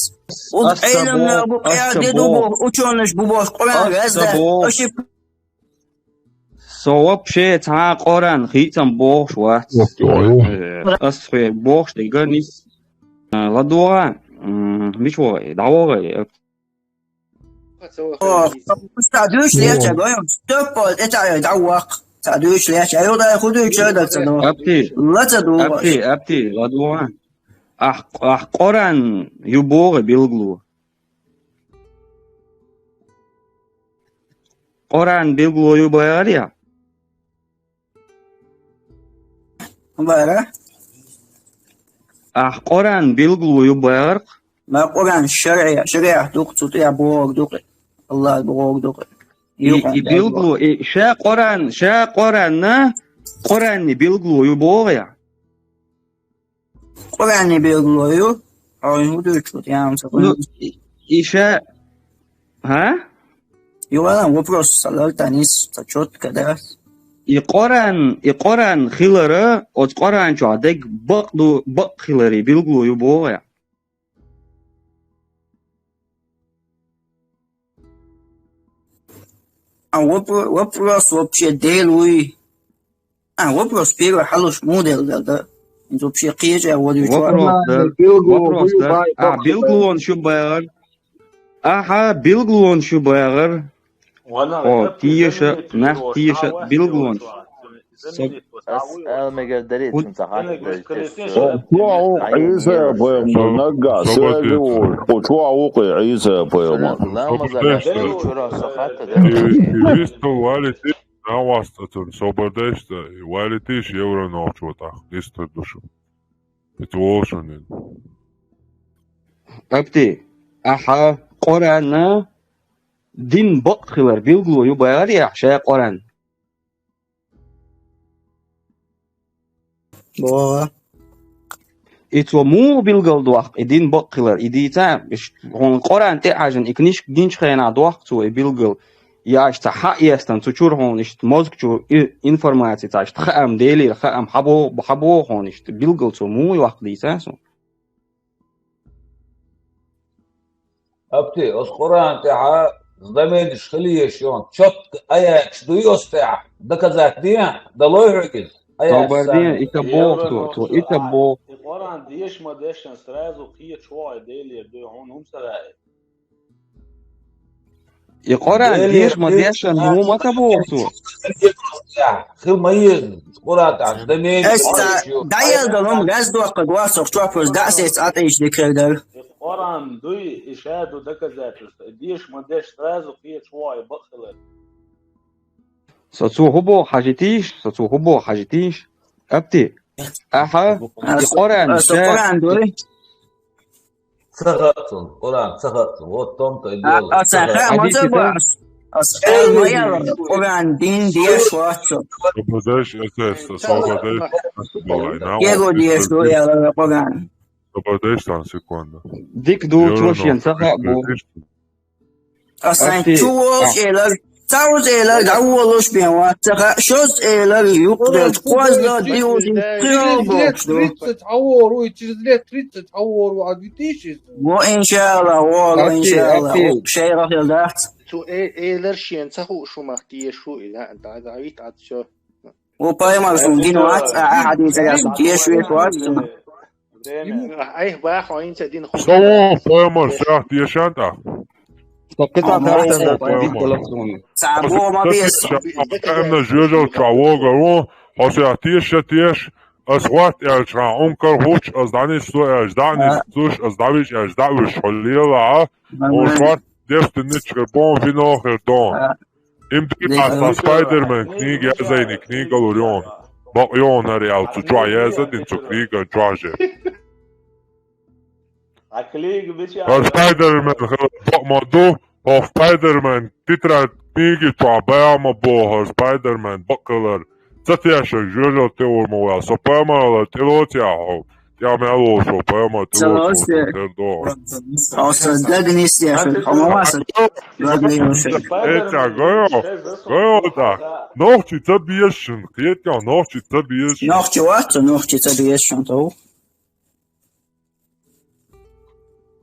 Аса Ӏеламнах бу, къаьрде ду боху, учёныш бу боху, Къуръан веза дац. Аша Со вообще цхьа а Къуръан хийцам бохуш вац. Э, ас хьоьга бохуш дерг нис. Э, ладогӀа, м, мича вогӀий, дӀавогӀий? О, ца дуьйцуш леча, гой, стоп, тӀе ца дӀаваккха. Ца дуьйцуш леча, ай, дай хӀун дуьйцуш дай ца до. Апти, ла ца до. Апти, апти, ладогӀа. Ахь, ахь Къуръан ю богӀий билгало? Къуръан билгало ю бахара ахь? Бара? Ахь Къуръан билгало ю бахара-кх? Ма Къуръан шариӀа-, шариӀат ду-кх, цу тӀехь бохург ду-кх. Аллах бохург ду-кх. И, и билгало, и ша Къуръан, ша Къуръанна, Къуръанни билгало ю богӀий ахь? Къуръанни билгало ю. Хьо хӀун дуьйцуш ву, тӀе ам ца... Ну, и, и ша, хӀа? Юхалан вопрос ца лар тан нис, ца чётко дац. И Къуръан, и Къуръан хилара, оцу Къуръан чохь дерг бакъ ду, бакъ хиларе билгало ю богӀий ахь? А вопро-, вопрос вообще дел вуй? А, вопрос первый хьалуш муха делла дара? ХӀинца вообще кхеча а водуьйту. Вопрос дара. Билгало вопрос дара. А, билгалонаш ю бахара. Ахьа билгалонаш ю бахара. О, теша, нах теша, билгалонаш. Ас ала мегар дарий, цунца хатта дайта. Чохь ву-кх Ӏийса пайхамар наггахь, саби волуш, кху чохь ву-кх Ӏийса пайхамар. Христо валити, наваста цунна собар дайшта, валитиш евро нохчо тӀаккха, дистар ду шу. Пит волушунин. Апти, ахьа Къуръан дин бакъ хилар билгало ю бахарий ахьа ша Къуръан? Богъа. И цо муха билгал дохк, и дин бакъ хилар, и дийца, иш, хьуна Къуръан тӀе а хьажан, и книжка гинчу хенахь дохк цо и билгал, яш ца хьаэстан, цу чуьра хьуна иштта мозг чу и информаци ца иштта хаам, Делера хаам, хьабо-, хьабо хьуна иштта билгал цо муха йохк дийца со. Апти, оцу Къуръан тӀехьа знаменаш хила езаш йолу чотка аяташ дуй оцу тӀехь? Доказать де, далой хьоьга иза? Собар де, ита боху цо, цо ита боху. И Къуръан деша ма дешан сразу кхечу вогӀий Делера дуй, хьуна хӀума ца хаьа. И Къуръан деша ма дешан хӀума ца боху цо. Хила ма еза, Къуръан тӀехь знаменаш. Аса дӀаелла долу хӀума раздоккхург вацахь, чопаза дӀа а сеца, Ӏа тӀе иштта дика хир дара. И Къуръан дуй, и ша ду доказательство. И деша ма деш сразу кхечу вогӀий бакъ хилар. Со цо хӀун боху хьажитийша, со цо хӀун боху хьажитийша? Апти, ахьа, и Къуръан, аса Къуръан дуй? Ца хаьа цунна, Къуръан ца хаьа цунна. Вот в том-то и дело. Аса хаьа ма ца боху. Аса аьлла ма аьлла, Къуръан дин деша вац со. Собар деш, эцеста, собар деш. Кего деша ду аьлла Къуръан? Собар деш, цхьана секунда. Дика ду, чо шен ца хаьа бу. Аса сайн чу волуш элар, цхьаъ элар, дӀаволуш бен вац, ца хаьа, шозза элар, юккъе делча, кхозза, диъ вузин, кхин а бохуш ду. Тридцать хьан вогӀур ву, и через лет тридцать хьан вогӀур ву, а две тысячи? Во, иншаалла, вогӀу, иншаалла, ву шайгӀа хила дац. Цу э-, элар шена ца хууш хӀумах теша ву и, дӀа-, дӀа-, дӀавита Ӏа цо. Ву пайхамар суна гина вац, а, а хьадийцарехь суна теша веш вац суна. Время. Айхьа баха хьо хӀинца дина хӀума. Со вон пайхамар сехьа тешан тӀаккха? Со кхин цхьа тахтан дан дин далар суна. Цхьа боху ма беза. Амма жоьжал чохь вогар ву, хьо сехьа теша теша, ас хӀотта аьлча хьан Ӏункар хӀуттуш, ас дӀанисдо аьлча дӀа а нисдуш, ас дӀавижа аьлча дӀа а вижа хьо лела а, хьо шорта девстинничгара боху вино хир дон. Им дика ас цхьа Спайдермен книга язйина, книга лур йону. Бакъ йону хӀара аьлла, цу чохь язйина цу книган чохь же. ХӀара Спайдермен хилар бакъ ма ду, хӀокху Спайдермен тетрадь книги чохь баьхьа ма боху хӀара Спайдермен бакъ хилар. Ца тешарг жоьжал тӀеур ма ваьлла. Со пайхамаралла тӀелоцу ахьа хьо. ТӀехь мел волуш ву пайхамар тӀелоцу хӀара догӀу. Хьо сан даг нисъеш, хьо ма ван сан даг нисъеш. Эца, гайо, гайо да. Нохчи ца безаш шуна, кхетахь, нохчи ца безаш шуна. Нохчи вац, нохчи ца безаш шуна, тов.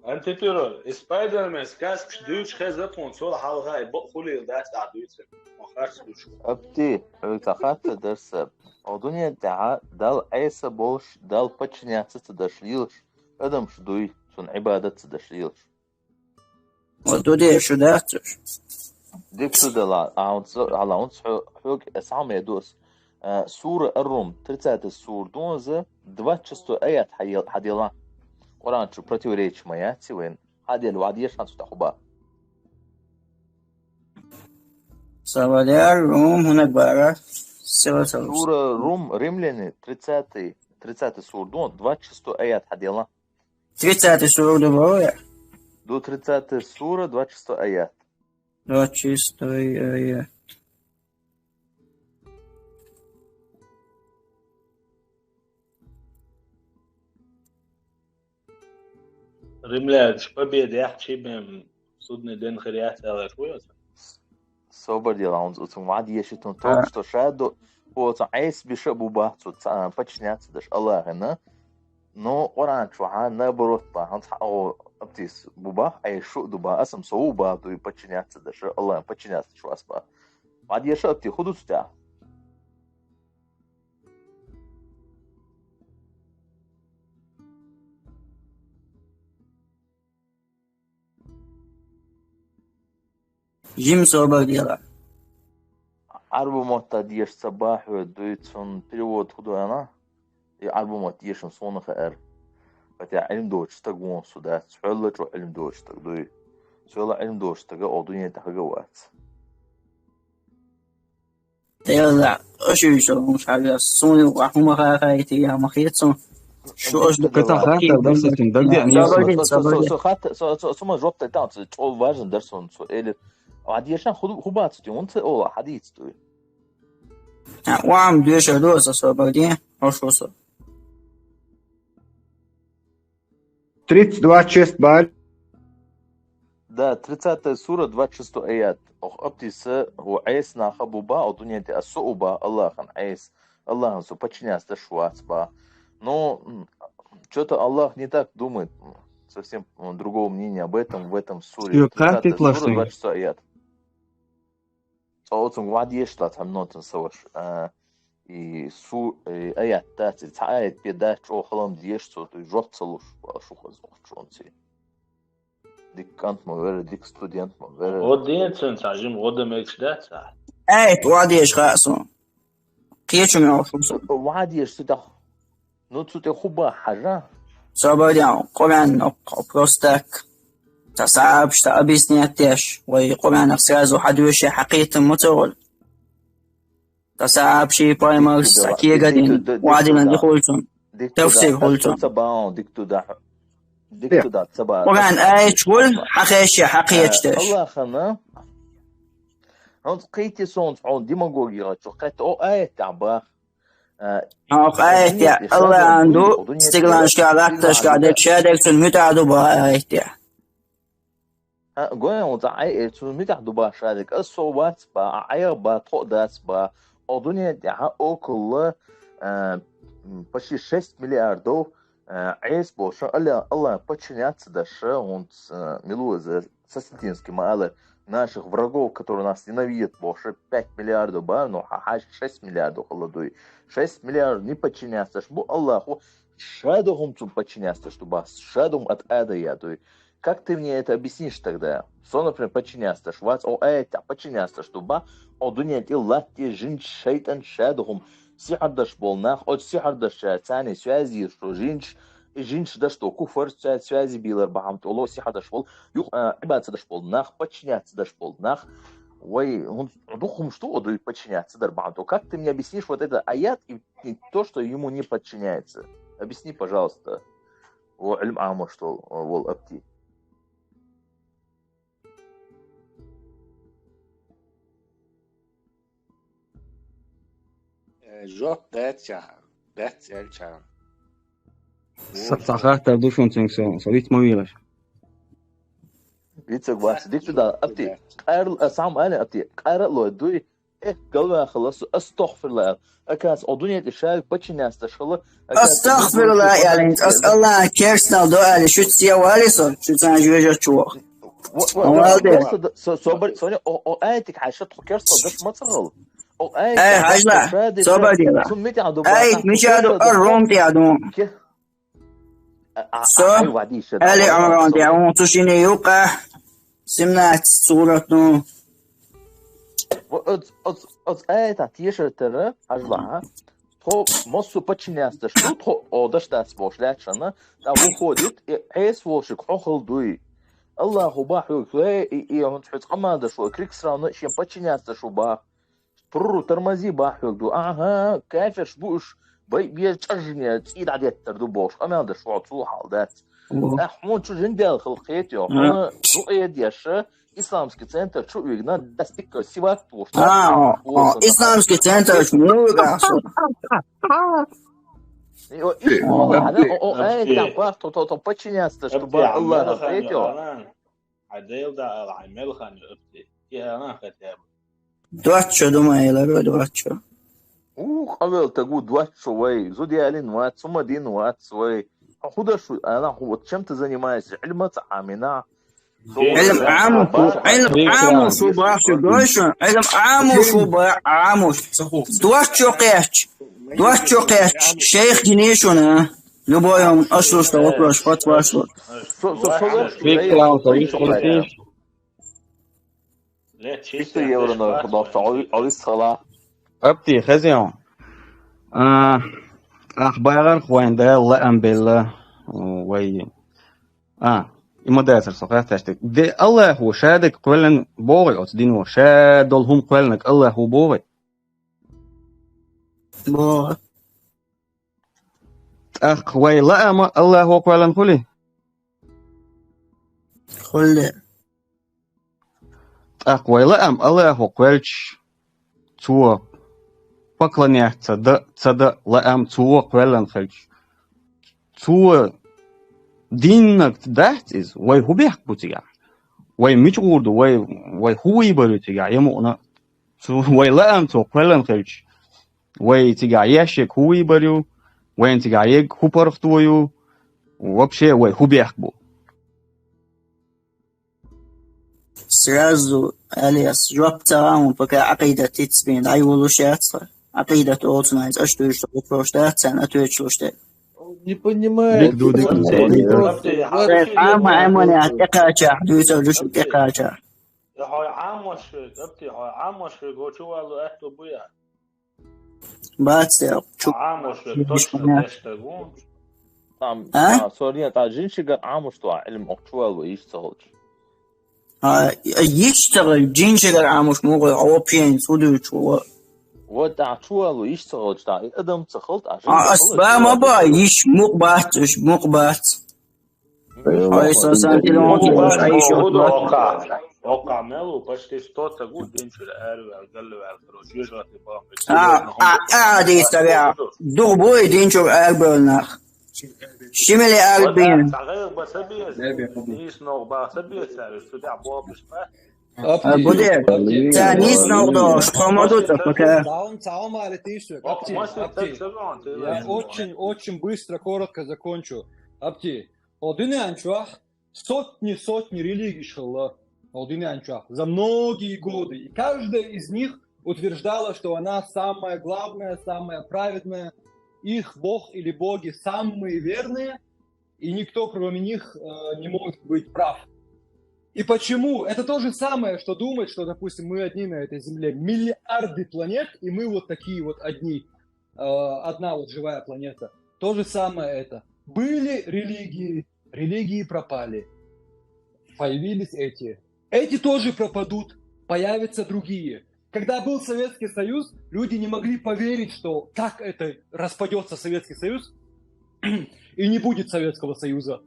Антипиро, и Спайдермен сказкаш дуьйцуш хеза тхуна, цул хьалха и бакъ хуьлийла дац ахьа дуьйцург. Ма харц дуьйцуш. Апти, хьоьга цхьа хатта дара сан. О дуьнен тӀехь Далла Ӏеса болуш, Далла подчиняться ца даш лелаш адамаш дуй, цунна Ӏибадат ца даш лелаш. Вот ду деш шу дац уьш. Дика шу дала, а хьуна ца, хьала хьуна ца хьо-, хьоьга аса хьан ме ду ас. А, сура Ар-Рум, тридцатый сура ду иза, двадцать шестой аят хьаел-, хьаделла. Къуръан чу противоречие ма яц вайн. Хьаделла ваьдеш хьан цу тӀехь хӀун бан. Саваляр, Рум, хӀунаг бара, сила ца луш. Сура Рум, римляне, тридцатый, тридцатый сура ду, двадцать шестой аят хьаделла. Тридцатый сура ду боху я? Ду тридцатый сура, двадцать шестой аят. Двадцать шестой аят. Римлянаш победа яхчи бен судный ден хир яц аьлла шу яц? Собар дела, хьуна цу ваьдеш итун только что ша ду, оцу Ӏеса биша а бу бац, цу ца-, подчиняться даш Аллахьина. Ну, Къуръан чохьа наоборот бан, хьан цхьа агӀо аптис бу бах, Ӏеса шу а ду бан, аса-м со ву бан, дуй подчиняться даш, Аллахьина подчиняться даш вац бан. Ваьдеш а апти, хӀун ду цу тӀехь? Жим собар дела. Ӏарбу мотта деша ца бахьа дуй, цунна перевод хӀун ду аьлла? И Ӏарбу мотт дешам суна хаьара. Хотя Ӏилма доцу стаг вон со дац, хьоьлла чӀогӀа Ӏилма доцу стаг дуй. Соьла Ӏилма доцу стага о дуьне тӀехьа хӀага вац. Делла, ошуьйсу хӀума хьагас, суна юкъа хӀума хаа хаийти, я ма хета суна. Шу аш дукха хаттар дар са цун дагадеана. Со, со, со, со, со хатта, со, со, со ма жоп дай таун, цо важен дар сон цо. Эли, а дешан худ, ху бац ти, он цо ола хадиц туй. А, вам дешар до со, со бади, ошо со. Тридцать два чест бар. Да, тридцатая сура, двадцать шестой аят. Ох, аптиса, у Эс наха буба, о дуньяти асу уба, Аллахан Эс. Аллахан су подчиняться шуац ба. Но, м, что-то Аллах не так думает. М, совсем, м, другого мнения об этом, в этом суре. Ё, как ты Тридцатая сура, плохой? Двадцать шестой аят. Цо оцун вадеш ла цхьа нотан саваш. А, и су, и аят дац, и цхьа аят пе дац, чӀо халам деш цо, то есть жоп ца луш, ва шу хазох чонци. Дик ант ма вера, дик студент ма вера. Гъо ден цун ца жим гъо да мекш дац, а? Эй, ту вадеш ха су. Кечу ме офу су. Вадеш су да. Ну, цу те хуба хажа. Собадян, Къуран нокко, просто так. Та сабш, та объяснять деш. Вай Къуранах сразу хадвеше хакъитан муцагъул. Та сабши поймал, сакига дин, вадилан ди хулцун. Тафсир хулцун. Ца баун, дик туда. Дик туда, ца ба. Къуран аят хул, хакъеше, хакъечтеш. Аллахана. Он кити сон, он демагогия, чо кат о аят ба. Ох, аятя, Аллах анду, стигланшка, лакташка, дек шадек сун мютаду ба аятя. Гой, он за ай, э, сун мютаду ба шадек, а со вац ба, а ай ба, то дац ба. О дунья, а около, э, м, почти шесть миллиардов, э, эс больше, Аллах, Аллах подчиняться дальше, он, э, милуя за сосетинский маалар, наших врагов, которые нас ненавидят больше пять миллиардов, ба, ну, ха, ха, шесть миллиардов холодуй. Шесть миллиардов не подчиняться, бу Аллаху, шадухум цу подчиняться, что ба, шадухум от ада ядуй. Как ты мне это объяснишь тогда? Со, например, подчиняться, что вас, о, это, подчиняться, что ба, о, дунья, ти, латти, жинч, шайтан, шадухум, сихардаш бол нах, о, сихардаш, цани, связи, что жинч, и жинч, да, что куфар, свя-, связи билар, бахам, то, ло, сихардаш бол, юх, а, ибадца даш бол нах, подчиняться даш бол нах. Вай, он, духум, что, о, дуй подчиняться дар, бахам, то. Как ты мне объяснишь вот это аят и, и то, что ему не подчиняется? Объясни, пожалуйста. О, илм ама, что, о, вол апти. Э, жоп дац чахан, дац эл чахан. Са-, сахаттар душун цинг со, со виц ма вилаш. Вицег вац, дик туда, апти. Къар-, а, сам али, апти. Къара ло дуй. Э, галва халас, астагфирулла. Акас, о дунья ти шаг подчиняться шала. Астагфирулла, ялин, ас Аллах керстал до али, шут сия вали со, шут сан жуежа чуох. Молодец. Со, со, собар, соня, о, о, аятик хашат ху керстал даш мацагал. О, аятик. Эй, хажла, собар дела. Суммити аду. Эй, мичаду, арром ти аду. Со, Али Имран, дявон, цу шине юкъа, семнадцать сурат, ну. Оц, оц, оц, это, тише тера, ажла, а? Тхо, массу подчиняться, что тхо, о, даш дац бош, лячана, да выходит, и эс вошик, хохол дуй. Аллаху баху, и, и он хец команда шо, крик сразу, чем подчиняться, шо бах. Пру, тормози, бахьуг ду. Аха, кафирш буш, бай бе чажне, ци да деттер ду бош. Амел да шо цу хал дац. Ах, мон чу жин дел хал хет ё. Ха, ду эд яша, исламский центр чу вигна, да стикер сивак туш. А, о, о, исламский центр чу вигна. Ё, и, о, о, о, эй, там, то, то, то, подчиняться, чтобы Аллах хет ё. Адел да, ала, амел хан, ё, и она хотя бы. Дуаччо думай, ларо дуаччо. Ух, авел тагу дуаччо вай, зудиалин вац, сумадин вац вай. А худа шу, она ху-, вот чем ты занимаешься? Ильма ца амина. Ильм аму, ильм аму шу бахшу дойшу, ильм аму шу ба-, аму. Дуаччо кеч, дуаччо кеч, шейх гинешуна. Любой он, ашлуш, да, вопрос, вот, вопрос. Со, со, со, Виктор, со, Виктор, Виктор. Виктор евро, но, но, но, алис хала. Апти, хазион. А, ах, байгар, хвайн, да, ла, ам, белла, вай. А, има дайсар, со, хаташтик. Де, Аллаху, шадик, квелен, богой, от, дин, во, шадол, хум, квеленек, Аллаху, богой. Богой. ТӀаккха вай лаам а Аллахо кхоьллина хуьлий? Хуьлу. ТӀаккха вай лаам Аллахо кхоьллича, цо поклоняться дан, ца дан лаам цо кхоьллина хилча, цо диннарг дац иза, вай хӀун бехк бу цигахь? Вай мича гӀур ду? Вай, вай хӀун вийбар ю цигахь? Я мукъана, цо, вай лаам цо кхоьллина хилча, вай цигахь еш ерг хӀун вийбар ю? Вайна цигахь ерг хӀун паргӀато ю? Вообще вай хӀун бехк бу? Сразу, Алиас, жоп ца гӀан, пока Ӏакъидат йицбен дӀайолуш яц хьо. Ӏакъидат олу цунах, цӀаш дуьйцуш вопрос дац, царна отвечалуш дерг. Не понимаю. Дик ду, дик ду. Просто, просто, Э, вообще Ӏама, не Ӏамалехь, тӀекхачахь, дуьйцур ду шу тӀекхачахь. Хьо Ӏамош хир, Абти, хьо Ӏамош хир, гочу валу аьтто буя. Бац, я, чу- Ӏамош хир, точно тешта гу. Там, А? Там, сордина, там жинчигара Ӏамош ту, Ӏилма охчувал ву, йиш ца хилча. А, йиш ца хилча, жинчигара Ӏамош мугӀа, хьо вообще хӀинца хӀун дуьйцуш ву? Вот, а, чувал ву, йиш ца хилча, там, и адам ца хилча, а, жин А, ца ас хилча, ба ма чувал ба, ву. Йиш мукъа бац, уьш мукъа бац. Ой, со сан телефон чуьра, ай, шо. Окха, окха мел ву, почти сто ца гу, динчуьра араваьлла, галлаваьлла, короче, южгӀатте бахмет. А, а, а, дийца веа. Дух буй динчуьра арабевлла нах. Шимале арабийна. Цхьа гӀайгӀа ба ца беза. Нийса ногӀ ба ца беза цаьрга, цу тӀехь бохуш ба. А, Абти, буде. Абти. Ца нийса ногӀ дош, тхо ма ду ца пока. Цхьа хӀума, цхьа хӀума аьлла тийша соьга. Абти, Абти. Я очень, очень быстро, коротко закончу. Абти, хӀокху дуьнен чохь сотни, сотни религий хилла хӀокху дуьнен чохь за многие годы. И каждая из них утверждала, что она самая главная, самая праведная. Их бог или боги самые верные, и никто, кроме них, э, не может быть прав. И почему? Это то же самое, что думать, что, допустим, мы одни на этой земле. Миллиарды планет, и мы вот такие вот одни, э, одна вот живая планета. То же самое это. Были религии, религии пропали. Появились эти. Эти тоже пропадут, появятся другие. Когда был Советский Союз, люди не могли поверить, что так это распадется Советский Союз, и не будет Советского Союза.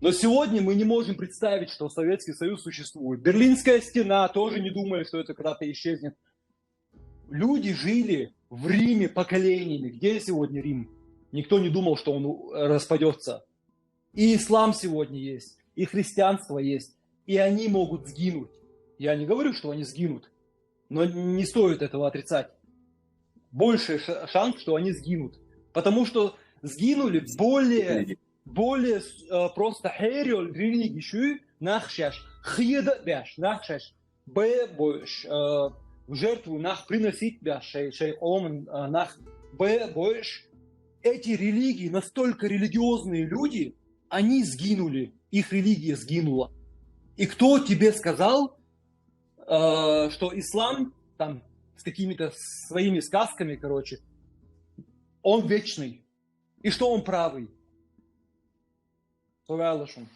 Но сегодня мы не можем представить, что Советский Союз существует. Берлинская стена, тоже не думали, что это когда-то исчезнет. Люди жили в Риме поколениями. Где сегодня Рим? Никто не думал, что он, э, распадется. И ислам сегодня есть, и христианство есть, и они могут сгинуть. Я не говорю, что они сгинут, но не стоит этого отрицать. Больше ш-, шанс, что они сгинут. Потому что сгинули более, более, э, просто хьерел религии шуй нах шаьш, хеда беш нах шаьш, бе-, бо-, ш-, э, в жертву нах приносить беш, шай, шай къоман, э, нах бе-, бо-, ш-, эти религии, настолько религиозные люди, они сгинули, их религия сгинула. И кто тебе сказал, э, что ислам там с какими-то своими сказками, короче, он вечный, и что он правый? Со ваьлла шуна.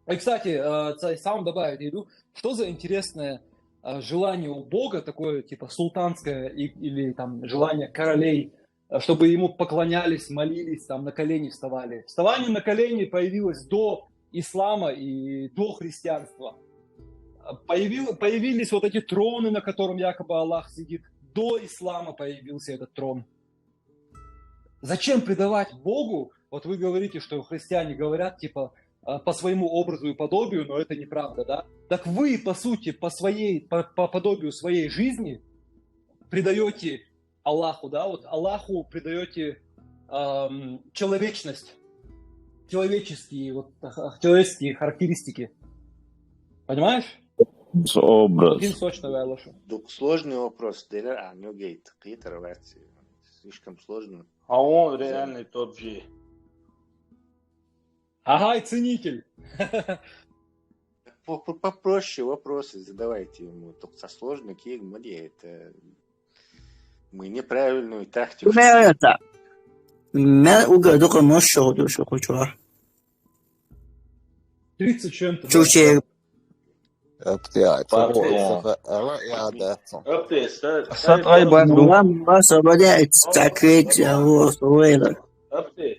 И, кстати, э, ца-, сам добавить иду, что за интересное, э, желание у Бога, такое, типа, султанское и-, или там желание королей, э, чтобы ему поклонялись, молились, там, на колени вставали. Вставание на колени появилось до ислама и до христианства. Э, появил-, появились вот эти троны, на котором якобы Аллах сидит. До ислама появился этот трон. Зачем придавать Богу? Вот вы говорите, что христиане говорят, типа, э, по своему образу и подобию, но это неправда, да? Так вы, по сути, по своей, по, по подобию своей жизни придаёте Аллаху, да, вот Аллаху придаёте, эм, человечность, человеческие, вот, х-, человеческие характеристики. Понимаешь? С образ. Кин сочно ваьлла шу? Дукха сложный вопрос, делер, а, нюгейт, кхетар вац. Слишком сложно. А он реальный топ джи. Ага, и ценитель. По-, по-, попроще вопросы задавайте ему. Только со сложной книгой, это мы неправильную тактику. Ме это. Ме уга дукха мощо душу кучуа. Тридцать чем-то, да. Чуче. Апте, ай, Апте. Саха, ала, я, да. Апте, са-, Сат ай, ай, бан, ду. Ма, ма, са, баде, ай, ца, квет, я, во, со, вейла. Апте,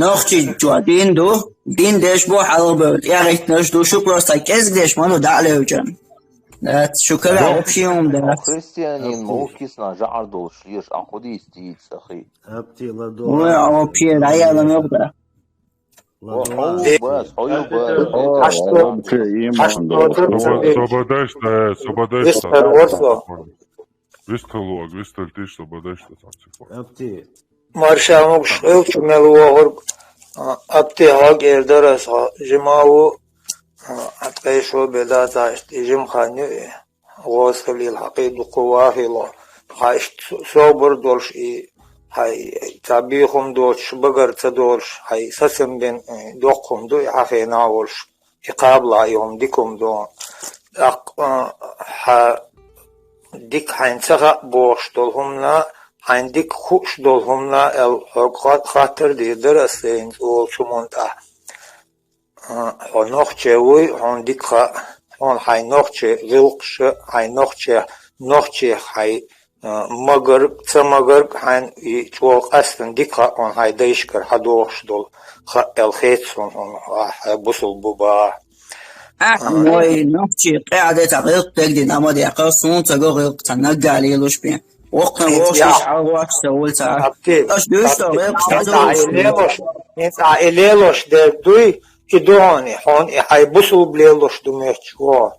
Нохчийчоа дин ду, дин деш бу хьалха бевлла, тӀехӀиттинарш ду, шу просто кӀезиг деш ма ду дӀа а левчӀан. Дац, шу кара общий хӀума дац. Христианин мовкисна жагӀар долуш леш, а хӀу дийца дийца, ахи? Апти ладо. Ой, а вообще, дӀаяла мегӀда. Ладо. Хьо ю бас, хьо ю бас. Хьашт, хьашт. Собадаш да, собадаш да. Вистхила ваг, вистхила тиш, собадаш да, сам цифа. Апти. Маршал могуш хилча мел вогӀург, а, Апти хьогӀ эр дара аса, жима ву, а, ткъе шо бен дацахь, иштта жимхан ю и. ГӀоза хилийла хьакхий дукха вахийла. Хьай иштта со-, собар долуш и, хьай цхьа бийхам доцуш, багар ца долуш, хьай сацам бен, э, доккха хӀума ду и хьан хенахь волуш. И кхабала а йолу дика хӀума ду. ТӀаккха, а, хьан дика хьайна ца хаьа бохуш долу хӀуманна, хьайна дика хууш долу хӀуманна аьлла, хьоьга ха-, хаттар дийр дара аса, хӀинца олучу хӀуманна тӀехь. А, хьо нохчи вуй, хьуна дика хаьа, хьуна хьайн нохчи гӀиллакхаш, хьайн нохчи, нохчех хьайн а, магарг, ца магарг, хьайн и чӀогӀа къаьстина дика хаьа хьуна хьайн дайшкара хьан дохуш долу, хаьа аьлла хета суна хьуна, ахь хьайн бусулба бу бахахь. Ахь, а, вай нохчий къаьхьа де цхьа гӀиллакх дегдина, амма декъа, суна ца го гӀиллакх, цхьа наггахь лелош бен. Воккхана вовшаш хьалавош ца вуй цхьа. Аш дуьйш со гӀиллакх, хьан лелош, хӀинца ахь и лелош дерг дуй, и ду хьуна, хьуна и хьайн бусулба лелош ду моьттуш ву.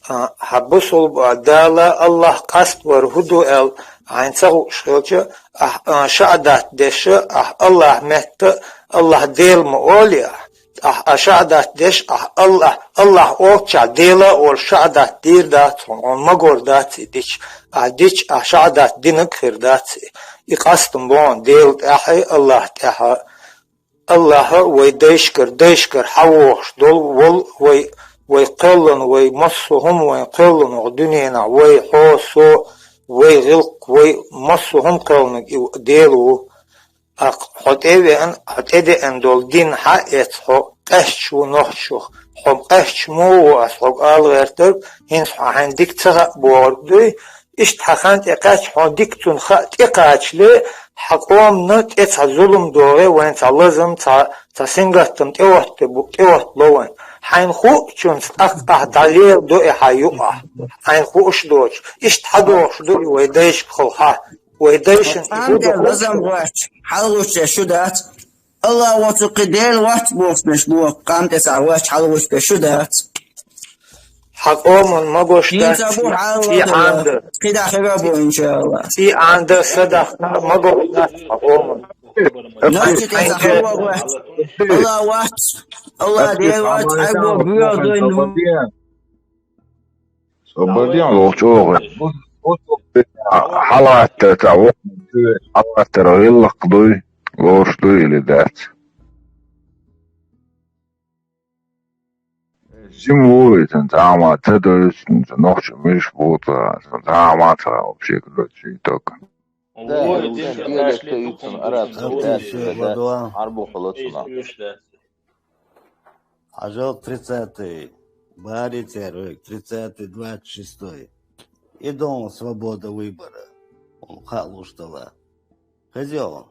А, хьан бусулба Дала, Аллахь къаст вар хӀу ду аьлла, хьайн ца хууш хилча, ахь, а, шаӀадат деш, ахь Аллахь метта, Аллахь Дела ма олий ахь. Ахь, а, шаӀадат деш, ахь Аллахь, Аллахь олучохь Дела а олуш шаӀадат дийр дац хьуна, хьуна магор дац и дича. Ахь дича, ахь шаӀадат динарг хир дац и. И къастам бу хьуна Дела тӀехь а, Аллахь тӀехь а. Аллахьа вай дайшкара, дайшкара хьан вохуш долу, волу вай, вай кхоьллина, вай массо а хӀума вайн кхоьллина ваха дуьненахь, вай хьо, со, вай гӀиллакх, вай массо а хӀума кхоьллинарг и Дела ву. Аккха хьо тӀе а веана, хьо тӀедеана долу дин хьан а эцна, хьо къаьсташ ву нохчех, хьо къаьсташ ма ву аса хьоьга ала гӀертарг, хӀинца хьо хьайна дика ца хаьа бохург дуй, Иштта хьан хан тӀекхаьчча, хьуна дика цунна хаа тӀекхачале, хьан къоманна тӀе цхьа зулам догӀе, вайн цхьа лазам, цхьа, цхьа сингаттам тӀеоттабу-, тӀеоттало вайн. Хьайна хуучунца тӀаккха ахь дӀалела до и хьан юкъахь. Хьайна хууш доцуш. Иштта хьан дохуш ду и вай дайшкахула хьан? Вай дайшна и хӀу ду лазам гӀоьрташ, хьалхучче шу дац. Аллах воцу кхин Дела вац бохуш беш боху, кхам тӀе схьа вац, хьалхуш беш шу дац. Хьан къоман магош дац цӀий Ӏанда. КхидӀа хира бу, иншаллах. ЦӀий Ӏанда садахна магош дац хьан къоман. Нохчи тӀе схьа хавар вац. Аллах вац. Аллах Дела вац, хьайго буьйр дойну. Со баден лоху чӀогӀа. Хьалаттар цхьа воккхачу, хьалаттар гӀиллакх дуй, лоруш дуй или дац? Жима ву и, сан цхьа а ма ца дойзу, сан нохчо миш бу ца, сан цхьа а ма ца вообще, короче, итог. Да, ой, сан диалектта ю, сан арабский, да, да, да. Арбу хала цуна. Хьажал тридцатый, бари цервик, тридцатый, двадцать шестой. И дон свобода выбора. Он халуш дала. Хозяин.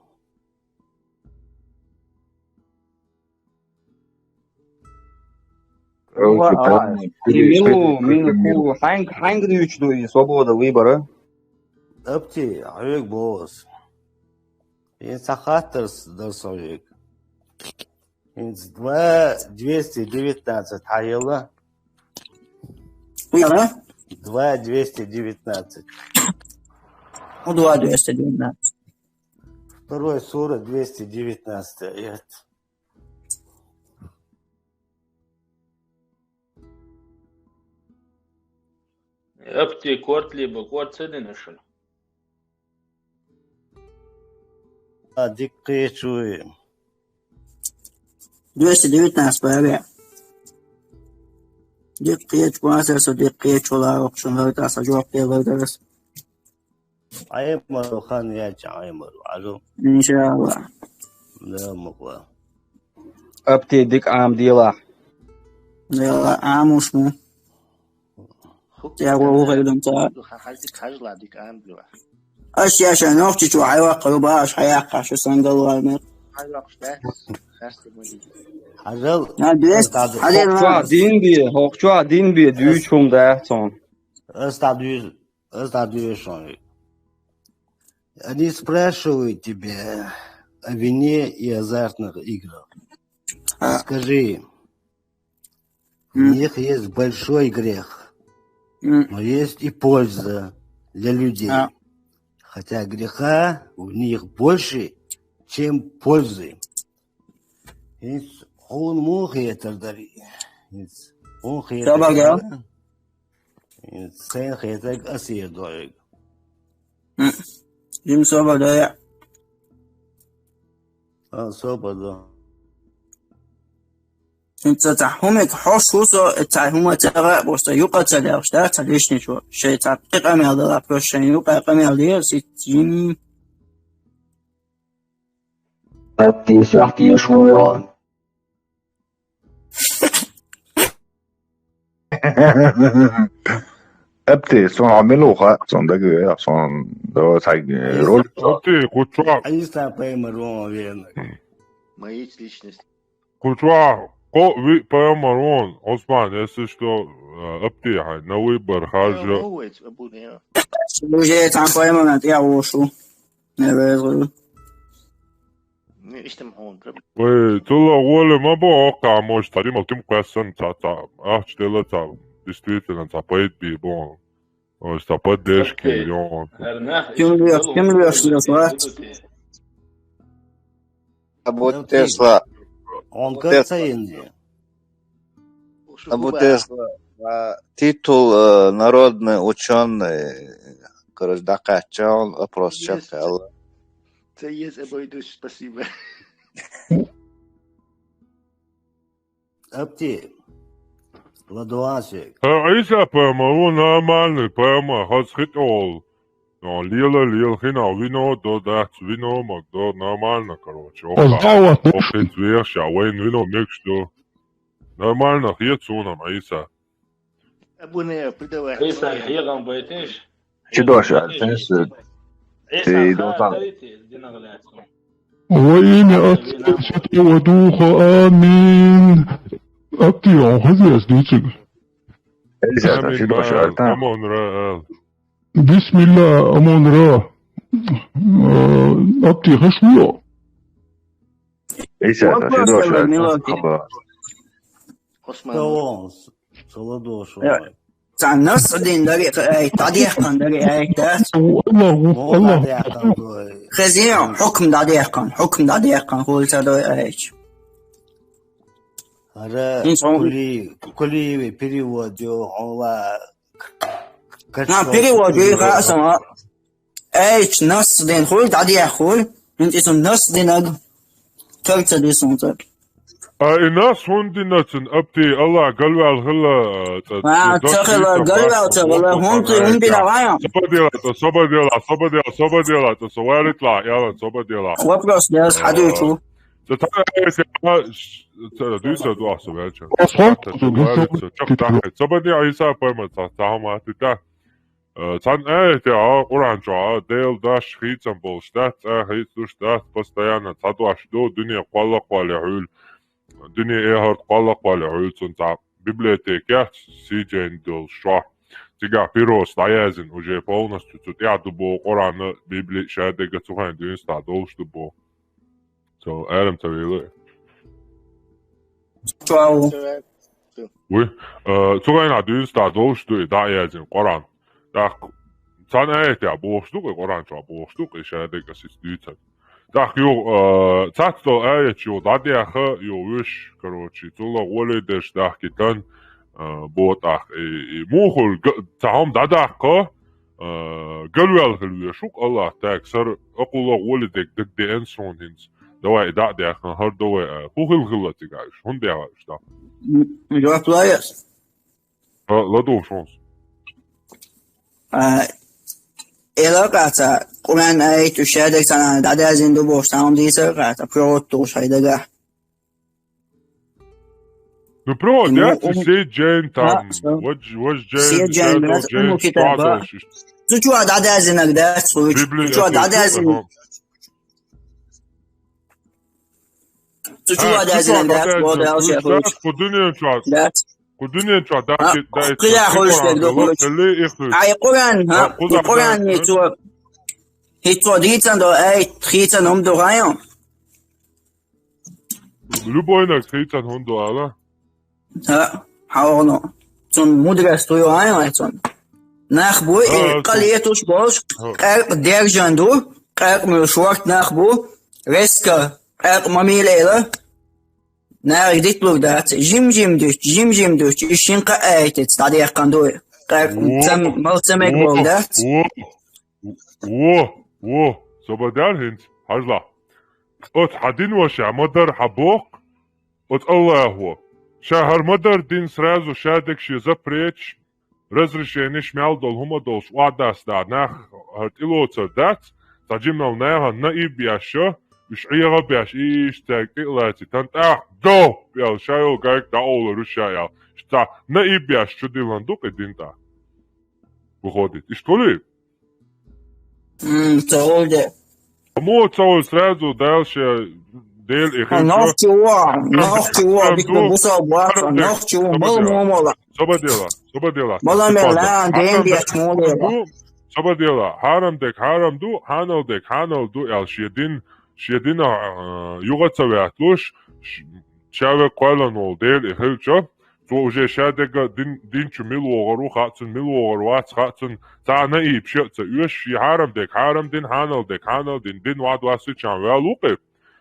Короче, полный. И мину, мину, хьанг, хьанг дуьйцу ду и свобода выбора? Апти, хьоьга боху ас. И ца хаттарс дар со хьоьга. ХӀинца два двести девятнадцать хьан елла? Яра? Два двести девятнадцать. Ну, два двести девятнадцать. Второй сура, двести девятнадцатый аят. Апти корт либо корт ца дина шуна? А, дика кхечу. Двести девятнадцать бабе. Дика кхечу, васар со дика кхечу, ла вокшун лавтаса жоп делла дарас. Аймару хан яча, Аймару, алло. Иншаллах. Да, мукла. Апти дика Ӏам делахь. Делахь Ӏамуш му. Я ву гӀайдам ца. Хажла дика Ӏам делахь. Аш яша нохчи чу хьайваккха, баш хьаяккха, шу сангал вармер. Хьажал, Надеюсь, ас дӀа-, один две, хокчуа один две, дюйчум да, сон. Ас дӀа-, ас дӀадуьйцу. Они спрашивают тебя о вине и азартных играх. А. Скажи, в них есть большой грех, но есть и польза для людей. А. Хотя греха в них больше, чем пользы. ХӀинца хьуна муха хетар дара? ХӀинца хьуна хетар дара? ХӀинца сайна хетарг ас а дойг. М. Жима собар дой. А, собар до. ХӀинца цхьа хӀуманиг хьош ву со, цхьа хӀума ца гӀа, просто юкъа ца левш, да, ца лишний чу. Шайн цхьа тӀе къамел дала, просто шайн юкъа къамел дела, сит жим. Апти, сахти, шуйон. Апти, сон Ӏамилуха, сон дага, сон дага, цхьа ролик. Апти, кучуа. Они с тобой, Марон, верно. Мои личность. Кучуа, кхо виъ пайхамар вон, Ӏусман, если что, э, апти хьайн, на выбор харжа. Уже цхьан пайхамарна тӀе а вошу. Не везу. Вай, цула гӀоле ма бо, оккха, может, цхьа римал ким кхоьссана, цхьа, цхьа, ахча дела, цхьа, действительно, цхьа пайда бий бо. Ой, цхьа поддержки, ё. Ким леш, ким леш, леш, леш. Абу Тесла. Он как цаинди? Абу Тесла, а, титул, э, народный учёный, короче, дакъача, он опрос чекал. Ца ез обойдусь, спасибо. Апти, ладуасик. Э, Ӏийса пайхамар ву нормальный пайхамар, хаза хи тӀехула. Но лела, лела хина вино до, дац вино, мак до, нормально, короче. Оз охула. Даъват ду. Охула вехаш, а вайн вино мегаш ду. Нормально, хет сунам, Ӏийса. Абуне, придавай. Ӏийса хьегӀан байтеш? Чи дош, а, тенс, Ӏийса ты хар дота. Тарите, динагӀ лаьцна. Во имя Отца, Святого Духа. Аминь. Апти, он хазес дуциг. Ильза, аминь, чи дош, а, та. Амон ра, а. Бисмилла, амон ра. Э, апти, хаш вуо. Ильза, чи дош, а, та. Вопрос, Милоти. Хаба. Осман. Цхьа ладугӀуш ву. Э, цхьа насс дин дари, э, дӀадехкан дари, э, да? Аллах, Аллах. Хезио, хьукм дӀадехкан, хьукм дӀадехкан, хули ца дой, э, ч. Ара, кули, кули перевод ё, хьула. На, перевод ё, ха, сама. Эйч, нас дин хуй, дӀадехуй. ХӀинца иза нас динаг. Кавца дисунца. А и нас хӀун динацин, апти, Аллах, галвал хила, а, ца, а, ца хила, галвал ца хила, хӀун ти, хӀун дина вая? Собадела, ца, собадела, собадела, собадела, ца, со варитла, яла, собадела. Вопрос, я схадуйчу. Ца, ца, ца, ца, дуйца дуа, со варича. Ца, ца, ца, ца, ца, ца, собадела, Иса, пойма, ца, ца, ма, ти, та. Э, цхьана аятехь а, Къуръан чохь а, Делан дош хийцам болуш дац, цӀа хийцалуш дац, постоянно цхьа дош ду, дуьне кхоллакхвале хьуьйла, дуьне эхарт кхоллакхвале хьуьйла, цунна цхьа библиотекехь, сиджайн долуш чохь. Цигахь пирос дӀаяздина, уже полностью цу тӀехь ду боху Къуръан а, Библи а, шадерг а цу хенахь дуьйна схьа долуш ду боху. Цо арам ца вийла. Чау. Вуй, э, цу гайна дуьйна схьа долуш ду и дӀа а яздина Къуръан. ТӀаккха цхьана аятехь бохуш ду-кх и, Къуръан чохь бохуш ду-кх и, шадерг а сица дуьйцан. ТӀаккха юха, э, цхьацца долу аят юха дӀадаьхна, юха вуьш, короче, цул а гӀоле дерш дахкийтан, э, боху тӀаккха и, и муха хуьлу га-, цхьа хӀума дӀадаккха, а, галваьлла хила везаш ву-кх Аллах, так, сара акхулла гӀоле дерг дагадеана суна хӀинца. Давай и дӀа а даьккхина, хӀара до вай, а, хӀун хила хилла цигахь уьш? ХӀунда даьхна уьш дӀа? М, жоп лоьяс? А, ладугӀуш хӀунца. А, эла а къаца, Къуръан аят уьш шадерг санна дӀадаздина ду бохуш, цхьа хӀума дийцар а къаца, пророк долуш хьайн дагахь. Ну, провод, ну, я, он сиджайн там, да, всё. Вож-, вожджайн, сиджайн, да, да, да, Умму Китаб, да. Цу чохь дӀадаздинарг дац, цу чохь дӀадаздинарг. Ага. Цу чу а, ладаьзина цу дац, чу бо ладаьзина, ладаьзина, цу чу ладаьзина, дац. Кху дуьнен чохь дац. Дац. Кху дуьнен чохь дац, а, кху дуьнен чохь дац, кху дуьнен чохь дац, кху дуьнен чохь дац. А, и Къуръан, а, и Къуръан, а, и Къуръан, и цо. ХӀинца цо дийцина ду, ай, хийцина хӀума ду хьайо? Любой наг хийцина хӀума ду ала? ХӀа, хьо вахана. Цунна мудрость ю, ай, ай, цунна. Нах бу, а, э, къа летуш болуш, а, къаьркъа дерзан ду, къаьркъа муьлш ворт нах бу, резко къаьркъа ма мийла эла. Нахе диталур дац, жим-жим дуьту, жим-жим дуьту, и шин кхаъ аьттица дӀадаьккхина ду, къаьркъа ца, мал ца мега болу дац. Во, во, во, со бан даьлла хӀинца, хьажал. Оцу хьан дин ваша ма-дарра хьан боху, оцу Аллахо. Ша хӀара ма-дарра дина сразу ша дерг шен запреташ, разрешенеш мел долу хӀума долуш охьадасса нах хӀара тӀелоцур дац, цхьа жиманал нахана наиб еш, уьш Ӏеха беш, и иштта цаьрга тӀе а лаций, тан тӀаккха до, аьлла, ша йолу гайг дӀаолур ю ша аьлла. Иштта наиб еш чу диллина ду кхин дин тӀаккха. Выходит, иштта хуьлий? М, ца хуьлу де. Мо ца хуьлу сразу Дала ша Дела и хилча. Нохчо, нохчо, битта бусал баца, нохчо, мала мо мала. Собадела, собадела. Мала мела, ден беш мо лела. Собадела, хьарам дерг хьарам ду, хьанал дерг хьанал ду, аьлла шен дин, шен дина, а, юха ца ваьтталуш, ш-, ша век кхоьллина волу Дела и хилча, цо уже ша дерг дин, дин чу мила вогӀур ву, хаьа цунна, мила вогӀур вац, хаьа цунна, цхьа а наиб ша а ца оьшу, шен хьарам дерг хьарам дина, хьанал дерг хьанал дина, дин вад вассичан ваьлла ву кхин.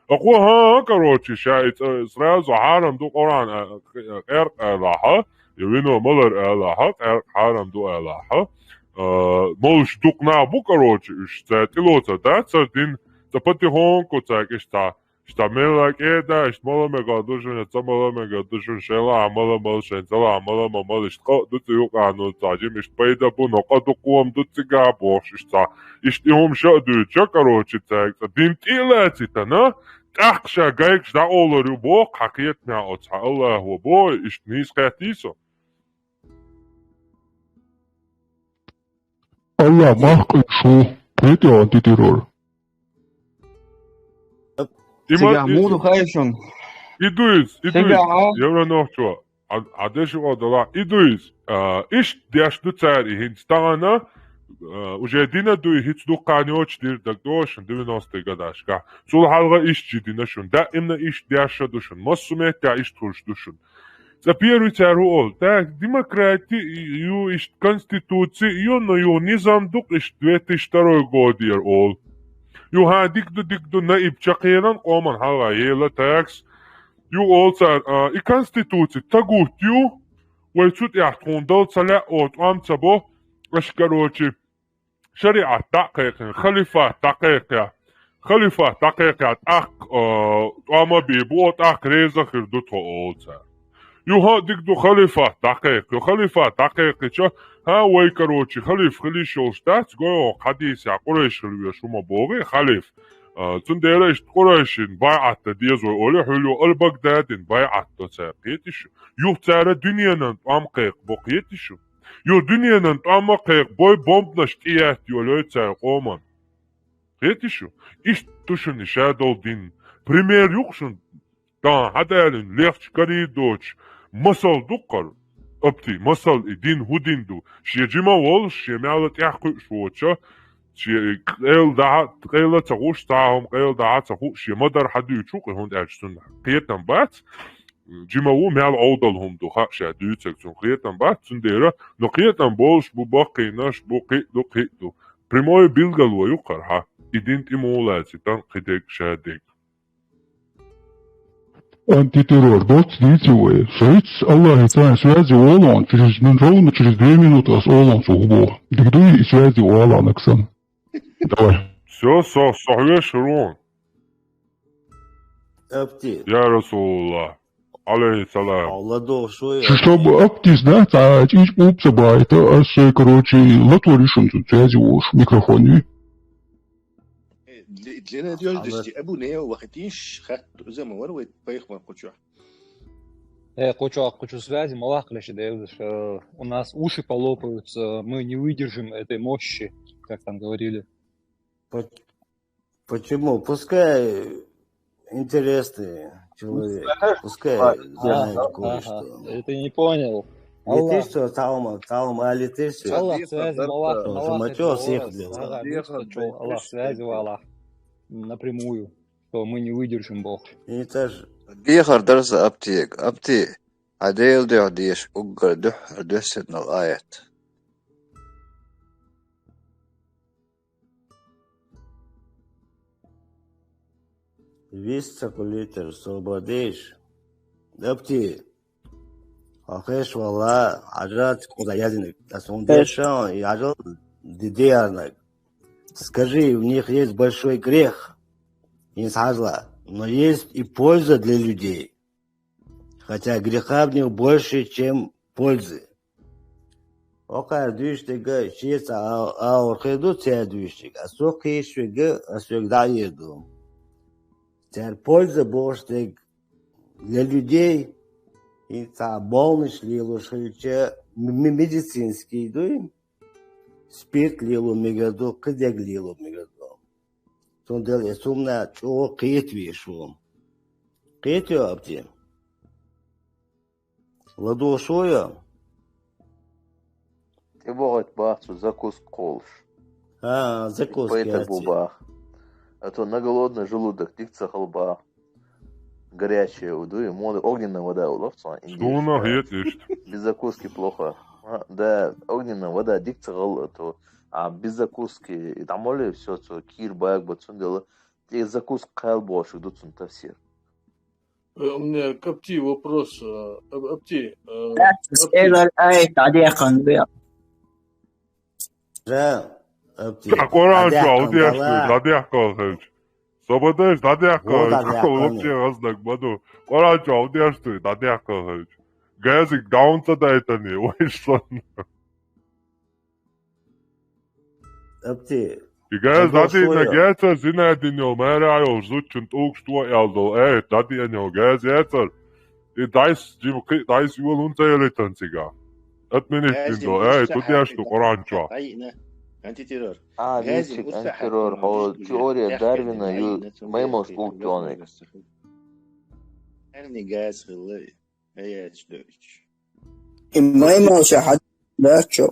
Акхо, хӀан, короче, ша и цӀа-, сразу хьарам ду Къуръан, а, къаьркъа алахьа, я вино малар алахьа, къаьркъа хьарам ду алахьа. А, молуш дукха нах бу, короче, уьш, цара тӀелоцур дац хӀара дин, цкъа потихоньку цаьрга иштта, иштта мелла кӀеда, иштта мала мегар ду шуна, ца мала мегар ду шуна, шайн лахьа мала мала, шайн ца лахьа мала ма мала, иштта къа а ду цу юкъана, цхьа жима иштта пайда бу, но къа дукха хӀума ду цигахь бохуш, иштта, иштта и хӀума ша а дуьйцуш, короче, цаьрга цкъа дин тӀе а лацийтина, тӀаккха ша гайгаш дӀаолур ю боху хьан кхетамехь оцу хьан Аллахо боху, иштта нийса кхеттий со? Аллах мах къуьйсуш ву, кхетий хьуна, Титирор? И ма-, цигахь и-, муха ду хаьий шуна? И ду иза, и ду иза. Цигахь а? Евронохчо, а, а деши а далахь, и ду иза. А, иштта деш ду цара и хӀинца тахана, а, уже дина дуй хӀинца дуккха а йоцуш дира, дагадогӀу шуна, девяностые годашкахь. Цул хьалха иштта жи дина шуна. Даимна иштта деш а ду шуна. Массо а меттехь иштта хуьлуш ду шуна. Цкъа первый цара хӀу олу? Так, демократи ю, иштта конституци ю, но ю низам ду-кх иштта две тысячи второй годера олу. Ю хьан дика ду, дика ду, наиб чекхъенан къоман хьалха ела такс. Ю олу цара, а, и конституци тагут ю, вай цу тӀехь тхуна дала ца лаьа, о, тӀом ца бо, аша, короче, шариӀат дӀа а кхайкхина, халифат дӀа а кхайкхехь, халифат дӀа а кхайкхехь, тӀаккха, а, тӀом а бийр бу, о, тӀаккха реза а хир ду тхо, олу цара. Ю хӀа а дика ду, халифат дӀа а кхайкха. Ю халифат дӀа а кхайкхича, хьан вай, короче, халиф хила йиш йолуш дац, гой хӀокху хьадисехь, къурайш хила везаш хӀума богӀий, халиф. А, цундела иштта къурайшийн байӀат дан деза вай олий, хьуьлла ю Аль-Багдадин байӀат до цара, кхетий шу? Юха цара дуьненан тӀом кхайкха бо, кхетий шу? Ю дуьненан тӀом ма кхайкха бой, бомбанаш тӀеетта йолуьйту цара къоман. Кхетий шу? Иштта ду шуна и ша долу дин. Пример ю-кх шуна, тахана хьадалийна, лехча карийр доцуш, масал ду-кх хӀара. Апти, масал и дин хӀун дин ду? Шен жима волуш, шен мелла тӀехь кхуьуш воцуша, шен къайла дахьа, къайла ца хууш, цхьа а хӀума къайла дахьа ца хууш, шен ма-дарра хьадуьйцуш ву-кх и, хӀунда аьлча цунна кхетам бац. Жима ву, мел Ӏовдал хӀума ду, хаьа ша дуьйцург, цунна кхетам бац, цундела, но кхетам болуш бу, баккхийнаш бу, кхин а ду, кхин а ду. Прямое билгало ю-кх хӀара хьан, и дин тӀе муха лаций, тан кхин дерг ша дерг. Антитеррор доцца дийци вай. Со хӀинцца Аллахьца связи волу хьуна, через, ну, ровно через две минуты ас олу хьуна цо хӀун боху. Дика дуй и связи валахь нагахь санна? Давай. Всё, со, со хьоьжуш ву хьуна. Апти. Я Расулаллах. Алейхиссалам. Алла дохуш вай. Шу, чтобы аптис, да, цхьа чӀичӀ пупса байта, ас шай, короче, латвар ю шуна цу связи волуш, микрофон ю. Для, для надёжности Абу Нео вахатиш хат зама вар вай пайхмар кучу. Э, кучу, кучу связи, малах леши девзаш. Э, у нас уши полопаются, мы не выдержим этой мощи, как там говорили. По-, почему? Пускай интересный человек. Пускай знает кое-что. Это не понял. Летишь, что, Талма, Талма, летишь, что? Аллах связи, Аллах, Аллах связи, Аллах связи, Аллах напрямую, что мы не выдержим, Бог. Дехар дарса аптек, апти. Хьа Дела дуьхьа деша уггар дуьххьара доьссина аят. Вист ца кулитар, собар деш. Апти. Хьо хеш валла, Хьажрат кхуза язинаг. Ас хьуна деша, и Хьажрат ди-, диарнаг. Скажи, у них есть большой грех. Не схьажла. Но есть и польза для людей. Хотя греха в них больше, чем пользы. Окхар дуьйш дега, шеца а-, аур хир ду, цер дуьйш дега. А со кхийш вега, а соьга дӀаер ду. Цер польза бохуш дег для людей, и ца болнаш лелуш хилча, м-, м-, медицинский дуй, спирт лело мегар ду, кхидерг лело мегар ду. Цундела и сумна чӀогӀа кхетавеш ву. Кхетайо, апти? ЛадугӀуш ву йо? ТӀебогӀийта баха цу закуска кхолуш. А, закуска. Пайда бу баха. А то на голодный желудок дика ца хала баха. Горячая вода, и мода огненная вода улов цо. Суна хеташ. Без закуски плохо. А, да, огненная вода дика ца хала, а то, а без закуски и дӀамоле всё, цо кийра бага бац, цундела тӀе закуска кхаьлла бохуш ду цунна тафсир. Э, у меня к Апти вопрос, э, Ап-, Апти, э, Апти. Элар айт, дӀадехкан бе. Ца Къуръан чохь деш ду, дӀадехкал хилча. Собар деш, дӀадехкал хилча. Вообще гӀазнаг ма ду. Къуръан чохь деш ду, дӀадехкал хилча. Газик даун ца дайтани, вай санна. Апти. И газ дӀадийна гецар, зина дина йолу, мара йолу зудчун тӀулгаш тӀо аьлла долу, э, дӀадийна йолу газ яцар. И дайс, жима кхи-, дайс йолун ца ялийтан цига. Отменить дина долу, э, ту деш ду Къуръан чохь. Антитеррор. А, антитеррор, хьо теория Дарвина ю, маймалш ултониг. Газ хилла, э, яц доьлчу. И маймалша хьад дац чо.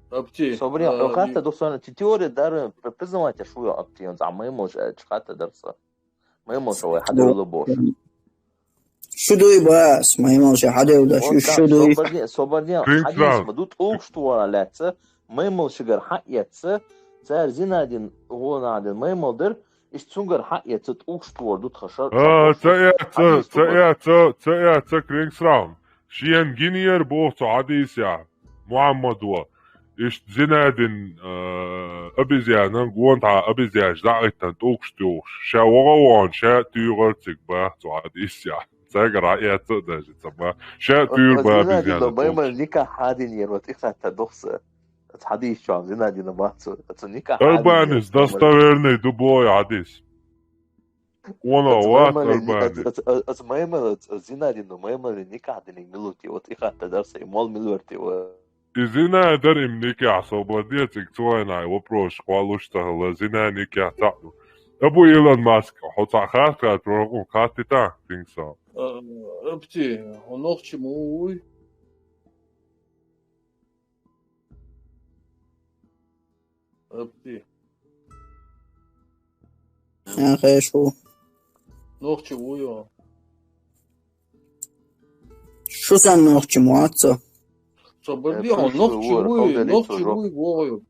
Апти, собрия, хьо хатта ду сан, ти теория дар, признавать шу йо, апти, он за маймалш, э, чу хатта дар са. Маймалш вай хьадевла бош. Шу дуй бас, маймалш хьадевла, шу, шу дуй. Собрия, собрия, хьадис ма ду, тӀулгаш тора лаьца, маймалшигара хьаэца, цара зина дин, гӀо нах дин маймал дар, иш цунгара хьаэца, тӀулгаш тора ду тха шар. А, ца эца, ца эца, ца эца, Крингсраун. Шен гинера боху цу хьадисехь, Мухьаммадо, иштта зина дина, а, обезьянан, гонахьа обезьянаш дӀахӀиттина тӀулгаш тухуш, ша вогӀа а вогӀун, ша а туьйхира цига баха цу хьадисехь. Цаьргара хьаэца а даже ца баха. Ша а туьйхира баха обезьянан тӀулгаш. Маймал никахь хьадинера, вот и хатта дохса. Оцу хьадис чохь зина дина бац цо. Оцу никахь хьадинера. Албанис достоверный ду боху хьадис. Оно вац арбани. Ас маймал, ас зина дина маймале никахь диниг мила ву те, вот и хатта дар са, и мол мила вар те, ва. И зина дар им никахь, собар де, цига цу вайна вопрос кхоллуш ца хилла, зина никахь цхьаъ ду. Абу Илон Маск, хьо цхьаъ хатта, пророкъун хаттита, Крингсраун. Э, апти, хьо нохчи ма вуй? Апти. Ан хеш ву. Нохчи вуй хьо? Шу сан нохчи ма вац со. Собар де, хьо нохчи вуй, нохчи вуй, вогӀу.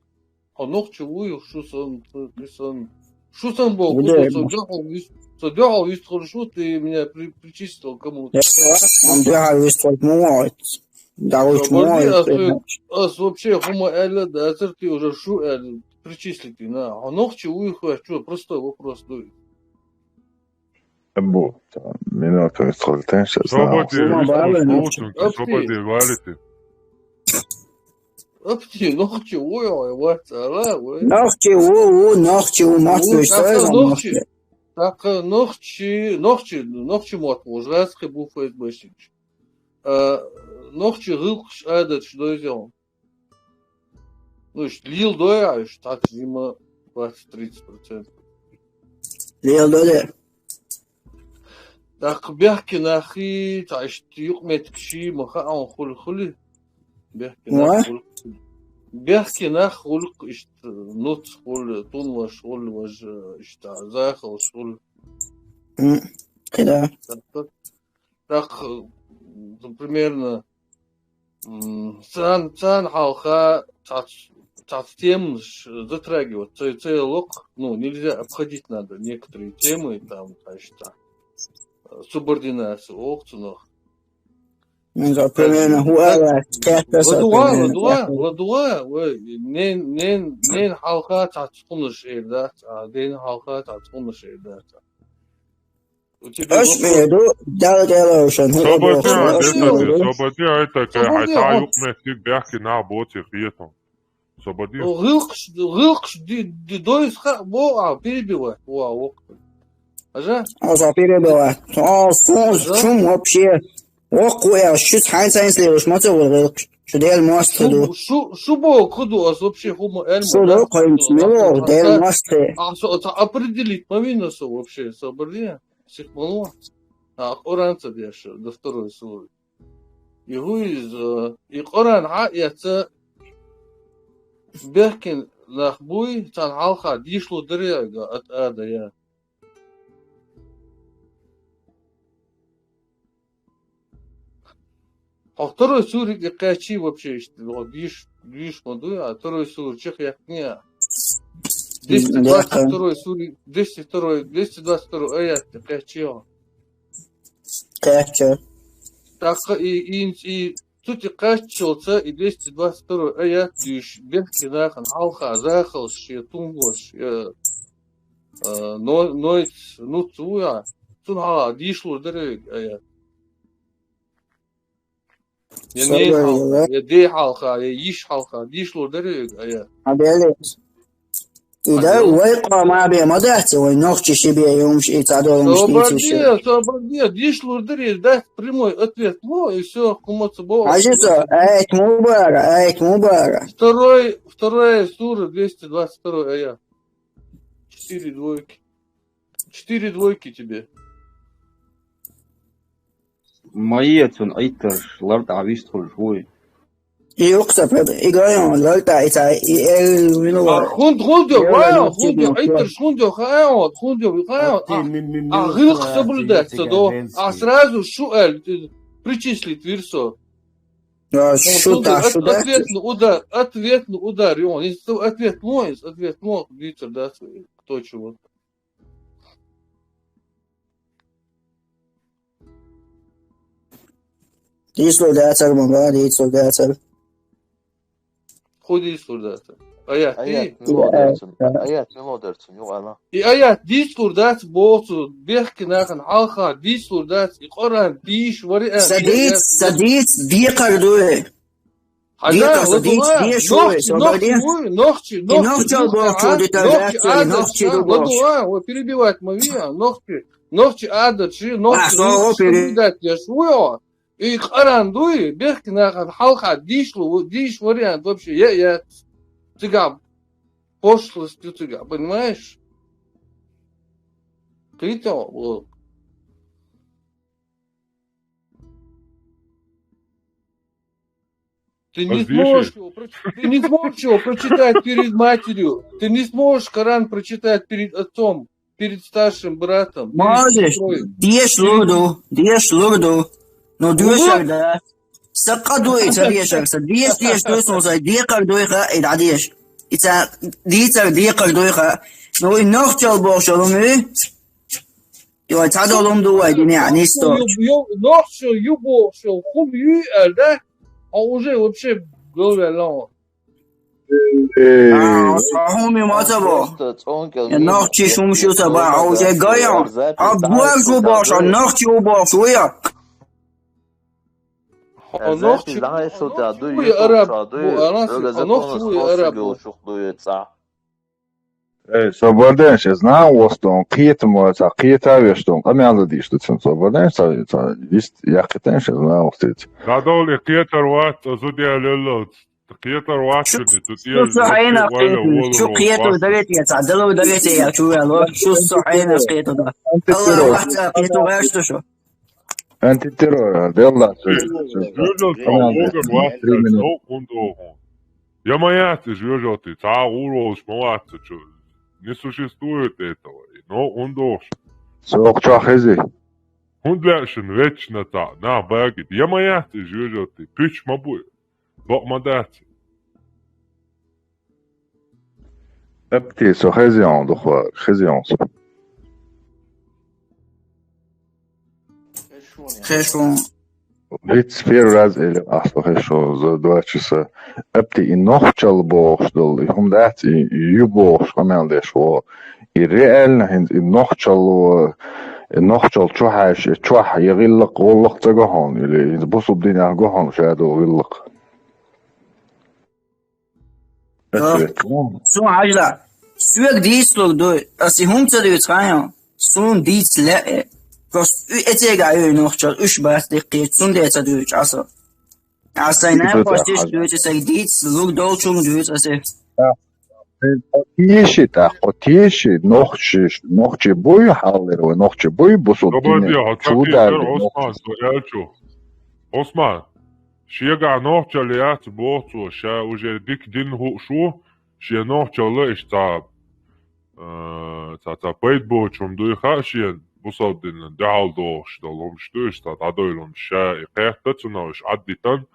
Хьо нохчи вуй, шу сан, кхи сан. Шу сан боху, со дуьхьал вист-, со дуьхьал вистхуьлуш ву, ты меня при-, причислил кому-то. Сан дуьхьал вистхуьлуш ма ву хьо. ДӀагӀуьйтуш ма ву хьо. Ас вообще хӀума аьлла дацара, ты уже шу аьлла, причислить дина. Хьо нохчи вуй хьо, чё, простой вопрос дуй. Абу, минута вистхуьлу тенш. Собаде, вистхуьлу, Апти. Собаде, валите. Апти, нохчи вуй хьо, вац ала, вай. Нохчи ву, ву, нохчи ву, мотт вуй, тӀаккха нохчи. ТӀаккха нохчи, нохчи, нохчи мотт ву, жрацкий бу ФСБшник. А, нохчи гӀиллакхаш, адаташ дойзел. Ну, уьш леладой, а уьш так жима двадцать-тридцать процентов. Леладой. ТӀаккха бехке нахи, цхьа иштта юкъаметтигаш ма хаьа хьона, хуьлу, хуьлу. Бехке нах хуьлу. Бехке нах хуьлу, иштта нуц хуьлу, тунваш хуьлу, важа, иштта захалш хуьлу. ТӀаккха, тӀаккха, примерно, М, царна, царна хьалха цхьацца, цхьацца темаш затрагивать ца, ца локх, ну, нельзя, обходить надо некоторые темы, там, значит, а, субординация, ох, цунах. Ну, да, примерно, хуала, кхетта са, ладугӀа, примерно, ладугӀа, кхетта. ЛадугӀа, вай, нен, нен, нен хьалха цхьацца хӀуманаш эр дац, а ден хьалха цхьацца хӀуманаш эр дац. Аш меду, дал делошан, ху Собади, обох, аш меду. Собади, ай такая, хай та юкъ меттиг бехке нах боци хетам. Собади. ГӀилкхаш, гӀилкхаш ди, ди дойс ха, бо, а, перебивать, ва, вок. Ажа? Аса перебивать. А, сун, чум вообще. Вок, хуя, шуц хайн сайн слеваш, маца вол гӀилкхаш. Шу дел мост ду. Шу, шу, шу бо, куду, ас вообще хума эльма. Шу да, кайм смело, дел мост. А, со, определить, мамина со вообще, собади. Сих мало. А, Коран ца деш, до второй суры. И хӀу из, э, и Коран хьа яца бехке нах буй, царна хьалха дийшлу дарега от ада я. Хьо второй суры и кхаьчи вообще, иштта, вот, диш, диш ма дуй, а второй суры чехъяккхни а. Двести двадцать второй суры, двести второй, двести двадцать второй аят и кхаьчи а. Кхаьча. ТӀаккха и, и, и цу тӀа кхаччалца и двести двадцать второй аят дуьйш, бехке нахана хьалха захалш, я тумбош, я, а, но-, нойц, нуц ву я, цунна хьалха дийшлур дара вега аят. Я ней хьалха, я дей хьалха, я йиш хьалха, дийшлур дара вега аят. А, белес. И да, вай къома бе ма дац, вай нохчи ши бе юмш и цадолумш дийци ши. Собардия, собардия, дийшлур дара, и дац прямой ответ ло, и всё, кумаца бо. Хьажи со, аят мубара, аят мубара. Второй, вторая сура, двести двадцать второй аят. Четыре двойки. Четыре двойки тебе. Ма ецун айтарш, лартӀа вист хулш вуй. И уксапе, и гайон, лартӀа ица, и эл вину. А хунт, хунт йо, ва, хунт йо, айтарш хунт йо, хайон, хунт йо, хайон. А, а гӀилх соблюдать ца до. А сразу шу эл, э, причислить вирсо. А, шу та, шу да. Ответный удар, ответный удар, и он, если ответ лоис, ответ лоис, дицер, да, кто чего. Дийцлур дацар, ма ба, дийцлур дацар. Ху дийцлур дацар. Аят, аят, и? Мило дерцун. Аят, мило дерцун, югӀана. И аят дийцлур дац, боцу, бехке нахана хьалха дийцлур дац, и Къуръан дийш вари а. Садиц, садиц, декхар дуй. Хьажа, ладугӀа, нохчи, нохчи, нохчи, нохчи, нохчи, нохчи, ладугӀа, ва перебивать ма вия, нохчи, нохчи адачи, нохчи соблюдать еш вуй, и Къуръан дуй, бехке нахана хьалха дийшлу, дийш вариант вообще я, я, цигаб, пошлость цигаб, понимаешь? Кхетий хьо? Ты не сможешь его прочитать, ты не сможешь его прочитать перед матерью, ты не сможешь Коран прочитать перед отцом, перед старшим братом, перед сестрой. Можешь, деш лурду, деш лурду. Ну, деш да. Сакъа дуй, ца дешар, ца деш, деш дуй, сон ца декхар дуй ха, и да деш. И ца дийцар декхар дуй ха. Ну, и нохчал бохшал, ну, Йо, цхьа долум ду вай дуьнен, нисто. Нохчо ю бохуш йолу хӀума юй аьлла, да? Хьо уже вообще говаьлла хьо. А, хьо хӀума ю ма ца боху. Я нохчи хӀума шу ца боху, хьо уже гайо. Хьо боьрша ву бохуш, хьо нохчи ву бохуш ву я. Хьо нохчи ву, араб ву, алан, хьо нохчи ву, араб ву. Э, со барден, шен знан востон, кхетам ваца, кхета вештон, къамел дийш ду цун, со барден, ца, ца, вист яккхитен, шен знан востиц. Дадол и кхетар вац, а зудя лелло, Кхетар вац шуна, цу тӀера шу хьайна валла кхетар, шу волур кхетар вац. Дарете, ца, далу дарете, я чу вало, шу со хьайна кхетар да. Алла вац, кхетар вац, шу. Антитеррор, делла. Жужал, ца, вогар вац, три минуты. Но, ундоху. Я ма яц, жужал ты, ца, гӀур волуш ма вац, чу. Не существует этого. Но, ундоху. Сох чохь хези. ХӀунда лаьа шуна вечно цхьаъ, нах багийта? Я ма яц и жоьжалти, пуьч ма бу и, бакъ ма дац и. Апти, со хезйон духва, хезйон со. Хешун. Виц первый раз или ахьа хешо за два часа. Апти и нохчал бохуш долу, и хӀума дац, и ю бохуш къамел деш во. И реально хӀинца и нохчалло, и нохчалла чу хьаьжча, и чохь я гӀиллакх, гӀуллакх ца го хьуна, или хӀинца бусулба динехь го хьуна ша долу гӀиллакх? Ответ. Суна хьажа, соьга дийцалур ду, аса и хӀума ца дуьйцу хьайна, суна дийца лаьа. Просто и эцега ю и нохчалла, уьш бац деккхийча, цундела ца дуьйцу аса. Аса сайн накъосташ дуьйцу, сайн дийца лур долчунга дуьйцу аса. Теши тӀаккха, теши, нохчи, нохчи буй хьаллера вай, нохчи буй бусулба дине чу дара. Осман, со аьлчу. Осман, шегахь нохчалла яц боху цо, ша уже дика дин хууш ву, шен нохчалла иштта цхьа, э, цхьа, цхьа пайда боцу хӀума дуй хаьа шена, бусалба динан дуьхьал дохуш долу хӀумаш ду, иштта дӀадойла хӀумаш ша и кхетта цунах уьш Ӏаддитан,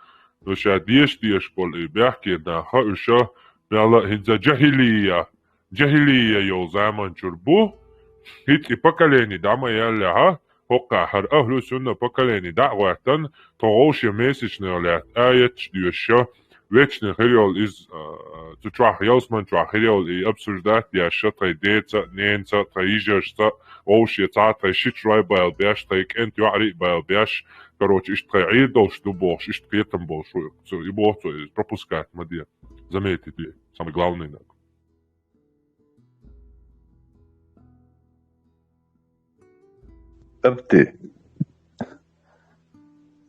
ну ша деша дезаш болу и бехке наха уьш, мелла а хӀинца жахилия, жахилия йолу заман чуьра бу, хӀинца и поколение дӀа ма яьллехьа, хӀокхахь хӀара ахьлу сунна поколение дӀа а гӀоьттан, тхо вовше месячных лаьтта аяташ доьшуша, вечный хир йолу иза, а, цу чохь, ялсаман чохь хир йолу и обсуждать деш ша тхайн деца а, ненца а, тхайн йижаршца а, вовше цхьа а тхайн ши чрой байла беш, тхайн кӀентан йоӀарий а байла беш, короче, иштта тхайн Ӏийр долуш ду бохуш, иштта кхетам болуш ву, цу, и боху цо, иза пропускать ма де, заметить де, самое главное, нах. Апти.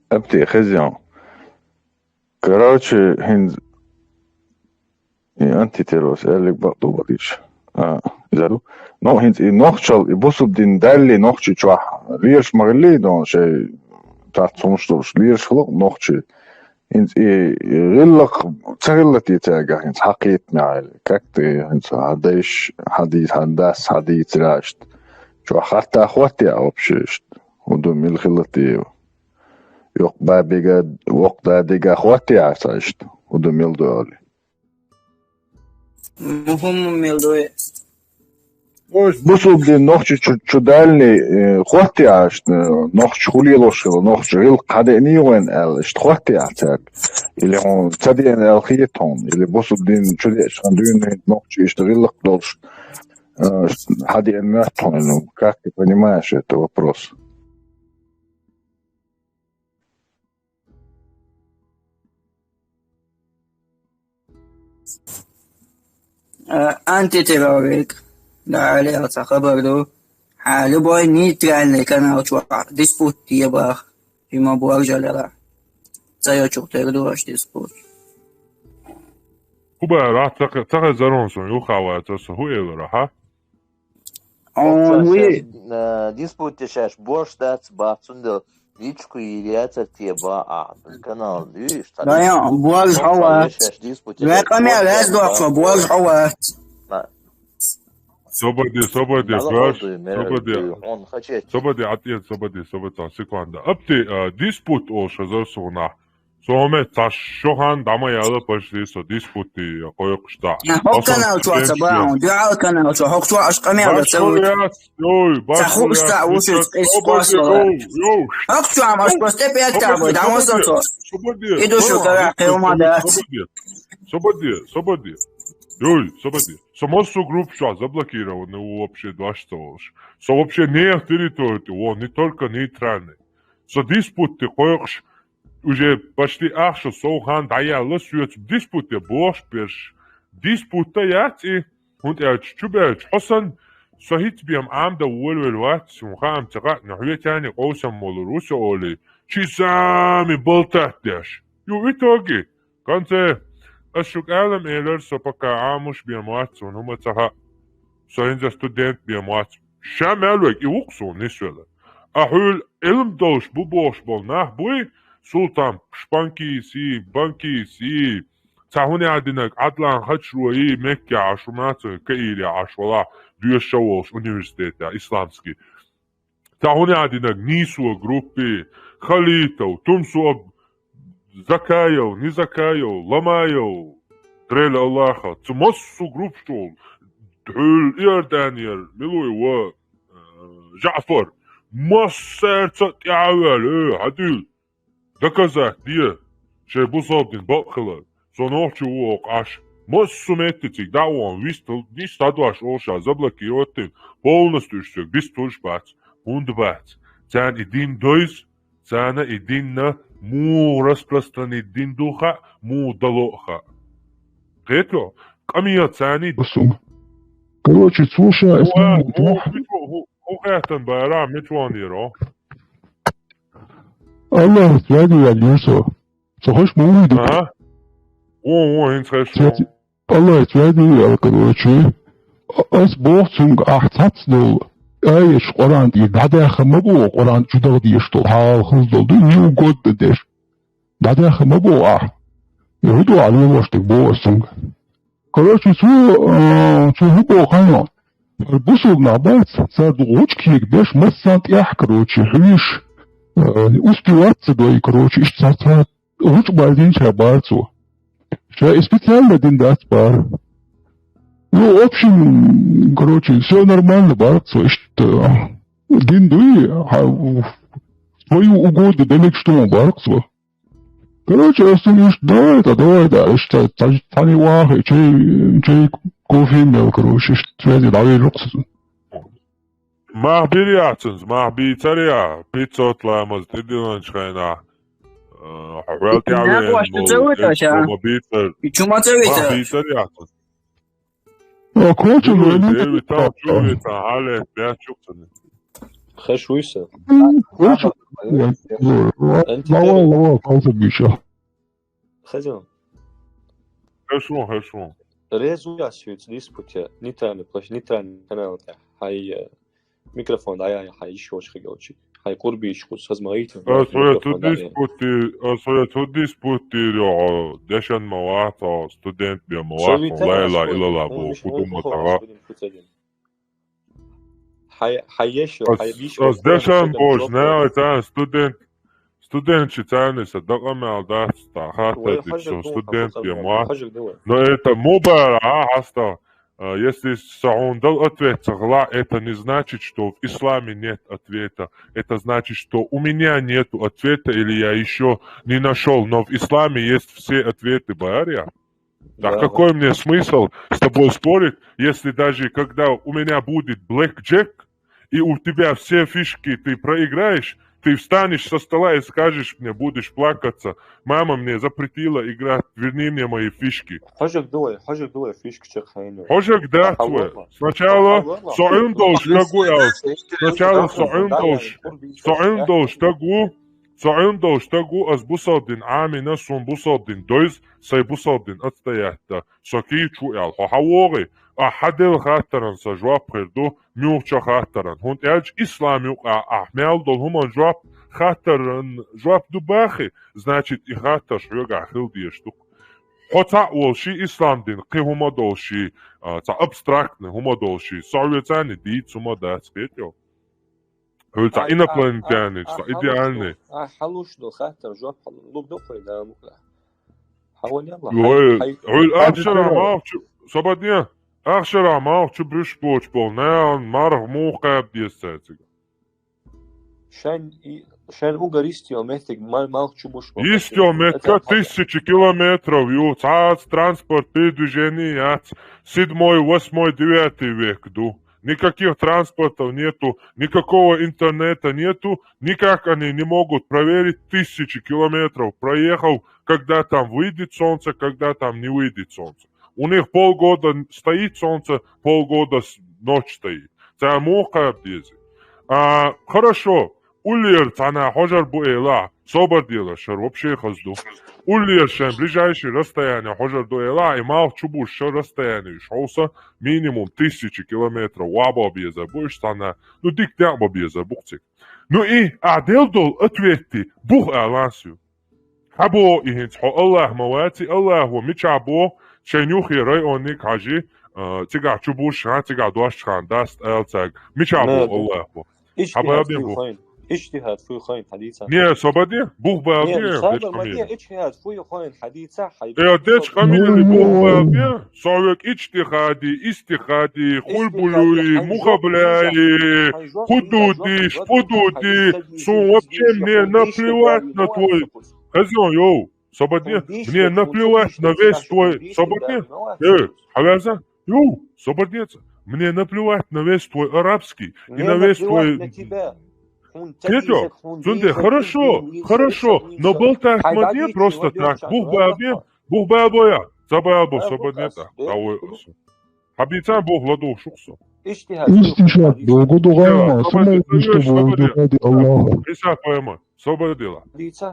Апти, хезйон. Короче, хӀинца и антитеррорс аьллиг бакъ ду валийша. А, иза ду. Но хӀинца и нохчалла, и бусулба дин далли нохчи чохь леш ма хилли, но шайн тац хӀумаш долуш леш хилла нохчи. ХӀинца и гӀиллакх ца хилла те цаьргахь хӀинца хьан кхетамехь, или как ты хӀинца хьан дайш, хьан дий-, хьан дас, хьан дийцира иштта? Чохь хатта хӀоттий ахь вообще иштта? ХӀун ду, мила хилла те? Йоккха бабига, воккха дадига хӀоттий ахь цхьа иштта? ХӀун ду, мила ду али? Ну, хӀумма мила ду и? Бусулба дин нохчи чу, чу даллий, э, хӀоттий ахь иштта, э, нохчи хӀун лелош хилла, нохчи гӀиллакх хьан деъний вайн аьлла, иштта хӀоттий ахь цаьрга? Или хьуна ца деана аьлла хета хьуна? Или бусулба дин чу деъча хьан дуьйна нохчи иштта гӀиллакх долуш, э, хьан деана моьтту хьуна? Ну, как ты понимаешь это вопрос? Э, антитеррорик, да, Али, цхьа хабар ду. Хьан любой нейтральный канал чохь диспут ебах, и ма боржалера. Ца йочух тера ду аш диспут. ХӀун бара, ца хе-, ца хезарон сон, юха ваца со, хӀун элира, хьа? Он Оццо ви. Шаьш, э, диспутте шаьш бош дац бац, цундела личку йийр яцар те бан ахьа, канал дуьйш, цхьа Да, личку. Я, бош Оццо хьавац. Шаьш диспутте Вай шаьш къамел бош дац лаьцдохчо, бан бош хьавац. На. Собаде, собаде, Дала бош, гӀалдуй, мер собаде. Дуй, хьуна хачет. Собаде, атӀен, собаде, собаде, цхьа секунда. Апти, а, диспут олуш хезар суна. Со хӀума цхьа шо хан дӀа ма яла, пашли со диспутти кхойкхуш дӀа. Я, хӀокху канал чохь ца бан, дуьхьал канал чохь, хӀокху чохь аш къамел дан ца вуьту. Йой, ца хууш ца вуьту, цхьа къис кхоссала. Йой, йой. ХӀокху чохь аш просто тӀе пӀелг тӀе бой, дӀа ма со цо. Собаде, И ду шу собаде, кара, кхел ма дац. Собаде, собаде, собаде. Йой, собаде. Со массо группа чохь заблокированный ву вообще дош ца волуш. Со вообще нех территория тӀе вон, не только нейтральный. Со диспутти кхойкхуш, уже почти ахча сов хан дӀаяьлла соьца диспут я бохуш берш. Диспут а яц и, хӀунда аьлча чубаьлча хьо санна, со хӀинца бен Ӏамадан волавелла вац, хӀун хаам ца хаьа, но хьоьтяне къовсам молур ву со олий, чи сами болтать деш. Ю в итоге, в конце, Ас шуга аьлар, элира со, пока Ӏамош бен вац суна, хӀума ца хаьа. Со хӀинца студент бен вац. Ша мел вег и ву-кх суна нисвелар. А хьуьлла Ӏилма долуш бу бохуш болу нах буй, Султан Шпанкийси, Банкийси, цхьа хӀуна а динарг Ӏадлан Хачрои, Мекке Ӏаш ву маца, Каире Ӏаш валахь, доьшуш волуш университетехь, исламский. Цхьа хӀуна а динарг Нийсо группи, Халитов, Тумсо, Закаев, Низакаев, Ламаев, Дрель Аллаха, цу массо а группаш чу волу, хьуьлла Иорданера, мила ву, э, ЖаӀфар, массаьрца а тӀаьхьаваьлла, э, хьадуьйла, доказать де, шайн бусалба дин бакъ хилар. Со нохчо ву оха Ӏаш. Массо а метте цига дӀа а вахана, вист-, вист дӀадош олуш а заблокировать дина, полностью уьш соьга бисталуш бац. ХӀунда бац? Царна и дин дойза, царна и динна муха распространить дина ду хаьа, муха дало а хаьа. Кхетарий? Къамел царна и Короче, цо ша хӀу а, хӀу, хӀу, хӀу, хӀу хаьттина бара, мича ваханера? Аллахьца ваьдий аьлла, Юсо. Со хаш ма вуй ду. Ага. Вон, вон, хӀинца хаш вон. Аллахьца ваьдий аьлла, короче. Ас боху цуьнга, ахь цхьацца долу аяташ Къуръан тӀера дӀадаьхна ма боху, Къуръан чу даха дезаш долу, хьалха хаза долу ду, не угодно деш. ДӀадаьхна ма боху ахь. И хӀун ду ахь лелош дерг боху ас цуьнга. Короче, цо, а, цо хӀун боху хьайна? Цара бусалба нах бац, цара ду гӀучу кега беш, массарна тӀехь, короче, хьуьйш, а, успевать ца дой, короче, иштта цхьа, цхьа гӀучу баздинча бара цо. Ша и специально дина дац бара. Ну, в общем, короче, всё нормально бара цо, иштта, а, дин дуй, а, в свою угоду де мегаш ду бара цо. Короче, ас цуьнга иштта: «Давай да, давай да», иштта цхьа, цхьаьна вахий, чай, чай, кофе мел, короче, иштта связи дӀавелла-кх со. Мах бийр яц цуьнца, мах бийцар я, пятьсот ламаз тӀедиллинчу хенахь, э, хьол тӀаьхьа веана волу, ца вуьту ша? Ма бийцар. И чу ма ца вуьту? Мах бийцар яц цуьнца. А, коча Чу вуьйту, вуьйту, вуьйту, чу вуьйту, хьале, бяхчу цуьнан. Хеш вуй сан. Коча. Лава, лава, калса биша. Хеза. Хеш вон, хеш вон. Резу я сюц диспуте, нейтральный площадь, нейтральный канал тӀехь. Хьай, э, микрофон дӀаяй, хьай ишош хигалчи. Хьай къурбийш кху сазма гӀийта. Ас вай цу диспути, ас вай цу диспути йо, дешан ма вац, студент бен ма вац, ла илагьа иллаллахӀ боху, хӀун ма тара. Хьай, хьай еш, ас, хьай виш ас дешан божна, царна студент, студент ши царна са дакъа мел дац, та хаттар дича со студент бен ма вац. Но это мубара, а, хьаста. А, если со хьуна дал ответ ца хила, это не значит, что в исламе нет ответа. Это значит, что у меня нету ответа или я ещё не нашёл. Но в исламе есть все ответы, бара я. Так какой мне смысл с тобой спорить, если даже когда у меня будет блэк-джек, и у тебя все фишки ты проиграешь, ты встанешь со стола и скажешь мне, будешь плакаться: «Мама мне запретила играть, верни мне мои фишки». Хьожаг дуй, хьожаг дуй фишки чекхайна. Хьожаг дац вай. Сначала со Ӏилма долуш дагу аьлла. Сначала со Ӏилма долуш, со Ӏилма долуш дагу, со Ӏилма долуш дагу, ас бусалба дин Ӏамийна, суна бусалба дин дойза, сайн бусалба дин отстоять да. Со кийча ву аьлла, хьо хьан вогӀий? Ахьа хьан делла хаттаран сан жоп хир ду, муьлхача хаттаран. ХӀунда аьлча ислам юкъа ахь мел долу хӀуман жоп, хаттаран жоп ду бахи, значит, и хаттарш хьоьгахь хила дезаш ду. Хьо цхьаъ волу ши ислам дин, кхин хӀума долу ши, а, цхьа абстрактный хӀума долу ши, со хьоьца дийца хӀума дац, кхетий? Хьоьца инопланетянец, цхьа идеальный. Ахь хьалуш долу хаттар жоп хьалун. Луг ду кхой да мукъа. Хьо ахшара малх чу, собадне, ахшара малх чу буьш боцуш болу нахана марха муха кхаба деза цаьрцига? Шайн и, шайн угар йистехь меттиг ма-, малх чу буьш болу. Йистехь меттиг тысячи километров ю, цхьацца транспорт передвижение яц, седьмой, восьмой, девятый век ду. Никаких транспортов нету, никакого интернета нету, никак они не могут проверить, тысячи километров проехал, когда там выйдет солнце, когда там не выйдет солнце. У них полгода стоит солнце, полгода с-, ночь стоит. Цара муха кхаба деза? А, хорошо, уллера цхьана хьожар бу элахь, собар делахь, шера вообще хаза ду. Уллера шайн ближайший расстояние хьожар ду элахь, и малх чубузаш шера расстояние уьш хьовса минимум тысяча километров вабо безар бу уьш цхьана, ну, дика декъа бо безар бу цига. Ну и, а дел долу ответти бух алан су. Хьабо и хӀинца хьо Аллах ма ваци, Аллахо мичахь бо шайн юххе районниг хьажи, а, цигахь чубузаш хан, цигахь дош хан даст аьлла цаьрга. Мичахь бо Аллахо? Хьабоьлла бен бу. Иштихад фу ю хайн хьадийца? Не, собаде, бух баьлла бен, дечка къамели. Иштихад фу ю хайн хьадийца? Э, дечка къамели бух баьлла бен, со век иштихади, истихади, хулбулуи, мухабляи, худуди, шпудуди, сун вообще мне наплевать на твой. Хазон, йоу, собаде, мне наплевать на весь твой, собаде, э, хьавяза, йоу, собаде, мне наплевать на весь твой арабский и на весь твой. Федя, цунде, хорошо, хорошо, но болтать ма де просто так, бух баьлла бен, бух баьлла бен, ца баьлла бен, собаде, так, давай. Хьабийцан боху ладугӀуш ву-кх со. Иштихад боху дугӀа ма, самоубийство боху дугӀа ди Аллаха. Хьисап пайхамар, собар делахь.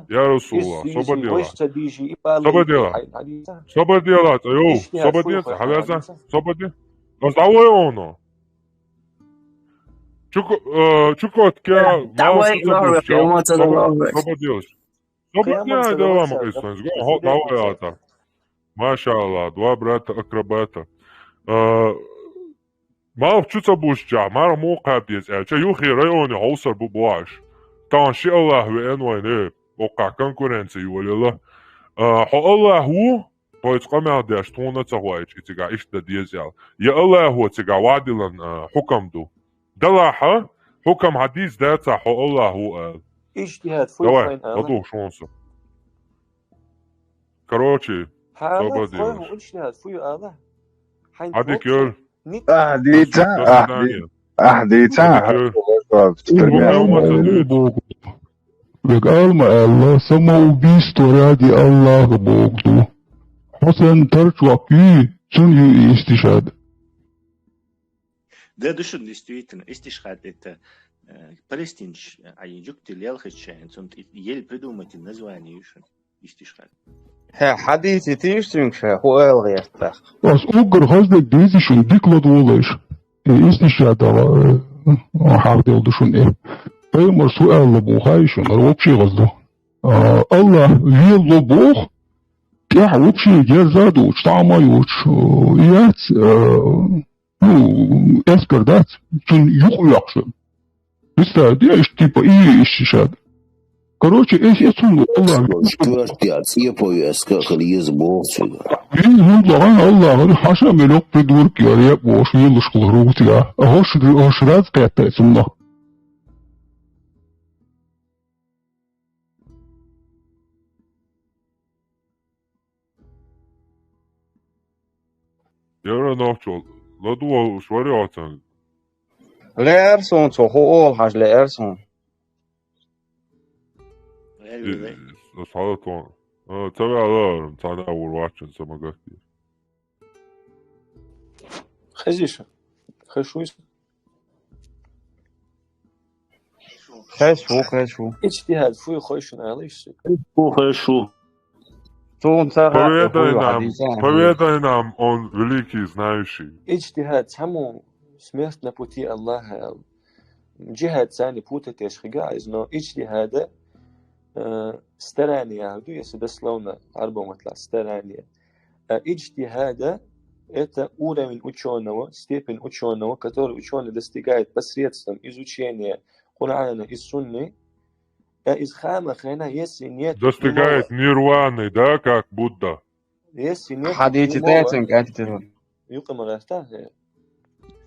Я Расулаллах, собар делахь. Собар делахь. Собар делахь, йоу, собар делахь, хьавяза, собар де. Ас дӀавай оно. Чуко-, э, Чукотка, дӀавай, собар делахь. Собар делахь. Собар делахь, ма къийсанза, го, хьо дӀавай ата. Машаллах, два брата-акробата. А, малх чу ца бузчахь, марха муха кхаба деза аьлча, юххе районе хьовсар бу бохуш. Тахана ши Аллах веана вайна, э, оккхахь конкуренци йолаелла. А, хьо Аллах ву, тхоьца къамел деш, тхуна а ца хоуьйтуш и цигахь иштта дан деза аьлла. Я Аллахо цигахь ваӀда диллина, а, хьукам ду. Далахь, хьукам хьан дийца дацахь, хьо Аллах ву аьлла. Иштихад фу ю хайн ала? Давай, ладугӀуш вон со. Короче, хьан ала, собар делахь. Иштихад фу ю ала? Хьайн Адик йолу. Ахь дийца, ахь ди-, ахь дийца, Адик йолу. Век ала ма аьлла, самоубийство ради Аллаха боху ду. Хьо санна тарчок юй, цунна ю и иштихад. Да, ду шуна, действительно, иштихад это, э, палестинчу, а, и жуьгтий лелхича шайна, цунна тӀе ел придумать название ю шуна, иштихад. Хье, хьадийцитийша цуьнга ша, хӀу ала гӀертахь. Ас уггар хаза дерг дийци шуна, дика ладогӀалаш. И иштихад, э, хьахдел ду шуна и. Пайхамарс хӀу аьлла бу хаий шуна, хӀара вообще хаза ду. А, Аллах велла боху, тӀехь вообще герза а доцуш, тӀаьхьа а йоцуш, э, яц, э, ну, эскар дац, цунна юкъа оьхуш. Представь, де, иштта типа и иштта шад. Короче, эс, эс хӀума Аллах. Скажите, а цӀепой эскар хила еза боху цуьнга. Вин хӀума лохьан Аллах, хьаша мел йоккха придурок яр, еб бохуш, вийлаш хила хӀума цигахь. А хӀорш, хӀорш раз кхетта цунна. Яра нохчо, ладугӀуш вари оцан? Леара суна цо, хӀу олу хьажа, леара суна. Ас хьала тхуна. А, ца ваьлла, цхьана а вур ваччан са ма гатдира. Хезиша? Хезаш ву иза? Хезаш ву, хезаш ву. Иджтихад фу ю хой шуна ала иштта? Фу хезаш ву? Суна ца хаьа, фу ю хьадийца. Поведай нам, поведай нам, он великий знающий. Иджтихад цхьаммо смерть на пути Аллаха аьлла. Джихад царни путать еш хига иза, но иджтихада, э, старание яхар ду, если дословно Ӏарбойн маттахь старание. А иджтихада — это уровень учёного, степень учёного, который учёный достигает посредством изучения Корана и Сунны. А из хама хена, если нет прямого... Достигает нирваны, да, как Будда? Если нет прямого... Хьадийцитайцинг антитела. Юкъа ма гӀерта, э?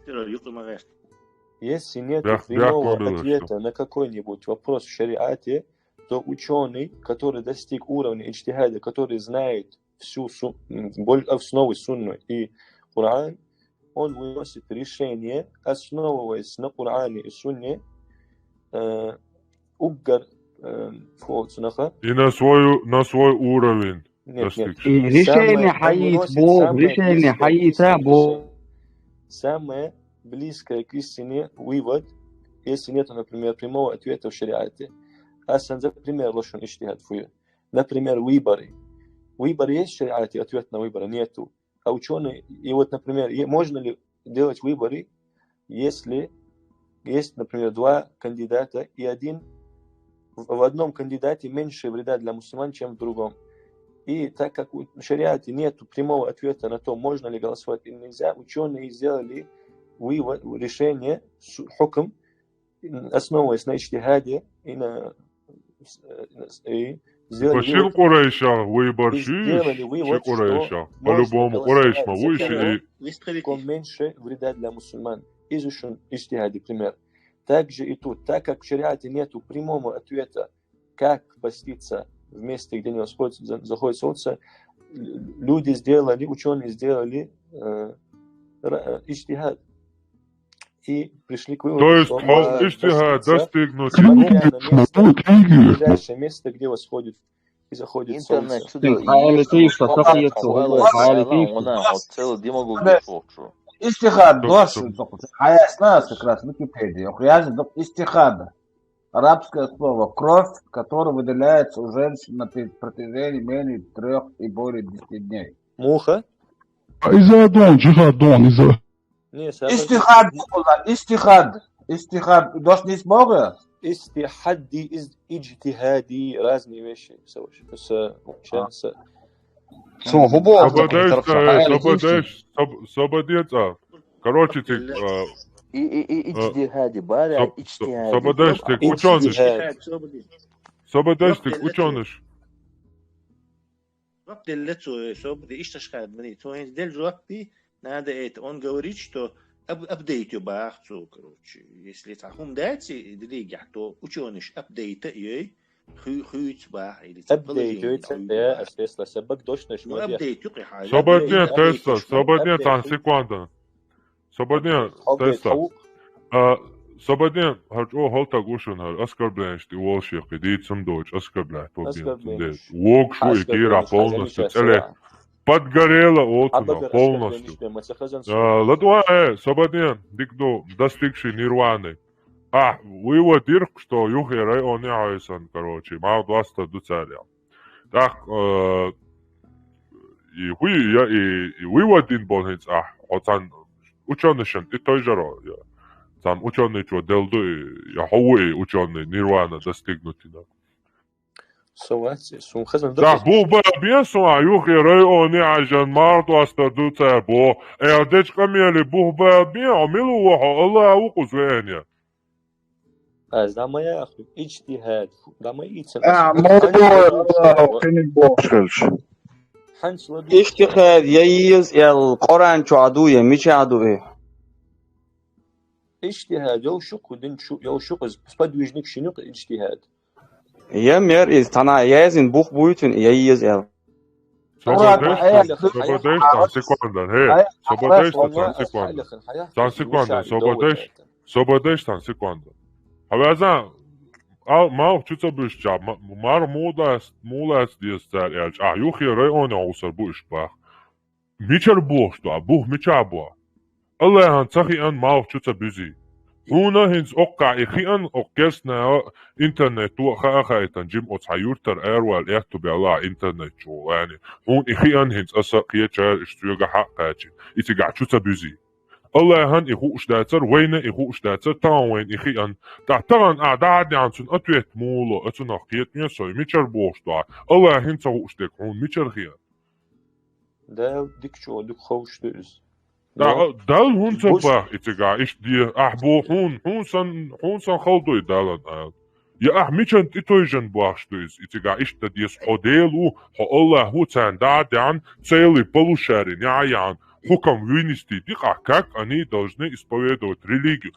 Юкъа ма гӀерта. Если нет прямого ответа на какой-нибудь вопрос в шариате, то учёный, который достиг уровня иджтихада, который знает всю су-, м, боль-, основы сунны и Коран, он выносит решение, основываясь на Коране и Сунне, э, уггар, э, фу цунаха. И на свою, на свой уровень достиг. Нет, нет. И решение хьаийца боху, решение хьаийца боху. Самое близкое к истине вывод если нету, например, прямого ответа в шариате, а санза пример лошон иштихад фую. Например, выборы. Выборы есть в шариате, ответ на выборы нету. А ученые, и вот, например, е- можно ли делать выборы, если есть, например, два кандидата, и один в в одном кандидате меньше вреда для мусульман, чем в другом. И так как у шариате нет прямого ответа на то, можно ли голосовать или нельзя, ученые сделали вывод, решение, су- хукм, основываясь на иджтихаде и на и сделали Башир вывод, Курайша, выбор и сделали вывод, Ши Курайша. По-любому Курайш ма выше и ком меньше вреда для мусульман. Изучен иджтихади пример. Также и тут, так как в шариате нету прямого ответа, как поститься в месте, где не восходит, за- заходит солнце, люди сделали, ученые сделали э, ра- э, иджтихад и пришли к выводу, То есть, что можно иджтихад достигнуть, смотря на место, ближайшее место, где восходит и заходит солнце. Интернет сюда. Хаяли тиишла, сахиятса, хаяли тиишла. Целый демагогия. Иджтихад, Стоп, дош, стоп. Хаясна, как раз Википедия. Хаясна, иджтихад. Арабское слово кровь, которая выделяется у женщин на пи- протяжении менее трех и более десяти дней. Муха? Иза дон, джихад дон, иза. Не, сама Иджтихад, иджтихад, иджтихад, дош не смог? Иджтихади и иджтихади разные вещи. Со- со- вообще, со- Субодеш, субодеш, субодеш, а. Короче, ты, а, И и и иджтихади, баря, иджтихади. Субодеш, ты учёныш. Субодеш, ты учёныш. Жоп делла цо, э, со бу де иштта шкад вани. Цо хӀинца делла жоп, надо это. Он говорит, что ап- апдейт ю бах цо, короче. Если цхьа хӀума дац, э, религехь, то учёныш апдейта йой, ху- хуьйц бах, или цхьа Апдейт йой, положение ца хуьйц бах. Астесла, сабак дошнаш Ну, ма де. Апдейт ю кхы хьажа. Сабаден Апдейт тесса, ю, сабаден апдейт тан ю. Секунда. Сабаден, хьо тесса. Хьо- А, сабаден, хӀара чӀогӀа хӀалтаг ушун хӀара оскорбленеш тӀе волуш яххе, дийцам доцуш оскорблять бо бен Оскорбленеш. Вогуш ву и кийра полностью цӀеле. Подгорела оцуна полностью. А, ладугӀа, э, сабаден, дика ду, достигший нирваны. А, вывод ирх, что юхе районе хьайсан, короче, мал доста ду царел. ТӀаккха, э, и хӀуй, я, и, и вывод дин бон хӀинца ахь, хьо цан учёныйшан и той жаро, я. Цан учёныйчо дел ду, и, я хьо ву и учёный нирвана достигнутина. Со вац, сун хазан Да, дакъа. Бух бал бен сун, а юхе районе хьайжан мар доста ду цар бо. Эр дечкъа мели бух бал бен, а милу ву хьо, Аллах ву кхуз вене. Аз дӀа ма яху, иджтихад, дӀа ма ийцина. А, мо Аллахо кхиниг бохуш хилча. ХӀанз ладу. Иджтихад я еза аьлла, Къуръан чохь ду я мичахь ду и? Иджтихад, йовшукх дин чу, йовшукх иза, сподвижник шина юкъа иджтихад. Я мер иза, тхьана яздина бух буьйтина, я еза аьлла. Собадеш, собадеш, цхьа секунда, хей, собадеш, цхьа секунда. Цхьа секунда, собадеш, собадеш, цхьа секунда. Хьавязан, ал, малх чу ца буьсча, ма-, мар мудац, мулац деза цара аьлча, ахь юххе районе хьовсар бу уьш бах. Мичара бохуш ду, а бух мичахь бо? Аллахьан ца хиъан малх чу ца буьзий. Хьуна хӀинца оккхахь и хиъан, оккха керстнан интернето а хаа хаийтан, жим оцу хьан юртара аравала аьтту баьлла ахь интернет чу гӀулани. Хьуна и хиъан хӀинца аса а кхечара иштта соьга хьа а кхачийна. И цигахь чу ца буьзий. Аллахьан и хууш дацар, вайна и хууш дацар, тахана вайна и хиъан. ТӀаккха тахана ахь дӀа а деана цунна ответ мула, а цунах кхетаме со, и мичара бохуш ду ахь? Аллахьан ца хууш дерг хьуна мичара хиъан? Дала дика чӀогӀа дика ховш ду иза. Да, Далла хӀунда ца бах и цигахь, иштта де, ахь бо хьуна, хьуна сан, хьуна сан хала дуй Далла ала. Я ахь мичан тӀетойжан бохуш ду иза, и цигахь иштта деза, хьо Дела ву, хьо Аллах ву, царна дӀа а деана, целый полушарий неӀ а яхьана, хӀукам винести дикъахь, как они должны исповедовать религию.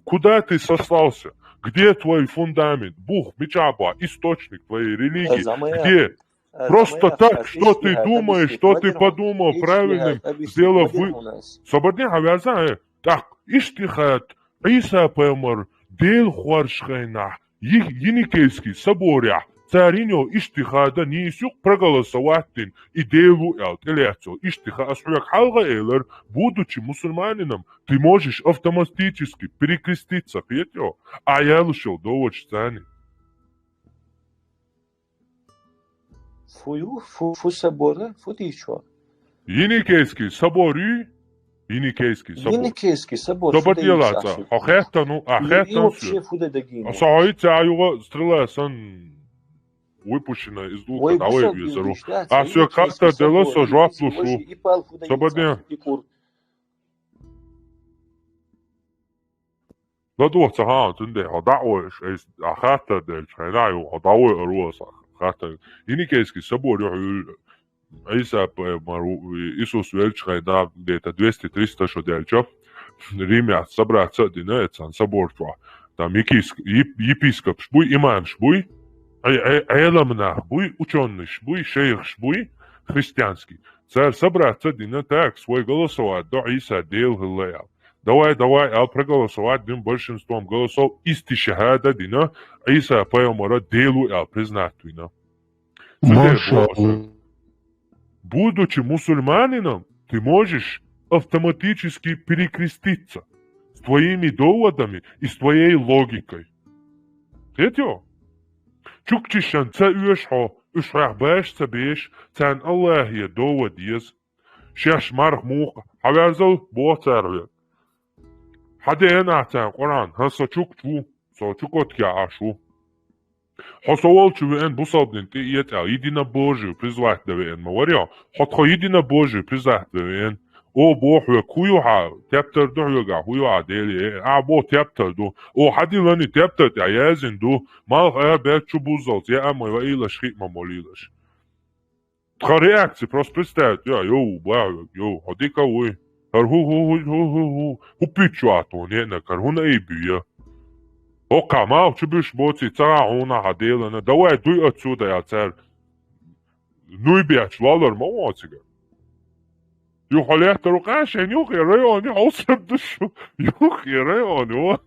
Куда ты сослался? Где твой фундамент? Бух мичахь боху, источник твоей религии? Где? Просто так, что ты думаешь, что ты подумал, правильным сделав вы. Собарне хьан вязан, э? Так, иштихад, Ӏийса пайхамар, Дела хоржу хенахь, Е-, Еникейский соборехь, Царин йо иштта хада нийса юкъ проголосовать дин, и Делу аьл, тӀелаьцо, иштта ха ас хьоьга хьалха элар, будучи мусульманином, ты можешь автоматически перекреститься, кхетё, а ялушал доводишь цани. Фу ю, фу, фу собора, фу дийчо? Еникейский собор ю, Еникейский собор. Еникейский собор, фу Собор дийчо делаца, ахи? Хо хеттану, а Ю, и хеттан вообще сё. Фу да дагина? А со хо и ца юга стрела сан выпущена из лука, Вай давай высоко везеру. Дышта, А ца сё Еникейский картер дела собор, со жвап и лушу. И пал фу да Собор дийчо, дня. Фу дикур. Ладугьа ца хана тунде, хьо дӀаойш, эйс, а хаттар делча, хьайна ю, хьо дӀаой аруаса, хаттар. Еникейский собор ю хьуьл, Ӏийса пайхамар ву, Иисус велча хьайна, где-то двести-триста шо делча, Римлян собраться а дина, эцан собор чу. Там епис-, еп-, епископш буй, имамш буй, Ӏе-, Ӏе-, Ӏеламнах буй, учёныш буй, шейхш буй, христианский. Цар собраться а дина, так, свой голосовать до Ӏийса Дел хилла ял. Давай, давай, ал проголосовать дин большинством голосов истишахада дина, Ӏийса пайхамара Делу ал признать вина. Цудер Машалла. Босса. Будучи мусульманином, ты можешь автоматически перекреститься с твоими доводами и с твоей логикой. Хетё? Чукчишан ца уьш хьо, уьш хьех баш ца беш, цан Аллахе довод ез. Шеш марх мух, хьавязал, бо цар ве. Хьадеян а цан Къуран, хьан со чукчу, со чукотка ашу. Хьо со волчу веан бусалбдин тӀе ецӀал, единобожию призвать да веан ма варё. Хьо тхо единобожию призвать да веан. О, бо хьоьга, хӀу ю хьа, тептар ду хьоьга, хӀу ю хьа, Дели, э, а, бо тептар ду. О, хьадилани тептар тӀа язин ду. Малх а бер чу буззалц, я а ма ва илаш, хи ма молилаш. Тха реакция просто представить, я, йоу, ба, йоу, хьо дика вуй. Хар ху, ху, ху, ху, ху, ху, ху пичу а тон, е на кар, ху на и бия. О, ка, мал чу биш боци, цара хьуна хьа делана. Давай, дуй отсюда, я цар. Нуй бяч, лалар ма воцига. Ю хьалехтару къашен, юх и райони хьовсар душу. Юх и райони, о.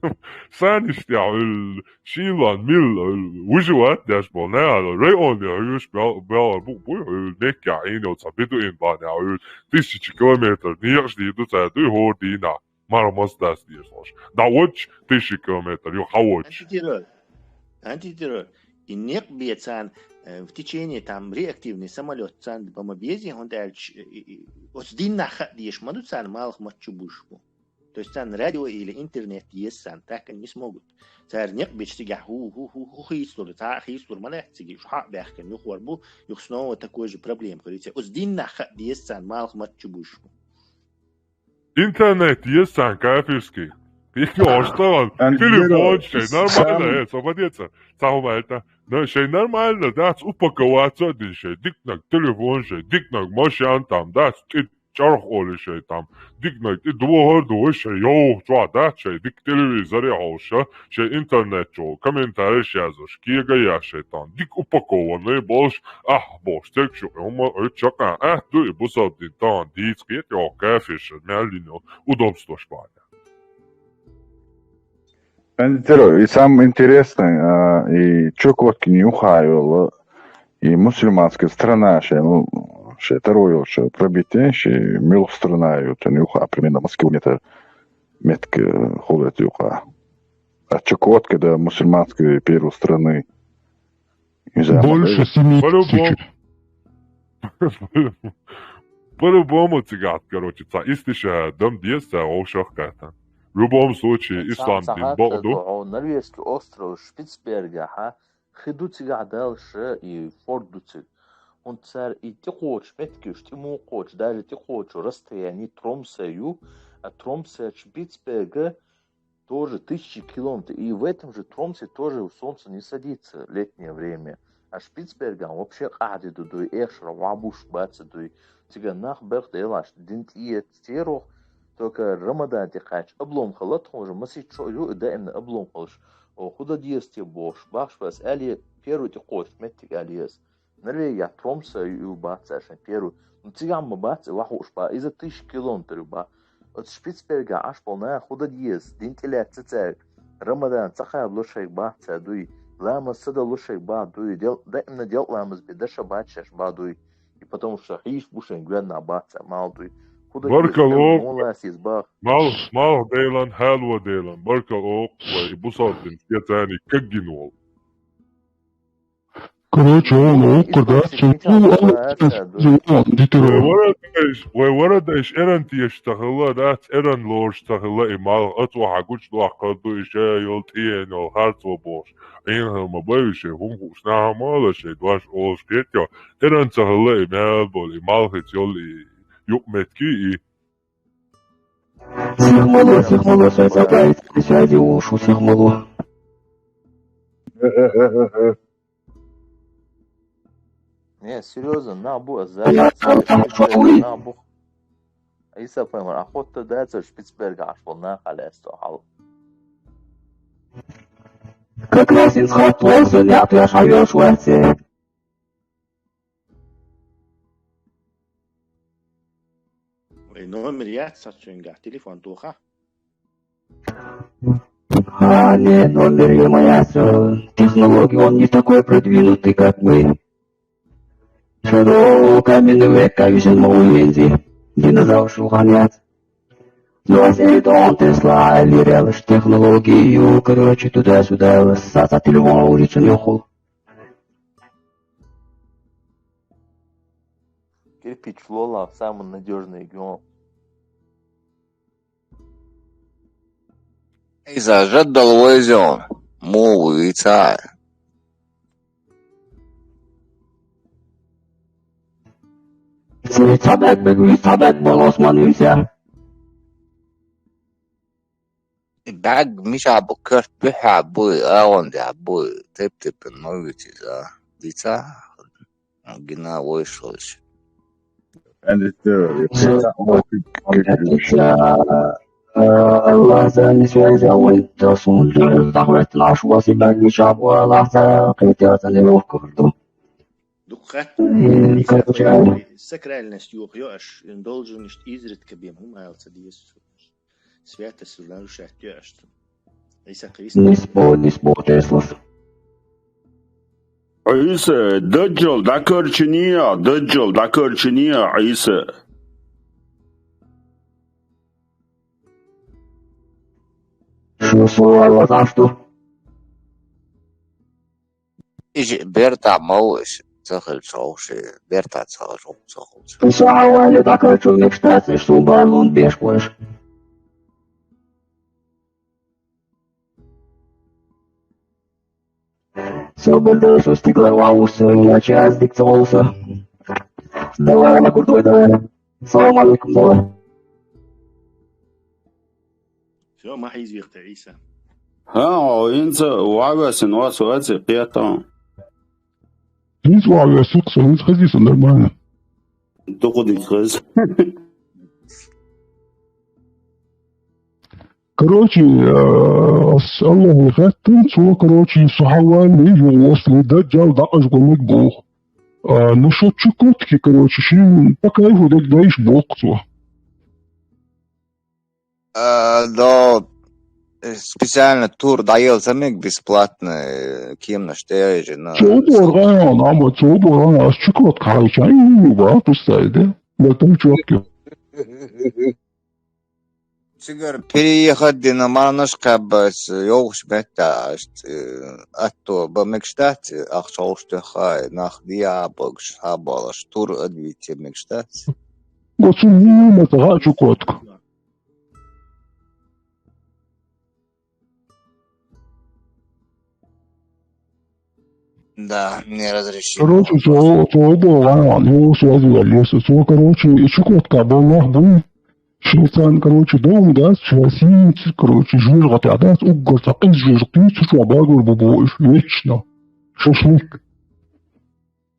Саниш тя, ул, шилан, мил, ул, выживать дяш бол, не, ала, райони, уж бял, бял, бу, бу, ул, некя, ин, ца, биду ин, ба, не, ул, тысячи километр, не, аж, ди, ду, ца, ду, хор, ди, на. Мар, мас, дас, ди, слож. Да, вот, тысячи километр, ю, ха, вот. Антитеррор. Антитеррор. И некъ бецан, э, в течение там реактивный самолёт цан, по-моему, бези, он дальше, э, э, э, вот дин на ха-, деш, маду цан, малх матчу бушку. То есть цан радио или интернет есть цан, так они не смогут. Цар некъ беч тига ху, ху, ху, ху, хистур, та хистур, мана циги, шу ха бяхкан, юх вар бу, юх снова такой же проблем, говорите. Вот дин на ха-, деш цан, малх матчу бушку. Интернет есть, сан кафирский. Пики оштаван. Телефон шей нормально, э, свободеца. Цахума это. Но шей нормально, да, упаковаться один шей. Дикнак телефон шей, дикнак машан там, да, чарх оли шей там. Дикнак и двор, двор шей, йо, чуа, да, шей, дик телевизор я, хауша, шей интернет чуа, комментарий шей язуш, кига я шей там. Дик упакованный болш, ах, болш, тек шу, ума, э, чака, ах, ду и бусал дин тан, диц, кет, йо, кафе шей, мялин, йо, удобство шпаня. Антитеррор, и самое интересное, а, и Чукотки не ухаивало, и мусульманская страна, шей, ну, шей, второе, шей, пробитие, шей, мил страна, и вот не уха, примерно, Москвы метр, метка, холод, и уха. А Чукотка, да, мусульманской первой страны. Не знаю, Больше наверное. Семи тысяч. По-любому. По-любому цигат, короче, ца истиша, дом дес, ца ошах ката. В любом случае, ислам дин богду. Норвежский остров Шпицберга, ха, хиду цигат дальше и форт ду циг. Он цар и тикоч, меткиш, тимукоч, даже тикоч, расстояние Тромсею, а Тромсе Шпицберга, тоже тысячи километров. И в этом же Тромсе тоже солнце не садится в летнее время. А Шпицберган вообще къагьди ду дуй, эхшра вабуш баца дуй. Цига нах берх делаш, дин тӀиет терох, только Рамадан тӀе кхач облом халат, хожа масит шо ю, и даимна облом халш. О, худа диес те бош, бахш бас, али первый тӀе кхоч, меттик алиес. Норвегия Тромсе ю бац цар шайн первый. Ну, цигам ма бац, вахуш ба, иза тысяча километр ю ба. Оц Шпицберга аш полна худа диес, дин тӀилаьца цар. Рамадан ца кхабло шайг бац цар дуй. Ламаз ца далу шайн бахьа дуй, дел-, даимна делкъа ламаз бе даша бац шаьш бахьа дуй. И потому что хьийш бу шайн гоьнна бац а мал дуй. Куда Баркалла. Мула сиз бах. Мал, мал делан, хьалва делан. Баркалла, вай бусалба дин, я цани каггин вол. Короче, он оккар дац, цу Аллах Вай дитиро. Варадайш, вай варадайш эран теш тахилла дац, эран лош тахилла и мал, ацо хьагуч дохкар ду, и ша йол тӀен йол харцо бохуш. Ӏен хӀама бай шай, хӀума хууш, нахьа мала шай, дош олуш кхетё. Эран ца хилла и мел бол, и мал хиц йол, и юкъ метки, и Сихмало, сихмало, сой сабай, связи ушу, сихмало. Не, серьёзно, на бу, за, Я сам там шоу. На бу. Иса поймар, охота да, ца Шпицберг аш вол, на халясто хал. Как раз из хат волса, не отвяжь, а вёж ватсе. Вай номер яц цуьнгахь, телефон тоха? А, не, номер я моя, э, технологии, он не такой продвинутый, как мы. Шадо каменный век, конечно, мы увидим. Динозавр шухан яц. Ну, а сей дон Тесла, или реалыш технологию, короче, туда-сюда, саса телефон уличен ёхул. Кирпич лола самый надёжный геом. Иза жаддал вайзён, мову вица. Цабек бегу, цабек болос ман вица. Даг миша бу, кёрт бихьа бу, аон да бу, теп-теп новичи за. Дица. Гина войшулш. And it's the Аллах за не связь, а он да сун да захват наш вас и даг миша бу, Аллах за кретя за не ловко. Дукхат. М, короче, сакральность юхь йоаш, должность изредка бем, хӀума аьлла ца деза. Святость нарушать йоаш. Иса Христа. Не спорь, не спорь, Теслас. Иса, даджал дакарчиния, даджал дакарчиния, Иса. Шу суал, а что? Иш бертахь ма ву иш, ца хилча хьовш, бертахь ца хилча, хьо ца хилча. Ша хьавале дӀакхачо мегаш дац, иш суна балун беш бу иш. Со бардаш, со стигла ваус, иначе аз дик ца волса. Давай, на крутой, давай. Салам алейкум, давай. Всё, ма хьийзийх те, Ӏийса. ХӀа, хьо хӀинца ваьвессина вац, вац, кхетта. ХӀинца ваьвессина, со хӀинца хезий, со нормально. Дукха дика хеза. Короче, э, с Аллахьа хаттам, цо, короче, со хьаваллий, юха васлий, даджал дӀакъажа гӀо мег боху. А, ну, шо Чукотки, короче, шин по кайфу дерг дайш боху цо. А, да, э, специально тур дӀаелла ца мег бесплатно, э, кеманаш тӀе а йижина. Цо бора гӀайгӀана, амма цо бора гӀайгӀана, ас Чукотка хьайча, и, ва, пустай, да? Да, там чётко. Цигара переехать дина марнаш кхаьббас йовхаш метта аст, э, атто ба мегаш дац, ахча хьовш тӀеххай, нах диа а богаш, хьабалаш, тур адвития мегаш дац. Оцу муьлхха гӀа а Чукотка. Да, не разрешено. Короче, цо, цо бо ван, ну, связь валлеса. Цо, короче, и Чукотка бо нах бу. Шуцан, короче, дом дац, ша синц, короче, жуьжгӀа тӀе дац, уггар цхьа къиза жуьжгӀа туьйцу, чу багур бу бо уьш вечно. Шашлык.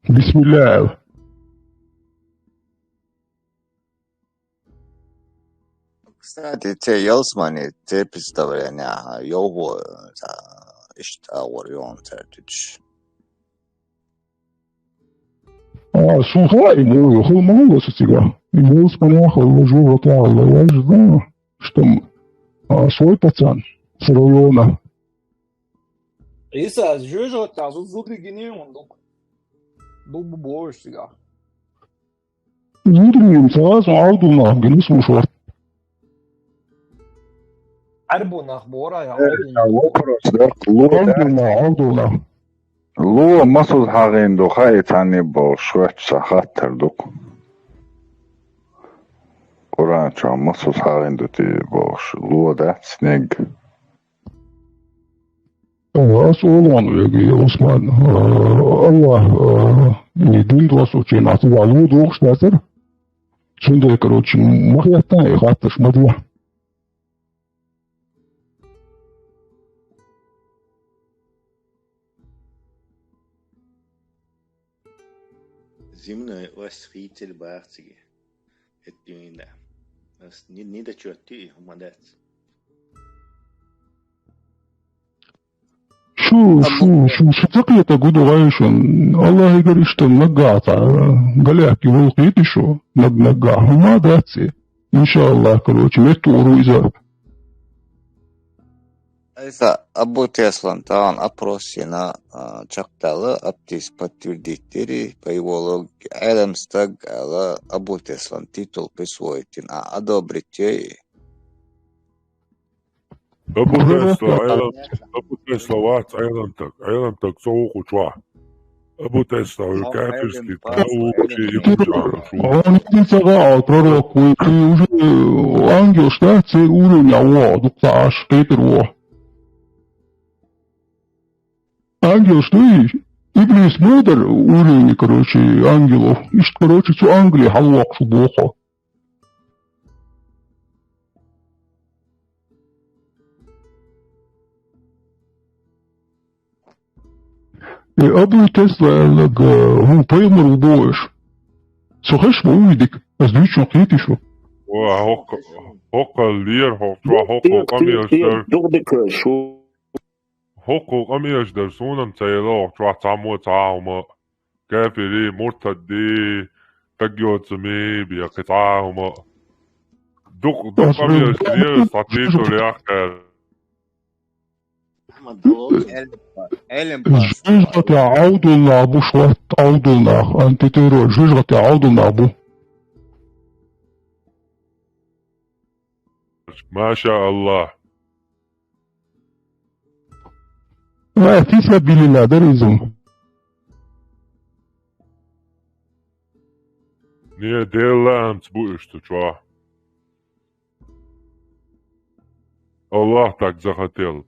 Бисмилла. Кстати, те ялсмани, те представление, йовхо, ца, иштта агӀор йон цаьртуьтуш. А, сун хала и муй, хала ма хала со цига. И муй спаня хала, жугӀа тӀе хала, я же знаю, что, а, свой пацан с района. Ӏийса, жоьжахатехь зу-, зударий гиний хьуна дукха? Дукха бу бохуш цигахь. Зударий гина ца вац, Ӏовдалнах гина ас бу шорта. Ӏаьрбо нах бора я Ӏовдалнах? Вопрос дац, ло дац. Ӏовдалнах, Ӏовдалнах. Ло масал хьагӀийна ду, хаий цхьанне бохуш, шоьца сан хаттар ду-кх. Къуръан чохь масал хьагӀийна ду те бохуш, ло дац снег. Ас олу хьуна вега, я Усман, а, Аллах, а, и дин доссучийн ахь цигахь ло дохуш дацара. Цундела, короче, ма хетта и хаттарш ма де. Земной ось хийцира баха цига. ХӀетта дуьйна. Ас ни-, ни дачоьттий, хӀума дац. Шу, шу, шу, шу ца кхета гу ду гӀайшун. Аллахьигара иштта наггахь цхьа галехки вулхийти шу, наг-наггахь. ХӀума дац и. Иншаллах, короче, меттугӀур ву иза. Айса, Абу Теслан тахана опрос йина, а, чекхдаьлла, Аптис подтвердить дира, по его логике, Ӏелам стаг аьлла, Абу Теслан титул присвоить йина, а, одобрить йой? Абу Тесла, Ӏелам, Абу Тесла вац Ӏелам таг, Ӏелам таг ца ву кху чохь. Абу Тесла, вуй кафирский, наука, и хӀума чохь ву. Хьуна хӀинца гӀа а пророк вуй, и уже ангелаш дац, церан уровнехь вогӀу, дукха ца Ӏаш, кхетар вогӀу. Ангелаш дуй, иблис ма дар уровне, короче, ангелов. Иштта, короче, цу ангеле хьалавоккхуш ву боху. И Абу Тесла аьлларг, хӀун пайхамар ву боху аша? Со хезаш ма ву и дика, ас дуьйцучунна кхетий шу? Ва, хӀокху, хӀокху лера, хӀокху чохь, хӀокху къамелаш дара. Юха дика шу. ХӀокху къамелаш дара, суна-м ца елла, хӀокху чохь цхьаммо а цхьа а хӀума. Кафирий, муртаддий, стаг йоцурш бен кхин цхьа а хӀума. Дукха, дукха къамелаш лера, ас цхьа титул яьккхира. Жоьжахатехь Ӏовдал нах бу шортта, Ӏовдал нах, антитеррор, жоьжахатехь Ӏовдал нах бу. Маша Аллах. Э, фи сабилилла дара иза. Не, Делан лаамца бу уьш цу чохь. Аллах так захотел.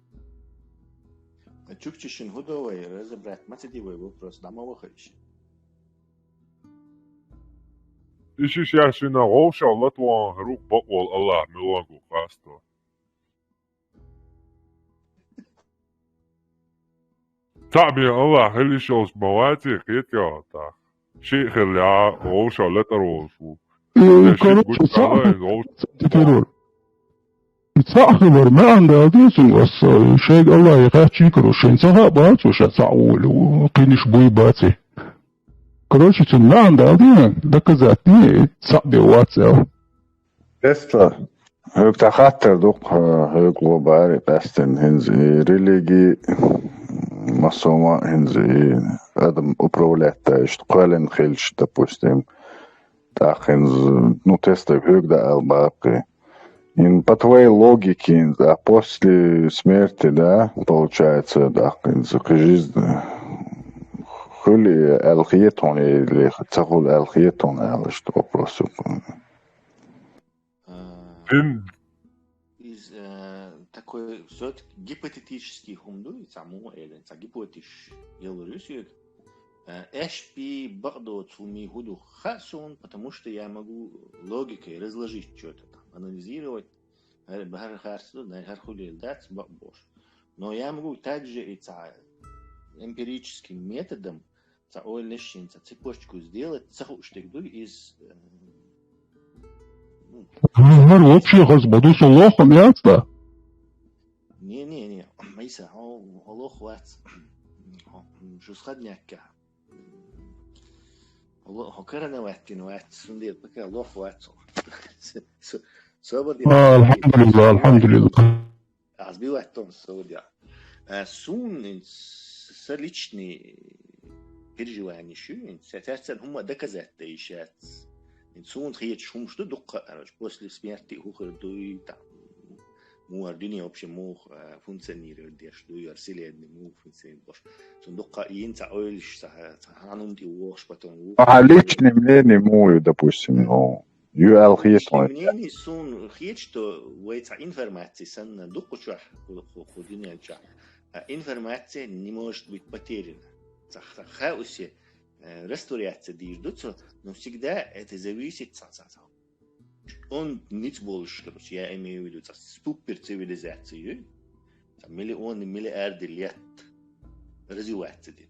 А чукчишин хӀун до вай, разобрать ма ца ди вай вопрос, дӀа ма ваха иша. Иша шаьш шина вовшах латвахана хир ву бакъволу Аллах муьлханга ву хасто. Цхьаъ бен Аллах хила йиш йолуш ма ваций, кхетий хьо тахана? Шиъ хиллехь, вовшах латар волуш ву. Э, короче, цхьаъ хилар, маьӀна дала деза цунна, ас, э, шайга Аллахе хаьттича, короче, шайна ца хаьа бац, ша цхьаъ волу, кхиниш буй баций. Короче, цунна маьӀна дала деза, доказать деза, цхьаъ бен вац аьлла. Тесла, хьоьга цхьа хаттар ду-кх, хьоьга гӀо бара и къаьсттина хӀинца и религи, массо а хӀинца и адам управлять дан иштта кхоьллина хилча, допустим, тӀаккха хӀинца, ну, Тесла, хьоьга дан аьлла баккхий. ХӀинца по твоей логике, хӀинца, а после смерти, да, получается, тӀаккха хӀинца кхин жизнь хуьлу аьлла хета хьуна или ца хуьлу аьлла хета хьуна аьлла иштта вопрос ю-кх. А, Ин- из, э, такой всё-таки гипотетический хӀума ду, и цхьа муха элира, цхьа гипотезаш ялур ю соьга. Э, эшпи бакъдоцу хӀумий хӀун ду хаьа суна, потому что я могу логикой разложить чё-то там, анализировать. ХӀара, хӀара харц ду, дай хӀара хуьлийла дац, бакъ бохуш. Но я могу также и цхьа эмпирическим методом цхьа ойла еш йина, цхьа цепочку сделать, ца хууш дерг дуй иза, э, ну, хӀара вообще хаза ма ду, со лохам яц, да? Не, не, не, Ӏийса, хьо, хьо лох вац. Хьо, м, шу схадняккехь. Хьо ло-, хьо карана ваьттина вац, цундела пока лох вац хьо. Со-, со-, собар де. А, алхьамдулиллах, алхьамдулиллах. Аз би вац тон, собар де. А суна, ин с-, са личный переживанеш ю, ин са царцан хӀума доказать да йиш яц. Ин суна хеташ хӀумаш ду дуккха, короче, после смерти хӀу хир дуй, там, мугӀар дуьне вообще мух, а, функционировать деш дуй, яр вселенная мух функционировать бош. Цун дуккха йин ца ойлаш, ца, ца хьанум тӀе вохаш, потом вух. А личный мнение му ю, допустим, ну, ю ал хет. Личный мнение сун хет, что вай ца информация санна дуккха чохь, ху, ху, ху дуьнен чохь. А информация не может быть потеряна. Ца, ца хаосе, э, растворяться дийр ду цо, но всегда это зависит ца, ца, ца. Он ниц болуш, короче, я имею в виду, ца супер цивилизацию, ца миллионы, миллиарды лет развиваться дин.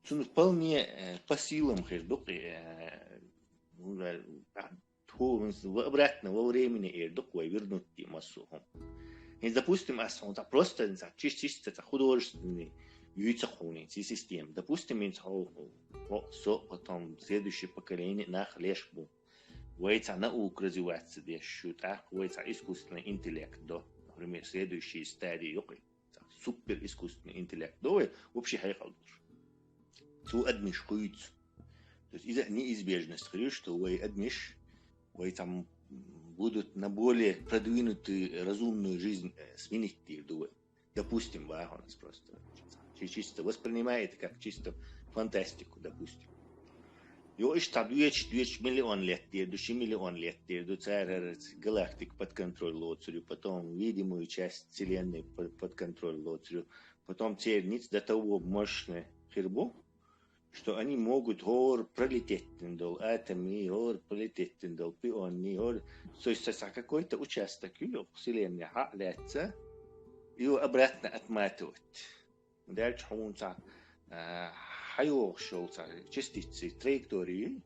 Цунна вполне, э, по силам хир ду, э, ну, да, да, тхо-, в-, обратно во времени эр ду, вай вернуть ди массу хӀума. И, допустим, ас хӀун ца просто, ца чис-, чисто ца художественный юйца хьуни, ци система. Допустим, ин ца хо-, хо-, со, потом следующее поколение нах леш бу. Вай ца наука развиваться деш шу, тӀаккха вай ца искусственный интеллект до, например, следующие стадии юкъи. Ца супер искусственный интеллект до вай, вообще хьекъал долуш. Цу адамаш хуьйцу. То есть иза неизбежность хир ю, что вай адамаш, вай там будут на более продвинутую разумную жизнь, э, сменить дийр ду вай. Допустим, ваханас просто. Чи-, чисто воспринимает как чисто фантастику, допустим. Йо, иштта дуьйцуш, дуьйцуш миллион лет дийр ду, ши миллион лет дийр ду, цара хӀара галактика под контроль лоцур ю, потом видимую часть вселенной под, под контроль лоцур ю, потом церан ниц до того мощный хир бу, что они могут гӀор пролететь дин долу атомий, гӀор пролететь дин долу пионий, гӀор, то есть ца какой-то участок ю, вселенная хьа а лаьцна, его обратно отматывать. Дальше хьуна ца, а, хьайогӀуш йолу ца частицей траектории,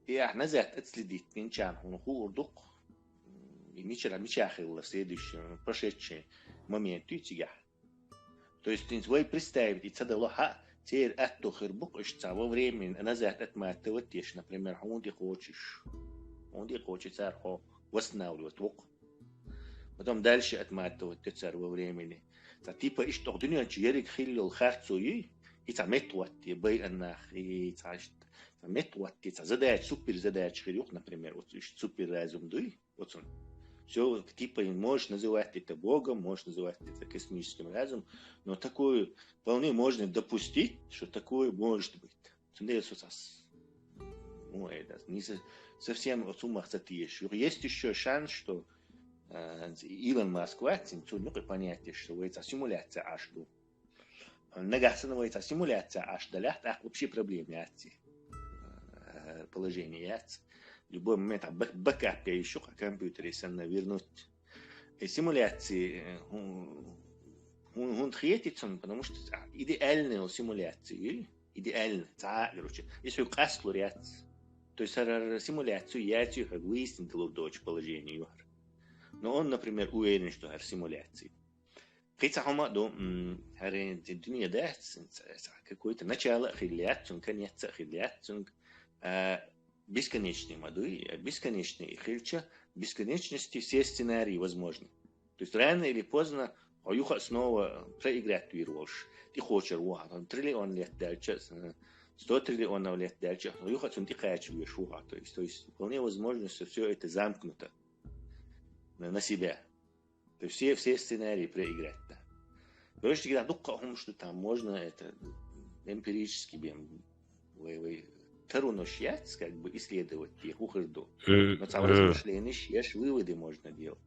и ахь назад отследить динчарна хьуна хуур дукх, и мичара, мича хилла следующий, прошедший момент ю цигахь. То есть, хӀинца вай представить и ца дало хьа, церан атто хир бу-кх, иштта ца во времени назад отматывать деш, например, хьуна тӀе кхочуш. Хьуна тӀе кхочу цара хьо восстанавливать ву-кх. Потом дальше отматывать до цара во времени. Ца типа иштта дуьнен чу ерриг хилла йолу харцо юй, и ца меттахӀотте байъаннах, и ца иштта, ца меттахӀотте, ца задача, супер задача хир ю-кх, например, вот иштта супер разум дуй, вот он. Всё, типа, можешь называть это Богом, можешь называть это космическим разумом, но такое вполне можно допустить, что такое может быть. Цундела со цас. Ну, это не со-, совсем оцу мах ца тешаш. Есть ещё шанс, что, э, Илон Маск вац, цунна юкъа понятие, что вай ца симуляция Ӏаш ду. Нагахь санна вай ца симуляция Ӏаш далахь, тӀаккха вообще проблема яц и, э, положение яц. Любой момент а бэк-, бэкап яйиш ю-кх компьютере санна вернуть. И симуляции, э, хӀун-, хӀун-, хӀунда хетий цунна, потому что идеальная симуляция ю, идеально, цхьа а, короче, и соьга къасталур яц. То есть хӀара симуляцию яций хьоьга выяснить далур доцу положение ю хӀара. Но он, например, уверен, что хӀара симуляция. Кхин цхьа хӀума а ду, м, хӀара ди-, дуьне дац, ца, ца, какой-то начало а хилла яц цунна, конец а хилла яц цунна, а, бесконечный ма дуй, а бесконечный и хилча, бесконечности все сценарии возможны. То есть рано или поздно хьо юха а снова проиграть вийр волуш, тӀекхочур ву хьо, там, триллион лет даьлча, э, сто триллионов лет даьлча, хьо юха а цунна тӀекхача веш ву хьо. То есть, то есть вполне возможно, что всё это замкнуто на, на себя. То есть все, все сценарии проиграть, да. Короче, дуккха а хӀумаш ду, там можно это эмпирически бен вай, вай таронаш яц, как бы исследовать те хӀу хир ду. Э, но ца э. Размышленеш еш, выводы можно делать.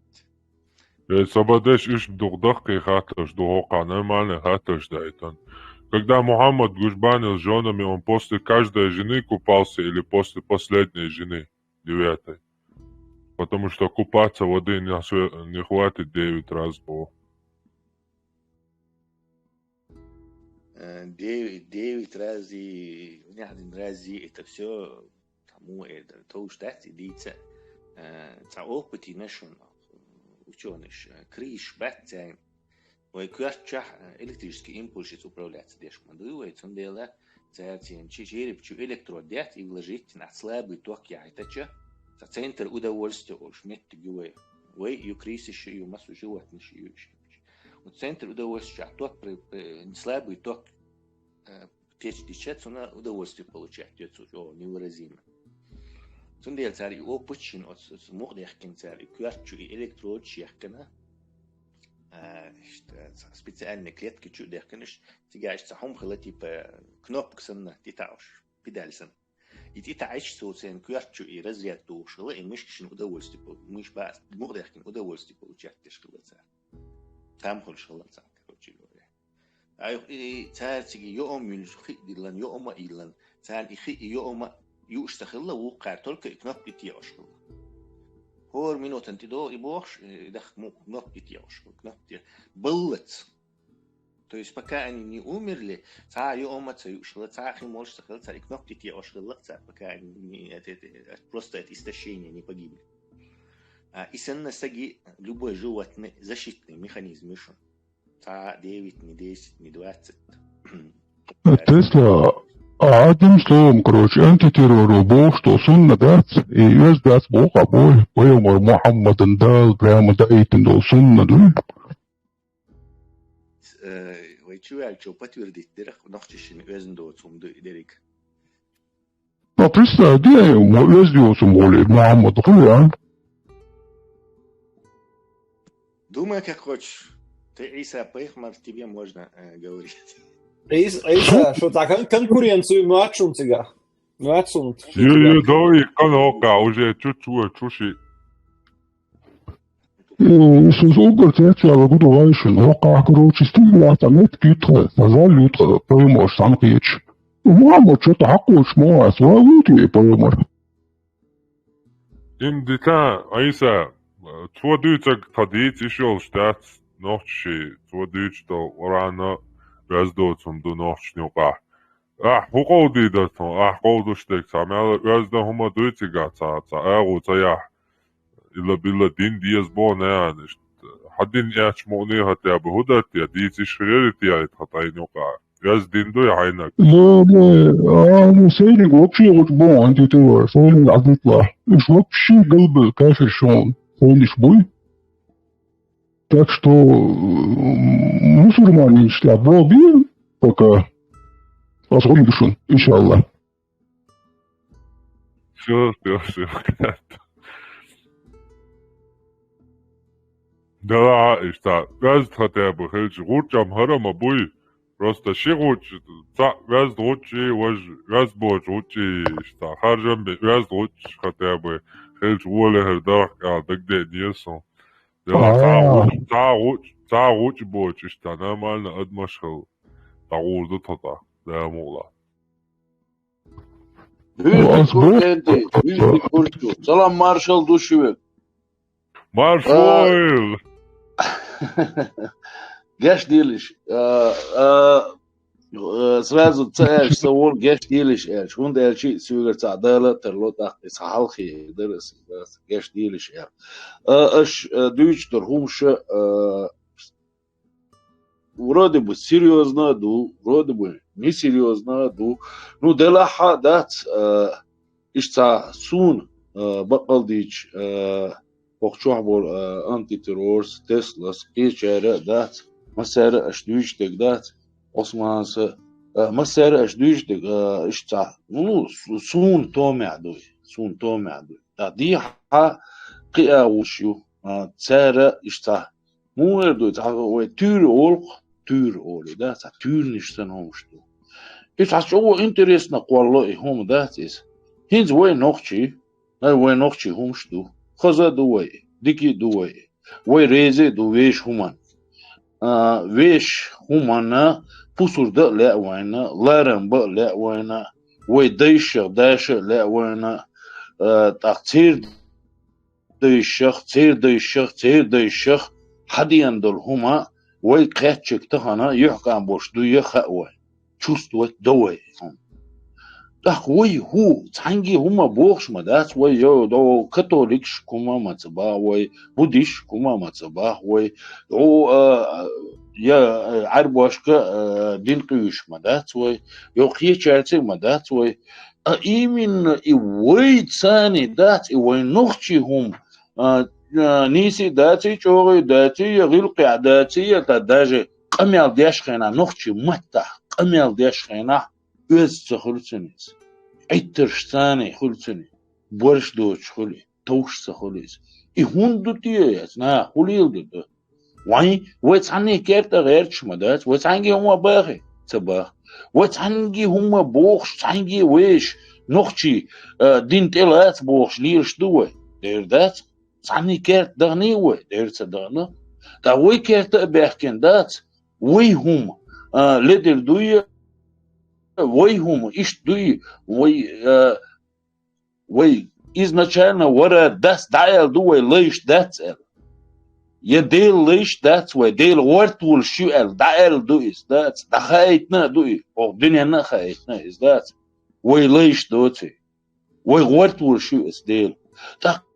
Э, сабадеш иш дух дахкий хатташ, духокъа нормальный хатташ дайтан. Когда Мухаммад гуш баьннил жёнами, он после каждой жены купался или после последней жены, девятой? Потому что купаться воды не хве-, не хватит девять раз было. Э, девять, девять раз и, один раз и это всё, тому это, то уж так и дийца. Э, ца опыт и нашун учёныш, э, криш бац цайн. Вай коьртачохь, э, электрический импульсица управляться деш ма дуй вай, цундела цаьрца чи-, череп чу электрод дац, и вложить нах слабый ток яхьийтача, ца центр удовольствия олуш меттиг ю вай. Вай ю крысаш ю, массо животных ю. Вот центр удовольствия, ток, при- при- слабый ток, э, течь течет, цунна удовольствие получать, течет, о, невыразимо. Цундела цар и опыт шин, оц- оц мух дехкин цар, и коьрта чу, и электрод чу яхкана, а, иштта, специальный клетка чу дехканаш, цига иштта хӀума хила, типа, кнопка санна, тӀетаӀаш, педаль санна. И тӀетаӀаш цо цен коьрта чу и разряд тухуш хила, и мышкашна удовольствие пол-, мышь бац, мух дехкин удовольствие получать деш хила цар. Там хуьлуш хила цар, короче говоря. А и цара цига йоам юллуш хи диллан, йоам а йиллан. Царна и хи, и йоам а юуш ца хилла, вукхара только и кнопка тӀетаӀаш хилла. ХӀора минутан тӀе до и бохуш, и даха му- кнопка тӀетаӀаш хилла, кнопка тӀе баллац. То есть, пока они не умерли, цхьа йоам а ца юуш хилла, цхьа хи молуш ца хилла, цара и кнопка тӀетаӀаш хилла, цара, пока они не, это- это- это- просто от истощения не погибли. А и санна саги, любой животный, защитный механизм ю шун. Цхьа девять, не десять, не двадцать. Тесла, а одним словом, короче, антитеррору бохуш долу сунна дац, и оьзда дац боху а бой, пайхамар Мухаммадан Дала прямо даийтина долу сунна ду. Э, вай чу ваьлча подтвердить дерах, нохчашна оьзна доцу хӀума ду и дерриг. Ну, представь, где ему везде сумболи Мухаммад Хуян? Думай, как хочешь. Ты Иса Пайхмар, тебе можно, э, говорить. Иса, Иса, что так, кон- конкуренцию младшим тебя. Младшим. Е, е, давай, канока, уже чуть-чуть, чуши. Иисус уггар цецваьлла гу ду вайшина, хӀокхахь, короче, стигалахь цхьа меттиг ю тхан, цхьа жал ю тхан, пайхамарш цхьаьна кхеташ. Мухаммад чу тӀакхочуш ма вац, вай вуй те пайхамар? Им дита, Айса, цо дуьйцург тхан дийца йиш йолуш дац, нохчаши, цо дуьйцуш долу Къуръан а, оьзда доцу хӀума ду нохчашна юкъахь. Ахь хӀун къовдийдар тхуна? Ахь къовдуш дерг цхьа мел оьзда хӀума дуй цигахь, цхьа, цхьа агӀо ца яхь. Илла-билла дин деза боху нахана иштта. Хьан дин эцча мукъане хӀатта бу хӀун дара те? Дийца йиш хир яра те и тхан тайна юкъа? Оьзда дин дуй хьайнаг? Не, не, а, ну, сайниг вообще гӀуч бу, антитела, сайниг Ӏадитла. Уьш вообще галбал кафир шун, сайниш буй. Так что, м, мусульманин шляпа бил пока. Ас гӀур ду шун, иншалла. Всё, всё, всё. Да, иштта, оьзда хӀатта бу хилча, гӀучам хӀара ма буй. Просто ши гӀуч, цхьаъ оьзда гӀуч и, важа оьзда боцу гӀуч и, иштта, харжам бен оьзда гӀуч хӀатта бу хилча, гӀоле хӀара дарх аьлла дагадеънера суна. Дела, цхьа А. гӀуч, цхьа гӀуч, цхьа гӀуч боцуш, иштта нормально адамаш хила дӀагӀур ду тхо тӀаккха, Дала мукъ лахь. Вуьйцу Ас бу- Куртенти, вуьйцу Курту. Салам маршалла ду шуьга. Маршалла! А. Геш дийлаш. А, а, Э, сразу ца аьлча, ца волу геш дийлаш аьлча, хӀунда аьлча соьгара цхьа Дала а тарло, тӀаккха и цхьа хьалхе дара аса, геш дийлаш аьлла. Э, аш, э, дуьйцуш дара хӀумаш, э, вроде бы серьёзно а ду, вроде бы несерьёзно а ду. Ну, делахь а дац, э, иштта цхьа суна, э, баккъал дийча, э, хӀокху чохь болу, э, антитеррорс, Теслас, кхечара а дац, массара а аша дуьйцуш дерг дац, Османса, э, массара а аша дуьйцуш дерг, э, иштта цхьа, ну, су-, суна томехь дуй, суна томехь дуй. ТӀаккха дехьа кхин а гӀуш ю, э, цара иштта цхьа, муха эр дуй, цхьа вай туьйра олу-кх, туьйра олий, да, цхьа туьйранаш санна хӀумаш ду. И цхьа чӀогӀа интересно кхолло и хӀума дац иза. ХӀинца вай нохчий, ай, вай нохчий хӀумаш ду. Хаза а ду вай, дика а ду вай. Вай реза а ду вешан хӀуманна. А, вешан хӀуманна пусар дан а лаьа вайна, ларам бан а лаьа вайна, вай дайшах, даша а лаьа вайна, а, тӀаккха церан дайшах, церан дайшах, церан дайшах хьадеана долу хӀума вай кхеччиг тахана юьхькӀам болуш дуй а хаьа вай. Чувствовать до вай. ТӀаккха вай хӀу, цхьаьнгге хӀума бохуш ма дац вай, йо, до католикаш хӀума ма ца баха вай, буддиш хӀума ма ца баха вай, до, а, я, а, Ӏаьрбошка, а, дин къуьйсуш ма дац вай, йо, кхечаьрца а ма дац вай. А именно и вай царний дац, и вай нохчий хӀума, а, а, нийса а даций, чӀогӀа а даций, я гӀиллакхехь даций, я та даже къамел деш хенахь, нохчийн маттахь къамел деш хенахь, оьзда ца хуьлу цуьнан иза. Ӏиттарш царна хуьлу цуьнан, борш доцуш хуьлу, товш ца хуьлу иза. И хӀунда ду те иза? Наха хӀун леладо ду? Вайн, вай цхьанний керта гӀерташ ма дац, вай цхьаьнгге хӀума бахий? Ца баха. Вай цхьаьнгге хӀума бохуш, цхьаьнгге вешаш, нохчий, а, дин тӀе лаца бохуш лелаш ду вай? Дера дац. Цхьанний керта дахний вай? Дера ца дахана. Ткъа вай керта а баьхкина дац, вай хӀума, а, ледара дуй, вай хӀума иштта дуй, вай, а, вай изначально вара дас дӀааьлла ду вай лайш дац аьлла. Я Дела лайш дац вай, Дела гӀорта волуш ю аьлла, дӀааьлла ду иза, дац, дӀахаийтина а ду и, оха дуьненна а хаийтина иза, дац. Вай лайш доций. Вай гӀорта волуш ю иза Дела. ТӀаккха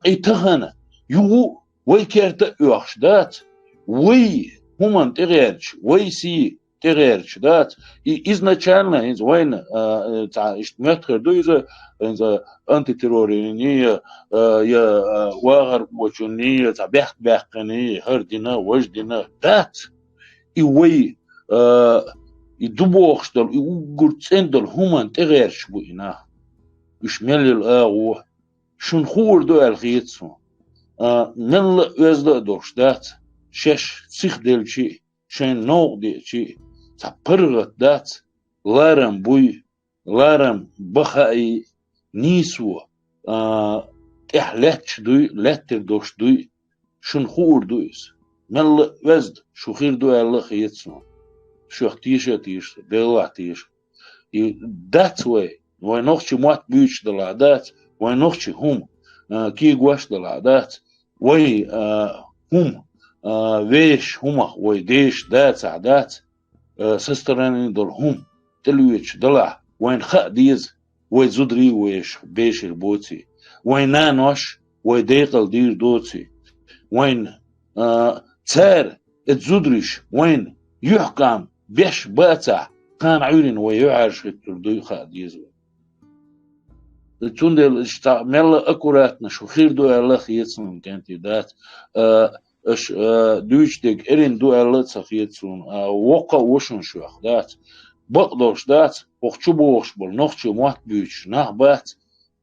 и тахана, юху вай керта а оьхуш дац, вай хӀуманна тӀегӀерташ, вай сий тӀегӀерташ дац. И изначально хӀинца вайна, а, а, цхьа иштта моьттуш хир ду иза, хӀинца антитеррорийн, а, я, а, вахархочун, я цхьа бехк баьккхина, хӀара дина, важа дина дац. И вай, а, и ду бохуш долу, и уггар цӀена долу хӀуманна тӀегӀерташ бу и нах. Уьш мел йолу агӀо, шуна хуур ду аьлла хета суна. А, мелла а оьзда а долуш дац, шаьш сихделчи а, шайна новкъа деачи а, цхьа паргӀат дац, ларам буй, ларам бан хаий, нийсо, а, тӀехь лаьтташ дуй, лаьттар долуш дуй, шуна хуур ду иза. Мелла а оьзда шу хир ду аьлла а хета суна. Шух теша а теша, Делах теша. И дац вай, вай нохчийн мотт буьйцуш далахь дац, вай нохчийн хӀума, а, кегош далахь дац, вай, а, хӀума, а, вешан хӀумах вай деша дацахь дац, а, со стороны долу хӀума тӀелоьцуш далахь, вайна хаа деза, вай зударий а вешах бешар боций, вайн нанош вай декъал дийр доций, вайн, а, цара, эцу зударша вайна юьхькӀам беш бацахь, кхана Ӏуьйранна вай юьхьӀаьржа хӀиттур дуй хаа деза вай. Цундела иштта мелла аккуратно шу хир ду аьлла а хета суна, кӀентий, дац. А, аша, а, дуьйцу дерг эрна ду аьлла а ца хета суна. А, воккха а ву шуна шух, дац. Бакъдолуш дац, хӀокху чу богӀуш болу нохчийн мотт буьйцуш нах бац,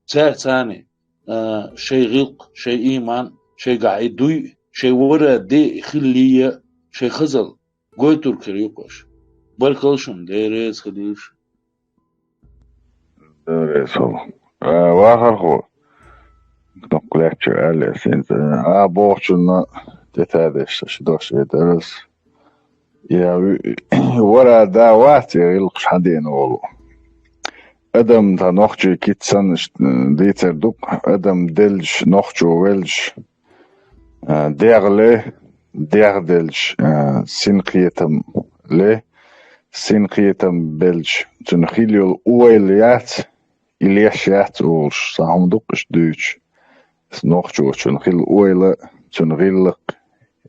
цаьрца царна, а, шайн гӀиллакх, шайн ийман, шайгахь и дуй, шайн вара де хилла а, шайн хазалла гойтург хир ю-кх аша. Баркалла шуна, Дела реза хуьлийла шуна. Дела реза хуьлда. А, вахархо, дукха лаьттачу аьлла аса хӀинца, а, бохучунна тӀетадеш сан ши дош эр дара аса. Я ви-, вара да вац, я гӀиллакхаш хьан деана волу. Адам, тхан нохчийн кица санна, ш-, дийцар ду-кх, адам деллаш, нохчо веллаш, а, дегӀ ле, дегӀ деллаш, а, синкхетам ле, синкхетам беллаш, цуьнан хилла йолу ойла яц, и леш яц олуш, цхьа хӀума ду-кх иштта дуьйцуш. Аса нохчочун хилла ойла, цуьнан гӀиллакх,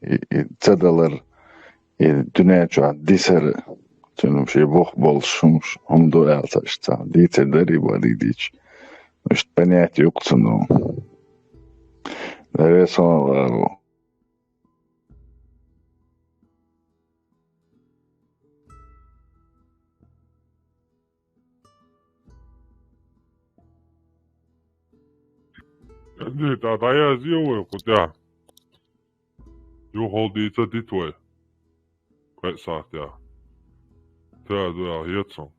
и, и ца далар, и дуьнен чохь дисар, цуьнан шен бух болуш хӀумаш, хӀума ду аьлла ца иштта цхьа дийцар дарий, бадий дийцаш. Иштта понятие ю-кх цуьнан. Даре сон гӀаро. Ди, та дӀаязйо вай кху тӀехь. Юхал дийца дит вай. Кхе сахьтехь. Та ду аьлла хета сон.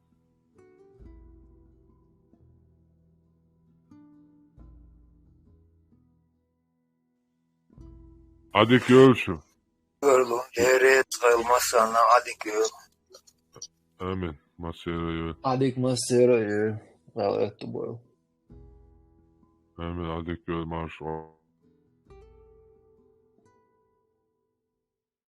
Ӏадика йойла шу. Дера реза хуьлда массарна, Ӏадика йойла. Амин. Массеран а йойла. Ӏадика массеран а йойла. Дала оьтту бойла. Амин. Ӏадика йойла, марша.